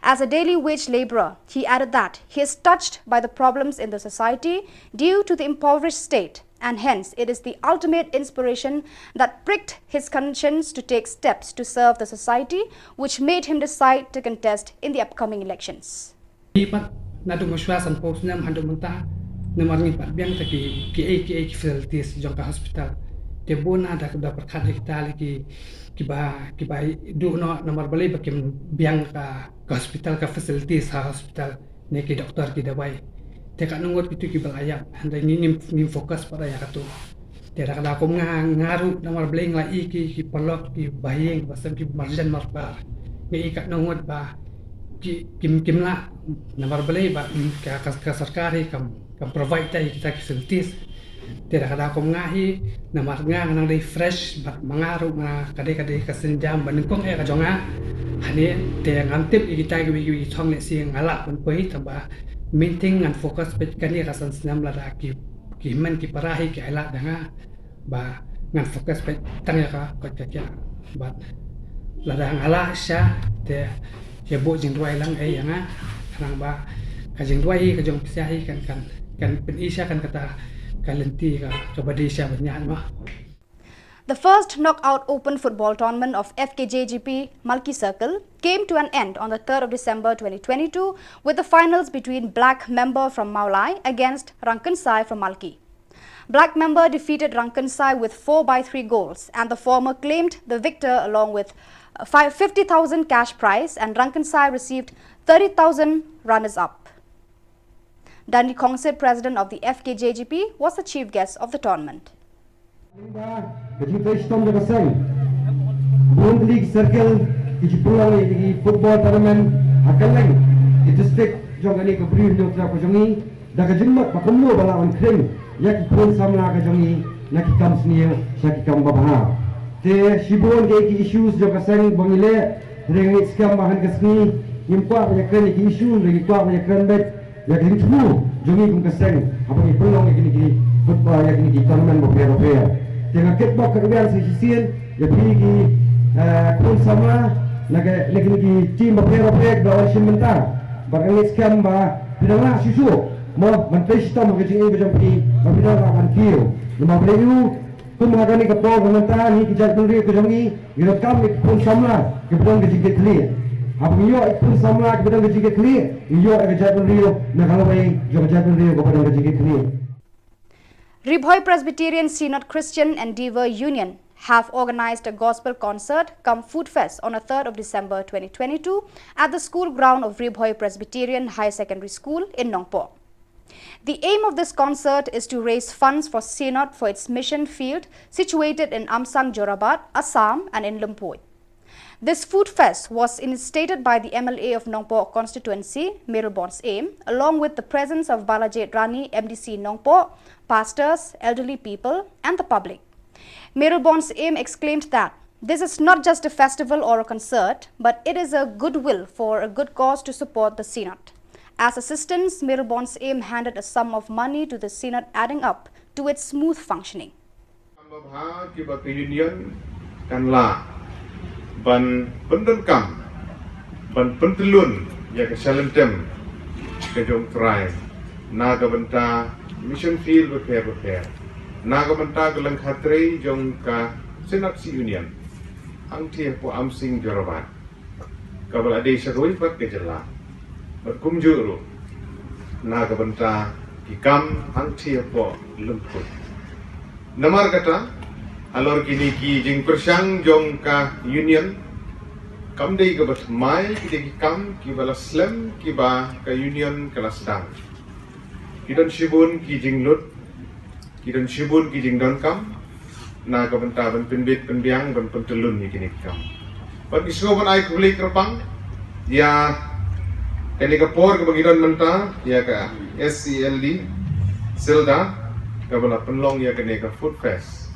As a daily wage laborer, he added that he is touched by the problems in the society due to the impoverished state, and hence it is the ultimate inspiration that pricked his conscience to take steps to serve the society, which made him decide to contest in the upcoming elections. Ngi pat naduh mynshuwa sanphew snem haduh mynta, namar ngim pat biang te ki, ki, ki, ki facilities jong ka hospital. Te bun na da, da pyrkhat ïa kita ki, kiba, kiba duh noh namar balei ba kim biang ka, ka hospital, ka facilities ha hospital, ne ki doktor, ki dawai. Te katno ngut kitu kiba la ïap, hynrei ngi, ngim, ngim focus pat ïa katu. Te da ka daw kum nga, nga ruh namar balei nga la i ki, ki paralok, ki bahaïing, ba sem ki marjan marpar. Nga i katno ngut ba ki, kim, kim lah namar balei ba, mm, ka, ka, ka sorkar hi kam, kam provide ïa kita ki facilities. Te da ka daw kum nga hi, namar nga nga nang dei fresh, bad ma nga ruh nga ka dei, ka dei ka sienjam ba nyngkong eh ka jong nga. Hangne te ngam tip ïa kita kiwei kiwei ki thong lehse nga lah ban poi, tangba main thing ngan focus peit kane ka san snem, lada ki, ki hynmen ki para hi ki ailad ïa nga, ba ngan focus peit tang ïa ka koit ka khiah. Bad lada nga lah sha te ïa buh jingduwai lang ei ïa nga, khnang ba ka jingduwai hi ka jong phi sha hi kan, kan, kan pyni sha kan kata ka lynti ka, kaba dei sha ban ïaid ma. The first knockout open football tournament of F K J G P Malki Circle came to an end on the third of December twenty twenty-two, with the finals between Black Member from Mawlai against Rangkynsai from Malki. Black Member defeated Rangkynsai with four by three goals, and the former claimed the victor along with, uh, five, fifty thousand cash prize, and Rangkynsai received thirty thousand runners-up. Dandi Khongsit, president of the F K J G P, was the chief guest of the tournament. Ka jingtrei shitom jong ka seng. Bun tylli ki circle ki ju pynlong ïa ki football tournament ha kylleng ki district jong kane ka Bri Hynñiewtrep ka jong ngi, da ka jingmut ba kumno ba lah ban khring ïa ki khun samla ka jong ngi na ki kam sniew sha ki kam babha. Te shibun ki, ki issues jong ka seng ba ngi leh, hynrei ngi skhem ba ha kane ka sngi ngim kwah ban ïakren ïa ki issue, hynrei ngi kwah ban ïakren beit ïa ka jingthmu jong ngi kum ka seng haba ngi pynlong ïa kine ki football, ïa kine ki tournament bapher bapher. Te nga kitbok kyrwiang sa shisien ïa phi ki, eh, khun samla na ka, na kine ki team bapher bapher kiba la wan shim bynta. Bad nga ngeit skhem ba phi dang lah shuh shuh mo ban trei shitom ha ka jingim ka jong phi, ba phi dang lah ban kiew. Namar balei? Kum ha kane ka por ka mynta, ngi ki jaitbynriew ka jong ngi, ngi donkam ïa ki khun samla kiba don ka jingkitkhlieh. Haba ngi ïoh ïa ki khun samla kiba don ka jingkitkhlieh, ngi ïoh ïa ka jaitbynriew na ka lawei jong ka jaitbynriew kaba don ka jingkitkhlieh. Ri Bhoi Presbyterian Synod Christian Endeavour Union have organised a gospel concert cum food fest on the third of December twenty twenty-two at the school ground of Ri Bhoi Presbyterian Higher Secondary School in Nongpoh. The aim of this concert is to raise funds for Synod for its mission field situated in Amsang Jorabat, Assam, and in Lumpur. This food fest was initiated by the M L A of Nongpoh constituency, Mayralborn Syiem, along with the presence of Balajied Rani, M D C Nongpoh, pastors, elderly people, and the public. Mayralborn Syiem exclaimed that this is not just a festival or a concert, but it is a goodwill for a good cause to support the Synod. As assistance, Mayralborn Syiem handed a sum of money to the Synod, adding up to its smooth functioning. Kam babha kiba ka Union kan lah ban pyndonkam, ban pyntyllun ïa ka shalynter ka jong U Trai na ka bynta mission field bapher bapher, na ka bynta ka lyngkha trei jong ka Synod Union hangtei hapoh Amsang Jorabat, kaba la dei sha kawei pat ka jylla, bad kumjuh ruh na ka bynta ki kam hangtei hapoh Lumpur. Namar kata, halor kine ki jingpyrshang jong ka Union, kam dei kaba thymmai, ki dei ki kam kiba la slem kiba ka Union ka la sdang. Ki don shibun ki jinglut, ki don shibun ki jingdonkam na ka bynta ban pynbit pynbiang, ban pyntyllun ïa kine ki kam. Bad ngi sngewbha ban ai khublei kyrpang ïa kane ka por kaba ngi don mynta ïa ka S C L D Sylda, kaba la pynlong ïa kane ka food fest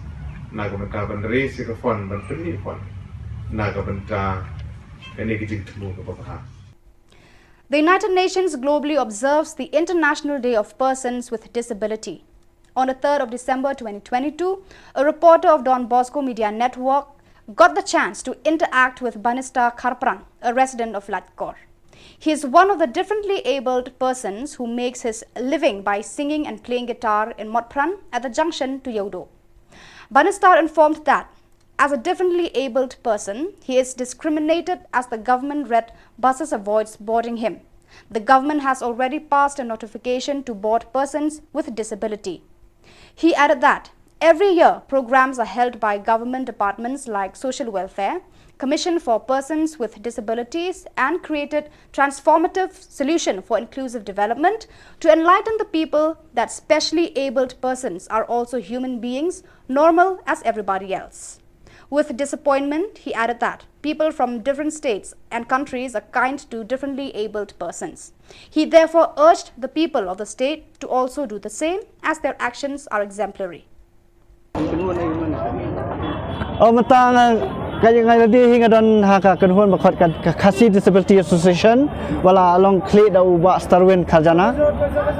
na ka bynta ban raise ïa ka fund, ban pynmih fund na ka bynta kane ka jingthmu kaba bha. The United Nations globally observes the International Day of Persons with Disability. On the third of December twenty twenty-two, a reporter of Don Bosco Media Network got the chance to interact with Banista Kharpran, a resident of Laitkor. He is one of the differently abled persons who makes his living by singing and playing guitar in Motphran at the junction to Yeouido. Banista informed that as a differently abled person, he is discriminated as the government red buses avoids boarding him. The government has already passed a notification to board persons with disability. He added that every year programs are held by government departments like Social Welfare, Commission for Persons with Disabilities, and created transformative solution for inclusive development to enlighten the people that specially abled persons are also human beings, normal as everybody else. With disappointment, he added that people from different states and countries are kind to differently abled persons. He therefore urged the people of the state to also do the same, as their actions are exemplary. Oh, mynta nga, ka, nga la dei hi nga don ha ka kynhun ba khot ka, ka Khasi Disability Association, ba la long khlieh da u Bah Starwin Kharjana.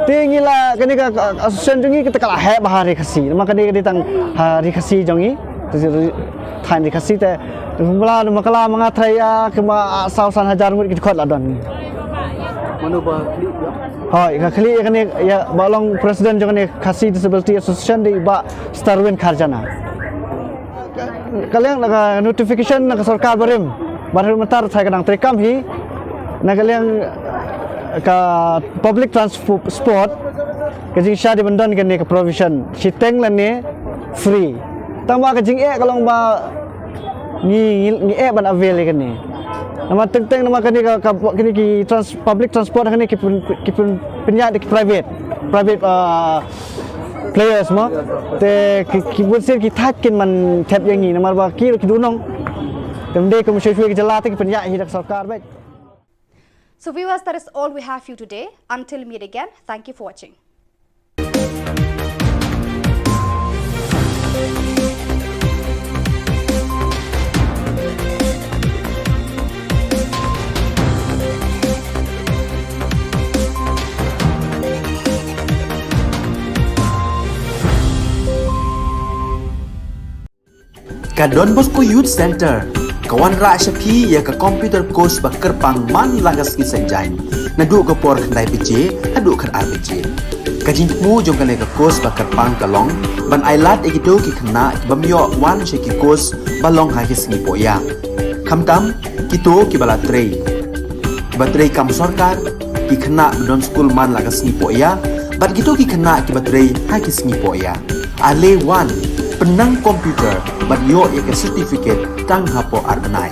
Te ngi la, kane ka, ka association jong ngi kata ka la heh bha ha Ri Khasi. Namar kane ka dei tang ha Ri Khasi jong ngi. Te ri, thaiñ Ri Khasi te, ba la, namar ka la ma nga trai ïa, kumba, ah, saw san hajar ngut ki dkhot la don. Mano ba khlieh ïa? Hooid, ka khlieh ïa kane, ïa, ba long president jong kane Khasi Disability Association dei Bah Starwin Kharjana. Ka liang na ka notification na ka sorkar barim, ba mynta ruh tharai ka dang treikam hi, na ka liang ka public transport, ka jingshah dei ban don kane ka provision, shiteng lane free. Tangba ka jingeh ka long ba ngi, ngi, ngi eh ban avail ïa kane. Namar teng teng namar kane ka, ka, kane ki trans-, public transport kane ki pyn-, ki pyn-, pynïaid da ki private, private, ah, players mo. Te ki, ki bun sien ki thait kin man thep ïa ngi namar ba ki ruh ki dei u nong. Te ym dei kum shuwa shuwa ki jylla te ki pynïaid hi da ka sorkar beit. So viewers, that is all we have for you today. Until meet again, thank you for watching. Ka Don Bosco Youth Centre ka wanrah sha phi ïa ka computer course ba kyrpang man la ka sngi Saitjaiñ, naduh ka por khyndai baje haduh khatar baje. Ka jingthmu jong kane ka course ba kyrpang ka long ban ailad ïa kito ki khynnah ki bym ïoh wan sha ki course ba long ha ki sngi poh ïa. Khamtam kito kiba la trei, kiba trei kam sorkar, ki khynnah ba don skul man la ka sngi poh ïa, bad kito ki khynnah kiba trei ha ki sngi poh ïa. Ale wan, pynnang computer bad ïoh ïa ka certificate tang hapoh ar bnai.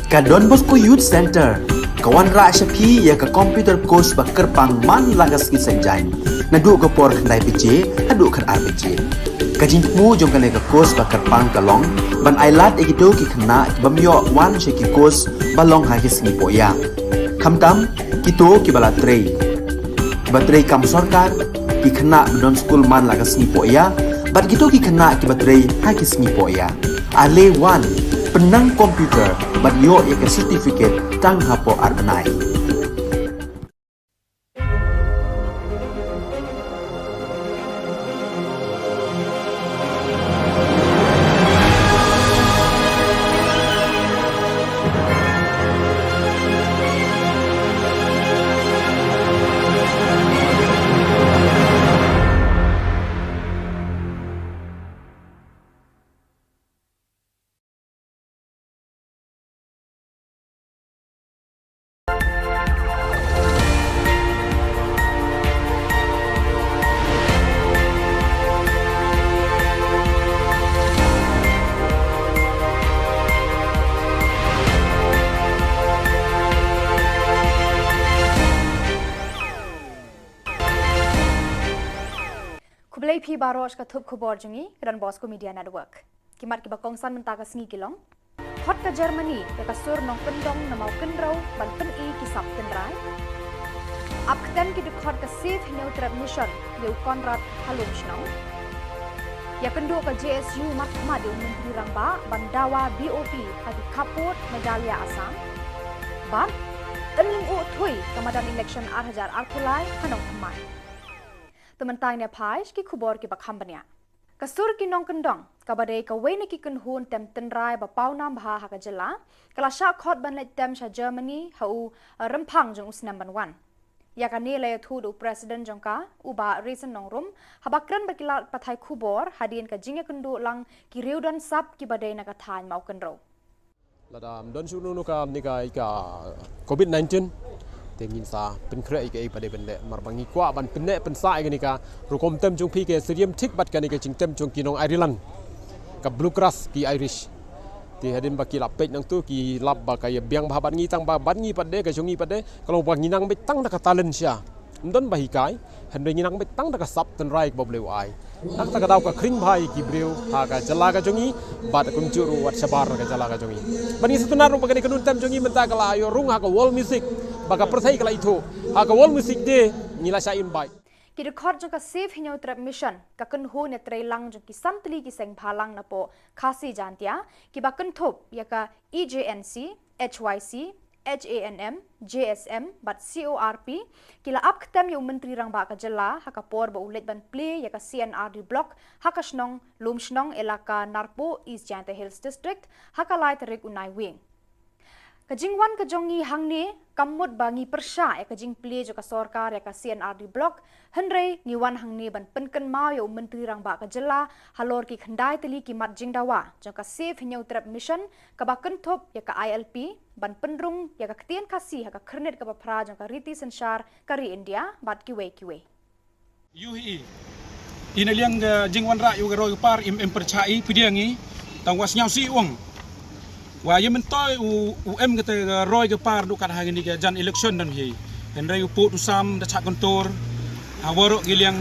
Ka Don Bosco Youth Centre ka wanrah sha phi ïa ka computer course ba kyrpang man la ka sngi Saitjaiñ, naduh ka por khyndai baje haduh khatar baje. Ka jingthmu jong kane ka course ba kyrpang ka long ban ailad ïa kito ki khynnah ki bym ïoh wan sha ki course ba long ha ki sngi pohïap. Khamtam kito kiba la trei, kiba trei kam sorkar, ki khynnah ba don skul man la ka sngi pohïap, bad kito ki khynnah kiba trei ha ki sngi pohïap. Ale wan, pynnang computer bad ïoh ïa ka certificate tang hapoh ar bnai. Khublei phi baroh sha ka thup khubor jong ngi, ka Don Bosco Media Network. Ki mat kiba kongsan mynta ka sngi ki long: Khot ka Germany ïa ka sur nongkyndong na Mawkynrew ban pyni ki sap tynrai. Ap ktem ki dkhot ka Save Hynñiewtrep Mission ïa u Conrad ha Lumshnong. Ïakynduh ka J S U markhmat ïa u Myntri Rangbah ban dawa B O P ha ki khappud Meghalaya Assam. Bad yn lyngngoh thui ka madan election ar hajar arphew lai ha Nongthymmai. Te mynta ngin ïa phai sha ki khubor kiba kham bniah. Ka sur ki nongkyndong, kaba dei kawei na ki kynhun tem tynrai ba pawnam bha ha ka jylla, ka la shah khot ban leit tem sha Germany ha u, eh, rymphang jong u snem ban wan. Ïa kane la ïathuh da u President jong ka, u Bah Raisin Nongrum, haba kren bad ki lad pathai khubor hadien ka jingïakynduh lang ki riew don sap kiba dei na ka thaiñ Mawkynrew. Lada ym don shuh kano kano ka, kane ka, ka covid nineteen, te ngin sa pynkhreh ïa kaei ba dei ban leh, namar ba ngi kwah ban pynneh pynsah ïa kane ka rukom tem jong phi, ka syriem thik bad kane ka jingtem jong ki nong Ireland, ka Bluegrass ki Irish. Te hadien ba ki la peit nangtu ki lap ba ka ïa biang bha bad ngi, tang ba bad ngi pat de, ka jong ngi pat de ka long ba ngi nang beit tang da ka talent sha, ym don ba hikai, hynrei ngi nang beit tang da ka sap tynrai kaba U Blei u ai. Nangta ka daw ka khring bha ïa ki briew ha ka jylla ka jong ngi, bad kumjuh ruh wat shabar ka jylla ka jong ngi. Bad ngi sngewtynnat ruh ba kane ka kynhun tem jong ngi mynta ka la ïoh rung ha ka World Music, ba ka pyrthei ka la ithuh. Ha ka World Music Day ngi la shah invite. Ki dkhot jong ka Save Hynñiewtrep Mission, ka kynhun ïatrei lang jong ki san tylli ki seng bhalang napoh Khasi Jaintia, kiba kynthup ïa ka E J N C, H Y C, H A N M, J S M bad C O R P, ki la ap ktem ïa u Myntri Rangbah ka jylla ha ka por ba u leit ban plie ïa ka C and R D Block ha ka shnong Lumshnong, Elaka Narpuh, East Jaintia Hills District, ha ka lai tarik u Naiwieng. Ka jingwan ka jong ngi hangne kam mut ba ngi pyrshah ïa ka jingplie jong ka sorkar ïa ka C and R D Block, hynrei ngi wan hangne ban pynkynmaw ïa u Myntri Rangbah ka jylla halor ki khyndai tylli ki mat jingdawa jong ka Save Hynñiewtrep Mission, kaba kynthup ïa ka I L P, ban pynrung ïa ka ktien Khasi ha ka khyrnit kaba phra jong ka riti synshar ka ri India bad kiwei kiwei. Ïohi i na liang ka jingwanrah ïa ka roi ka par, im, im pyrshah i pdiang i, tang wa sngewsih ong. Wa ïa myntoi u, u em kata ka roi ka par duh kat ha kane ka jan election don hi. Hynrei u pud u sam da chah kyntur ha waroh ki liang.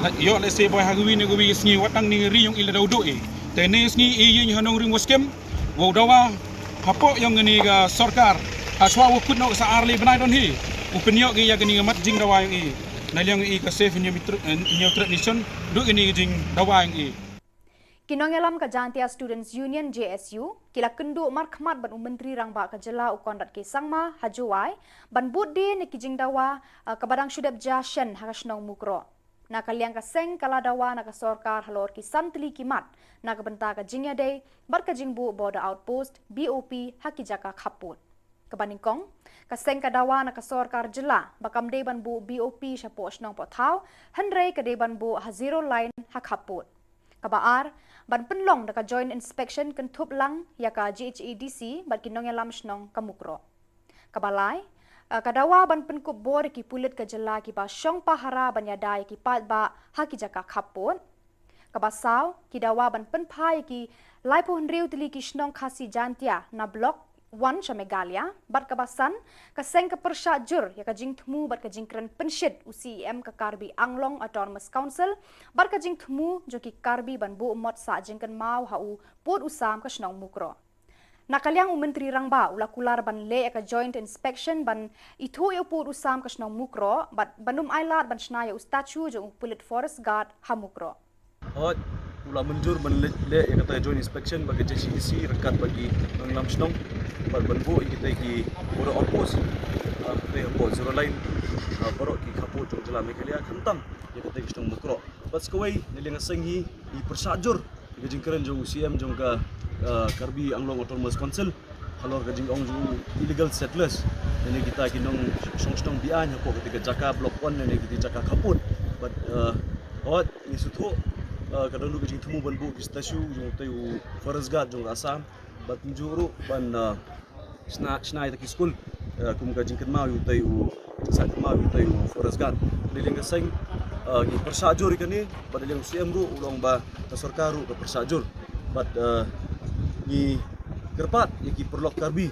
La ïoh lehse boi ha kawi ne kawi ka sngi wat nang ne ri ïong i la daw duh i. Te ne sngi i ïing ha nongrim wa skhem. Wow dawa hapoh ïong kane ka sorkar. Ha shuwa wa kut noh sa ar lai bnai don hi. U pynïoh ki ïa kane ka mat jingdawa ïong i. Na liang i ka Save Hynñiewtrep, eh, Hynñiewtrep Mission, duh kane ka jingdawa ïong i. Ki nongïalam ka Jaintia Students Union, J S U, ki la kynduh markhmat bad u Myntri Rangbah ka jylla u Conrad K Sangma ha Jowai ban bud die na ki jingdawa, eh, kaba dang shu dep jia shen ha ka shnong Mukroh. Na ka liang ka seng ka la dawa na ka sorkar halor ki san tylli ki mat na ka bynta ka jingïadei bad ka jingbuh Border Outpost, B O P, ha ki jaka khappud. Kaba nyngkong, ka seng ka dawa na ka sorkar jylla ba kam dei ban buh B O P shapoh shnong poh thaw, hynrei ka dei ban buh ha zero line ha khappud. Kaba ar, ban pynlong da ka Joint Inspection kynthup lang ïa ka J H A D C bad ki nongïalam shnong ka Mukroh. Kaba lai, eh, ka dawa ban pynkup bor ïa ki pulit ka jylla kiba shong pahara ban ïada ïa ki paidbah ha ki jaka khappud. Kaba saw, ki dawa ban pynphai ïa ki laiphew hynriew tylli ki shnong Khasi Jaintia na Block wan sha Meghalaya, bad kaba san, ka seng ka pyrshah jur ïa ka jingthmu bad ka jingkren pynshit u C E M ka Karbi Anglong Autonomous Council, bad ka jingthmu jong ki Karbi ban buh mot sah jingkynmaw ha u pud u sam ka shnong Mukroh. Na ka liang u Myntri Rangbah u la kular ban leh ïa ka joint inspection ban ithuh ïa u pud u sam ka shnong Mukroh, bad ban ym ailad ban shna ïa u statue jong u pulit forest guard ha Mukroh. Hooid, u la mynjur ban leh, leh ïa kata joint inspection bad ka J C D C ryngkat bad ki nongïalam shnong bad ban buh ïa kita ki border outpost, ah, kita hapoh zero line, ah, baroh ki khappud jong jylla Meghalaya khamtam ïa kita ki shnong Mukroh. Bad sa kawei, na liang ka seng hi, i pyrshah jur ïa ka jingkren jong u C M jong ka, ah, Karbi Anglong Autonomous Council halor ka jingong jong u illegal settlers, ïa kita ki nongshong shnong be-aiñ hapoh kata ka jaka Block One, ïa kita ki jaka khappud. Bad, ah, hooid, ngi sngewthuh, ah, ka don ruh ka jingthmu ban buh ki statue jong utai u forest guard jong ka Assam. Bad kumjuh ruh ban, ah, shna, shna ïa kita ki skul, ah, kum ka jingkynmaw ïa utai u, jingsah kynmaw ïa utai u forest guard. Na liang ka seng, ah, ngi pyrshah jur ïa kane, bad na liang u C M ruh u la ong ba ka sorkar ruh ka pyrshah jur. Bad, ah, ngi kyrpad ïa ki paralok Karbi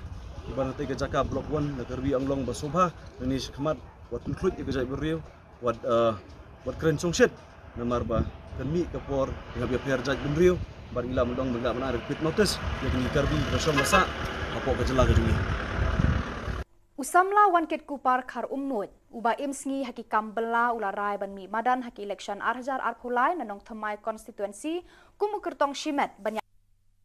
kiba na katai ka jaka Block One na Karbi Anglong ba sngewbha, na ne shakhmat, wat pynkhluit ïa ka jaitbynriew, wat, eh, wat kren shongshit, namar ba kan mih ka por, ngi hap ïapher jaitbynriew, bad ngi lah ban ong ba ngi lah ban ai repeat notice ïa kine ki Karbi kiba shong ba sah hapoh ka jylla ka jong ngi. U samla Wankitkuppar Kharumnuid, uba im sngi ha ki kam bylla, u la rai ban mih madan ha ki election ar hajar arphew lai na Nongthymmai constituency, kum u kyrtong shimet ban ïa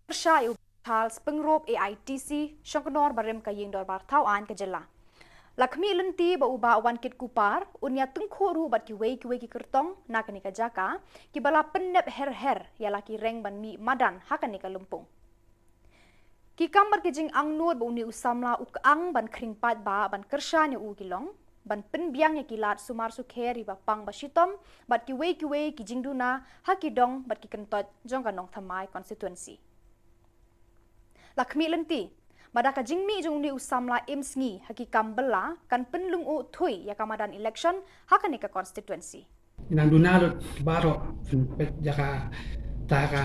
pyrshah ïa u Charles Pyngrope A I T C, shongknor barim ka ïing dorbar thaw aiñ ka jylla. La khmih lynti ba u Bah Wankitkuppar un ïa tyngkhuh ruh bad kiwei kiwei ki kyrtong na kane ka jaka, kiba la pynnep her her ïa la ki reng ban mih madan ha kane ka lympung. Ki kam bad ki jingangnud ba une u samla u kyang ban khring paidbah ban kyrshan ïa u ki long ban pynbiang ïa ki lad sumar sukher ïa ba pang ba shitom bad kiwei kiwei ki jingduna ha ki dong bad ki kyntoit jong ka Nongthymmai constituency. La khmih lynti ba da ka jingmih jong une u samla im sngi ha ki kam bylla kan pynlyngngoh thuh ïa ka madan election ha kane ka constituency. Nang duna lut baroh pynpeit ïa kata ka,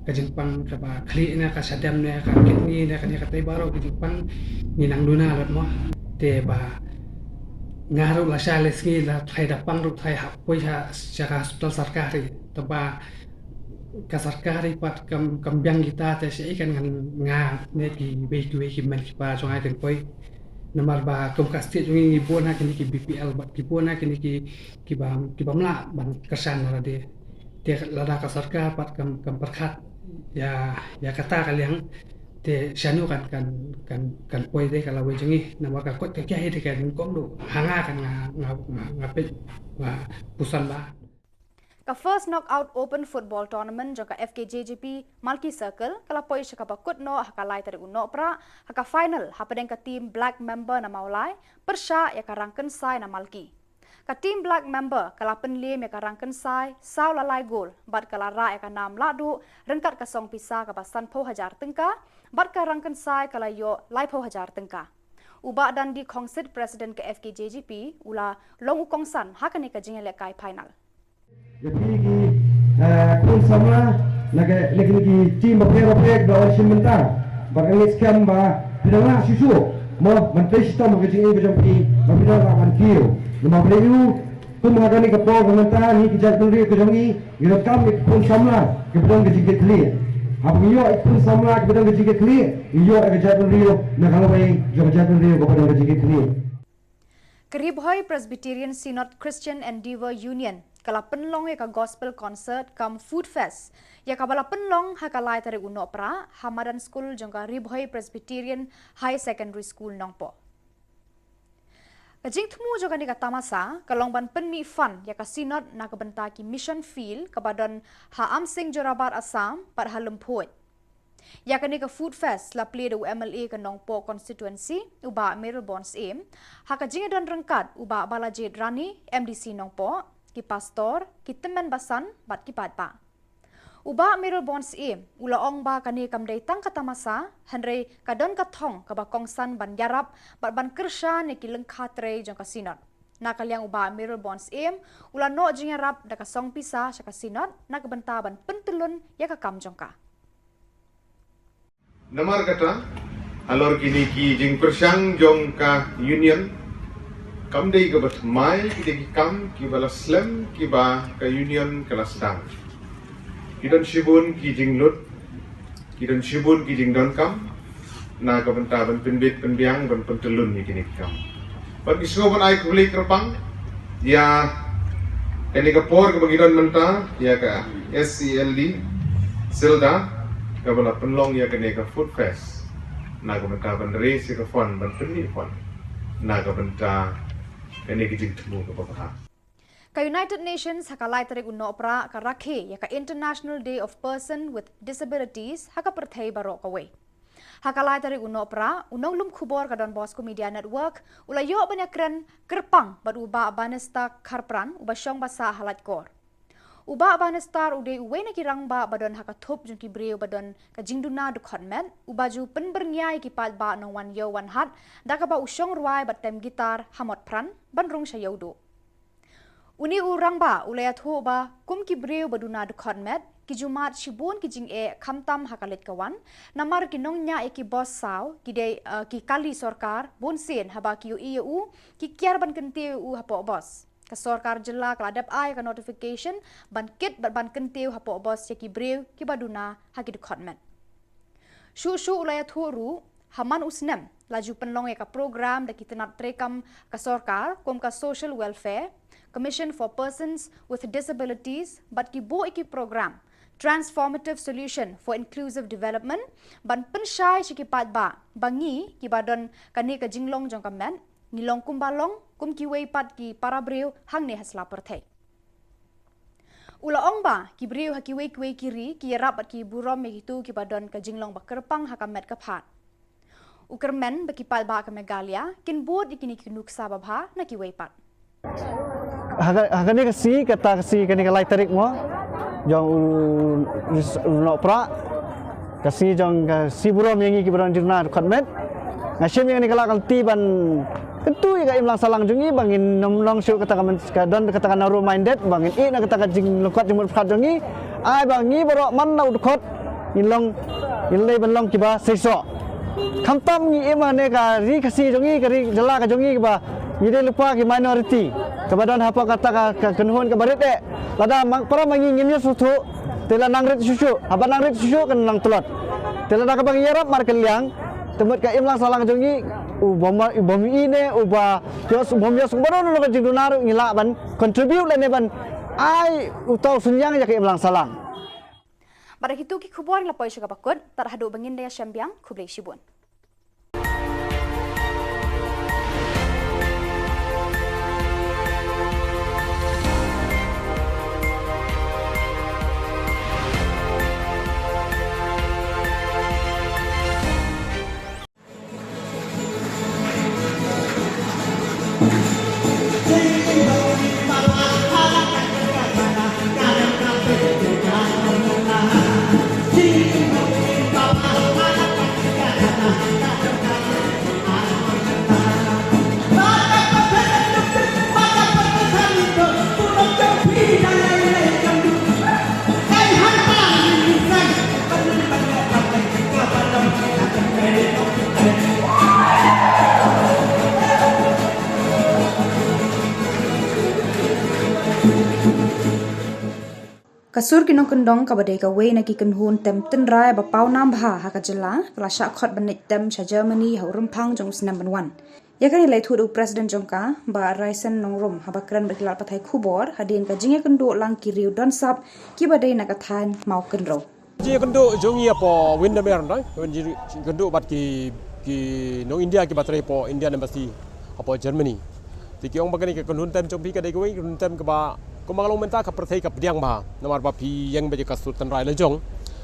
ka jingpang kaba khlieh ne ka shadem ne ka kidney ne kane katei baroh ka jingpang ngi nang duna lut mo. Te ba nga ruh lashai lashisngi la tharai da pang ruh tharai hap poi sha, sha ka hospital sorkari. Te ba ka sorkari pat kam, kam biang kita te shaei kan ngan nga ne kiwei kiwei ki mei ki pa jong nga kin poi. Namar ba kum ka state jong ngi ngi bun ha kine ki B P L bad ngi bun ha kine ki, kiba, kiba mlah ban kyrshan na lade. Te lada ka sorkar pat kam, kam pyrkhat ïa, ïa kata ka liang te shano kan, kan, kan, kan poi de ka lawei jong ngi. Namar ka koit ka kiai de ka nyngkong ruh ha nga kan nga, nga, nga, nga peit, nga puson ba. Ka First Knockout Open Football Tournament jong ka F K J G P Malki Circle ka la poi sha kaba kut noh ha ka lai tarik u Nohprah, ha ka final hapdeng ka team Black Member na Mawlai pyrshah ïa ka Rangkynsai na Malki. Ka team Black Member ka la pynliem ïa ka Rangkynsai saw la lai gol bad ka la rah ïa ka nam lahduh ryngkat ka song pisa kaba sanphew hajar tyngka, bad ka Rangkynsai ka la ïoh laiphew hajar tyngka. U Bah Dandi Khongsit, President ka F K J G P, u la long u kongsan ha kane ka jingïalehkai final. Ïa phi ki, eh, khun samla na ka, na kine ki team bapher bapher kiba wan shim bynta. Bad nga ngeit skhem ba phi dang lah shuh shuh mo ban trei shitom ha ka jingim ka jong phi ba phi dang lah ban kiew. Namar balei? Kum ha kane ka por ka mynta ngi ki jaitbynriew ka jong ngi ngi donkam ïa ki khun samla kiba don ka jingkitkhlieh. Haba ngi ïoh ïa ki khun samla kiba don ka jingkitkhlieh, ngi ïoh ïa ka jaitbynriew na ka lawei jong ka jaitbynriew kaba don ka jingkitkhlieh. Ka Ri Bhoi Presbyterian Synod Christian Endeavour Union ka la pynlong ïa ka Gospel Concert cum Food Fest ïa kaba la pynlong ha ka lai tarik u Nohprah ha madan skul jong ka Ri Bhoi Presbyterian High Secondary School Nongpoh. Ka jingthmu jong kane ka tamasa ka long ban pynmih fund ïa ka Synod na ka bynta ki mission field kaba don ha Amsing Jorabat Assam bad ha Lymphoid. Ïa kane ka Food Fest la plie da u M L A ka Nongpoh Constituency, u Bah Mayralborn Syiem, ha ka jingïadon ryngkat u Bah Balajied Rani, M D C Nongpoh, ki pastor, ki tymmen basan bad ki paidbah. U Bah Mayralborn Syiem u la ong ba kane kam dei tang ka tamasa, hynrei ka don ka thong kaba kongsan ban ïarap bad ban kyrshan ïa ki lyngkha trei jong ka Synod. Na ka liang u Bah Mayralborn Syiem u la noh jingïarap da ka song pisa sha ka Synod na ka bynta ban pyntyllun ïa ka kam jong ka. Namar kata, Halor kine ki jingpyrshang jong ka Union, kam dei kaba thymmai kita ki kam kiba la slem kiba ka Union ka la sdang. Ki don shibun ki jinglut, ki don shibun ki jingdonkam na ka bynta ban pynbit pynbiang, ban pyntyllun ïa kine ki kam. Bad ngi sngewbha ban ai khublei kyrpang ïa kane ka por kaba ngi don mynta, ïa ka S E L D Silda, kaba la pynlong ïa kane ka Food Fest na ka bynta ban raise ïa ka fund, ban pynmih fund na ka bynta kane ka jingthmu kaba bha. Ka United Nations ha ka lai tarik u Nohprah ka rakhe ïa ka International Day of Person with Disabilities ha ka pyrthei baroh kawei. Ha ka lai tarik u Nohprah, u nonglum khubor ka Don Bosco Media Network u la ïoh ban ïakren kyrpang bad u Bah Bannister Kharpran, uba shong ba sah ha Laitkor. U Bah Bannister u dei uwei na ki rangbah ba don ha ka thup jong ki briew ba don ka jingduna dkhot met, uba ju pynbyrngia ïa ki paidbah nongwan ïew wan hat da kaba u shong rwai bad tem guitar ha Motphran ban rung sha Ïewduh. Une u rangbah u la ïathuh ba kum ki briew ba duna dkhot met, ki ju mad shibun ki jingeh khamtam ha ka leit ka wan, namar ki nongñiah ïa ki bos saw ki dei, eh, ki kali sorkar, bunsien haba ki ïohi ïa u, ki kiar ban kyntiew ïa u hapoh bos. Ka sorkar jylla ka la dep ai ka notification ban kit bad ban kyntiew hapoh bos ïa ki briew kiba duna ha ki dkhot met. Shuh shuh u la ïathuh ruh, ha man u snem la ju pynlong ïa ka program da ki tnat treikam ka sorkar kum ka Social Welfare Commission for Persons with Disabilities bad ki buh ïa ki program Transformative Solution for Inclusive Development ban pynshai sha ki paidbah ba ngi kiba don kane ka jinglong jong ka met ngi long kumba long kum kiwei pat ki para briew hangne ha sla pyrthei. U la ong ba ki briew ha kiwei kiwei ki ri ki ïarap bad ki burom ïa kito kiba don ka jinglong ba kyrpang ha ka met ka phad. U kyrmen ba ki paidbah ka Meghalaya kin bud ïa kine ki nuksa babha na kiwei pat. Ha ka, ha kane ka sngi, kata ka sngi, kane ka lai tarik mo jong u, u Nohprah, ka sngi jong ka sngi burom ïa ngi kiba don jingduna dkhot met. Nga shim ïa kane ka lad ka lynti ban kyntu ïa ka imlang sahlang jong ngi ba ngin nym long shuh kata ka myn-, ka don kata ka narrow minded, ba ngin ïeh na kata ka jinglyngkot jingmut pyrkhat jong ngi. Ai ba ngi baroh man la u dkhot ngin long, ngin lei ban long kiba seisoh. Khamtam ngi im ha kane ka ri Khasi jong ngi, ka ri jylla ka jong ngi, kaba ngi dei lypa ki minority kaba don hapoh kata ka, ka kynhun kaba rit eh. Lada ma, para ma ngi ngim ïohsngew, te la nang rit shuh shuh, haba nang rit shuh shuh kan nang tlot. Te lada kaba ngi ïarap markylliang, te mut ka imlang sahlang jong ngi u bym, u bym ïeh ne uba ïohsngew, u bym ïohsngew baroh nongkyndong jingduna ruh ngi lah ban contribute lane ban ai uta u synñiang ïa ka imlang sahlang. Bad da kito ki khubor ngi la poi sha kaba kut, tad haduh ba ngin da ïashem biang, khublei shibun. Ka sur ki nongkyndong kaba dei kawei na ki kynhun tem tynrai ba pawnam bha ha ka jylla, ka la shah khot ban leit tem sha Germany ha u rymphang jong u snem ban wan. Ïa kane la ïathuh da u President jong ka, Bah Raisen Nongrum, haba kren bad ki lad pathai khubor hadien ka jingïakynduh lang ki riew don sap kiba dei na ka thaiñ Mawkynrew. Jingïakynduh jong ngi hapoh Windermere, no? Jingïakynduh bad ki, ki nong India kiba trei hapoh Indian Embassy hapoh Germany. Te ki ong ba kane ka kynhun tem jong phi ka dei kawei ka kynhun tem kaba, kumba nga la ong mynta, ka pyrthei ka pdiang bha namar ba phi ïeng beit ïa ka sur tynrai la jong.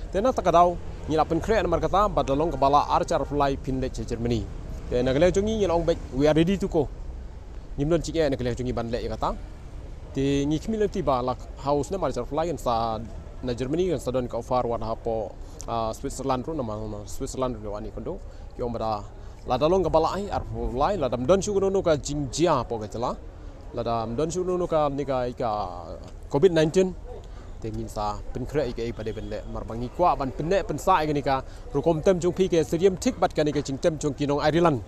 Te na kata ka daw ngi la pynkhreh namar kata ba da long kaba lah ar hajar arphew lai phin leit sha Germany. Te na ka liang jong ngi ngi la ong beit, we are ready to go. Ngim don jingeh na ka liang jong ngi ban leh ïa kata. Te ngi khmih lynti ba la ha u snem ar hajar arphew lai kan sa na Germany kan sa don ka offer wat hapoh, ah, Switzerland ruh, namar Switzerland ruh wan ïakynduh. Ki ong ba da lada long kaba lah ai arphew lai, lada ym don shuh kano kano ka jingjia hapoh ka jylla, lada ym don shuh kano kano ka, ne ka, ka covid nineteen, Te ngin sa pynkhreh ïa kaei ba dei ban leh, namar ba ngi kwah ban pynneh pynsah ïa kane ka rukom tem jong phi, ka syriem thik bad kane ka jingtem jong ki nong Ireland,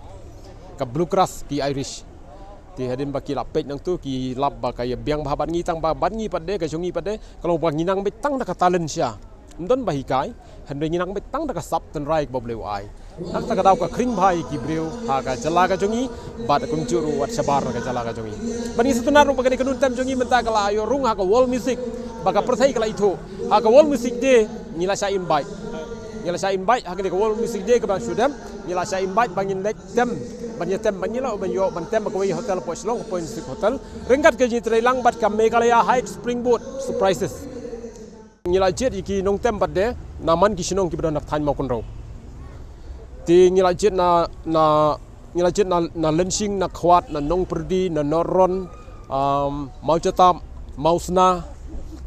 ka Bluegrass, ki Irish. Te hadien ba ki la peit nangtu, ki lap ba ka ïa biang bha bad ngi, tang ba bad ngi pat de, ka jong ngi pat de ka long ba ngi nang beit tang da ka talent sha, ym don ba hikai, hynrei ngi nang beit tang da ka sap tynrai kaba U Blei u ai. Nangta ka daw ka khring bha ïa ki briew ha ka jylla ka jong ngi, bad kumjuh ruh wat shabar na ka jylla ka jong ngi. Bad ngi sngewtynnat ruh ba kane ka kynhun tem jong ngi mynta ka la ïoh rung ha ka World Music, ba ka pyrthei ka la ithuh. Ha ka World Music Day ngi la shah invite, ngi la shah invite ha kane ka World Music Day kaba shu dep, ngi la shah invite ba ngin leit tem, ban ïa tem, ban ïa la, ban ïoh ban tem ha kawei hotel hapoh Shillong, hapoh Insik Hotel, ryngkat ka jingïatreilang bad ka Meghalaya Heights Springboard Surprises. Ngi la jied ïa ki nongtem pat de na man ki shnong kiba don ha thaiñ Mawkynrew. Te ngi la jied na, na, ngi la jied na, na Lyngshing, na Khwat, na Nongpyrdi, na North Ron, um, Mawjatap, Mawsna,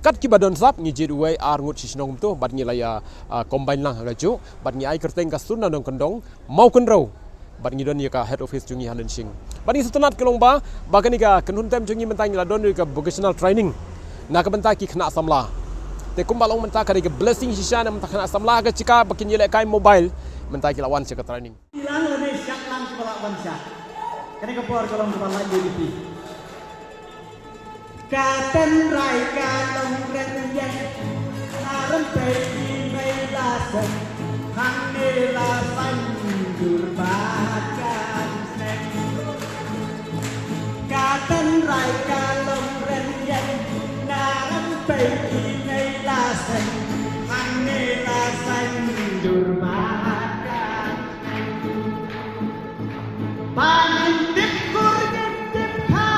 kat kiba don sap, ngi jied uwei ar ngut shi shnong kumto, bad ngi la ïa, ah, combine lang ha kajuh, bad ngi ai kyrteng ka Sur na Nongkyndong Mawkynrew. Bad ngi don ïa ka head office jong ngi ha Lyngshing. Bad ngi sngewtynnat ka long ba, ba kane ka kynhun tem jong ngi mynta ngi la don ïa ka vocational training na ka bynta ki khynnah samla. Te kumba long mynta ka dei ka blessing shisha na ka bynta khynnah samla, ka jaka ba kin ïalehkai mobile, mynta ki la wan sha ka training. Ilang lane shah lang kiba la wan sha. Kane ka por ka long kaba la ïa ïa phi. Ka tynrai ka long rynïeng, na rympei i mei la seng, hangne la saiñdur ba kan seng. Ka tynrai ka long rynïeng, na rympei i mei la seng, hangne la saiñdur ba kan Ba ngin dip kur ngin dip kha,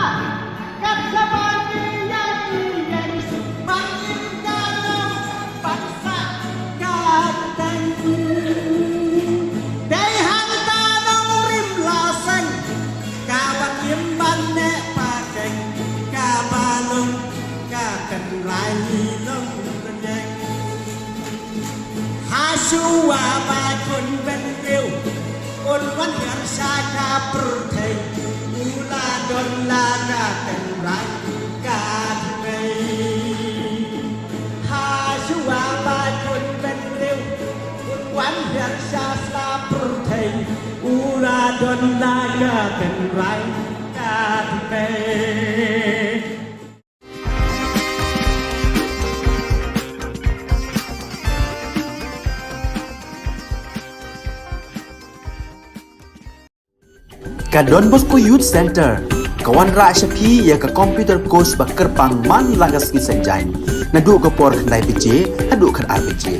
kat sa ba ngi ïa ngi ïeng, ba ngin ka long ban sah ka tang. Dei hangta nongrim la seng, ka ban im ban neh pakeng, ka ba long ka tynrai long rynïeng. Hashuwa ba khun bynriew un wan hiar sha ka pyrthei, u la don la ka tynrai ka thymmei. Hashuwa ba khun bynriew un wan hiar sha sla pyrthei, u la don la ka tynrai ka thymmei. Ka Don Bosco Youth Centre ka wanrah sha phi ïa ka computer course ba kyrpang man la ka sngi Saitjaiñ, naduh ka por khyndai baje haduh khatar baje.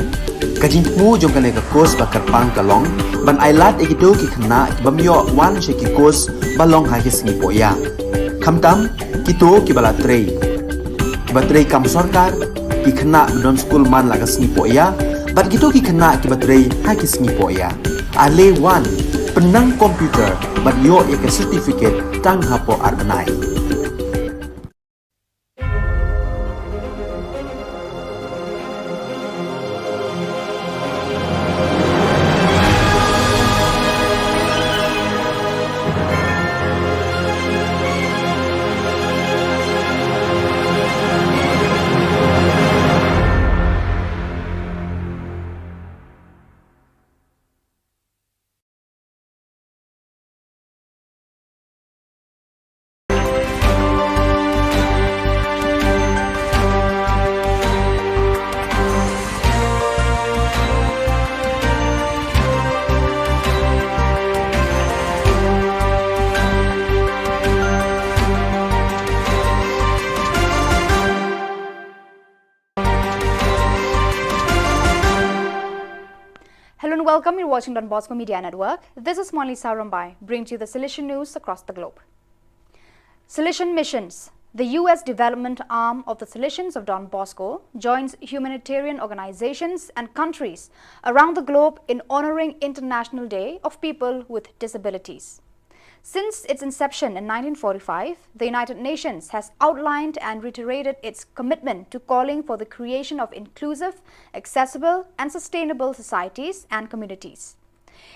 Ka jingthmu jong kane ka course ba kyrpang ka long ban ailad ïa kito ki khynnah ki bym ïoh wan sha ki course ba long ha ki sngi pohïa. Khamtam kito kiba la trei, kiba trei kam sorkar, ki khynnah ba don skul man la ka sngi pohïa, bad kito ki khynnah kiba trei ha ki sngi pohïa. Ale wan, pynnang computer bad ïoh ïa ka certificate tang hapoh ar bnai. Hello and welcome. You're watching Don Bosco Media Network. This is Monlisa Rombai, bringing to you the Salesian news across the globe. Salesian Missions. The U S development arm of the Salesians of Don Bosco joins humanitarian organizations and countries around the globe in honoring International Day of People with Disabilities. Since its inception in nineteen forty-five, the United Nations has outlined and reiterated its commitment to calling for the creation of inclusive, accessible, and sustainable societies and communities.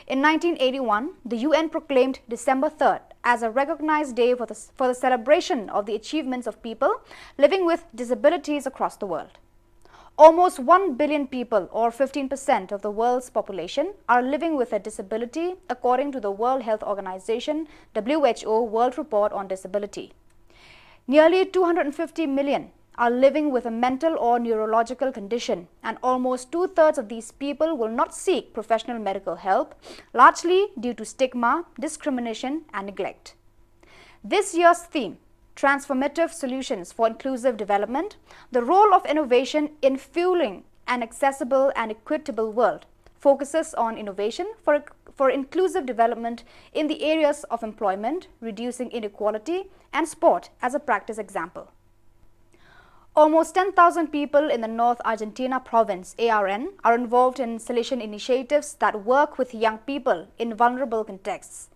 In nineteen eighty-one, the U N proclaimed December third as a recognized day for the, for the celebration of the achievements of people living with disabilities across the world. Almost one billion people, or fifteen percent of the world's population, are living with a disability, according to the World Health Organization, W H O, World Report on Disability. Nearly two hundred fifty million are living with a mental or neurological condition, and almost two-thirds of these people will not seek professional medical help, largely due to stigma, discrimination, and neglect. This year's theme, Transformative Solutions for Inclusive Development, the role of innovation in fueling an accessible and equitable world, focuses on innovation for, for inclusive development in the areas of employment, reducing inequality, and sport as a practice example. Almost ten thousand people in the North Argentina province, A R N, are involved in Salesian initiatives that work with young people in vulnerable contexts.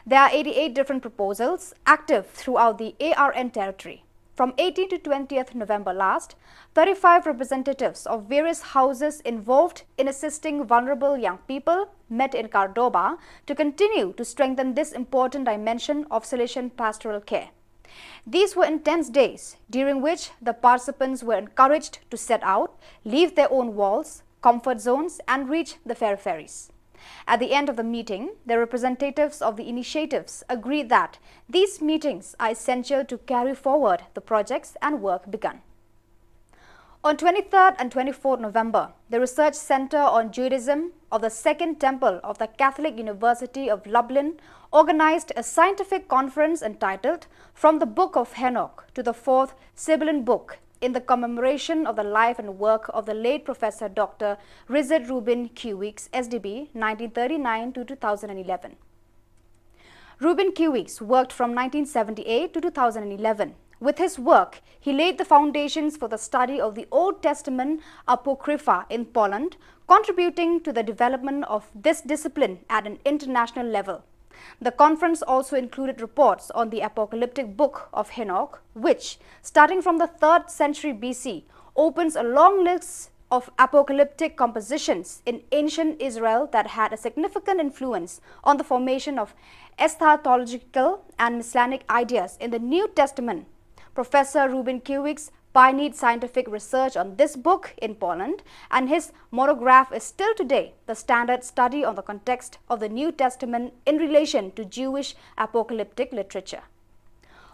There are eighty-eight different proposals active throughout the A R N territory. From eighteenth to twentieth November last, thirty-five representatives of various houses involved in assisting vulnerable young people met in Córdoba to continue to strengthen this important dimension of Salesian pastoral care. These were intense days, during which the participants were encouraged to set out, leave their own walls, comfort zones, and reach the peripheries. At the end of the meeting, the representatives of the initiatives agreed that these meetings are essential to carry forward the projects and work begun. On twenty-third and twenty-fourth November, the Research Center on Judaism of the Second Temple of the Catholic University of Lublin organized a scientific conference entitled From the Book of Henoch to the Fourth Sibylline Book, in the commemoration of the life and work of the late Professor Doctor Richard Reuben Q. Weeks, S D B, nineteen thirty-nine to two thousand eleven. Reuben Q. Weeks worked from nineteen seventy-eight to two thousand eleven. With his work, he laid the foundations for the study of the Old Testament Apocrypha in Poland, contributing to the development of this discipline at an international level. The conference also included reports on the apocalyptic book of Henoch, which, starting from the third century B C, opens a long list of apocalyptic compositions in ancient Israel that had a significant influence on the formation of eschatological and messianic ideas in the New Testament. Professor Reuben Q. Weeks pioneered scientific research on this book in Poland, and his monograph is still today the standard study on the context of the New Testament in relation to Jewish apocalyptic literature.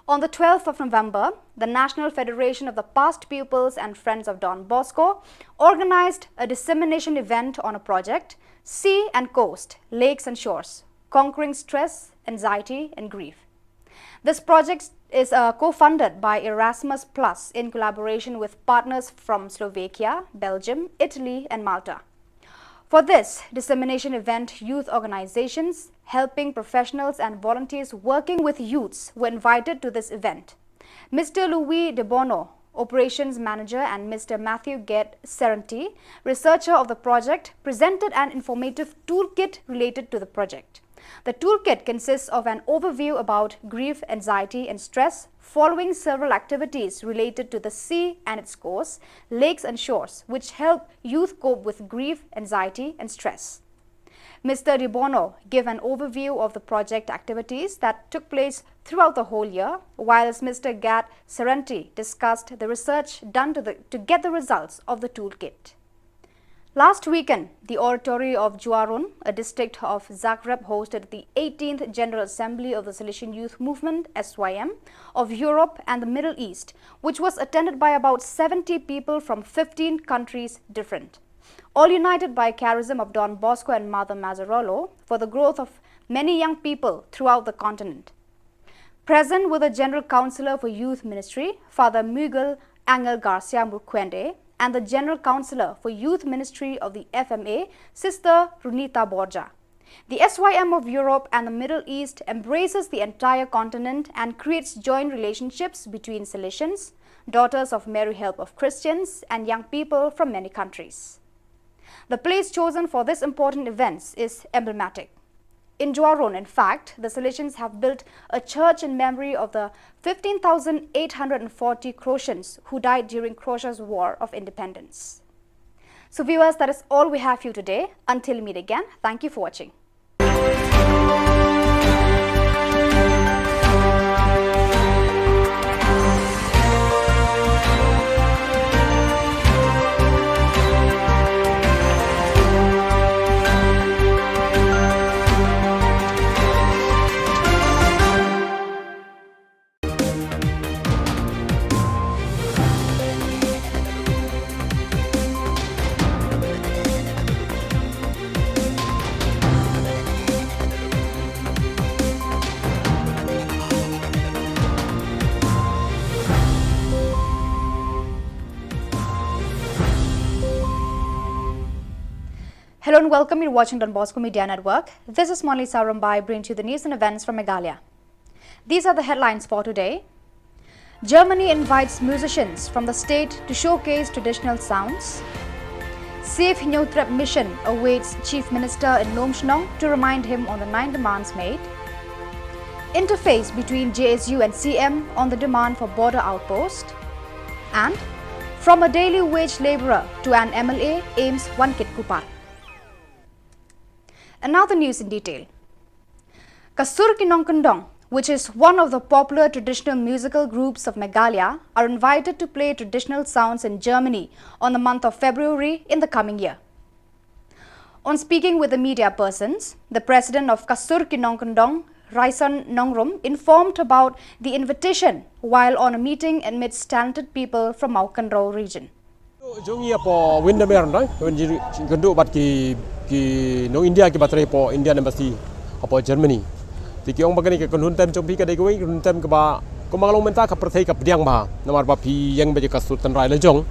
On the twelfth of November, the National Federation of the Past Pupils and Friends of Don Bosco organized a dissemination event on a project, Sea and Coast, Lakes and Shores, Conquering Stress, Anxiety, and Grief. This project is, uh, co-funded by Erasmus Plus in collaboration with partners from Slovakia, Belgium, Italy, and Malta. For this dissemination event, youth organizations, helping professionals, and volunteers working with youths were invited to this event. Mister Louis De Bono, operations manager, and Mister Matthew Gate Serenti, researcher of the project, presented an informative toolkit related to the project. The toolkit consists of an overview about grief, anxiety, and stress, following several activities related to the sea and its course, lakes and shores, which help youth cope with grief, anxiety, and stress. Mister De Bono gave an overview of the project activities that took place throughout the whole year, whilst Mister Gate Serenti discussed the research done to, the, to get the results of the toolkit. Last weekend, the oratory of Juaron, a district of Zagreb, hosted the eighteenth General Assembly of the Salesian Youth Movement, S Y M, of Europe and the Middle East, which was attended by about seventy people from fifteen countries different, all united by charism of Don Bosco and Mother Mazzarolo for the growth of many young people throughout the continent. Present were the General Councillor for Youth Ministry, Father Miguel Angel Garcia Murquende, and the General Councillor for Youth Ministry of the F M A, Sister Runita Borja. The S Y M of Europe and the Middle East embraces the entire continent and creates joint relationships between Salesians, Daughters of Mary Help of Christians, and young people from many countries. The place chosen for this important events is emblematic. In Juaron, in fact, the Salesians have built a church in memory of the fifteen thousand eight hundred and forty Croatians who died during Croatia's War of Independence. So viewers, that is all we have for you today. Until we meet again, thank you for watching. And welcome, you're watching Don Bosco Media Network. This is Monalisa Rumbai bringing to you the news and events from Meghalaya. These are the headlines for today. Germany invites musicians from the state to showcase traditional sounds. Save Hynñiewtrep Mission awaits Chief Minister in Lumshnong to remind him on the nine demands made. Interface between J S U and C M on the demand for border outpost. And from a daily wage labourer to an M L A, AIIMS Wankitkuppar. And now the news in detail. Ka Sur Ki Nongkyndong, which is one of the popular traditional musical groups of Meghalaya, are invited to play traditional sounds in Germany on the month of February in the coming year. On speaking with the media persons, the president of Ka Sur Ki Nongkyndong, Raison Nongrum, informed about the invitation while on a meeting amidst talented people from Mawkynrew region. Jong ngi hapoh Windermere, nda wan jingkynduh bad ki, ki nong India kiba trei hapoh Indian Embassy hapoh Germany. Te ki ong ba kane ka kynhun tem jong phi ka dei kawei ka kynhun tem kaba, kumba ka long mynta, ka pyrthei ka pdiang bha namar ba phi ïeng beit ïa ka sur tynrai la jong.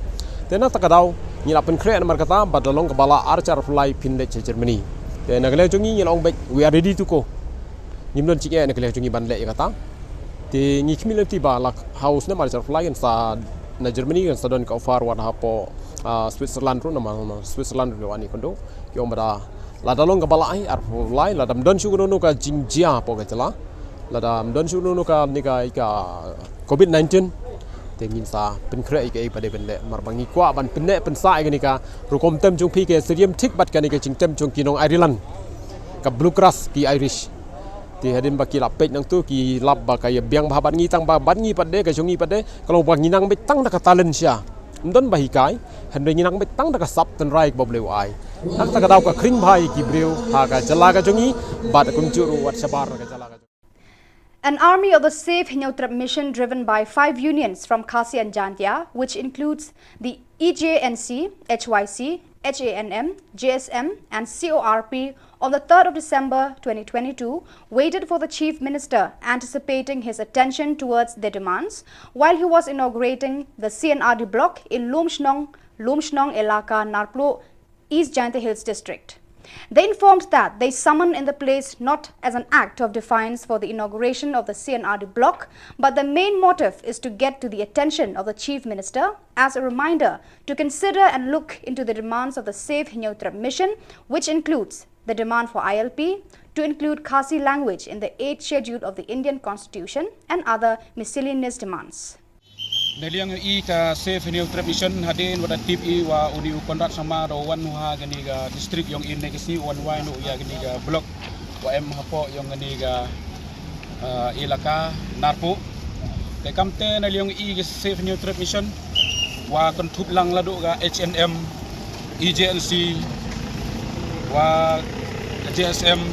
Te na kata ka daw ngi la pynkhreh namar kata, bad la long kaba lah ar hajar arphew lai phin leit sha Germany. Te na ka liang jong ngi ngi la ong beit, we are ready to go. Ngim don jingeh na ka liang jong ngi ban leh ïa kata. Te ngi khmih lynti ba la hau snem ar hajar arphew lai kan sa na Germany kan sa don ka offer wat hapoh, ah, Switzerland ruh, namar, namar Switzerland ruh la wan ïakynduh. Ki ong ba da, lada long kaba lah, eh, arphew lai, lada ym don shuh kano kano ka jingjia hapoh ka jylla, lada ym don shuh kano kano kane ka, ka covid nineteen, te ngin sa pynkhreh ïa kaei ba dei ban leh, namar ba ngi kwah ban pynneh pynsah ïa kane ka rukom tem jong phi, ka syriem thik bad kane ka jingtem jong ki nong Ireland, ka bluegrass, ki Irish. Te hadien ba ki la peit nangtu ki lap ba ka ïa biang bha bad ngi, tang ba bad ngi pat de, ka jong ngi pat de ka long ba ngi nang beit tang da ka talent sha, ym don ba hikai, hynrei ngi nang beit tang da ka sap tynrai kaba U Blei u ai. Na kata ka daw ka khring bha ïa ki briew ha ka jylla ka jong ngi bad kumjuh ruh wat shabar ka jylla ka jong ngi. An army of the Save Hynñiewtrep Mission, driven by five unions from Khasi and Jaintia, which includes the E J N C, H Y C, H A N M, J S M, and C O R P, on the third of December twenty twenty-two, waited for the Chief Minister, anticipating his attention towards their demands, while he was inaugurating the C and R D block in Lumshnong, Lumshnong Elaka, Narpluh, East Jaintia Hills District. They informed that they summoned in the place not as an act of defiance for the inauguration of the C and R D block, but the main motive is to get to the attention of the Chief Minister as a reminder to consider and look into the demands of the Save Hynñiewtrep Mission, which includes the demand for I L P, to include Khasi language in the eighth Schedule of the Indian Constitution, and other miscellaneous demands. Na liang i ka Save Hynñiewtrep Mission, hadien wat la tip i wa uni u Conrad Sangma da u wan u ha kani ka district yong i, ne ka sngi u wan wai noh ïa kani ka block wa em hapoh yong kani ka, ah, elaka Narpuh. Te kamte na liang i ka Save Hynñiewtrep Mission wa kynthup lang naduh ka H N M, E J N C, wa J S M,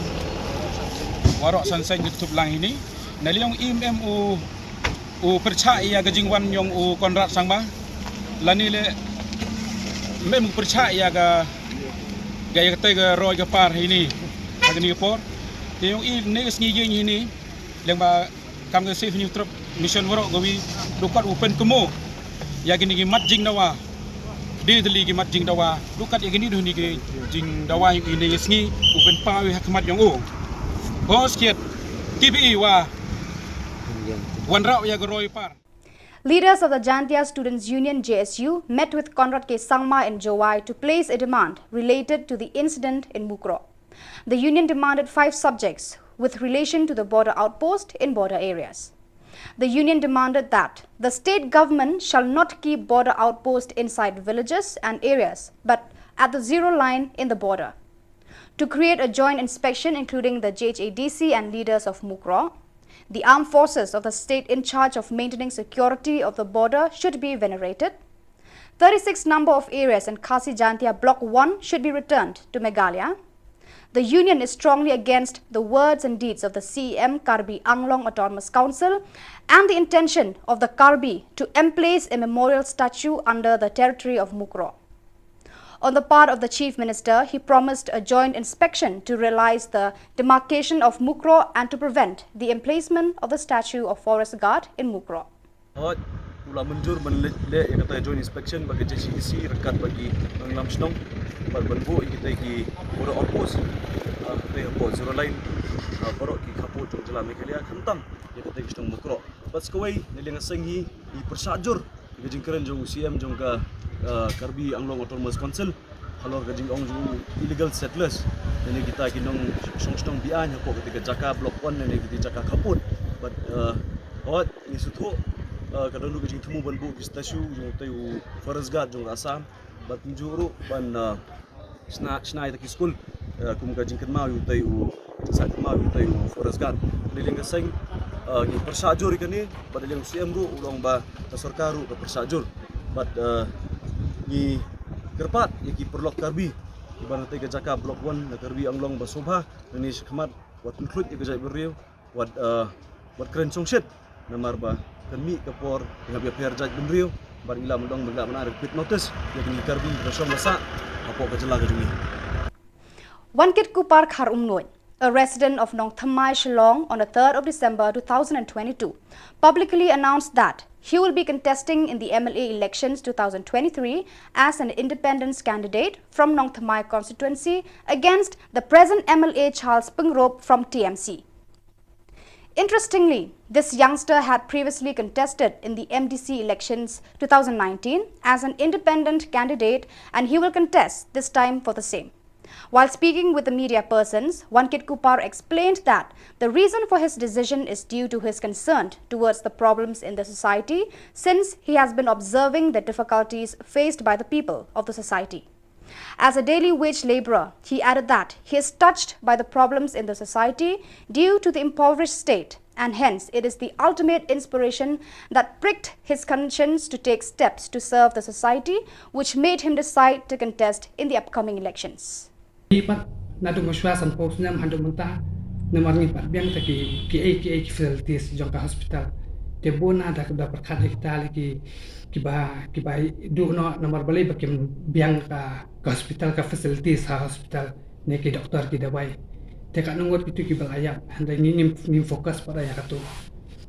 waroh san seng kynthup lang hini. Na liang i ym em u u pyrchah ïa ka jingwan yong u Conrad Sangma, lane leh ym em u pyrchah ïa ka, ka ïa kata ka roi ka par hini ha kani ka por. Te yong i ne ka sngi ïing hini, leng ba kam ka Save Hynñiewtrep Mission waroh kawi, du kat u pynkynmaw ïa kini ki mat jingdawa. Dei tylli ki mat jingdawa, du kat ïa kini du ni ki jingdawa yong i ne ka sngi u pynpaw ha khmat yong u. Bos kiet, tip i wa wanrah ïa ka roi par. Leaders of the Jaintia Students Union, J S U, met with Conrad K Sangma in Jowai to place a demand related to the incident in Mukroh. The union demanded five subjects with relation to the border outpost in border areas. The union demanded that the state government shall not keep border outpost inside villages and areas, but at the zero line in the border. To create a joint inspection including the J H A D C and leaders of Mukroh. The armed forces of the state in charge of maintaining security of the border should be venerated. Thirty-six number of areas in Khasi Jaintia Block one should be returned to Meghalaya. The union is strongly against the words and deeds of the C E M Karbi Anglong Autonomous Council and the intention of the Karbi to emplace a memorial statue under the territory of Mukroh. On the part of the Chief Minister, he promised a joint inspection to realize the demarcation of Mukroh and to prevent the emplacement of the statue of Forest Guard in Mukroh. Hooid, U la mynjur ban leh, leh ïa kata joint inspection bad ka J C D C ryngkat bad ki nongïalam shnong bad ban buh ïa kita ki border outpost, ah, kita hapoh zero line, ah, baroh ki khappud jong jylla Meghalaya khamtam ïa kita ki shnong Mukroh. Bad sa kawei na liang ka seng hi ngi pyrshah jur ïa ka jingkren jong u C M jong ka, ah, Karbi Anglong Autonomous Council halor ka jingong jong u illegal settlers lane kita ki nongshong shnong be-aiñ hapoh kita ki jaka block one lane kita ki jaka khappud. Bad, eh, hooid ngi sngewthuh, eh, ka don ruh ka jingthmu ban buh ki statue jong utei u forest guard jong ka Assam bad kumjuh ruh ban, eh, shna, shna ïa kita ki skul, eh, kum ka jingkynmaw ïa utei u, jingshah kynmaw ïa utei u forest guard. Na liang ka seng, eh, ngi pyrshah jur ïa kane bad na liang u C M ruh u la ong ba ka sorkar ruh ka pyrshah jur. Bad, eh, ngi kyrpad ïa ki paralok Karbi kiba na katei ka jaka block one na Karbi Anglong ba sngewbha nangne shakhmat wat pynkhluit ïa ka jaitbynriew, wat, eh, wat kren shongshit namar ba kan mih ka por ka hap ïapher jaitbynriew bad ngi lah ban ong ba ngi lah ban ai repeat notice ïa kine ki Karbi kiba shong ba sah hapoh ka jylla ka jong ngi. Wankitkuppar Kharumnuid, a resident of Nongthymmai, Shillong, on the third of December two thousand and twenty-two, publicly announced that he will be contesting in the M L A elections two thousand twenty-three as an independent candidate from Nongthymmai constituency against the present M L A Charles Pyngrope from T M C. Interestingly, this youngster had previously contested in the M D C elections two thousand nineteen as an independent candidate, and he will contest this time for the same. While speaking with the media persons, Wankitkuppar explained that the reason for his decision is due to his concern towards the problems in the society, since he has been observing the difficulties faced by the people of the society. As a daily wage laborer, he added that he is touched by the problems in the society due to the impoverished state, and hence it is the ultimate inspiration that pricked his conscience to take steps to serve the society, which made him decide to contest in the upcoming elections. Ngi pat naduh mynshuwa sanphew snem haduh mynta, namar ngim pat biang te ki, kiei kiei ki facilities jong ka hospital. Te bun na da, da pyrkhat ïa kita ki, kiba, kiba duh noh namar balei ba kim biang ka, ka hospital, ka facilities ha hospital, ne ki doktor, ki dawai. Te katno ngut kitu kiba la ïap, hynrei ngi, ngim, ngim focus pat ïa katu.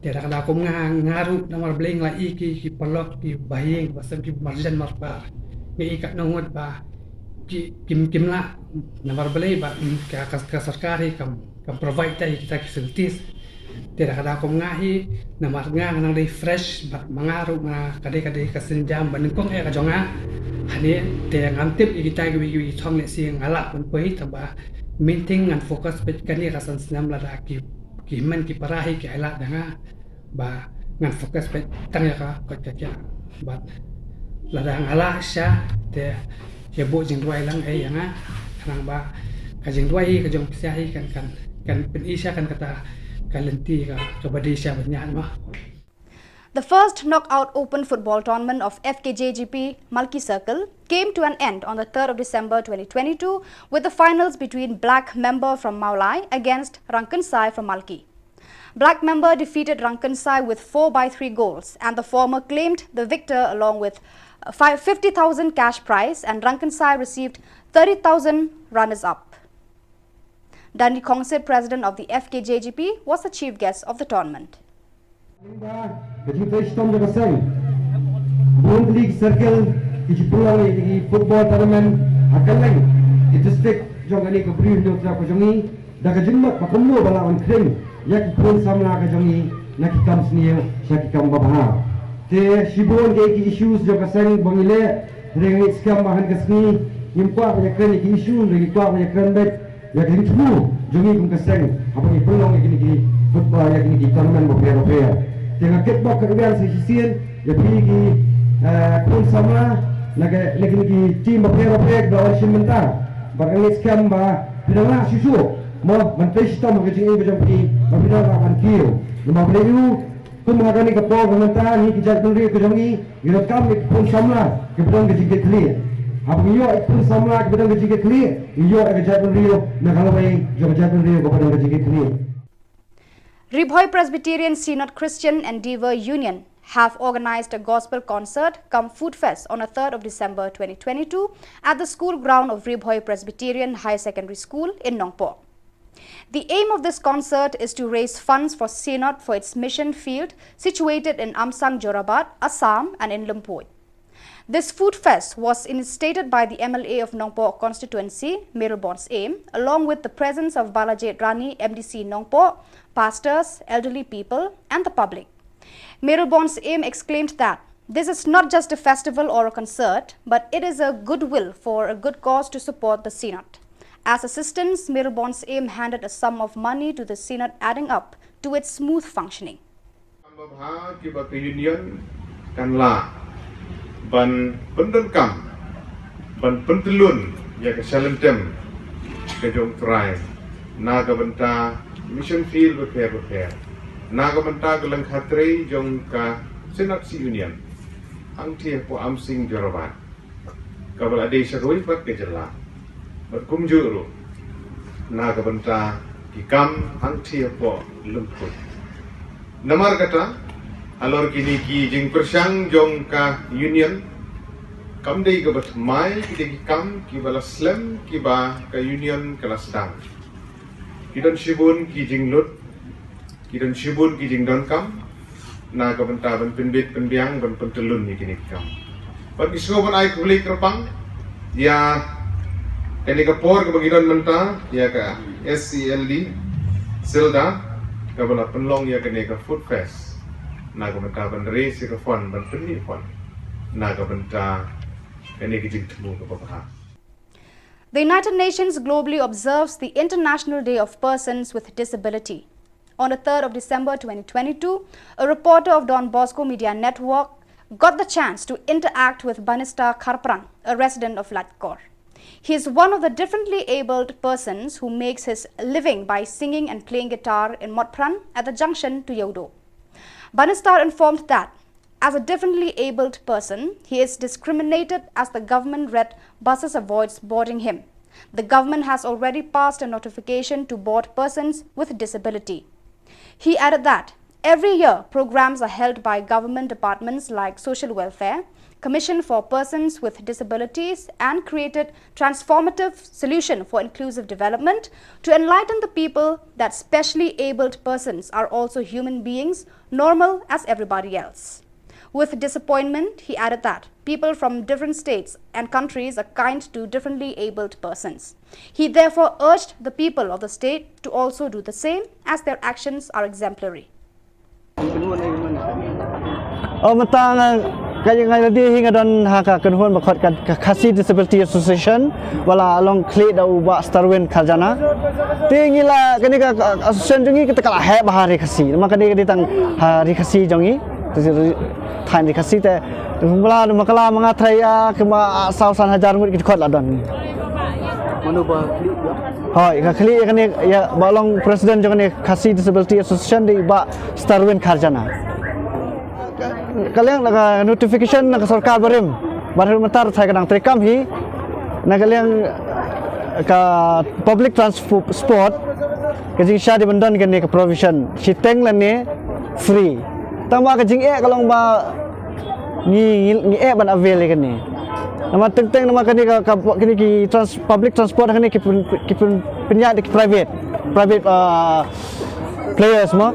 Te da ka daw kum nga, nga ruh namar balei nga la i ki, ki paralok, ki bahaïing, ba sem ki marjan marpar. Nga i katno ngut ba ki, kim, kim lah namar balei ba, mm, ka, ka, ka sorkar hi kam, kam provide te ïa kita ki facilities. Te da ka daw kum nga hi namar nga, nga nang dei fresh bad ma nga ruh nga ka dei, ka dei ka sienjam ba nyngkong eh ka jong nga. Hangne te ngam tip ïa kita kiwei kiwei ki thong lehse nga lah ban poi, tangba mynta ngan focus beit kane ka san snem, lada ki, ki hynmen ki para hi ki ailad ïa nga. Ba ngan focus beit tang ïa ka koit ka khiah. Bad lada nga lah sha te ïa buh jingduwai lang ei ïa nga, khnang ba ka jingduwai hi ka jong phi sha hi kan, kan, kan pyni sha kan kata ka lynti ka, kaba dei sha ban ïaid ma. The first knockout open football tournament of F K J G P Malki Circle came to an end on the third of December twenty twenty-two, with the finals between Black Member from Mawlai against Rangkynsai from Malki. Black Member defeated Rangkynsai with four by three goals, and the former claimed the victor along with, uh, five, fifty thousand cash prize, and Rangkynsai received thirty thousand runners-up. Dandi Khongsit, president of the F K J G P, was the chief guest of the tournament. Ka jingtrei shitom jong ka seng. Bun tylli ki circle ki ju pynlong ïa ki football tournament ha kylleng ki district jong kane ka Bri Hynñiewtrep ka jong ngi, da ka jingmut ba kumno ba lah ban khring ïa ki khun samla ka jong ngi na ki kam sniew sha ki kam babha. Te shibun ki, ki issues jong ka seng ba ngi leh, hynrei ngi skhem ba ha kane ka sngi ngim kwah ban ïakren ïa ki issue, hynrei ngi kwah ban ïakren beit ïa ka jingthmu jong ngi kum ka seng haba ngi pynlong ïa kine ki football, ïa kine ki tournament bapher bapher. Te nga kitbok kyrwiang sa shisien ïa phi ki, eh, khun samla na ka, na kine ki team bapher bapher kiba la wan shim bynta. Bad nga ngeit skhem ba phi dang lah shuh shuh mo ban trei shitom ha ka jingim ka jong phi, ba phi dang lah ban kiew. Namar balei? Kum ha kane ka por ka mynta ngi ki jaitbynriew ka jong ngi ngi donkam ïa ki khun samla kiba don ka jingkitkhlieh. Haba ngi ïoh ïa ki khun samla kiba don ka jingkitkhlieh, ngi ïoh ïa ka jaitbynriew na ka lawei jong ka jaitbynriew kaba don ka jingkitkhlieh. Ri Bhoi Presbyterian Synod Christian Endeavour Union have organised a gospel concert cum food fest on the third of December twenty twenty-two at the school ground of Ri Bhoi Presbyterian Higher Secondary School in Nongpoh. The aim of this concert is to raise funds for Synod for its mission field situated in Amsang Jorabat, Assam, and in Lumpur. This food fest was initiated by the M L A of Nongpoh constituency, Mayralborn Syiem, along with the presence of Balajied Rani, M D C Nongpoh, pastors, elderly people, and the public. Mayralborn Syiem exclaimed that this is not just a festival or a concert, but it is a goodwill for a good cause to support the Synod. As assistance, Mayralborn Syiem handed a sum of money to the Synod, adding up to its smooth functioning. Kam babha kiba ka Union kan lah ban pyndonkam, ban pyntyllun ïa ka shalynter ka jong U Trai na ka bynta mission field bapher bapher, na ka bynta ka lyngkha trei jong ka Synod Union hangtei hapoh Amsang Jorabat, kaba la dei sha kawei pat ka jylla, bad kumjuh ruh na ka bynta ki kam hangtei hapoh Lumpur. Namar kata, halor kine ki jingpyrshang jong ka Union, kam dei kaba thymmai, ki dei ki kam kiba la slem kiba ka Union ka la sdang. Ki don shibun ki jinglut, ki don shibun ki jingdonkam na ka bynta ban pynbit pynbiang, ban pyntyllun ïa kine ki kam. Bad ngi sngewbha ban ai khublei kyrpang ïa kane ka por kaba ngi don mynta ïa ka S C L D Sylda, kaba la pynlong ïa kane ka food fest na ka bynta ban raise ïa ka fund, ban pynmih fund na ka bynta kane ka jingthmu kaba bha. The United Nations globally observes the International Day of Persons with Disability. On the third of December twenty twenty-two, a reporter of Don Bosco Media Network got the chance to interact with Banista Kharpran, a resident of Laitkor. He is one of the differently abled persons who makes his living by singing and playing guitar in Motphran at the junction to Yeouido. Banista informed that as a differently abled person, he is discriminated as the government red buses avoids boarding him. The government has already passed a notification to board persons with disability. He added that every year programs are held by government departments like Social Welfare, Commission for Persons with Disabilities, and created Transformative Solution for Inclusive Development to enlighten the people that specially abled persons are also human beings, normal as everybody else. With disappointment, he added that people from different states and countries are kind to differently abled persons. He therefore urged the people of the state to also do the same, as their actions are exemplary. Oh, mynta nga, ka, nga la dei hi nga don ha ka kynhun ba khot ka, ka Khasi Disability Association, ba la long khlieh da u Bah Starwin Kharjana. Te ngi la, kane ka, ka association jong ngi kata ka la heh bha ha Ri Khasi. Namar kane ka dei tang ha Ri Khasi jong ngi. Te ri, thaiñ Ri Khasi te, ba la, ma ka la ma nga trai ïa, kumba, ah, saw san hajar ngut ki dkhot la don. Mano ba khlieh ïa? Hooid, ka khlieh ïa kane, ïa, ba long president jong kane Khasi Disability Association dei Bah Starwin Kharjana. Ka liang na ka notification na ka sorkar barim, ba mynta ruh ka dang treikam hi, na ka liang ka public transport, ka jingshah dei ban don kane ka provision, shiteng lane free. Tangba ka jingeh ka long ba ngi, ngi, ngi eh ban avail ïa kane. Namar teng teng namar kane ka, ka, kane ki trans-, public transport kane ki pyn-, ki pyn-, pynïaid da ki private, private, ah, players mo.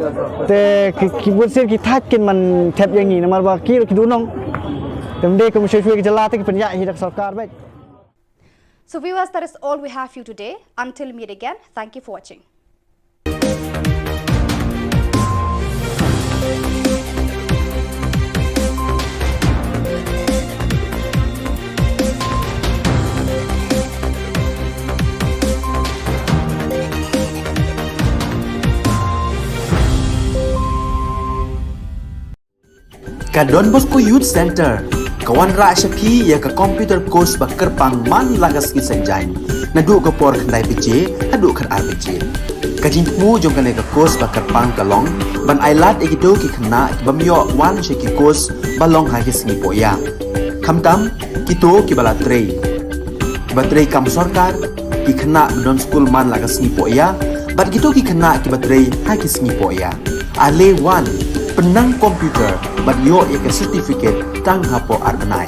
Te ki, ki bun sien ki thait kin man thep ïa ngi namar ba ki ruh ki dei u nong. Te ym dei kum shuwa shuwa ki jylla te ki pynïaid hi da ka sorkar beit. So viewers, that is all we have for you today. Until meet again, thank you for watching. Ka Don Bosco Youth Centre ka wanrah sha phi ïa ka computer course ba kyrpang man la ka sngi Saitjaiñ, naduh ka por khyndai baje haduh khatar baje. Ka jingthmu jong kane ka course ba kyrpang ka long ban ailad ïa kito ki khynnah ki bym ïoh wan sha ki course ba long ha ki sngi pohïap. Khamtam kito kiba la trei, kiba trei kam sorkar, ki khynnah ba don skul man la ka sngi pohïap, bad kito ki khynnah kiba trei ha ki sngi pohïap. Ale wan, pynnang computer bad ïoh ïa ka certificate tang hapoh ar bnai.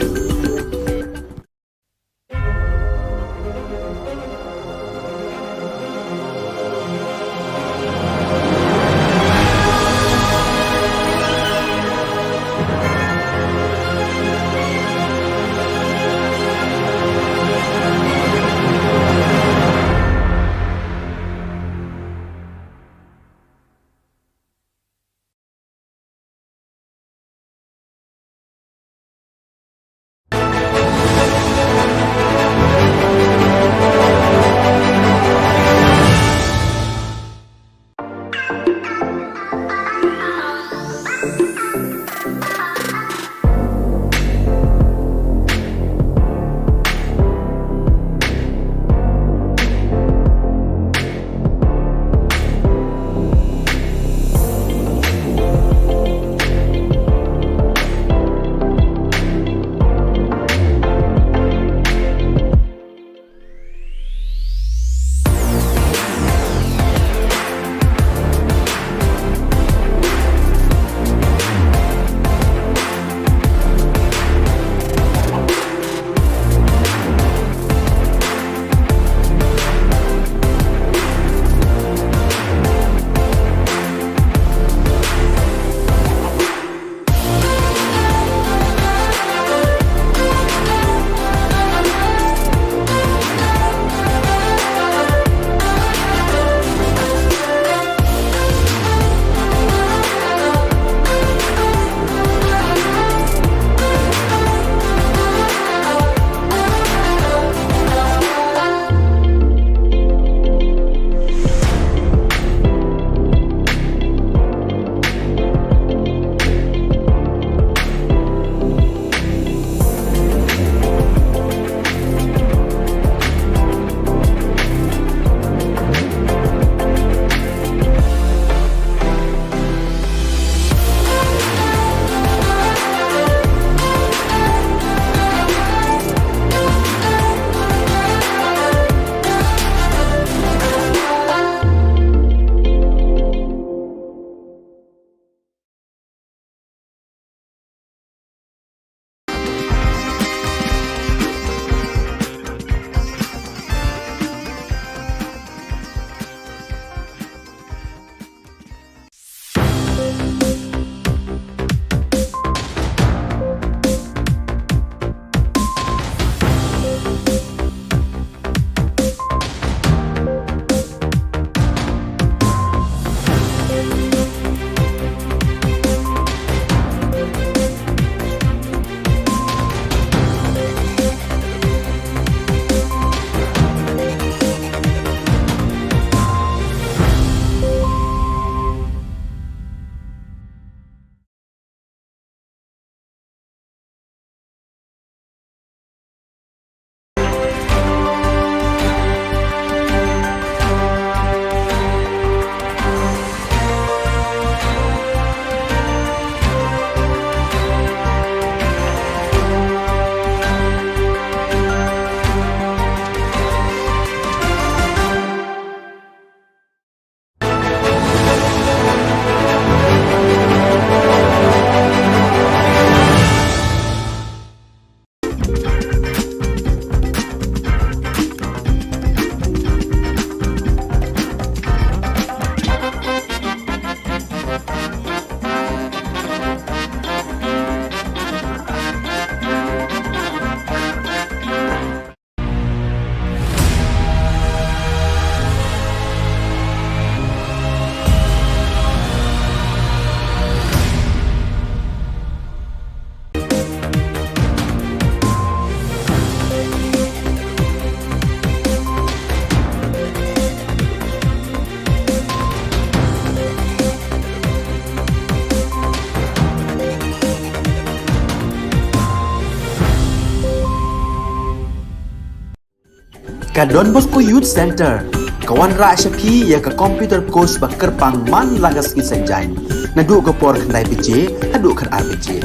Ka Don Bosco Youth Centre ka wanrah sha phi ïa ka computer course ba kyrpang man la ka sngi Saitjaiñ, naduh ka por khyndai baje haduh khatar baje.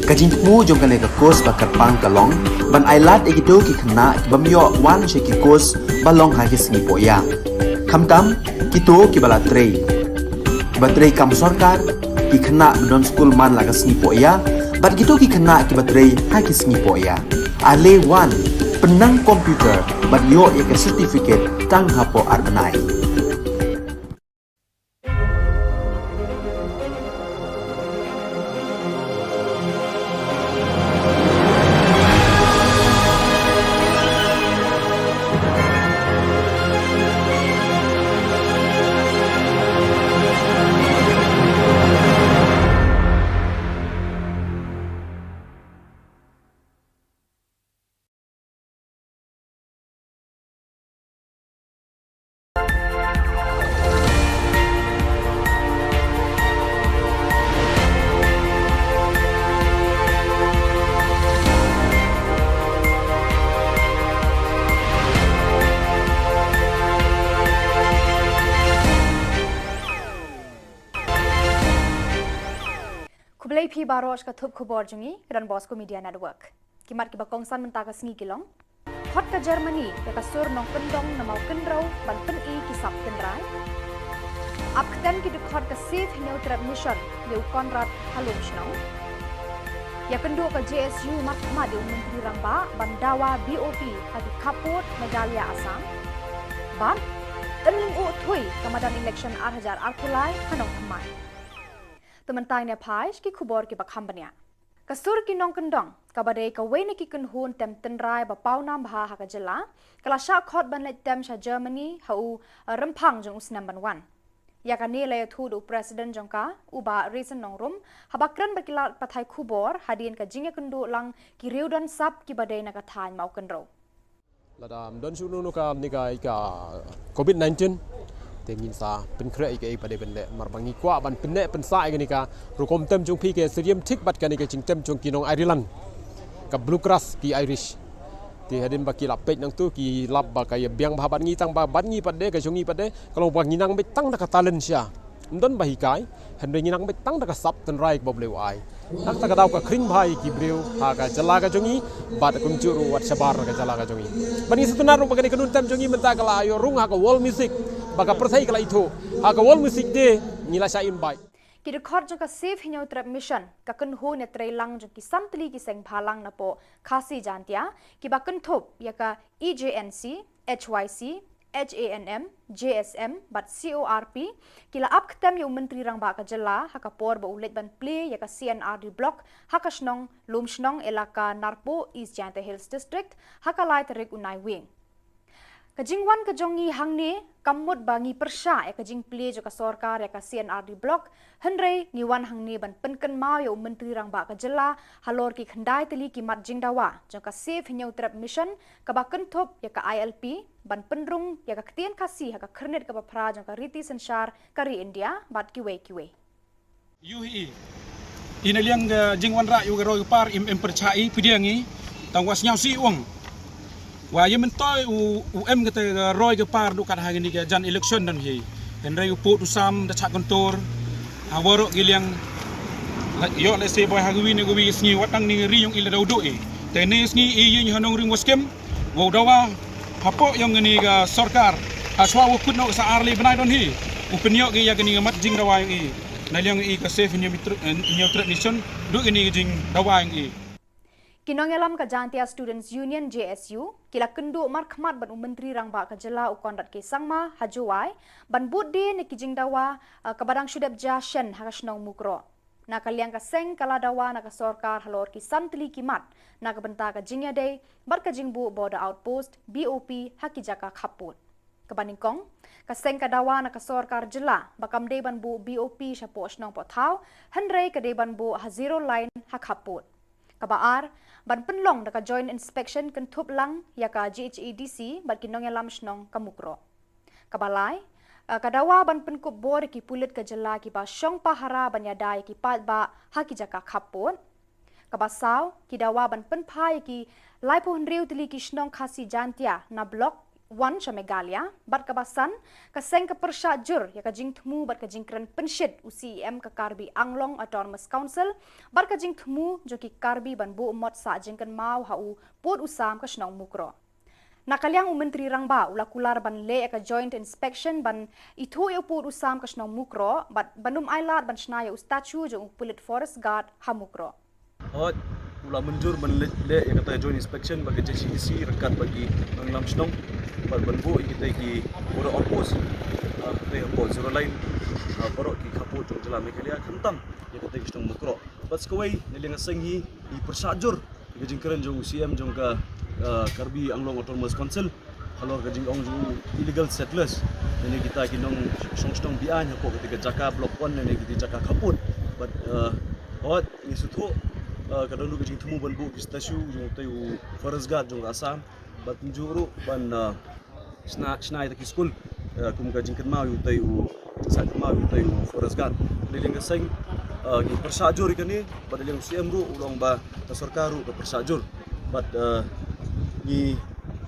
Ka jingthmu jong kane ka course ba kyrpang ka long ban ailad ïa kito ki khynnah ki bym ïoh wan sha ki course ba long ha ki sngi pohïa, khamtam kito kiba la trei, kiba trei kam sorkar, ki khynnah ba don skul man la ka sngi pohïa bad kito ki khynnah kiba trei ha ki sngi pohïa. Ale wan, pynnang computer bad ïoh ïa ka certificate tang hapoh ar bnai. Khublei phi baroh sha ka thup khubor jong ngi, Don Bosco Media Network. Ki mat kiba kongsan mynta ka sngi ki long: Khot ka Germany ïa ka sur nongkyndong na Mawkynrew ban pyni ki sap tynrai. Ap ktem ki dkhot ka Save Hynñiewtrep Mission ïa u Conrad ha Lumshnong. Ïakynduh ka J S U mat khmat ïa u Myntri Rangbah ban dawa B O P ha ki khappud Meghalaya Assam. Bad Tynryngkhuh thui ka madan election ar hajar arphew lai ha Nongthymmai. Te mynta ngin ïa phai sha ki khubor kiba kham bniah. Ka sur ki nongkyndong, kaba dei kawei na ki kynhun tem tynrai ba pawnam bha ha ka jylla, ka la shah khot ban leit tem sha Germany ha u, eh, rymphang jong u snem ban wan. Ïa kane la ïathuh da u President jong ka, u Bah Raisin Nongrum, haba kren bad ki lad pathai khubor hadien ka jingïakynduh lang ki riewdon sap kiba dei na ka thaiñ Mawkynrew. Lada ym don shuh kano kano ka, ne ka, ka covid nineteen, te ngin sa pynkhreh ïa kaei ba dei ban leh, namar ba ngi kwah ban pynneh pynsah ïa kane ka rukom tem jong phi, ka syriem thik bad kane ka jingtem jong ki nong Ireland, ka Blue Cross ki Irish. Te hadien ba ki la peit nangtu, ki lap ba ka ïa biang bha bad ngi, tang ba bad ngi pat de, ka jong ngi pat de ka long ba ngi nang beit tang da ka talent sha, ym don ba hikai, hynrei ngi nang beit tang da ka sap tynrai kaba U Blei u ai. Tang da ka daw ka khring bha ïa ki briew ha ka jylla ka jong ngi, bad kumjuh ruh wat shabar na ka jylla ka jong ngi. Bad ngi sngewtynnat ruh ba kane ka nongtem jong ngi mynta ka la ïoh rung ha ka World Music, ba ka pyrthei ka la ithuh. Ha ka World Music Day ngi la shah invite. Ki dkhot jong ka Save Hynñiewtrep Mission, ka kynhun ïatreilang jong ki san tylli ki seng bhalang napoh Khasi Jaintia, kiba kynthup ïa ka E J N C, H Y C, H A N M, J S M bad C O R P, ki la ap ktem ïa u Myntri Rangbah ka jylla ha ka por ba u leit ban plie ïa ka C and R D Block ha ka shnong Lumshnong, Elaka Narpuh, East Jaintia Hills District, ha ka lai tarik u Naiwieng. Ka jingwan ka jong ngi hangne kam mut ba ngi pyrshah ïa ka jingplie jong ka sorkar ïa ka C and R D Block, hynrei ngi wan hangne ban pynkynmaw ïa u Myntri Rangbah ka jylla halor ki khyndai tylli ki mat jingdawa jong ka Save Hynñiewtrep Mission, kaba kynthup ïa ka I L P, ban pynrung ïa ka ktien Khasi ha ka khyrnit kaba phra jong ka riti synshar ka ri India bad kiwei kiwei. Ïohi i, i na liang ka jingwanrah ïa ka roi ka par im, im pyrshah i pdiang i, tang wa sngewsih u ong. Wa ïa myntoi u, u em kata ka roi ka par duh kat ha kane ka jan election don hi. Hynrei u pud u sam da chah kyntur ha waroh ki liang. Ïoh lehse boi ha kawi ne kawi ka sngi wat tang ne ka ri ïong i la daw duh i. Te ne ka sngi i ïing ha nongrim wa skhem. Wow dawa hapoh ïong kane ka sorkar. Hashwa wa kut noh ka sa ar lai bnai don hi. U pynïoh ki ïa kane ka mat jingdawa ïong i. Na liang i ka Save Hynñiewtrep, eh, Hynñiewtrep Mission, duh kane ka jingdawa ïong i. Ki nongïalam ka Jaintia Students Union, J S U, ki la kynduh markhmat bad u Myntri Rangbah ka jylla u Conrad K Sangma ha Jowai ban bud die na ki jingdawa, eh, kaba dang shu dep jia shen ha ka shnong Mukroh. Na ka liang ka seng ka la dawa na ka sorkar halor ki san tylli ki mat na ka bynta ka jingïadei bad ka jingbuh Border Outpost, B O P, ha ki jaka khappud. Kaba nyngkong, ka seng ka dawa na ka sorkar jylla ba kam dei ban buh B O P shapoh shnong poh thaw, hynrei ka dei ban buh ha zero line ha khappud. Kaba ar, ban pynlong da ka Joint Inspection kynthup lang ïa ka J H A D C bad ki nongïalam shnong ka Mukroh. Kaba lai, eh, ka dawa ban pynkup bor ïa ki pulit ka jylla kiba shong pahara ban ïada ïa ki paidbah ha ki jaka khappud. Kaba saw, ki dawa ban pynphai ïa ki laiphew hynriew tylli ki shnong Khasi Jaintia na Block wan sha Meghalaya, bad kaba san, ka seng ka pyrshah jur ïa ka jingthmu bad ka jingkren pynshit u C E M ka Karbi Anglong Autonomous Council, bad ka jingthmu jong ki Karbi ban buh mot sah jingkynmaw ha u pud u sam ka shnong Mukroh. Na ka liang u Myntri Rangbah u la kular ban leh ïa ka joint inspection ban ithuh ïa u pud u sam ka shnong Mukroh, bad ban ym ailad ban shna ïa u statue jong u pulit forest guard ha Mukroh. Hooid, u la mynjur ban leh, leh ïa kata joint inspection bad ka J C D C ryngkat bad ki nongïalam shnong, bad ban buh ïa kita ki border outpost, ah, kita hapoh Zero Line, ah, baroh ki khappud jong jylla Meghalaya, khamtam ïa kita ki shnong Mukroh. Bad sa kawei, na liang ka seng hi, ngi pyrshah jur ïa ka jingkren jong u C E M jong ka, ah, Karbi Anglong Autonomous Council halor ka jingong jong u illegal settlers, lane kita ki nongshong shnong be-aiñ hapoh kata ka jaka Block One lane kita ki jaka khappud. Bad, ah, hooid, ngi sngewthuh, ah, ka don ruh ka jingthmu ban buh ki statue jong utei u forest guard jong ka Assam, bad kumjuh ruh ban, ah, shna, shna ïa kita ki skul, ah, kum ka jingkynmaw ïa utei u, jingsah kynmaw ïa utei u forest guard. Na liang ka seng, ah, ngi pyrshah jur ïa kane, bad na liang u C E M ruh u la ong ba ka sorkar ruh ka pyrshah jur. Bad, ah, ngi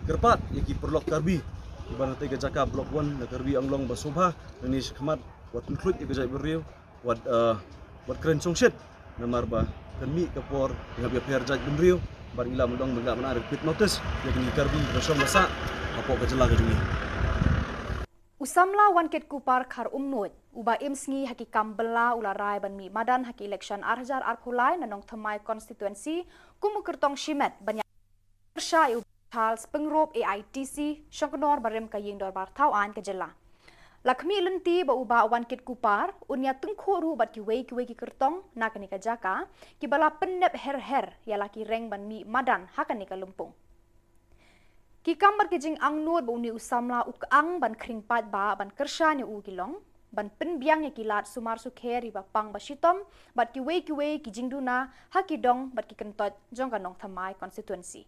kyrpad ïa ki paralok Karbi ba na katei ka jaka Block One na Karbi Anglong ba sngewbha, na kane shakhmat, wat pynkhluit ïa ka jaitbynriew, wat, eh, wat kren shongshit, namar ba kan mih ka por, ngi hap ïapher jaitbynriew, bad ngi lah ban ong ba ngi lah ban ai repeat notice ïa kine ki Karbi kiba shong ba sah hapoh ka jylla ka jong ngi. U samla Wankitkuppar Kharumnuid, uba im sngi ha ki kam bylla, u la rai ban mih madan ha ki election ar hajar arphew lai na Nongthymmai constituency kum u kyrtong shimet ban ïa pyrshah ïa u Charles Pyngrope, A I T C, Shongknor barim ka Ïing Dorbar Thaw Aiñ ka jylla. La khmih lynti ba u Bah Wankitkuppar un ïa tyngkhuh ruh bad kiwei kiwei ki kyrtong na kane ka jaka, kiba la pynnep her her ïa la ki reng ban mih madan ha kane ka lympung. Ki kam bad ki jingangnud ba une u samla u kyang ban khring paidbah ban kyrshan ïa u ki long ban pynbiang ïa ki lad sumar sukher, ïa ba pang ba shitom, bad kiwei kiwei ki jingduna ha ki dong bad ki kyntoit jong ka Nongthymmai constituency.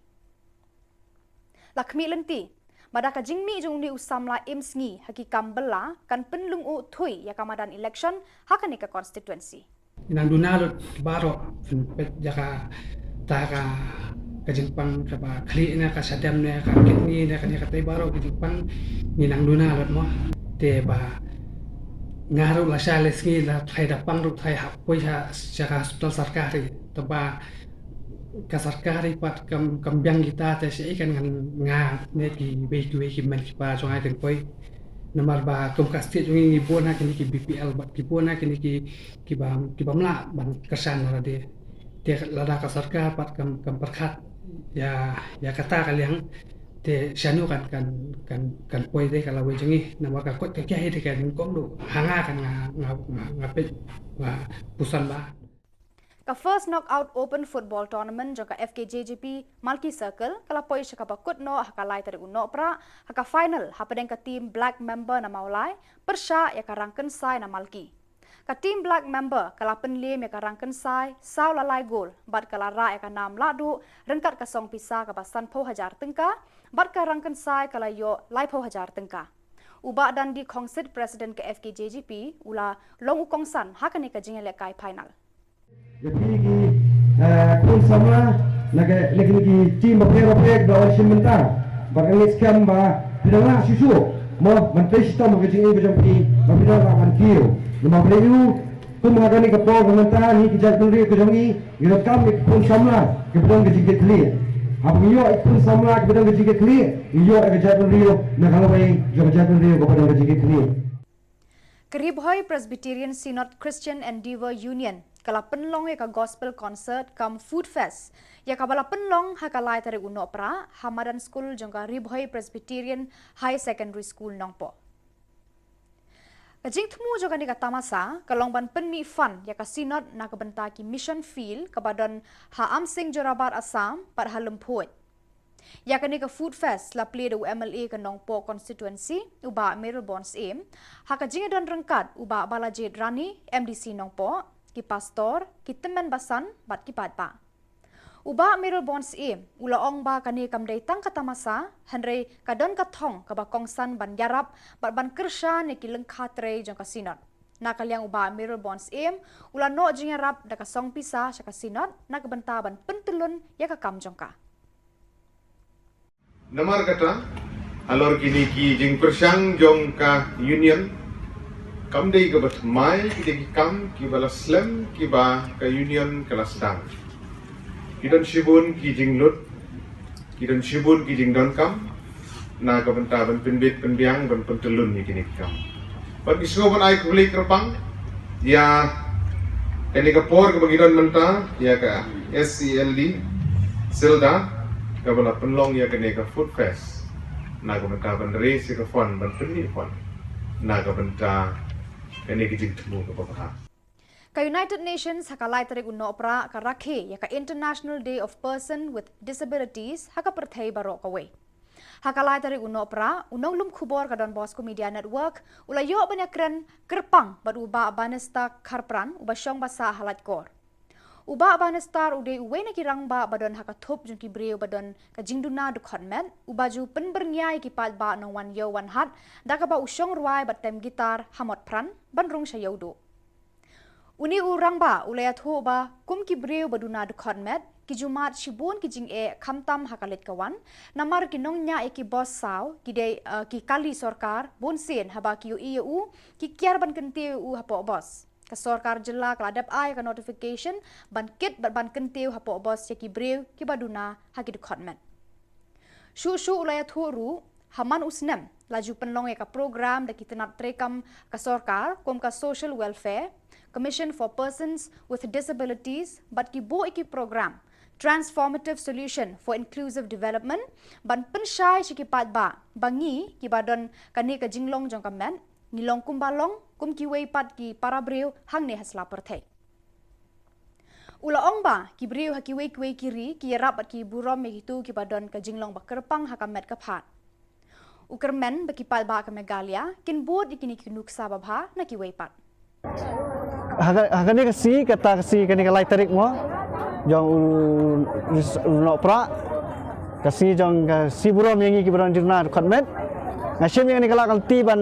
La khmih lynti ba da ka jingmih jong une u samla im sngi ha ki kam bylla, kan pynlyngngoh thuh ïa ka madan election ha kane ka constituency. Nang duna lut baroh, peit ïa kata ka, ka jingpang kaba khlieh ne ka shadem ne ka kidney ne kane katei baroh ka jingpang, ngi nang duna lut mo. Te ba nga ruh lashai lashisngi la thrai da pang ruh thrai hap poi sha, sha ka hospital sorkari. Te ba ka sorkari pat kam, kam biang kita te shaei kan ngan nga ne kiwei kiwei ki mei kiba jong nga kin poi. Namar ba kum ka state jong ngi ngi bun ha kine ki B P L bad ki bun ha kine ki, kiba, kiba mlah ban kyrshan na lade. Te lada ka sorkar pat kam, kam pyrkhat ïa, ïa kata ka liang, te shano kan, kan, kan, kan poi de ka lawei jong ngi, namar ka koit ka khiah hi de ka nyngkong duh ha nga kan nga, nga, nga, nga peit ba puson ba. Ka First Knockout Open Football Tournament jong ka F K J G P Malki Circle ka la poi sha kaba kut noh ha ka lai tarik u Nohprah, ha ka final hapdeng ka team Black Member na Mawlai pyrshah ïa ka Rangkynsai na Malki. Ka team Black Member ka la pynliem ïa ka Rangkynsai saw la lai gol, bad ka la rah ïa ka nam lahduh ryngkat ka song pisa kaba sanphew hajar tyngka, bad ka Rangkynsai ka la ïoh laiphew hajar tyngka. U Bah Dandi Khongsit, President ka F K J G P, u la long u kongsan ha kane ka jingïalehkai final. Ïa phi ki, eh, khun samla na ka, na kine ki team bapher bapher ba wan shim bynta. Bad nga ngeit skhem ba phi dang lah shuh shuh mo ban trei shitom ha ka jingim ka jong phi, ba phi dang lah ban kiew. Namar balei? Kum ha kane ka por ka mynta, ngi ki jaitbynriew ka jong ngi, ngi donkam ïa ki khun samla kiba don ka jingkitkhlieh. Haba ngi ïoh ïa ki khun samla kiba don ka jingkitkhlieh, ngi ïoh ïa ka jaitbynriew na ka lawei jong ka jaitbynriew kaba don ka jingkitkhlieh. Ka Ri Bhoi Presbyterian Synod Christian Endeavour Union ka la pynlong ïa ka Gospel Concert cum Food Fest, ïa kaba la pynlong ha ka lai tarik u Nohprah ha madan skul jong ka Ri Bhoi Presbyterian Higher Secondary School, Nongpoh. Ka jingthmu jong kane ka tamasa ka long ban pynmih fund ïa ka Synod na ka bynta ki mission field kaba don ha Amsing Jorabat, Assam, bad ha Lymphuid. Ïa kane ka Food Fest la plie da u M L A ka Nongpoh constituency, u Bah Mayralborn Syiem, ha ka jingïadon ryngkat u Bah Balajied Rani, M D C Nongpoh, ki pastor, ki tymmen basan bad ki paidbah. U Bah Mayralborn Syiem u la ong ba kane kam dei tang ka tamasa, hynrei ka don ka thong kaba kongsan ban ïarap bad ban kyrshan ïa ki lyngkha trei jong ka Synod. Na ka liang u Bah Mayralborn Syiem, u la noh jingïarap da ka song pisa sha ka Synod na ka bynta ban pyntyllun ïa ka kam jong ka. Namar kata, Halor kine ki jingpyrshang jong ka Union, kam dei kaba thymmai, ki dei ki kam kiba la slem kiba ka Union ka la sdang. Ki don shibun ki jinglut, ki don shibun ki jingdonkam na ka bynta ban pynbit pynbiang, ban pyntyllun ïa kine ki kam. Bad ngi sngew ban ai khublei kyrpang ïa kane ka por kaba ngi don mynta ïa ka S E L D Silda, kaba la pynlong ïa kane ka Food Fest na ka bynta ban raise ïa ka fund, ban pynmih fund na ka bynta kane ka jingthmu kaba bha. Ka United Nations ha ka lai tarik u Nohprah ka rakhe ïa ka International Day of Person with Disabilities ha ka pyrthei baroh kawei. Ha ka lai tarik u Nohprah, u nonglum khubor ka Don Bosco Media Network u la ïoh ban ïakren kyrpang bad u Bah Bannister Kharpran, uba shong ba sah ha Laitkor. U Bah Bannister u dei uwei na ki rangbah ba don ha ka thup jong ki briew ba don ka jingduna dkhot met, uba ju pynbyrngia ïa ki paidbah nongwan ïew wan hat da kaba u shong rwai bad tem guitar ha Motphran ban rung sha Ïewduh. Une u rangbah u la ïathuh ba kum ki briew ba duna dkhot met, ki ju mad shibun ki jingeh khamtam ha ka leit ka wan, namar ki nongñiah ïa ki bos saw, ki dei, eh, ki kali sorkar, bunsien haba ki ïohi ïa u, ki kiar ban kyntiew ïa u hapoh bos. Ka sorkar jylla ka la dep ai ka notification ban kit bad ban kyntiew hapoh bos ïa ki briew kiba duna ha ki dkhot met. Shuh shuh u la ïathuh ruh, ha man u snem la ju pynlong ïa ka program da ki tnat treikam ka sorkar kum ka Social Welfare Commission for Persons with Disabilities bad ki buh ïa ki program Transformative Solution for Inclusive Development ban pynshai sha ki paidbah ba ngi kiba don kane ka jinglong jong ka met ngi long kumba long kum kiwei pat ki para briew hangne ha sla pyrthei. U la ong ba ki briew ha kiwei kiwei ki ri ki ïarap bad ki burom ïa kito kiba don ka jinglong ba kyrpang ha ka met ka phad. U kyrmen ba ki paidbah ka Meghalaya kin bud ïa kine ki nuksa babha na kiwei pat. Ha ka, ha kane ka sngi, kata ka sngi, kane ka lai tarik mo jong u, u Nohprah, ka sngi jong ka sngi burom ïa ngi kiba don jingduna dkhot met. Nga shim ïa kane ka lad ka lynti ban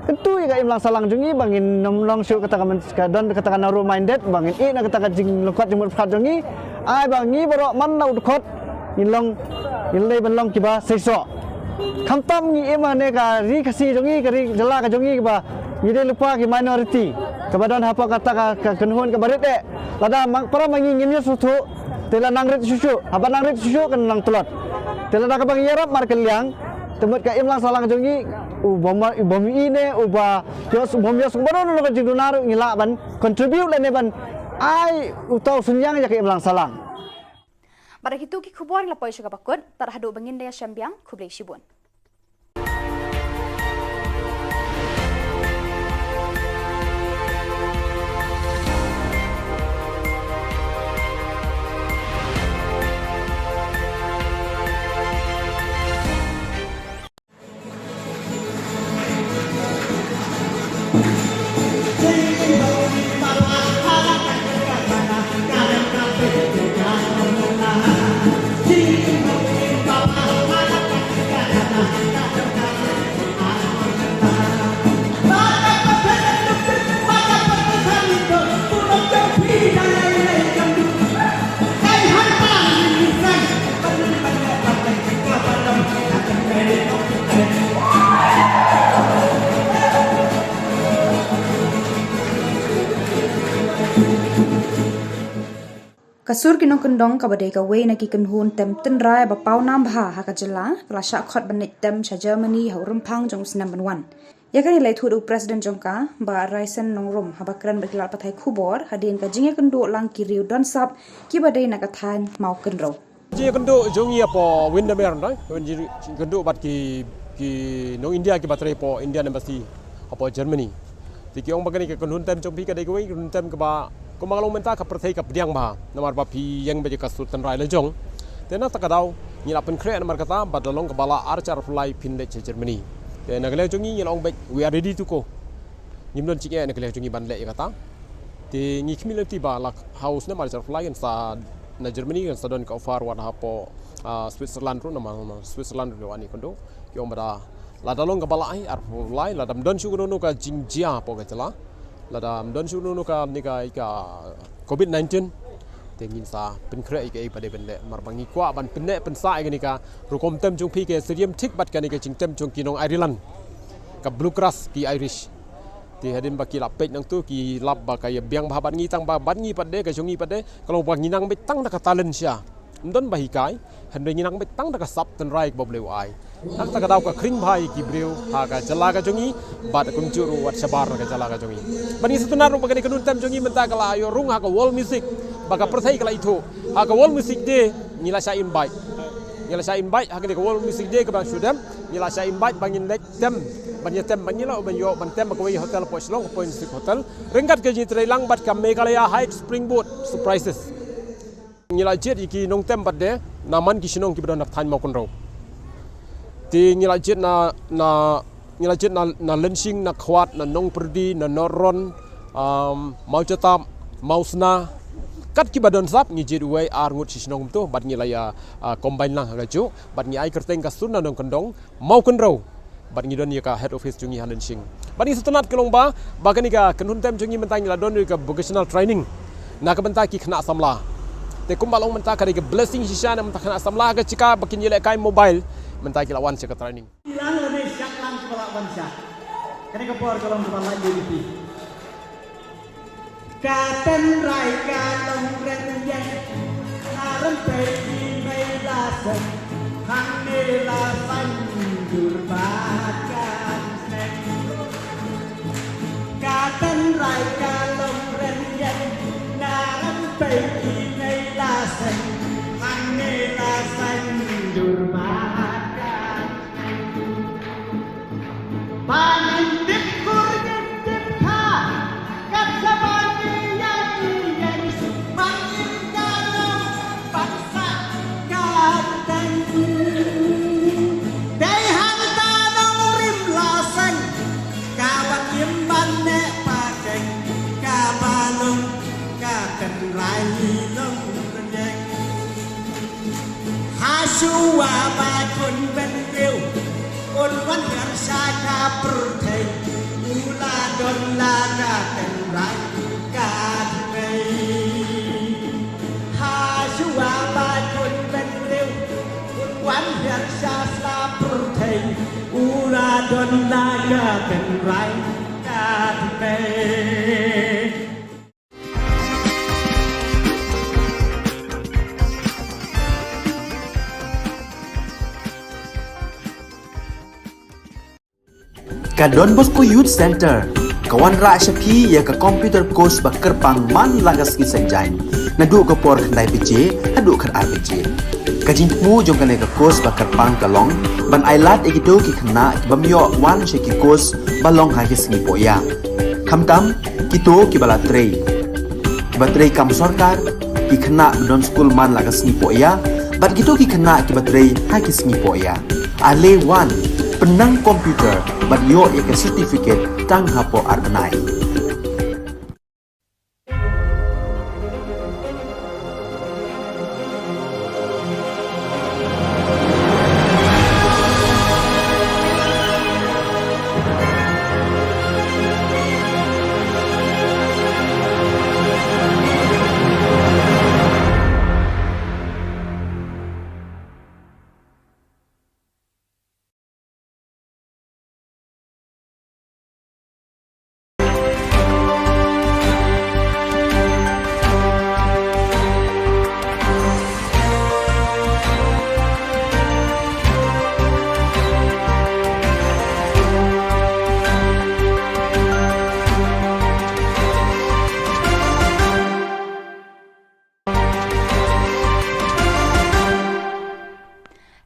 kyntu ïa ka imlang sahlang jong ngi ba ngin nym long shuh kata ka myn-, ka don kata ka narrow minded, ba ngin ïeh na kata ka jinglyngkot jingmut pyrkhat jong ngi. Ai ba ngi baroh man la u dkhot ngin long, ngin leit ban long kiba seisoh. Khamtam ngi im ha kane ka ri Khasi jong ngi, ka ri jylla ka jong ngi, kaba ngi dei lypa ki minority kaba don hapoh kata ka, ka kynhun kaba rit eh. Lada ma, para ma ngi ngim ïohsngew, te la nang rit shuh shuh, haba nang rit shuh shuh kan nang tlot. Te lada kaba ngi ïarap markylliang, te mut ka imlang sahlang jong ngi u bym, u bym ïeh ne uba ïohsngew, u bym ïohsngew baroh nongkyndoh jingduna ruh ngi lah ban contribute lane ban ai uta u synñiang ïa ka imlang sahlang. Bad da kito ki khubor ngi la poi sha kaba kut, tad haduh ba ngin da ïashem biang, khublei shibun. Ka sur ki nongkyndong kaba dei kawei na ki kynhun tem tynrai ba pawnam bha ha ka jylla, ka la shah khot ban leit tem sha Germany ha u rymphang jong u snem ban wan. Ïa kane la ïathuh da u President jong ka, Bah Raisen Nongrum, haba kren bad ki lad pathai khubor hadien ka jingïakynduh lang ki riew don sap kiba dei na ka thaiñ Mawkynrew. Jingïakynduh jong ngi hapoh Windermere, nda, jingïakynduh bad ki, ki nong India kiba trei hapoh Indian Embassy hapoh Germany. Te ki ong ba kane ka kynhun tem jong phi ka dei kawei ka kynhun tem kaba, kumba nga la ong mynta, ka pyrthei ka pdiang bha namar ba phi ïeng beit ïa ka sur tynrai la jong. Te na kata ka daw ngi la pynkhreh namar kata, bad la long kaba lah ar hajar arphew lai phin leit sha Germany. Te na ka liang jong ngi ngi la ong beit, we are ready to go. Ngim don jingeh na ka liang jong ngi ban leh ïa kata. Te ngi khmih lynti ba la ha u snem ar hajar arphew lai kan sa na Germany kan sa don ka offer wat hapoh, ah, Switzerland ruh, namar, namar Switzerland ruh wan ïakynduh. Ki ong ba da lada long kaba lah ai arphew lai, lada ym don shuh kano kano ka jingjia hapoh ka jylla, lada ym don shuh kano kano ka, ne ka, ka covid nineteen, Te ngin sa pynkhreh ïa kaei ba dei ban leh namar ba ngi kwah ban pynneh pynsah ïa kane ka rukom tem jong phi ka ïasyriem thik bad kane ka jingtem jong ki nong Ireland, ka Bluegrass ki Irish. Te hadien ba ki la peit nangtu ki lap ba ka ïabiang bha bad ngi, tang ba bad ngi pat de, ka jong ngi pat de ka long ba ngi nang beit tang da ka talent sha, ym don ba hikai, hynrei ngi nang beit tang da ka sap tynrai kaba U Blei u ai. Nangta ka daw ka khring bha ïa ki briew ha ka jylla ka jong ngi bad kumjuh ruh wat shabar na ka jylla ka jong ngi. Bad ngi sngewtynnat ruh ba kane ka kynhun tem jong ngi mynta ka la ïoh rung ha ka World Music ba ka pyrthei ka la ithuh. Ha ka World Music Day ngi la shah invite, ngi la shah invite ha kane ka World Music Day kaba shu dem, ngi la shah invite ba ngin leit tem ban ïa tem, ba ngi la ban ïoh ban tem ha kawei hotel hapoh Shillong, hapoh Insik Hotel, ryngkat ka jingïatreilang bad ka Meghalaya Heights Springboard Surprises. Ngi la jied ïa ki nongtem pat de na man ki shnong kiba don ha thaiñ Mawkynrew. Te ngi la jied na, na, ngi la jied na, na Lyngshing, na Khwat, na Nongpyrdi, na North Ron, um, Mawjatap, Mawsna, kat kiba don sap ngi jied uwei ar ngut shi shnong kumto bad ngi la ïa, uh, combine lang ha kajuh bad ngi ai kyrteng ka Sur na Nongkyndong Mawkynrew. Bad ngi don ïa ka head office jong ngi ha Lyngshing. Bad ngi sngewtynnat ka long ba, ba kane ka kynhun tem jong ngi mynta ngi la don ïa ka vocational training na ka bynta ki khynnah samla. Te kumba long mynta ka dei ka blessing shisha na ka bynta khynnah samla, ka jaka ba kin ïalehkai mobile mynta ki la wan sha ka training. Lang lane shah lang kiba la wan sha. Kane ka por ka long kaba la ïa ka Ka tynrai ka long rynïeng, na rympei ki mei la seng, hangne la saiñdur ba kan seng. Ka tynrai ka long rynïeng, na rympei ki mei la seng, hangne la saiñdur ba kan Ba ngin tip kur ngin tip kha, kat shaba ngi ïa ngi ïeng, ba ngin ka long ban sah ka teng. Dei hangta nongrim la seng, ka ban im ban neh pateng, kaba long ka tynrai long rynïeng. Hashuwa ba khun bynriew un wan hiar sha ka pyrthei, u la don la ka tynrai ka tmei. Hashuwa ba khun bynriew un wan hiar sha sla pyrthei, u la don la ka tynrai ka tmei. Ka Don Bosco Youth Center ka wanrah sha phi ïa ka computer course ba kyrpang man la ka sngi Saitjaiñ, naduh ka por khyndai baje haduh khatar baje. Ka jingthmu jong kane ka course ba kyrpang ka long ban ailad ïa kito ki khynnah ki bym ïoh wan sha ki course ba long ha ki sngi pohïa. Khamtam kito kiba la trei, kiba trei kam sorkar, ki khynnah ba don skul man la ka sngi pohïa, bad kito ki khynnah kiba trei ha ki sngi pohïa. Ale wan, pynnang computer bad ïoh ïa ka certificate tang hapoh ar bnai.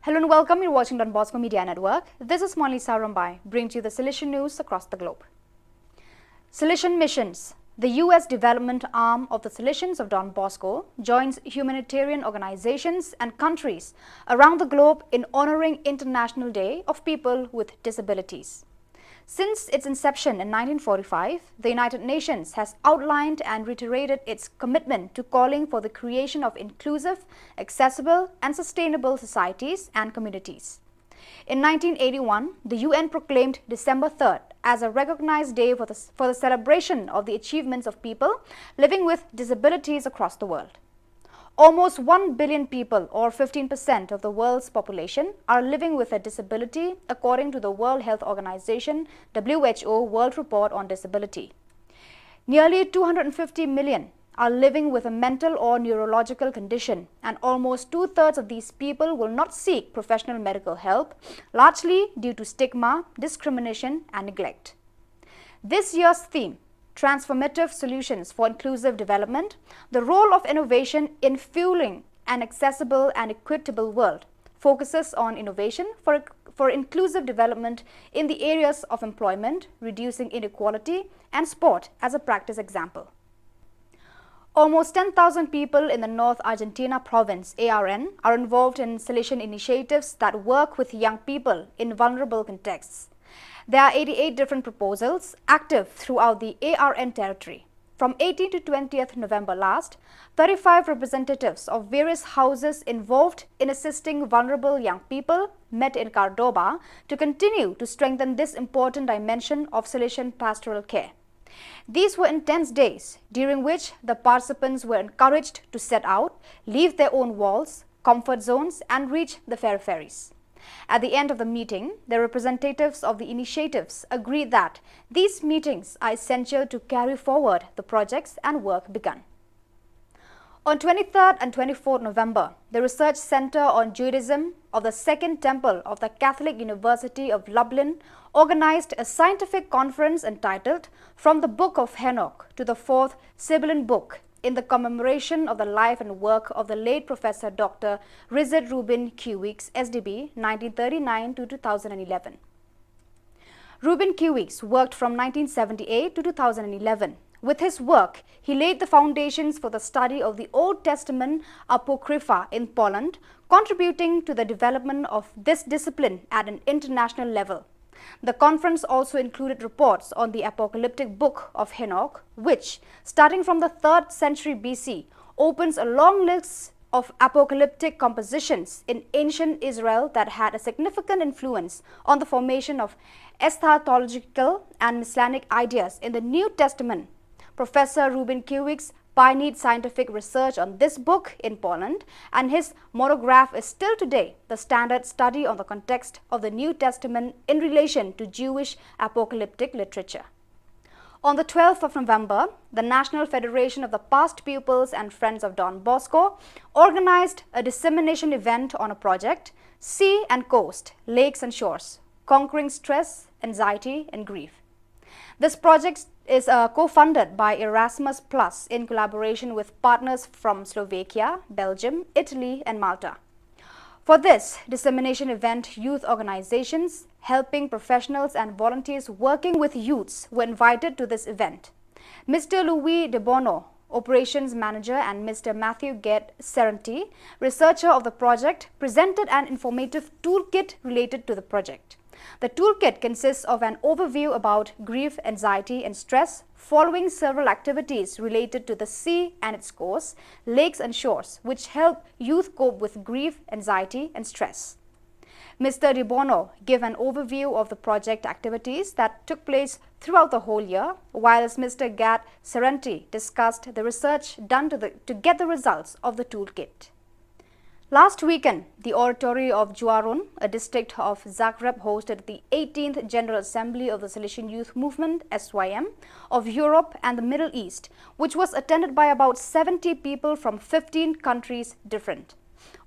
Hello and welcome. You're watching Don Bosco Media Network. This is Monlisa Rombai, bringing to you the Salesian news across the globe. Salesian Missions. The U S development arm of the Salesians of Don Bosco joins humanitarian organizations and countries around the globe in honoring International Day of People with Disabilities. Since its inception in nineteen forty-five, the United Nations has outlined and reiterated its commitment to calling for the creation of inclusive, accessible, and sustainable societies and communities. In nineteen eighty-one, the U N proclaimed December third as a recognized day for the, for the celebration of the achievements of people living with disabilities across the world. Almost one billion people, or fifteen percent of the world's population, are living with a disability, according to the World Health Organization, W H O, World Report on Disability. Nearly two hundred fifty million are living with a mental or neurological condition, and almost two-thirds of these people will not seek professional medical help, largely due to stigma, discrimination, and neglect. This year's theme, Transformative Solutions for Inclusive Development, the role of innovation in fueling an accessible and equitable world, focuses on innovation for, for inclusive development in the areas of employment, reducing inequality, and sport as a practice example. Almost ten thousand people in the North Argentina province, A R N, are involved in Salesian initiatives that work with young people in vulnerable contexts. There are eighty-eight different proposals active throughout the A R N territory. From eighteenth to twentieth November last, thirty-five representatives of various houses involved in assisting vulnerable young people met in Córdoba to continue to strengthen this important dimension of Salesian pastoral care. These were intense days, during which the participants were encouraged to set out, leave their own walls, comfort zones, and reach the peripheries. At the end of the meeting, the representatives of the initiatives agreed that these meetings are essential to carry forward the projects and work begun. On twenty-third and twenty-fourth November, the Research Center on Judaism of the Second Temple of the Catholic University of Lublin organized a scientific conference entitled From the Book of Henoch to the Fourth Sibylline Book, in the commemoration of the life and work of the late Professor Doctor Richard Reuben Q. Weeks, S D B, nineteen thirty-nine to two thousand eleven. Reuben Q. Weeks worked from nineteen seventy-eight to two thousand eleven. With his work, he laid the foundations for the study of the Old Testament Apocrypha in Poland, contributing to the development of this discipline at an international level. The conference also included reports on the apocalyptic book of Henoch, which, starting from the third century B C, opens a long list of apocalyptic compositions in ancient Israel that had a significant influence on the formation of eschatological and messianic ideas in the New Testament. Professor Reuben Q. Weeks pioneered scientific research on this book in Poland, and his monograph is still today the standard study on the context of the New Testament in relation to Jewish apocalyptic literature. On the twelfth of November, the National Federation of the Past Pupils and Friends of Don Bosco organized a dissemination event on a project, Sea and Coast, Lakes and Shores, Conquering Stress, Anxiety, and Grief. This project is, uh, co-funded by Erasmus Plus in collaboration with partners from Slovakia, Belgium, Italy, and Malta. For this dissemination event, youth organizations, helping professionals, and volunteers working with youths were invited to this event. Mister Louis De Bono, operations manager, and Mister Matthew Gate Serenti, researcher of the project, presented an informative toolkit related to the project. The toolkit consists of an overview about grief, anxiety, and stress, following several activities related to the sea and its coast, lakes and shores, which help youth cope with grief, anxiety, and stress. Mister De Bono gave an overview of the project activities that took place throughout the whole year, whilst Mister Gate Serenti discussed the research done to, the, to get the results of the toolkit. Last weekend, the oratory of Juaron, a district of Zagreb, hosted the eighteenth General Assembly of the Salesian Youth Movement, S Y M, of Europe and the Middle East, which was attended by about seventy people from fifteen countries different,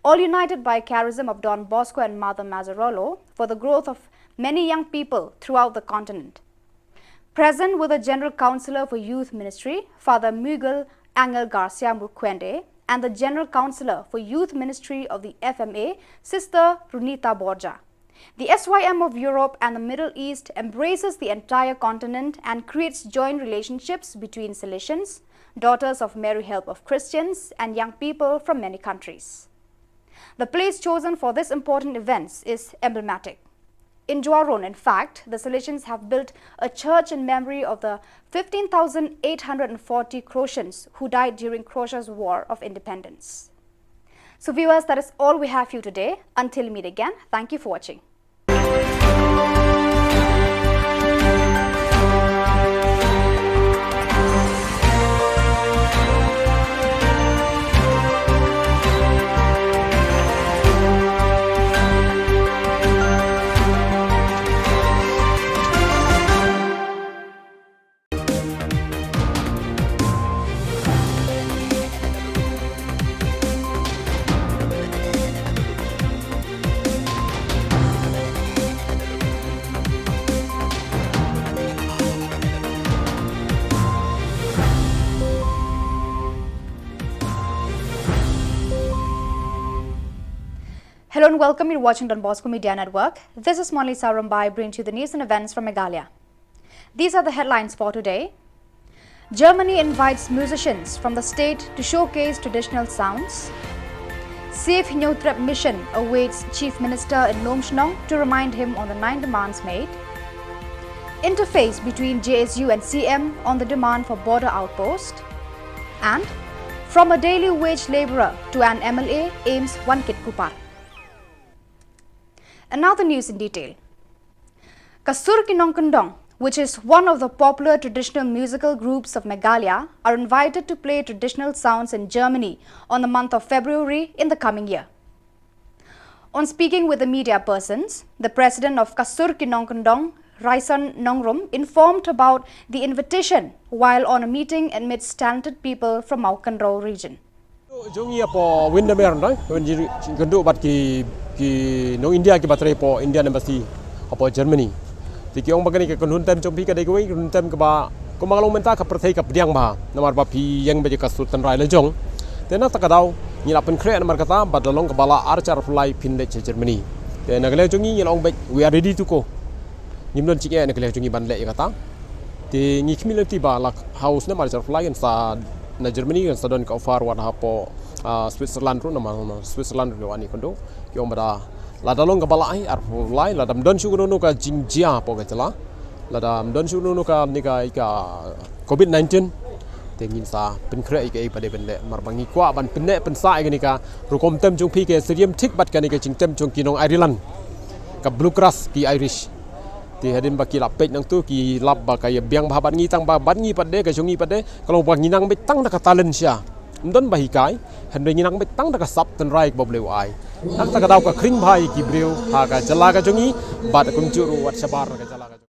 all united by charism of Don Bosco and Mother Mazzarolo for the growth of many young people throughout the continent. Present were the General Councillor for Youth Ministry, Father Miguel Angel Garcia Murquende, and the General Councillor for Youth Ministry of the F M A, Sister Runita Borja. The S Y M of Europe and the Middle East embraces the entire continent and creates joint relationships between Salesians, Daughters of Mary Help of Christians, and young people from many countries. The place chosen for this important events is emblematic. In Juaron, in fact, the Salesians have built a church in memory of the fifteen thousand eight hundred and forty Croatians who died during Croatia's War of Independence. So viewers, that is all we have for you today. Until we meet again, thank you for watching. Hello and welcome. You're watching Don Bosco Media Network. This is Monalisa Rumbai bringing to you the news and events from Meghalaya. These are the headlines for today. Germany invites musicians from the state to showcase traditional sounds. Save Hynñiewtrep Mission awaits Chief Minister in Lumshnong to remind him on the nine demands made. Interface between J S U and C M on the demand for border outpost. And from a daily wage labourer to an M L A, AIIMS Wankitkuppar. And now the news in detail. Ka Sur Ki Nongkyndong, which is one of the popular traditional musical groups of Meghalaya, are invited to play traditional sounds in Germany on the month of February in the coming year. On speaking with the media persons, the president of Ka Sur Ki Nongkyndong, Raison Nongrum, informed about the invitation while on a meeting amidst talented people from Mawkynrew region. Jong ngi hapoh Windermere, no, wan jingkynduh bad ki, ki nong India kiba trei hapoh Indian Embassy hapoh Germany. Te ki ong ba kane ka kynhun tem jong phi ka dei kawei ka kynhun tem kaba, kumba ka long mynta ka pyrthei ka pdiang bha. Namar ba phi ïeng beit ïa ka sur tynrai la jong. Te na kata ka daw ngi la pynkhreh namar kata bad la long kaba lah ar hajar arphew lai phin leit sha Germany. Te na ka liang jong ngi ngi la ong beit, we are ready to go. Ngim don jingeh na ka liang jong ngi ban leh ïa kata. Te ngi khmih lynti ba la hap snem ar hajar arphew lai kan sa na Germany kan sa don ka offer wat hapoh, ah, Switzerland ruh namar, namar Switzerland ruh wan ïakynduh. Ki ong ba da lada long kaba lah ai arphew lai, lada ym don shuh kano kano ka jingjia hapoh ka jylla, lada ym don shuh kano kano kane ka, ka covid nineteen, te ngin sa pynkhreh ïa kaei ba dei ban leh, namar ba ngi kwah ban pynneh pynsah ïa kane ka rukom tem jong phi ka syriem thik bad kane ka jingtem jong ki nong Ireland, ka bluegrass ki Irish. Te hadien ba ki la peit nangtu ki lap ba ka ïa biang bha bad ngi, tang ba bad ngi pat de, ka jong ngi pat de ka long ba ngi nang beit tang da ka talent sha, ym don ba hikai, hynrei ngi nang beit tang da ka sap tynrai kaba U Blei u ai. Na kata ka daw ka khring bha ïa ki briew ha ka jylla ka jong ngi bad kumjuh ruh wat shabar ka jylla ka jong ngi.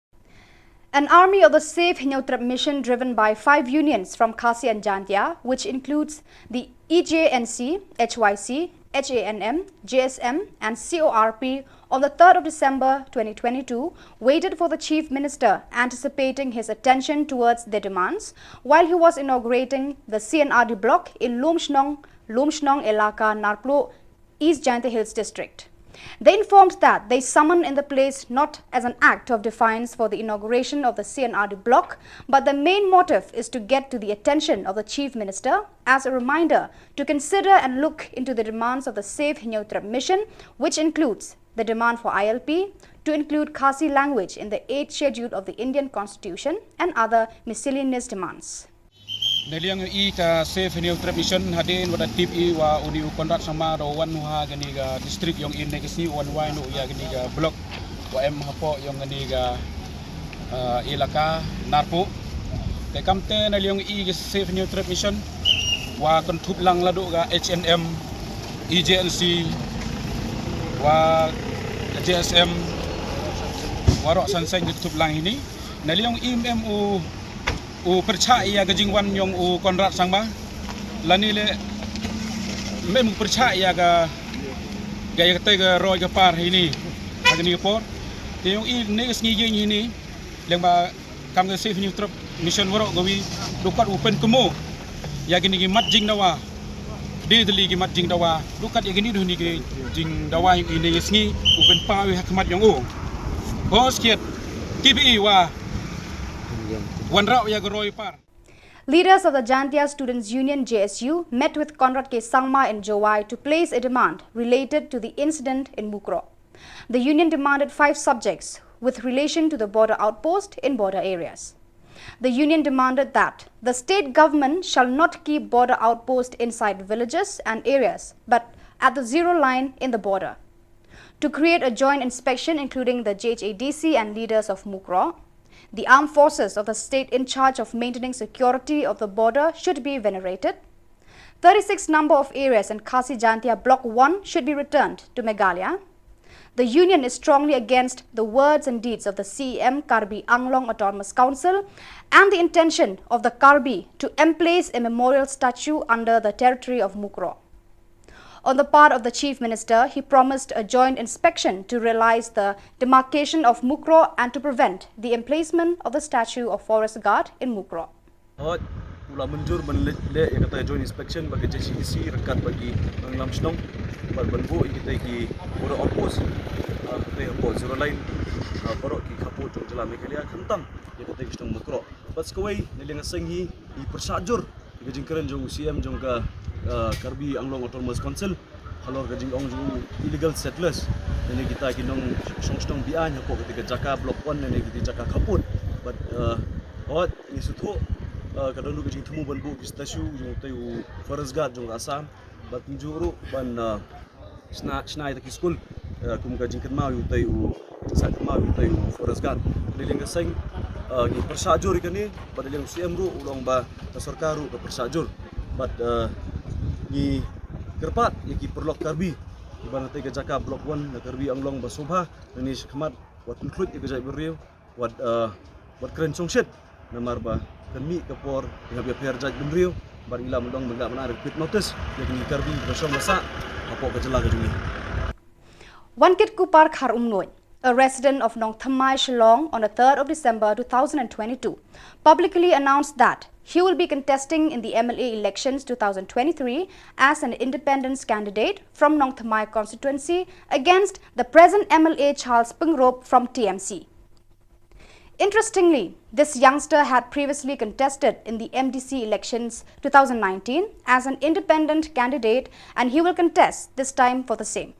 An army of the Save Hynñiewtrep Mission, driven by five unions from Khasi and Jaintia, which includes the E J N C, H Y C, H A N M, J S M, and C O R P, on the third of December twenty twenty-two, waited for the Chief Minister, anticipating his attention towards their demands, while he was inaugurating the C and R D block in Lumshnong, Lumshnong Elaka, Narpluh, East Jaintia Hills District. They informed that they summoned in the place not as an act of defiance for the inauguration of the C and R D block, but the main motive is to get to the attention of the Chief Minister as a reminder to consider and look into the demands of the Save Hynñiewtrep Mission, which includes the demand for I L P, to include Khasi language in the eighth Schedule of the Indian Constitution, and other miscellaneous demands. Na liang i ka Save Hynñiewtrep Mission, hadien wat da tip i wa uni u Conrad Sangma da wan ha kani ka district yong i ne ka sngi wan wai no ïa kani ka block wa em hapoh yong kani ka, ah, elaka Narpuh. Te kamte na liang i ka Save Hynñiewtrep Mission wa kynthup lang la do ka H N M, E J N C, wa J S M, wa rok san seng kynthup lang ini. Na liang i em u u pyrchah ïa ka jingwan yong u Conrad Sangma. Lani le mem u pyrchah ïa ka, ka ïa kata ka roi ka par hini. Ha kani ka por. Te yong i ne ka sngi ïing hini. Leng ba kam ka Save Hynñiewtrep Mission warok gawi. Dukat u pen kemo. Ïa kini ki mat jingdawa. Dei tylli ki mat jingdawa. Dukat ïa kini duh ni ki jingdawa yong i ne ka sngi. U pen paw ïa khmat yong u. Hos kiet. Ki bi i wa. Wanrah ïa ka roi par. Leaders of the Jaintia Students Union, J S U, met with Conrad K Sangma in Jowai to place a demand related to the incident in Mukroh. The union demanded five subjects with relation to the border outpost in border areas. The union demanded that the state government shall not keep border outpost inside villages and areas, but at the zero line in the border. To create a joint inspection including the J H A D C and leaders of Mukroh. The armed forces of the state in charge of maintaining security of the border should be venerated. Thirty-six number of areas in Khasi Jaintia Block one should be returned to Meghalaya. The union is strongly against the words and deeds of the C E M Karbi Anglong Autonomous Council and the intention of the Karbi to emplace a memorial statue under the territory of Mukroh. On the part of the Chief Minister, he promised a joint inspection to realize the demarcation of Mukroh and to prevent the emplacement of the statue of Forest Guard in Mukroh. Hooid, U la mynjur ban leh, leh ïa kata joint inspection bad ka J C D C ryngkat bad ki nongïalam shnong bad ban buh ïa kita ki border outpost, ah, kita hapoh zero line, ah, baroh ki khappud jong jylla Meghalaya, khamtam ïa kita ki shnong Mawkroh. Bad sa kawei, na liang ka seng hi, ngi pyrshah jur ïa ka jingkren jong u C M jong ka, ah, Karbi Anglong Autonomous Council halor ka jingong jong u illegal settlers, lane kita ki nongshong shnong be-aiñ hapoh kata ka jaka Block One lane kita ki jaka khappud. Bad, ah, hooid, ngi sngewthuh, ah, ka don ruh ka jingthmu ban buh ki statue jong utei u Forest Guard jong ka Assam. Bad kumjuh ruh ban, ah, shna, shna ïa kita ki skul, ah, kum ka jingkynmaw ïa utei u, jingsah kynmaw ïa utei u Forest Guard. Na liang ka seng, ah, ngi pyrshah jur ïa kane, bad na liang u C M ruh u la ong ba ka sorkar ruh ka pyrshah jur. Bad, ah, ngi kyrpad ïa ki paralok Karbi kiba na katei ka jaka Block One na Karbi Anglong ba sngewbha, nangne shakhmat wat pynkhluit ïa ka jaitbynriew, wat, ah, wat kren shongshit, namar ba kan mih ka por ïa ka bapher jaitbynriew, bad ngi lah ban ong ba ngi lah ban ai repeat notice ïa kine ki Karbi ba shong ba sah hapoh ka jylla ka jong ngi. Wankitku Parkharumnuid, a resident of Nongthymmai, Shillong, on the third of December two thousand and twenty-two, publicly announced that he will be contesting in the M L A elections two thousand twenty-three as an independent candidate from Nongthymmai constituency against the present M L A Charles Pyngrope from T M C. Interestingly, this youngster had previously contested in the M D C elections two thousand nineteen as an independent candidate, and he will contest this time for the same.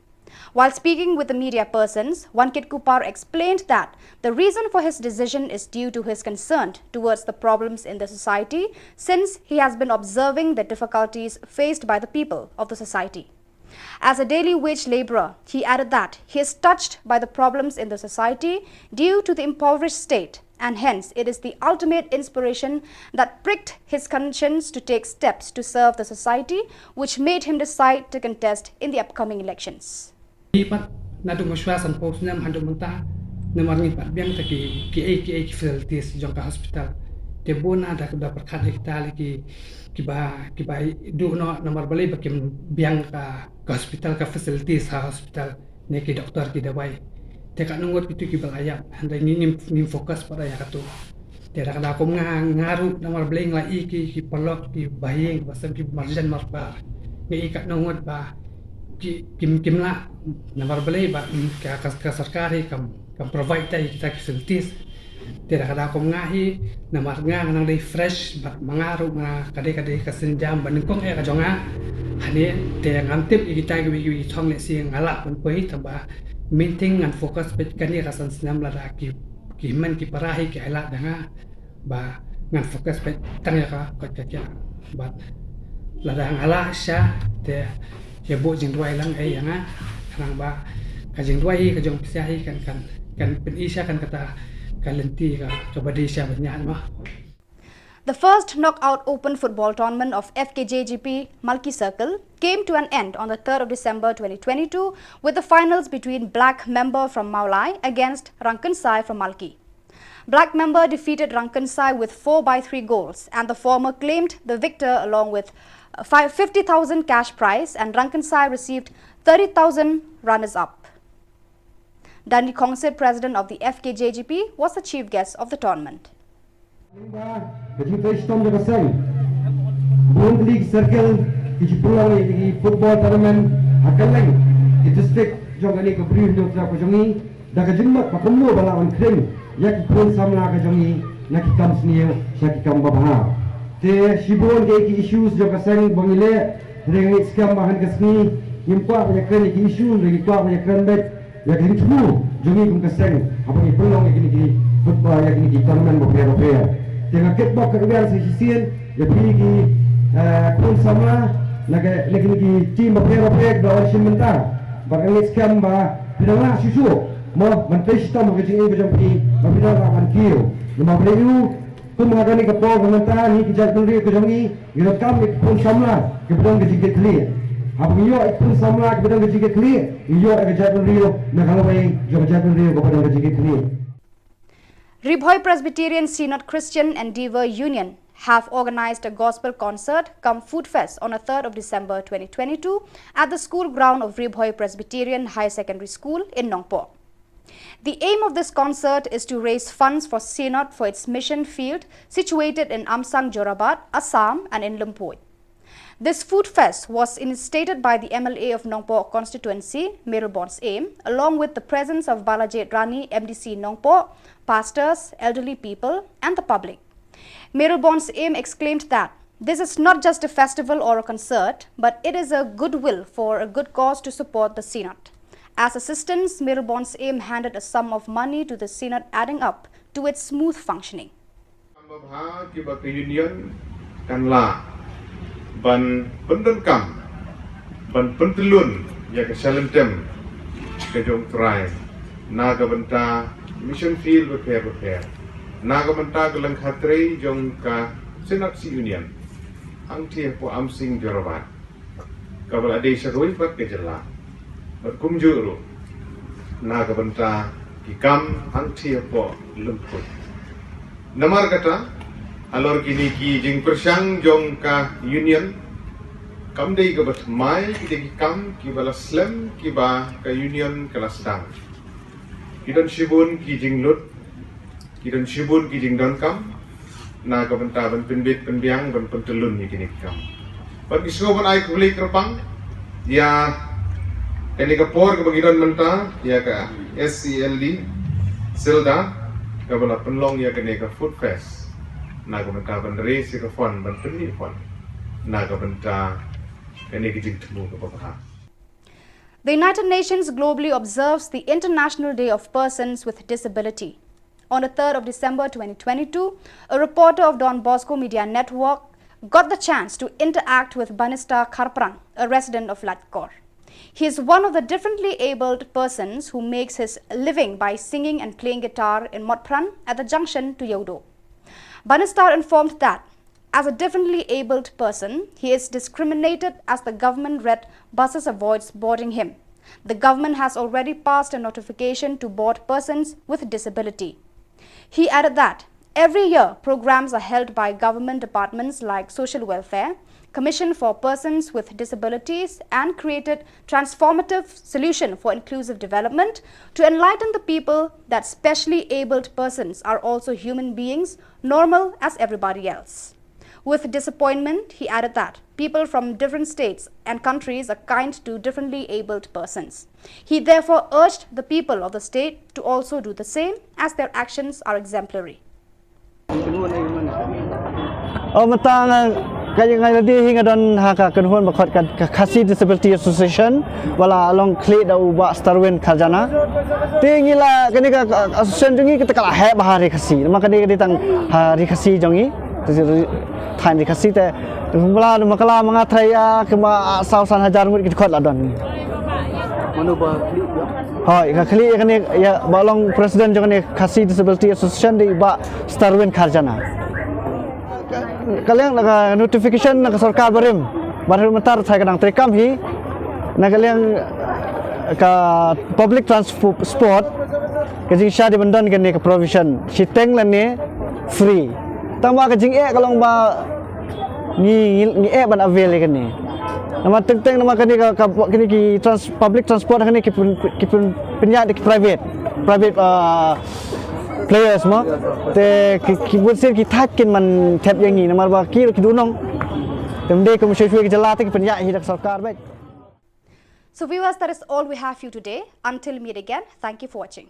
While speaking with the media persons, Wankitku Par explained that the reason for his decision is due to his concern towards the problems in the society, since he has been observing the difficulties faced by the people of the society. As a daily wage laborer, he added that he is touched by the problems in the society due to the impoverished state, and hence it is the ultimate inspiration that pricked his conscience to take steps to serve the society, which made him decide to contest in the upcoming elections. Ngi pat naduh mynshwa sanphew snem haduh mynta, namar ngim pat biang te ki, kiei kiei ki facilities jong ka hospital. Te bun na da, da pyrkhat ïa kita lei ki, kiba, kiba duh noh namar balei ba kim biang ka, ka hospital, ka facilities ha hospital, ne ki doktor, ki dawai. Te katno ngut kito kiba la ïap, hynrei ngi, ngim, ngim focus pat ïa kato. Te da ka daw kum nga, nga ruh namar balei nga la i ki, ki paralok, ki bahaïing, ki basem, ki marjan marpar. Nga i katno ngut ba ki, kim, kim lah namar balei ba, mm, ka, ka, ka sorkar hi kam, kam provide te ïa kita ki facilities. Te da ka daw kum nga hi, namar nga nga nang dei fresh, bad ma nga ruh nga ka dei, ka dei ka sienjam ba nyngkong eh ka jong nga. Hangne te ngam tip ïa kita kiwei kiwei ki thong, lehse nga lah ban poi, tangba main thing ngan focus beit kane ka san snem, lada ki, ki hynmen ki para hi ki ailad da nga, ba ngan focus beit tang ïa ka koit ka khiah. Bad lada nga lah shisha te ïa buh jingduwai lang ei ïa nga, khnang ba ka jingduwai hi ka jong phi shisha hi kan, kan, kan pyni shisha kan kata ka lynti ka, kaba dei shisha ban ïaid mo. The first knockout open football tournament of F K J G P Malki Circle came to an end on the third of December twenty twenty-two, with the finals between Black Member from Mawlai against Rangkynsai from Malki. Black Member defeated Rangkynsai with four by three goals, and the former claimed the victor along with, uh, five, fifty thousand cash prize, and Rangkynsai received thirty thousand runners-up. Dandi Khongsit, president of the F K J G P, was the chief guest of the tournament. Ka jingtrei shitom jong ka seng. Bun tylli ki circle ki ju pynlong ïa ki football tournament ha kylleng ki district jong kane ka Bri Hynñiewtrep ka jong ngi, da ka jingmut ba kumno ba lah ban khring ïa ki khun samla ka jong ngi na ki kam sniew sha ki kam babha. Te shibun ki, ki issues jong ka seng ba ngi leh, hynrei ngi skhem ba ha kane ka sngi ngim kwah ban ïakren ïa ki issue, hynrei ngi kwah ban ïakren beit ïa ka jingthmu jong ngi kum ka seng haba ngi pynlong ïa kine ki football, ïa kine ki tournament bapher bapher. Te nga kitbok katwei sa shisien ïa phi ki, eh, khun samla na ka, na kine ki team bapher bapher kiba la wan shim mynta. Bad nga ngeit skhem ba phi dang lah shuh shuh mo ban trei shitom ha ka jingim ka jong phi, ba phi dang lah ban kiew. Namar balei? Kum ha kane ka por ka mynta ngi ki jaitbynriew ka jong ngi ngi donkam ïa ki khun samla kiba don ka jingkitkhlieh. Haba ngi ïoh ïa ki khun samla kiba don ka jingkitkhlieh, ngi ïoh ïa ka jaitbynriew na ka lawei jong ka jaitbynriew kaba don ka jingkitkhlieh. Ri Bhoi Presbyterian Synod Christian Endeavour Union have organised a gospel concert cum food fest on the third of December twenty twenty-two at the school ground of Ri Bhoi Presbyterian Higher Secondary School in Nongpoh. The aim of this concert is to raise funds for Synod for its mission field situated in Amsang Jorabat, Assam, and in Lumpur. This food fest was initiated by the M L A of Nongpoh constituency, Mayralborn Syiem, along with the presence of Balajied Rani, M D C Nongpoh, pastors, elderly people, and the public. Mayralborn Syiem exclaimed that this is not just a festival or a concert, but it is a goodwill for a good cause to support the Synod. As assistance, Mayralborn Syiem handed a sum of money to the Synod, adding up to its smooth functioning. Kam babha kiba ka Union kan lah ban pyndonkam, ban pyntyllun ïa ka shalynter ka jong U Trai na ka bynta mission field bapher bapher, na ka bynta ka lyngkha trei jong ka Synod Union hangtei hapoh Amsang Jorabat, kaba la dei sha kawei pat ka jylla, bad kumjuh ruh na ka bynta ki kam hangtei hapoh Lumpur. Namar kata, halor kine ki jingpyrshang jong ka Union, kam dei kaba thymmai kita ki kam kiba la slem kiba ka Union ka la sdang. Ki don shibun ki jinglut, ki don shibun ki jingdonkam na ka bynta ban pynbit pynbiang, ban pyntyllun ïa kine ki kam. Bad ngi sngewbha ban ai khublei kyrpang ïa kane ka por kaba ngi don mynta ïa ka S C L D Sylda, kaba la pynlong ïa kane ka food fest na ka bynta ban raise ïa ka fund, ban pynmih fund na ka bynta kane ka jingthmu kaba bha. The United Nations globally observes the International Day of Persons with Disability. On the third of December twenty twenty-two, a reporter of Don Bosco Media Network got the chance to interact with Banistar Kharpran, a resident of Laitkor. He is one of the differently abled persons who makes his living by singing and playing guitar in Motphran at the junction to Yawdo. Banistar informed that as a differently abled person, he is discriminated as the government red buses avoids boarding him. The government has already passed a notification to board persons with disability. He added that every year programs are held by government departments like Social Welfare, Commission for Persons with Disabilities, and created Transformative Solution for Inclusive Development to enlighten the people that specially abled persons are also human beings, normal as everybody else. With disappointment, he added that people from different states and countries are kind to differently abled persons. He therefore urged the people of the state to also do the same, as their actions are exemplary. Oh, mynta nga, ka, nga la dei hi nga don ha ka kynhun ba khot ka, ka Khasi Disability Association, ba la long khlieh da u Bah Starwin Kharjana. Te ngi la, kane ka, ka association jong ngi kata ka la heh bha ha Ri Khasi. Namar kane ka dei tang ha Ri Khasi jong ngi. Te ri, thaiñ Ri Khasi te, te kumba la, namar ka la ma nga trai ïa, kumba, ah, saw san hajar ngut ki dkhot la don. Mano ba khlieh ïa? Hooid, ka khlieh ïa kane, ïa, ba long president jong kane Khasi Disability Association dei Bah Starwin Kharjana. Ka liang na ka notification na ka sorkar barim, barim mynta sa ka dang treikam hi, na ka liang ka public transport, ka jingshah dei ban don kane ka provision shiteng lane free. Tangba ka jingeh ka long ba ngi, ngi, ngi eh ban avail ïa kane. Namar teng teng namar kane ka, ka, kane ki trans-, public transport kane ki pyn-, ki pyn-, pynïaid da ki private, private, ah, players mo. Te ki, ki bun sien ki thait kin man thep ïa ngi namar ba ki ruh ki dei u nong. Te ym dei kum shuwa shuwa ki jylla te ki pynïaid hi da ka sorkar beit. So viewers, that is all we have for you today. Until meet again, thank you for watching.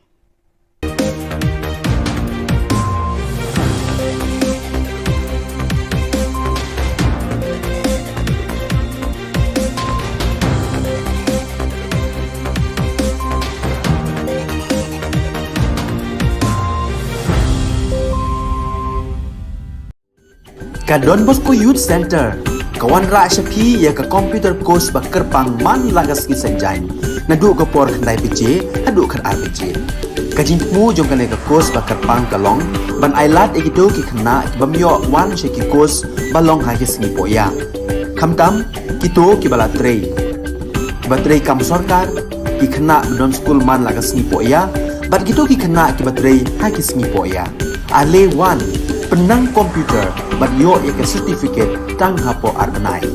Ka Don Bosco Youth Centre ka wanrah sha phi ïa ka computer course ba kyrpang man la ka sngi Saitjaiñ, naduh ka por khyndai baje haduh khatar baje. Ka jingthmu jong kane ka course ba kyrpang ka long ban ailad ïa kito ki khynnah ki bym ïoh wan sha ki course ba long ha ki sngi pohïa, khamtam kito kiba la trei, kiba trei kam sorkar, ki khynnah ba don skul man la ka sngi pohïa, bad kito ki khynnah kiba trei ha ki sngi pohïa. Ale wan, pynnang computer bad ïoh ïa ka certificate tang hapoh ar bnai.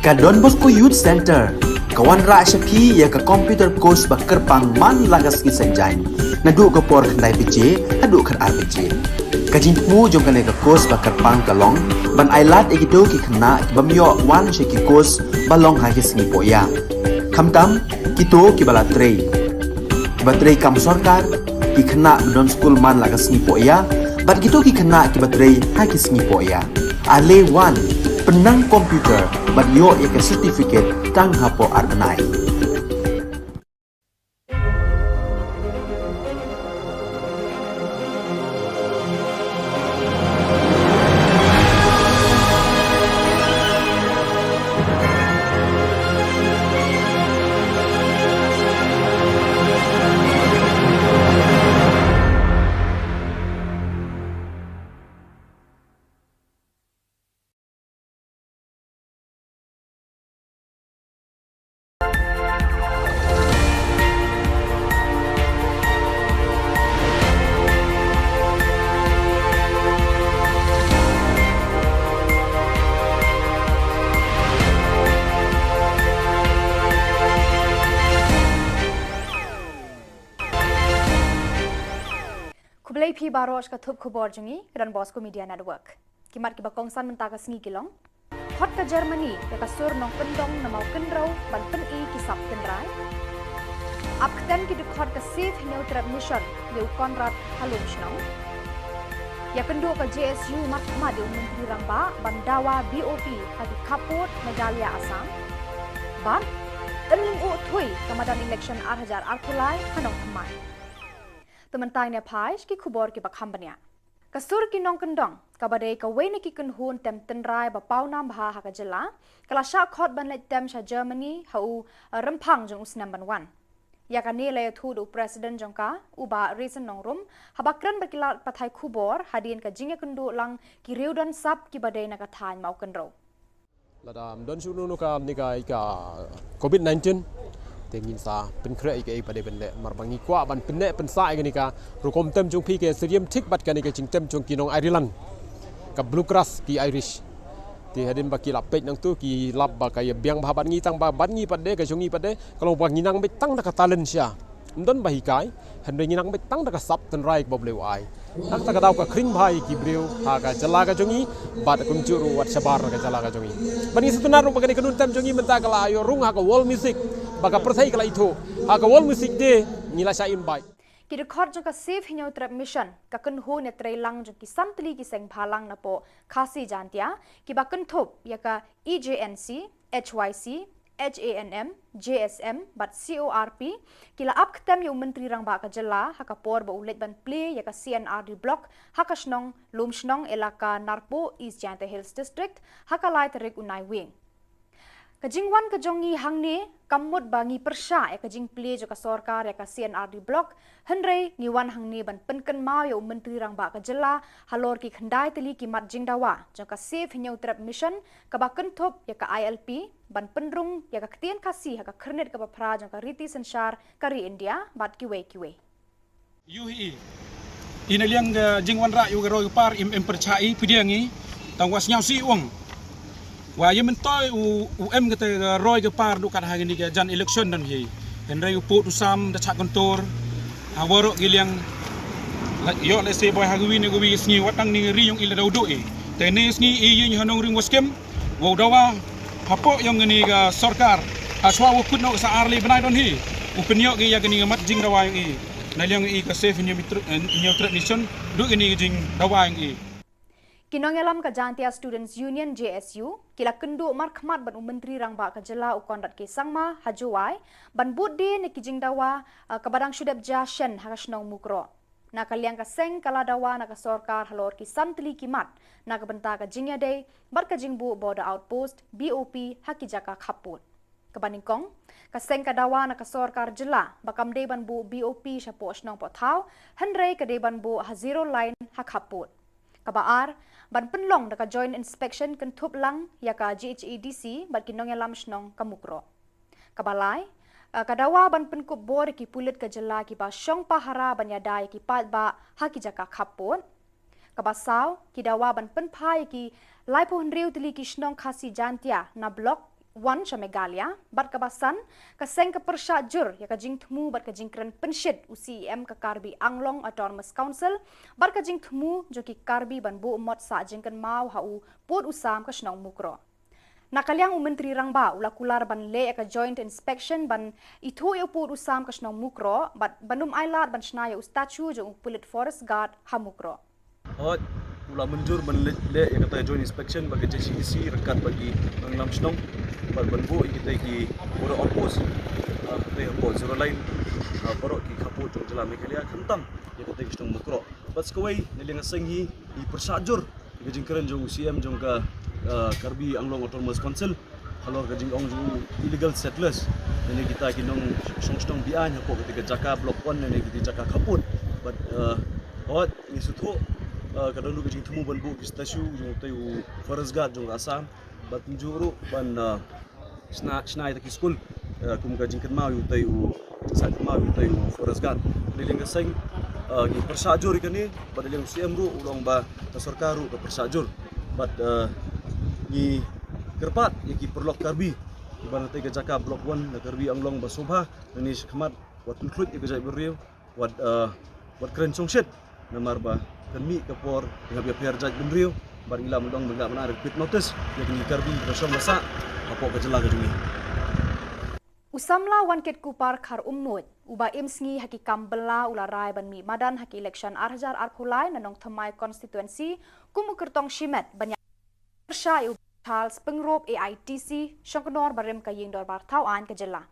Ka Don Bosco Youth Centre ka wanrah sha phi ïa ka computer course ba kyrpang man la ka sngi Saitjaiñ, naduh ka por khyndai baje haduh khatar baje. Ka jingthmu jong kane ka course ba kyrpang ka long ban ailad ïa kito ki khynnah ki bym ïoh wan sha ki course ba long ha ki sngi pohïa, khamtam kito kiba la trei, kiba trei kam sorkar, ki khynnah ba don skul man la ka sngi pohïa, bad kito ki khynnah kiba trei ha ki sngi pohïa. Ale wan, pynnang computer bad ïoh ïa ka certificate tang hapoh ar bnai. Khublei phi baroh sha ka thup khubor jong ngi, ka Don Bosco Media Network. Ki mat kiba kongsan mynta ka sngi ki long: Khot ka Germany ïa ka sur nongkyndong na Mawkynrew ban pyni ki sap tynrai. Ap ktem ki dkhot ka Save Hynñiewtrep Mission ïa u Conrad ha Lumshnong. Ïakynduh ka J S U markhmat ïa u Myntri Rangbah ban dawa B O P ha ki khappud Meghalaya Assam. Bad Tynlyngngoh Thuh ka madan election ar hajar arphew lai ha Nongthymmai. Te mynta ngin ïa phai sha ki khubor kiba kham bniah. Ka sur ki nongkyndong, kaba dei kawei na ki kynhun tem tynrai ba pawnam bha ha ka jylla, ka la shah khot ban leit tem sha Germany ha u, eh, rymphang jong u snem ban wan. Ïa kane la ïathuh da u President jong ka, u Bah Raisin Nongrum, haba kren bad ki lad pathai khubor hadien ka jingïakynduh lang ki riew don sap kiba dei na ka thaiñ Mawkynrew. Lada ym don shuh kano kano ka, kane ka, ka covid nineteen, te ngin sa pynkhreh ïa kaei ba dei ban leh, namar ba ngi kwah ban pynneh pynsah ïa kane ka rukom tem jong phi, ka syriem thik bad kane ka jingtem jong ki nong Ireland, ka Bluegrass ki Irish. Te hadien ba ki la peit nangtu ki lap ba ka ïa biang bha bad ngi, tang ba bad ngi pat de, ka jong ngi pat de ka long ba ngi nang beit tang da ka talent sha, ym don ba hikai, hynrei ngi nang beit tang da ka sap tynrai kaba U Blei u ai. Nangta ka daw ka khring bha ïa ki briew ha ka jylla ka jong ngi, bad kumjuh ruh wat shabar ka jylla ka jong ngi. Bad ngi sngewtynnat ruh ba kane ka nongtem jong ngi mynta ka la ïoh rung ha ka World Music, ba ka pyrthei ka la ithuh. Ha ka World Music Day ngi la shah invite. Ki dkhot jong ka Save Hynñiewtrep Mission, ka kynhun ïatreilang jong ki san tylli ki seng bhalang napoh Khasi Jaintia, kiba kynthup ïa ka E J N C, H Y C, H A N M, J S M bad C O R P, ki la ap ktem ïa u Myntri Rangbah ka jylla ha ka por ba u leit ban plie ïa ka C and R D Block ha ka shnong Lumshnong, Elaka Narpuh, East Jaintia Hills District, ha ka lai tarik u Naiwieng. Ka jingwan ka jong ngi hangne kam mut ba ngi pyrshah ïa ka jingplie jong ka sorkar ïa ka C and R D Block, hynrei ngi wan hangne ban pynkynmaw ïa u Myntri Rangbah ka jylla halor ki khyndai tylli ki mat jingdawa jong ka Save Hynñiewtrep Mission, kaba kynthup ïa ka I L P, ban pynrung ïa ka ktien Khasi ha ka khyrnit kaba phra jong ka riti synshar ka ri India bad kiwei kiwei. Ïohi i na liang ka jingwanrah ïa ka roi ka par, im em pyrshah i pdiang i, tang wa sngewsih wang. Wa ïa myntoi u, u em kata ka roi ka par duh kat ha kane ka jan election don hi. Hynrei u pud u sam da chah kyntur ha waroh ki liang. La ïoh lehse boi ha kawi ne kawi sngi wat nang ne ri ïong i la daw duh i. Te ne sngi i ïing ha nongrim wa skhem. Wow dawa hapoh ïong kane ka sorkar. Hashwa wa kut noh sa ar lai bnai don hi. U pynïoh ki ïa kane ka mat jingdawa ïong i. Na liang i ka Save Hynñiewtrep, eh, Hynñiewtrep Mission, duh kane ka jingdawa ïong i. Ki nongïalam ka Jaintia Students Union, J S U, ki la kynduh markhmat bad u Myntri Rangbah ka jylla u Conrad K Sangma ha Jowai ban bud die na ki jingdawa, eh, kaba dang shu dep jia shen ha ka shnong Mukroh. Na ka liang ka seng ka la dawa na ka sorkar halor ki san tylli ki mat na ka bynta ka jingïadei bad ka jingbuh Border Outpost, B O P, ha ki jaka khappud. Kaba nyngkong, ka seng ka dawa na ka sorkar jylla ba kam dei ban buh B O P shapoh shnong poh thaw, hynrei ka dei ban buh ha zero line ha khappud. Kaba ar, ban pynlong da ka Joint Inspection kynthup lang ïa ka J H A D C bad ki nongïalam shnong ka Mukroh. Kaba lai, eh, ka dawa ban pynkup bor ïa ki pulit ka jylla kiba shong pahara ban ïada ïa ki paidbah ha ki jaka khappud. Kaba saw, ki dawa ban pynphai ïa ki laiphew hynriew tylli ki shnong Khasi Jaintia na Block wan sha Meghalaya, bad kaba san, ka seng ka pyrshah jur ïa ka jingthmu bad ka jingkren pynshit u C E M ka Karbi Anglong Autonomous Council, bad ka jingthmu jong ki Karbi ban buh mot sah jingkynmaw ha u pud u sam ka shnong Mukroh. Na ka liang u Myntri Rangbah u la kular ban leh ïa ka joint inspection ban ithuh ïa u pud u sam ka shnong Mukroh, bad ban ym ailad ban shna ïa u statue jong u pulit forest guard ha Mukroh. Hooid, u la mynjur ban leh, leh ïa kata joint inspection bad ka J C D C ryngkat bad ki nongïalam shnong bad ban buh ïa kita ki border outpost, ah, kita hapoh zero line, ah, baroh ki khappud jong jylla Meghalaya khamtam ïa kita ki shnong Mukroh. Bad sa kawei, na liang ka seng hi, i pyrshah jur ïa ka jingkren jong u C M jong ka, ah, Karbi Anglong Autonomous Council halor ka jingong jong u illegal settlers, ïa kita ki nongshong shnong be-aiñ hapoh kata ka jaka Block One, ïa kita ki jaka khappud. Bad, ah, hooid, ngi sngewthuh, ah, ka don ruh ka jingthmu ban buh ki statue jong utai u forest guard jong ka Assam. Bad kumjuh ruh ban, ah, shna, shna ïa kita ki skul, ah, kum ka jingkynmaw ïa utai u, jingsah kynmaw ïa utai u forest guard. Na liang ka seng, ah, ngi pyrshah jur ïa kane, bad na liang u C M ruh u la ong ba ka sorkar ruh ka pyrshah jur. Bad, ah, ngi kyrpad ïa ki paralok Karbi kiba na kata ka jaka Block One na Karbi Anglong ba sngewbha nangne shakhmat wat pynkhluit ïa ka jaitbynriew, wat, eh, wat kren shongshit, namar ba kan mih ka por ïa ka pher jaitbynriew, bad ngi lah ban ong ba ngi lah ban ai repeat notice ïa kine ki Karbi kiba shong ba sah hapoh ka jylla ka jong ngi. U samla Wankitkuppar Kharumnuid, uba im sngi ha ki kam bylla, u la rai ban mih madan ha ki election ar hajar arphew lai na Nongthymmai constituency kum u kyrtong shimet ban ïa pyrshah ïa u Charles Pyngrope A I T C, shongknor barim ka ïing dorbar thaw aiñ ka jylla.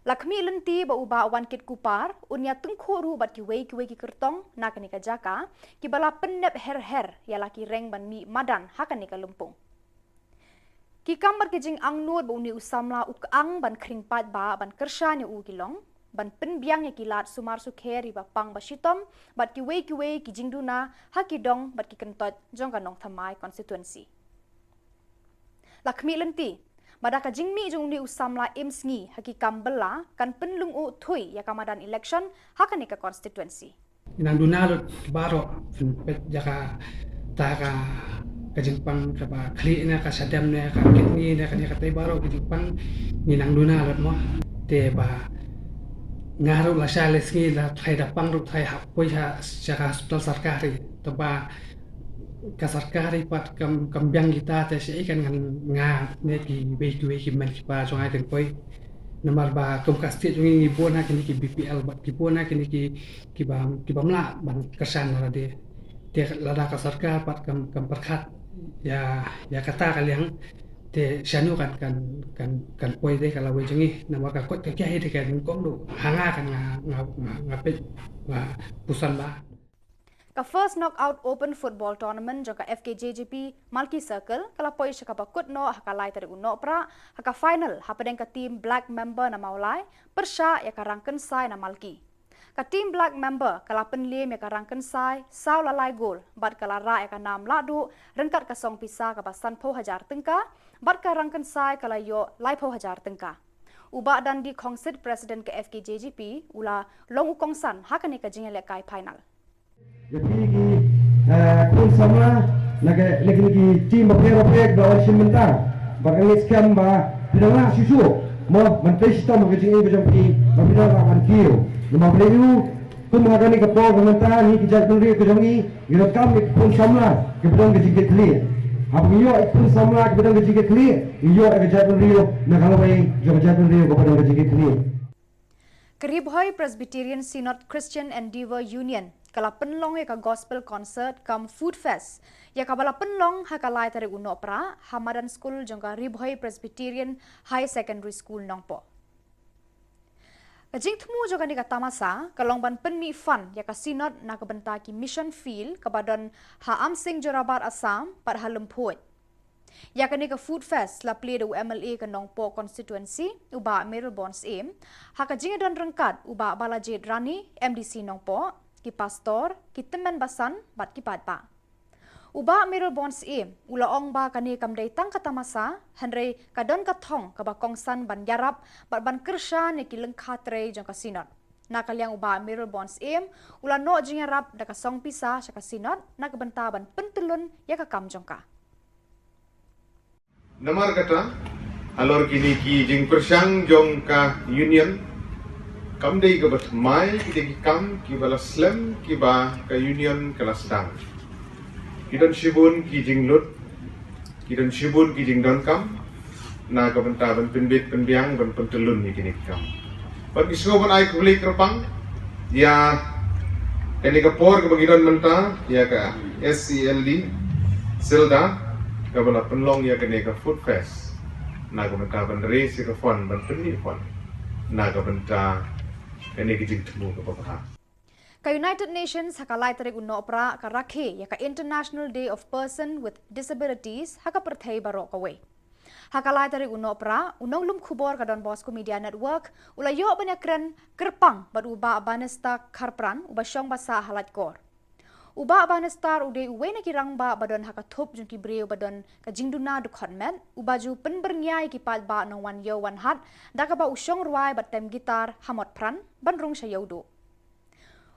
La khmih lynti ba u Bah Wankitkuppar un ïa tyngkhuh ruh bad kiwei kiwei ki kyrtong na kane ka jaka, kiba la pynnep her her ïa la ki reng ban mih madan ha kane ka lympung. Ki kam bad ki jingangnud ba une u samla u kyang ban khring paidbah ban kyrshan ïa u ki long ban pynbiang ïa ki lad sumar sukher ïa ba pang ba shitom bad kiwei kiwei ki jingduna ha ki dong bad ki kyntoit jong ka Nongthymmai constituency. La khmih lynti ba da ka jingmih jong une u samla im sngi ha ki kam bylla kan pynlyngngoh thuh ïa ka madan election ha kane ka constituency. Nang duna lut baroh pynpeit ïa kata ka, ka jingpang kaba khlieh ne ka shadem ne ka kidney ne kane katei baroh ka jingpang ngi nang duna lut mo. Te ba nga ruh lashai lashisngi la tharai da pang ruh tharai hap poi sha, sha ka hospital sorkari. Te ba ka sorkari pat kam, kam biang kita te shaei kan ngan nga ne kiwei kiwei ki mei ki pa jong nga kin poi. Namar ba kum ka state jong ngi ngi bun ha kine ki B P L bad ki bun ha kine ki, kiba, kiba mlah ban kyrshan na lade. Te lada ka sorkar pat kam, kam pyrkhat ïa, ïa kata ka liang te shano kan, kan, kan, kan poi de ka lawei jong ngi. Namar ka koit ka kiai de ka nyngkong ruh ha nga kan nga, nga, nga, nga peit, nga puson ba. Ka First Knockout Open Football Tournament jong ka F K J G P Malki Circle ka la poi sha kaba kut noh ha ka lai tarik u Nohprah, ha ka final hapdeng ka team Black Member na Mawlai pyrshah ïa ka Rangkynsai na Malki. Ka team Black Member ka la pynliem ïa ka Rangkynsai saw la lai gol bad ka la rah ïa ka nam lahduh ryngkat ka song pisa kaba sanphew hajar tyngka, bad ka Rangkynsai ka la ïoh laiphew hajar tyngka. U Bah Dandi Khongsit, President ka F K J G P, u la long u kongsan ha kane ka jingïalehkai final. Ïa phi ki, eh, khun samla na ka, na kine ki team bapher bapher kiba wan shim bynta. Bad nga ngeit skhem ba phi dang lah shuh shuh mo ban trei shitom ha ka jingim ka jong phi ba phi dang lah ban kiew. Namar balei? Kum ha kane ka por ka mynta ngi ki jaitbynriew ka jong ngi ngi donkam ïa ki khun samla kiba don ka jingkitkhlieh. Haba ngi ïoh ïa ki khun samla kiba don ka jingkitkhlieh, ngi ïoh ïa ka jaitbynriew na ka lawei jong ka jaitbynriew kaba don ka jingkitkhlieh. Ka Ri Bhoi Presbyterian Synod Christian Endeavour Union ka la pynlong ïa ka Gospel Concert cum Food Fest ïa kaba la pynlong ha ka lai tarik u Nohprah ha madan skul jong ka Ri Bhoi Presbyterian High Secondary School Nongpoh. Ka jingthmu jong kane ka tamasa ka long ban pynmih fund ïa ka Synod na ka bynta ki mission field kaba don ha Amsing Jorabat Assam bad ha Lymphoj. Ïa kane ka Food Fest la plie da u M L A ka Nongpoh constituency, u Bah Mayralborn Syiem, ha ka jingïadon ryngkat u Bah Balajied Rani, M D C Nongpoh, ki pastor, ki tymmen basan bad ki paidbah. U Bah Mayralborn Syiem u la ong ba kane kam dei tang ka tamasa, hynrei ka don ka thong kaba kongsan ban ïarap bad ban kyrshan ïa ki lyngkha trei jong ka Synod. Na ka liang u Bah Mayralborn Syiem u la noh jingïarap da ka song pisa sha ka Synod na ka bynta ban pyntyllun ïa ka kam jong ka. Namar kata, Halor kine ki jingpyrshang jong ka Union, kam dei kaba thymmai kita ki kam kiba la slem kiba ka Union ka la sdang. Ki don shibun ki jinglut, ki don shibun ki jingdonkam na ka bynta ban pynbit pynbiang, ban pyntyllun ïa kine ki kam. Bad ngi sngewbha ban ai khublei kyrpang ïa kane ka por kaba ngi don mynta, ïa ka S E L D Silda, kaba la pynlong ïa kane ka Food Fest na ka bynta ban raise ïa ka fund, ban pynmih fund na ka bynta kane ka jingthmu kaba bha. Ka United Nations ha ka lai tarik u Nohprah ka rakhe ïa ka International Day of Person with Disabilities ha ka pyrthei baroh kawei. Ha ka lai tarik u Nohprah, u nonglum khubor ka Don Bosco Media Network u la ïoh ban ïakren kyrpang bad u Bah Bannister Kharpran, uba shong ba sah ha Laitkor. U Bah Bannister u dei uwei na ki rangbah ba don ha ka thup jong ki briew ba don ka jingduna dkhot met, uba ju pynbyrngia ïa ki paidbah nongwan ïew wan hat da kaba u shong rwai bad tem guitar ha Motphran ban rung sha Ïewduh.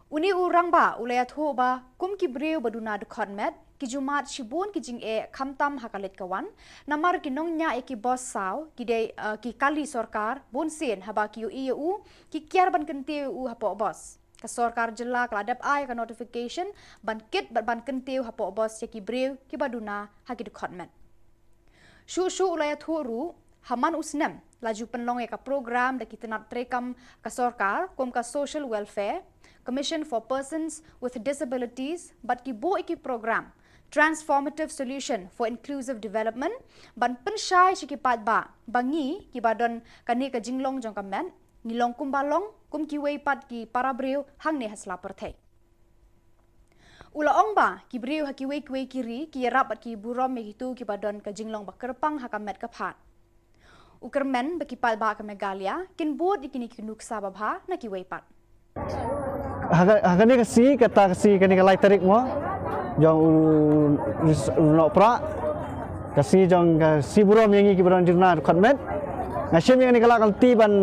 Une u rangbah u la ïathuh ba kum ki briew ba duna dkhot met, ki ju mad shibun ki jingeh khamtam ha ka leit ka wan, namar ki nongñiah ïa ki bos saw ki dei, eh, ki kali sorkar, bunsien haba ki ïohi ïa u, ki kiar ban kyntiew ïa u hapoh bos. Ka sorkar jylla ka la dep ai ka notification ban kit bad ban kyntiew hapoh bos ïa ki briew kiba duna ha ki dkhot met. Shuh shuh u la ïathuh ruh, ha man u snem la ju pynlong ïa ka program da ki tnat treikam ka sorkar kum ka Social Welfare Commission for Persons with Disabilities bad ki buh ïa ki program Transformative Solution for Inclusive Development ban pynshai sha ki paidbah ba ngi kiba don kane ka jinglong jong ka met ngi long kumba long kum kiwei pat ki para briew hangne ha sla pyrthei. U la ong ba ki briew ha kiwei kiwei ki ri ki ïarap bad ki burom ïa kito kiba don ka jinglong ba kyrpang ha ka met ka phad. U kyrmen ba ki paidbah ka Meghalaya kin bud ïa kine ki nuksa babha na kiwei pat. Ha ka, ha kane ka sngi, kata ka sngi, kane ka lai tarik mo jong u, u Nohprah, ka sngi jong ka sngi burom ïa ngi kiba don jingduna dkhot met. Nga shim ïa kane ka lad ka lynti ban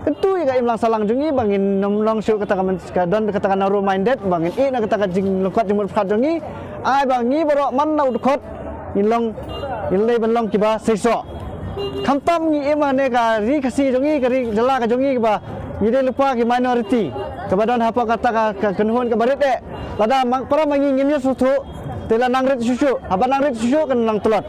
kyntu ïa ka imlang sahlang jong ngi ba ngin nym long shuh kata ka myn-, ka don kata ka narrow minded, ba ngin ïeh na kata ka jinglyngkot jingmut pyrkhat jong ngi. Ai ba ngi baroh man na u dkhot ngin long, ngin lei ban long kiba seisoh. Khamtam ngi im ha kane ka ri Khasi jong ngi, ka ri jylla ka jong ngi, kaba ngi dei lypa ki minority kaba don hapoh kata ka, ka kynhun kaba rit eh. Lada ma, para ma ngi ngim ïohsngew, te la nang rit shuh shuh, haba nang rit shuh shuh kan nang tlot.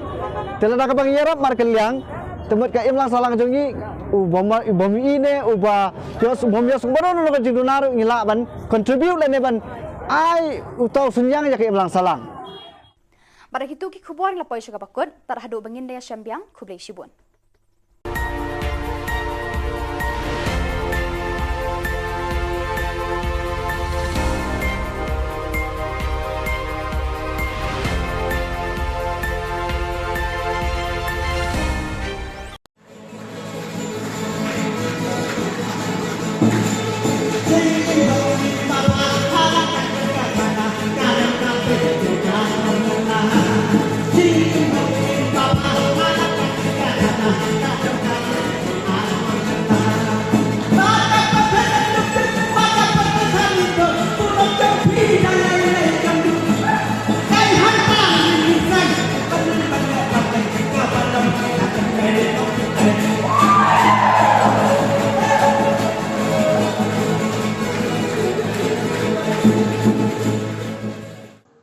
Te lada kaba ngi ïarap markylliang, te mut ka imlang sahlang jong ngi u bym, u bym ïeh ne uba ïohsngew, u bym ïohsngew baroh nongkynmaw ka jingduna ruh ngi lah ban contribute lane ban ai uta u synñiang ïa ka imlang sahlang. Bad da kito ki khubor ngi la poi sha kaba kut, tad haduh ba ngin da ïashem biang, khublei shibun.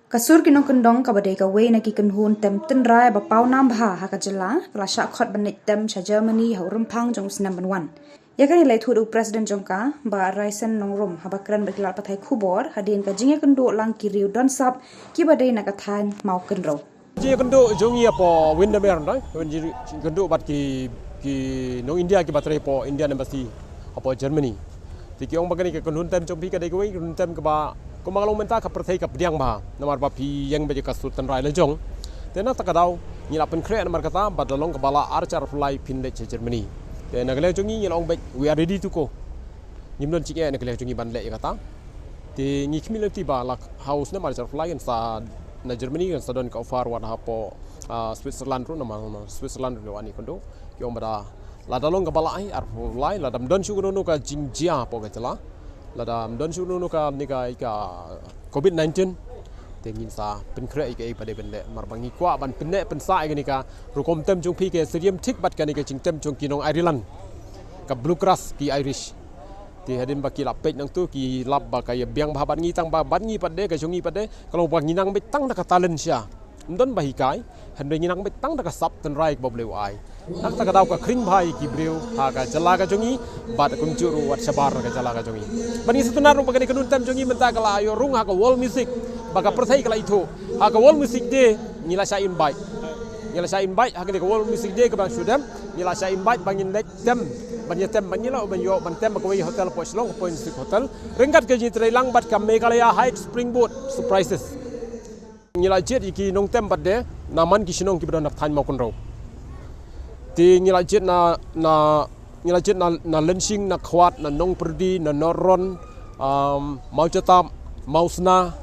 Ka Sur ki Nongkyndong, kaba dei kawei na ki kynhun tem tynrai ba pawnam bha ha ka jylla, ka la shah khot ban leit tem sha Germany ha u rymphang jong u snem ban wan. Ïa kane la ïathuh da u President jong ka, Bah Raisen Nongrum, haba kren bad ki lad pathai khubor hadien ka jingïakynduh lang ki riew don sap kiba dei na ka thaiñ Mawkynrew. Jingïakynduh jong ngi hapoh Windermere, no? Jingïakynduh bad ki, ki nong India kiba trei hapoh Indian Embassy hapoh Germany. Te ki ong ba kane ka kynhun tem jong phi ka dei kawei ka kynhun tem kaba, kumba nga la ong mynta, ka pyrthei ka pdiang bha namar ba phi ïeng beit ïa ka sur tynrai la jong. Te na kata ka daw ngi la pynkhreh namar kata, bad la long kaba lah ar hajar arphew lai phin leit sha Germany. Te na ka liang jong ngi ngi la ong beit, we are ready to go. Ngim don jingeh na ka liang jong ngi ban leh ïa kata. Te ngi khmih lynti ba la ha u snem ar hajar arphew lai kan sa na Germany kan sa don ka offer wat hapoh, ah, Switzerland ruh, namar Switzerland ruh wan ïakynduh. Ki ong ba da lada long kaba lah ai arphew lai, lada ym don shuh kano kano ka jingjia hapoh ka jylla, lada ym don shuh kano kano ka, ne ka, ka covid nineteen, Te ngin sa pynkhreh ïa kaei pat de ban leh, namar ba ngi kwah ban pynneh pynsah ïa kane ka rukom tem jong phi, ka syriem thik bad kane ka jingtem jong ki nong Ireland, ka bluegrass ki Irish. Te hadien ba ki la peit nangtu ki lap ba ka ïa biang bha bad ngi, tang ba bad ngi pat de, ka jong ngi pat de ka long ba ngi nang beit tang da ka talent sha, ym don ba hikai, hynrei ngi nang beit tang da ka sap tynrai kaba U Blei u ai. Nangta ka daw ka khring bha ïa ki briew ha ka jylla ka jong ngi, bad kumjuh ruh wat shabar ka jylla ka jong ngi. Bad ngi sngewtynnat ruh ba kane ka kynhun tem jong ngi mynta ka la ïoh rung ha ka World Music, ba ka pyrthei ka la ithuh. Ha ka World Music Day ngi la shah invite, ngi la shah invite ha kane ka World Music Day kaba shu dem, ngi la shah invite ba ngin leit tem, ban ïa tem, ban ïa lah ban ïoh ban tem ha kawei hotel hapoh Shillong, hapoh Music Hotel, ryngkat ka jingïatreilang bad ka Meghalaya Heights Springboard Surprises. Ngi la jied ïa ki nongtem pat de na man ki shnong kiba don ha thaiñ Mawkynrew. Te ngi la jied na, na, ngi la jied na, na Lyngshing, na Khwat, na Nongpyrdi, na North Ron, um, Mawjatap, Mawsna,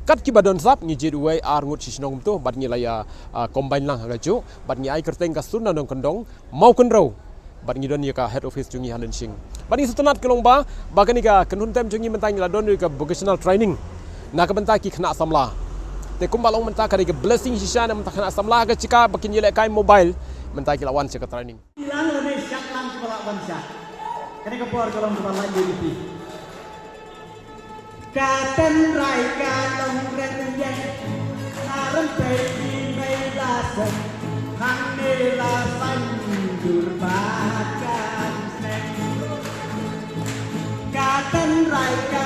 kat kiba don sap ngi jied uwei ar ngut shi shnong kumto, bad ngi la ïa, ah, combine lang ha kajuh, bad ngi ai kyrteng ka Sur na Nongkyndong Mawkynrew. Bad ngi don ïa ka head office jong ngi ha Lyngshing. Bad ngi sngewtynnat ka long ba, ba kane ka kynhun tem jong ngi mynta ngi la don ïa ka vocational training na ka bynta ki khynnah samla. Te kumba long mynta ka dei ka blessing shisha na ka bynta khynnah samla, ka jaka ba kin ïalehkai mobile, mynta ki la wan sha ka training. Lang lane shah lang kiba lah ban shah. Kane ka por ka long kaba lah ïa ki. Ka tynrai ka long rem ïeng, na rem pei ki mei la seng, hangne la seng dur ba kan seng. Ka tynrai ka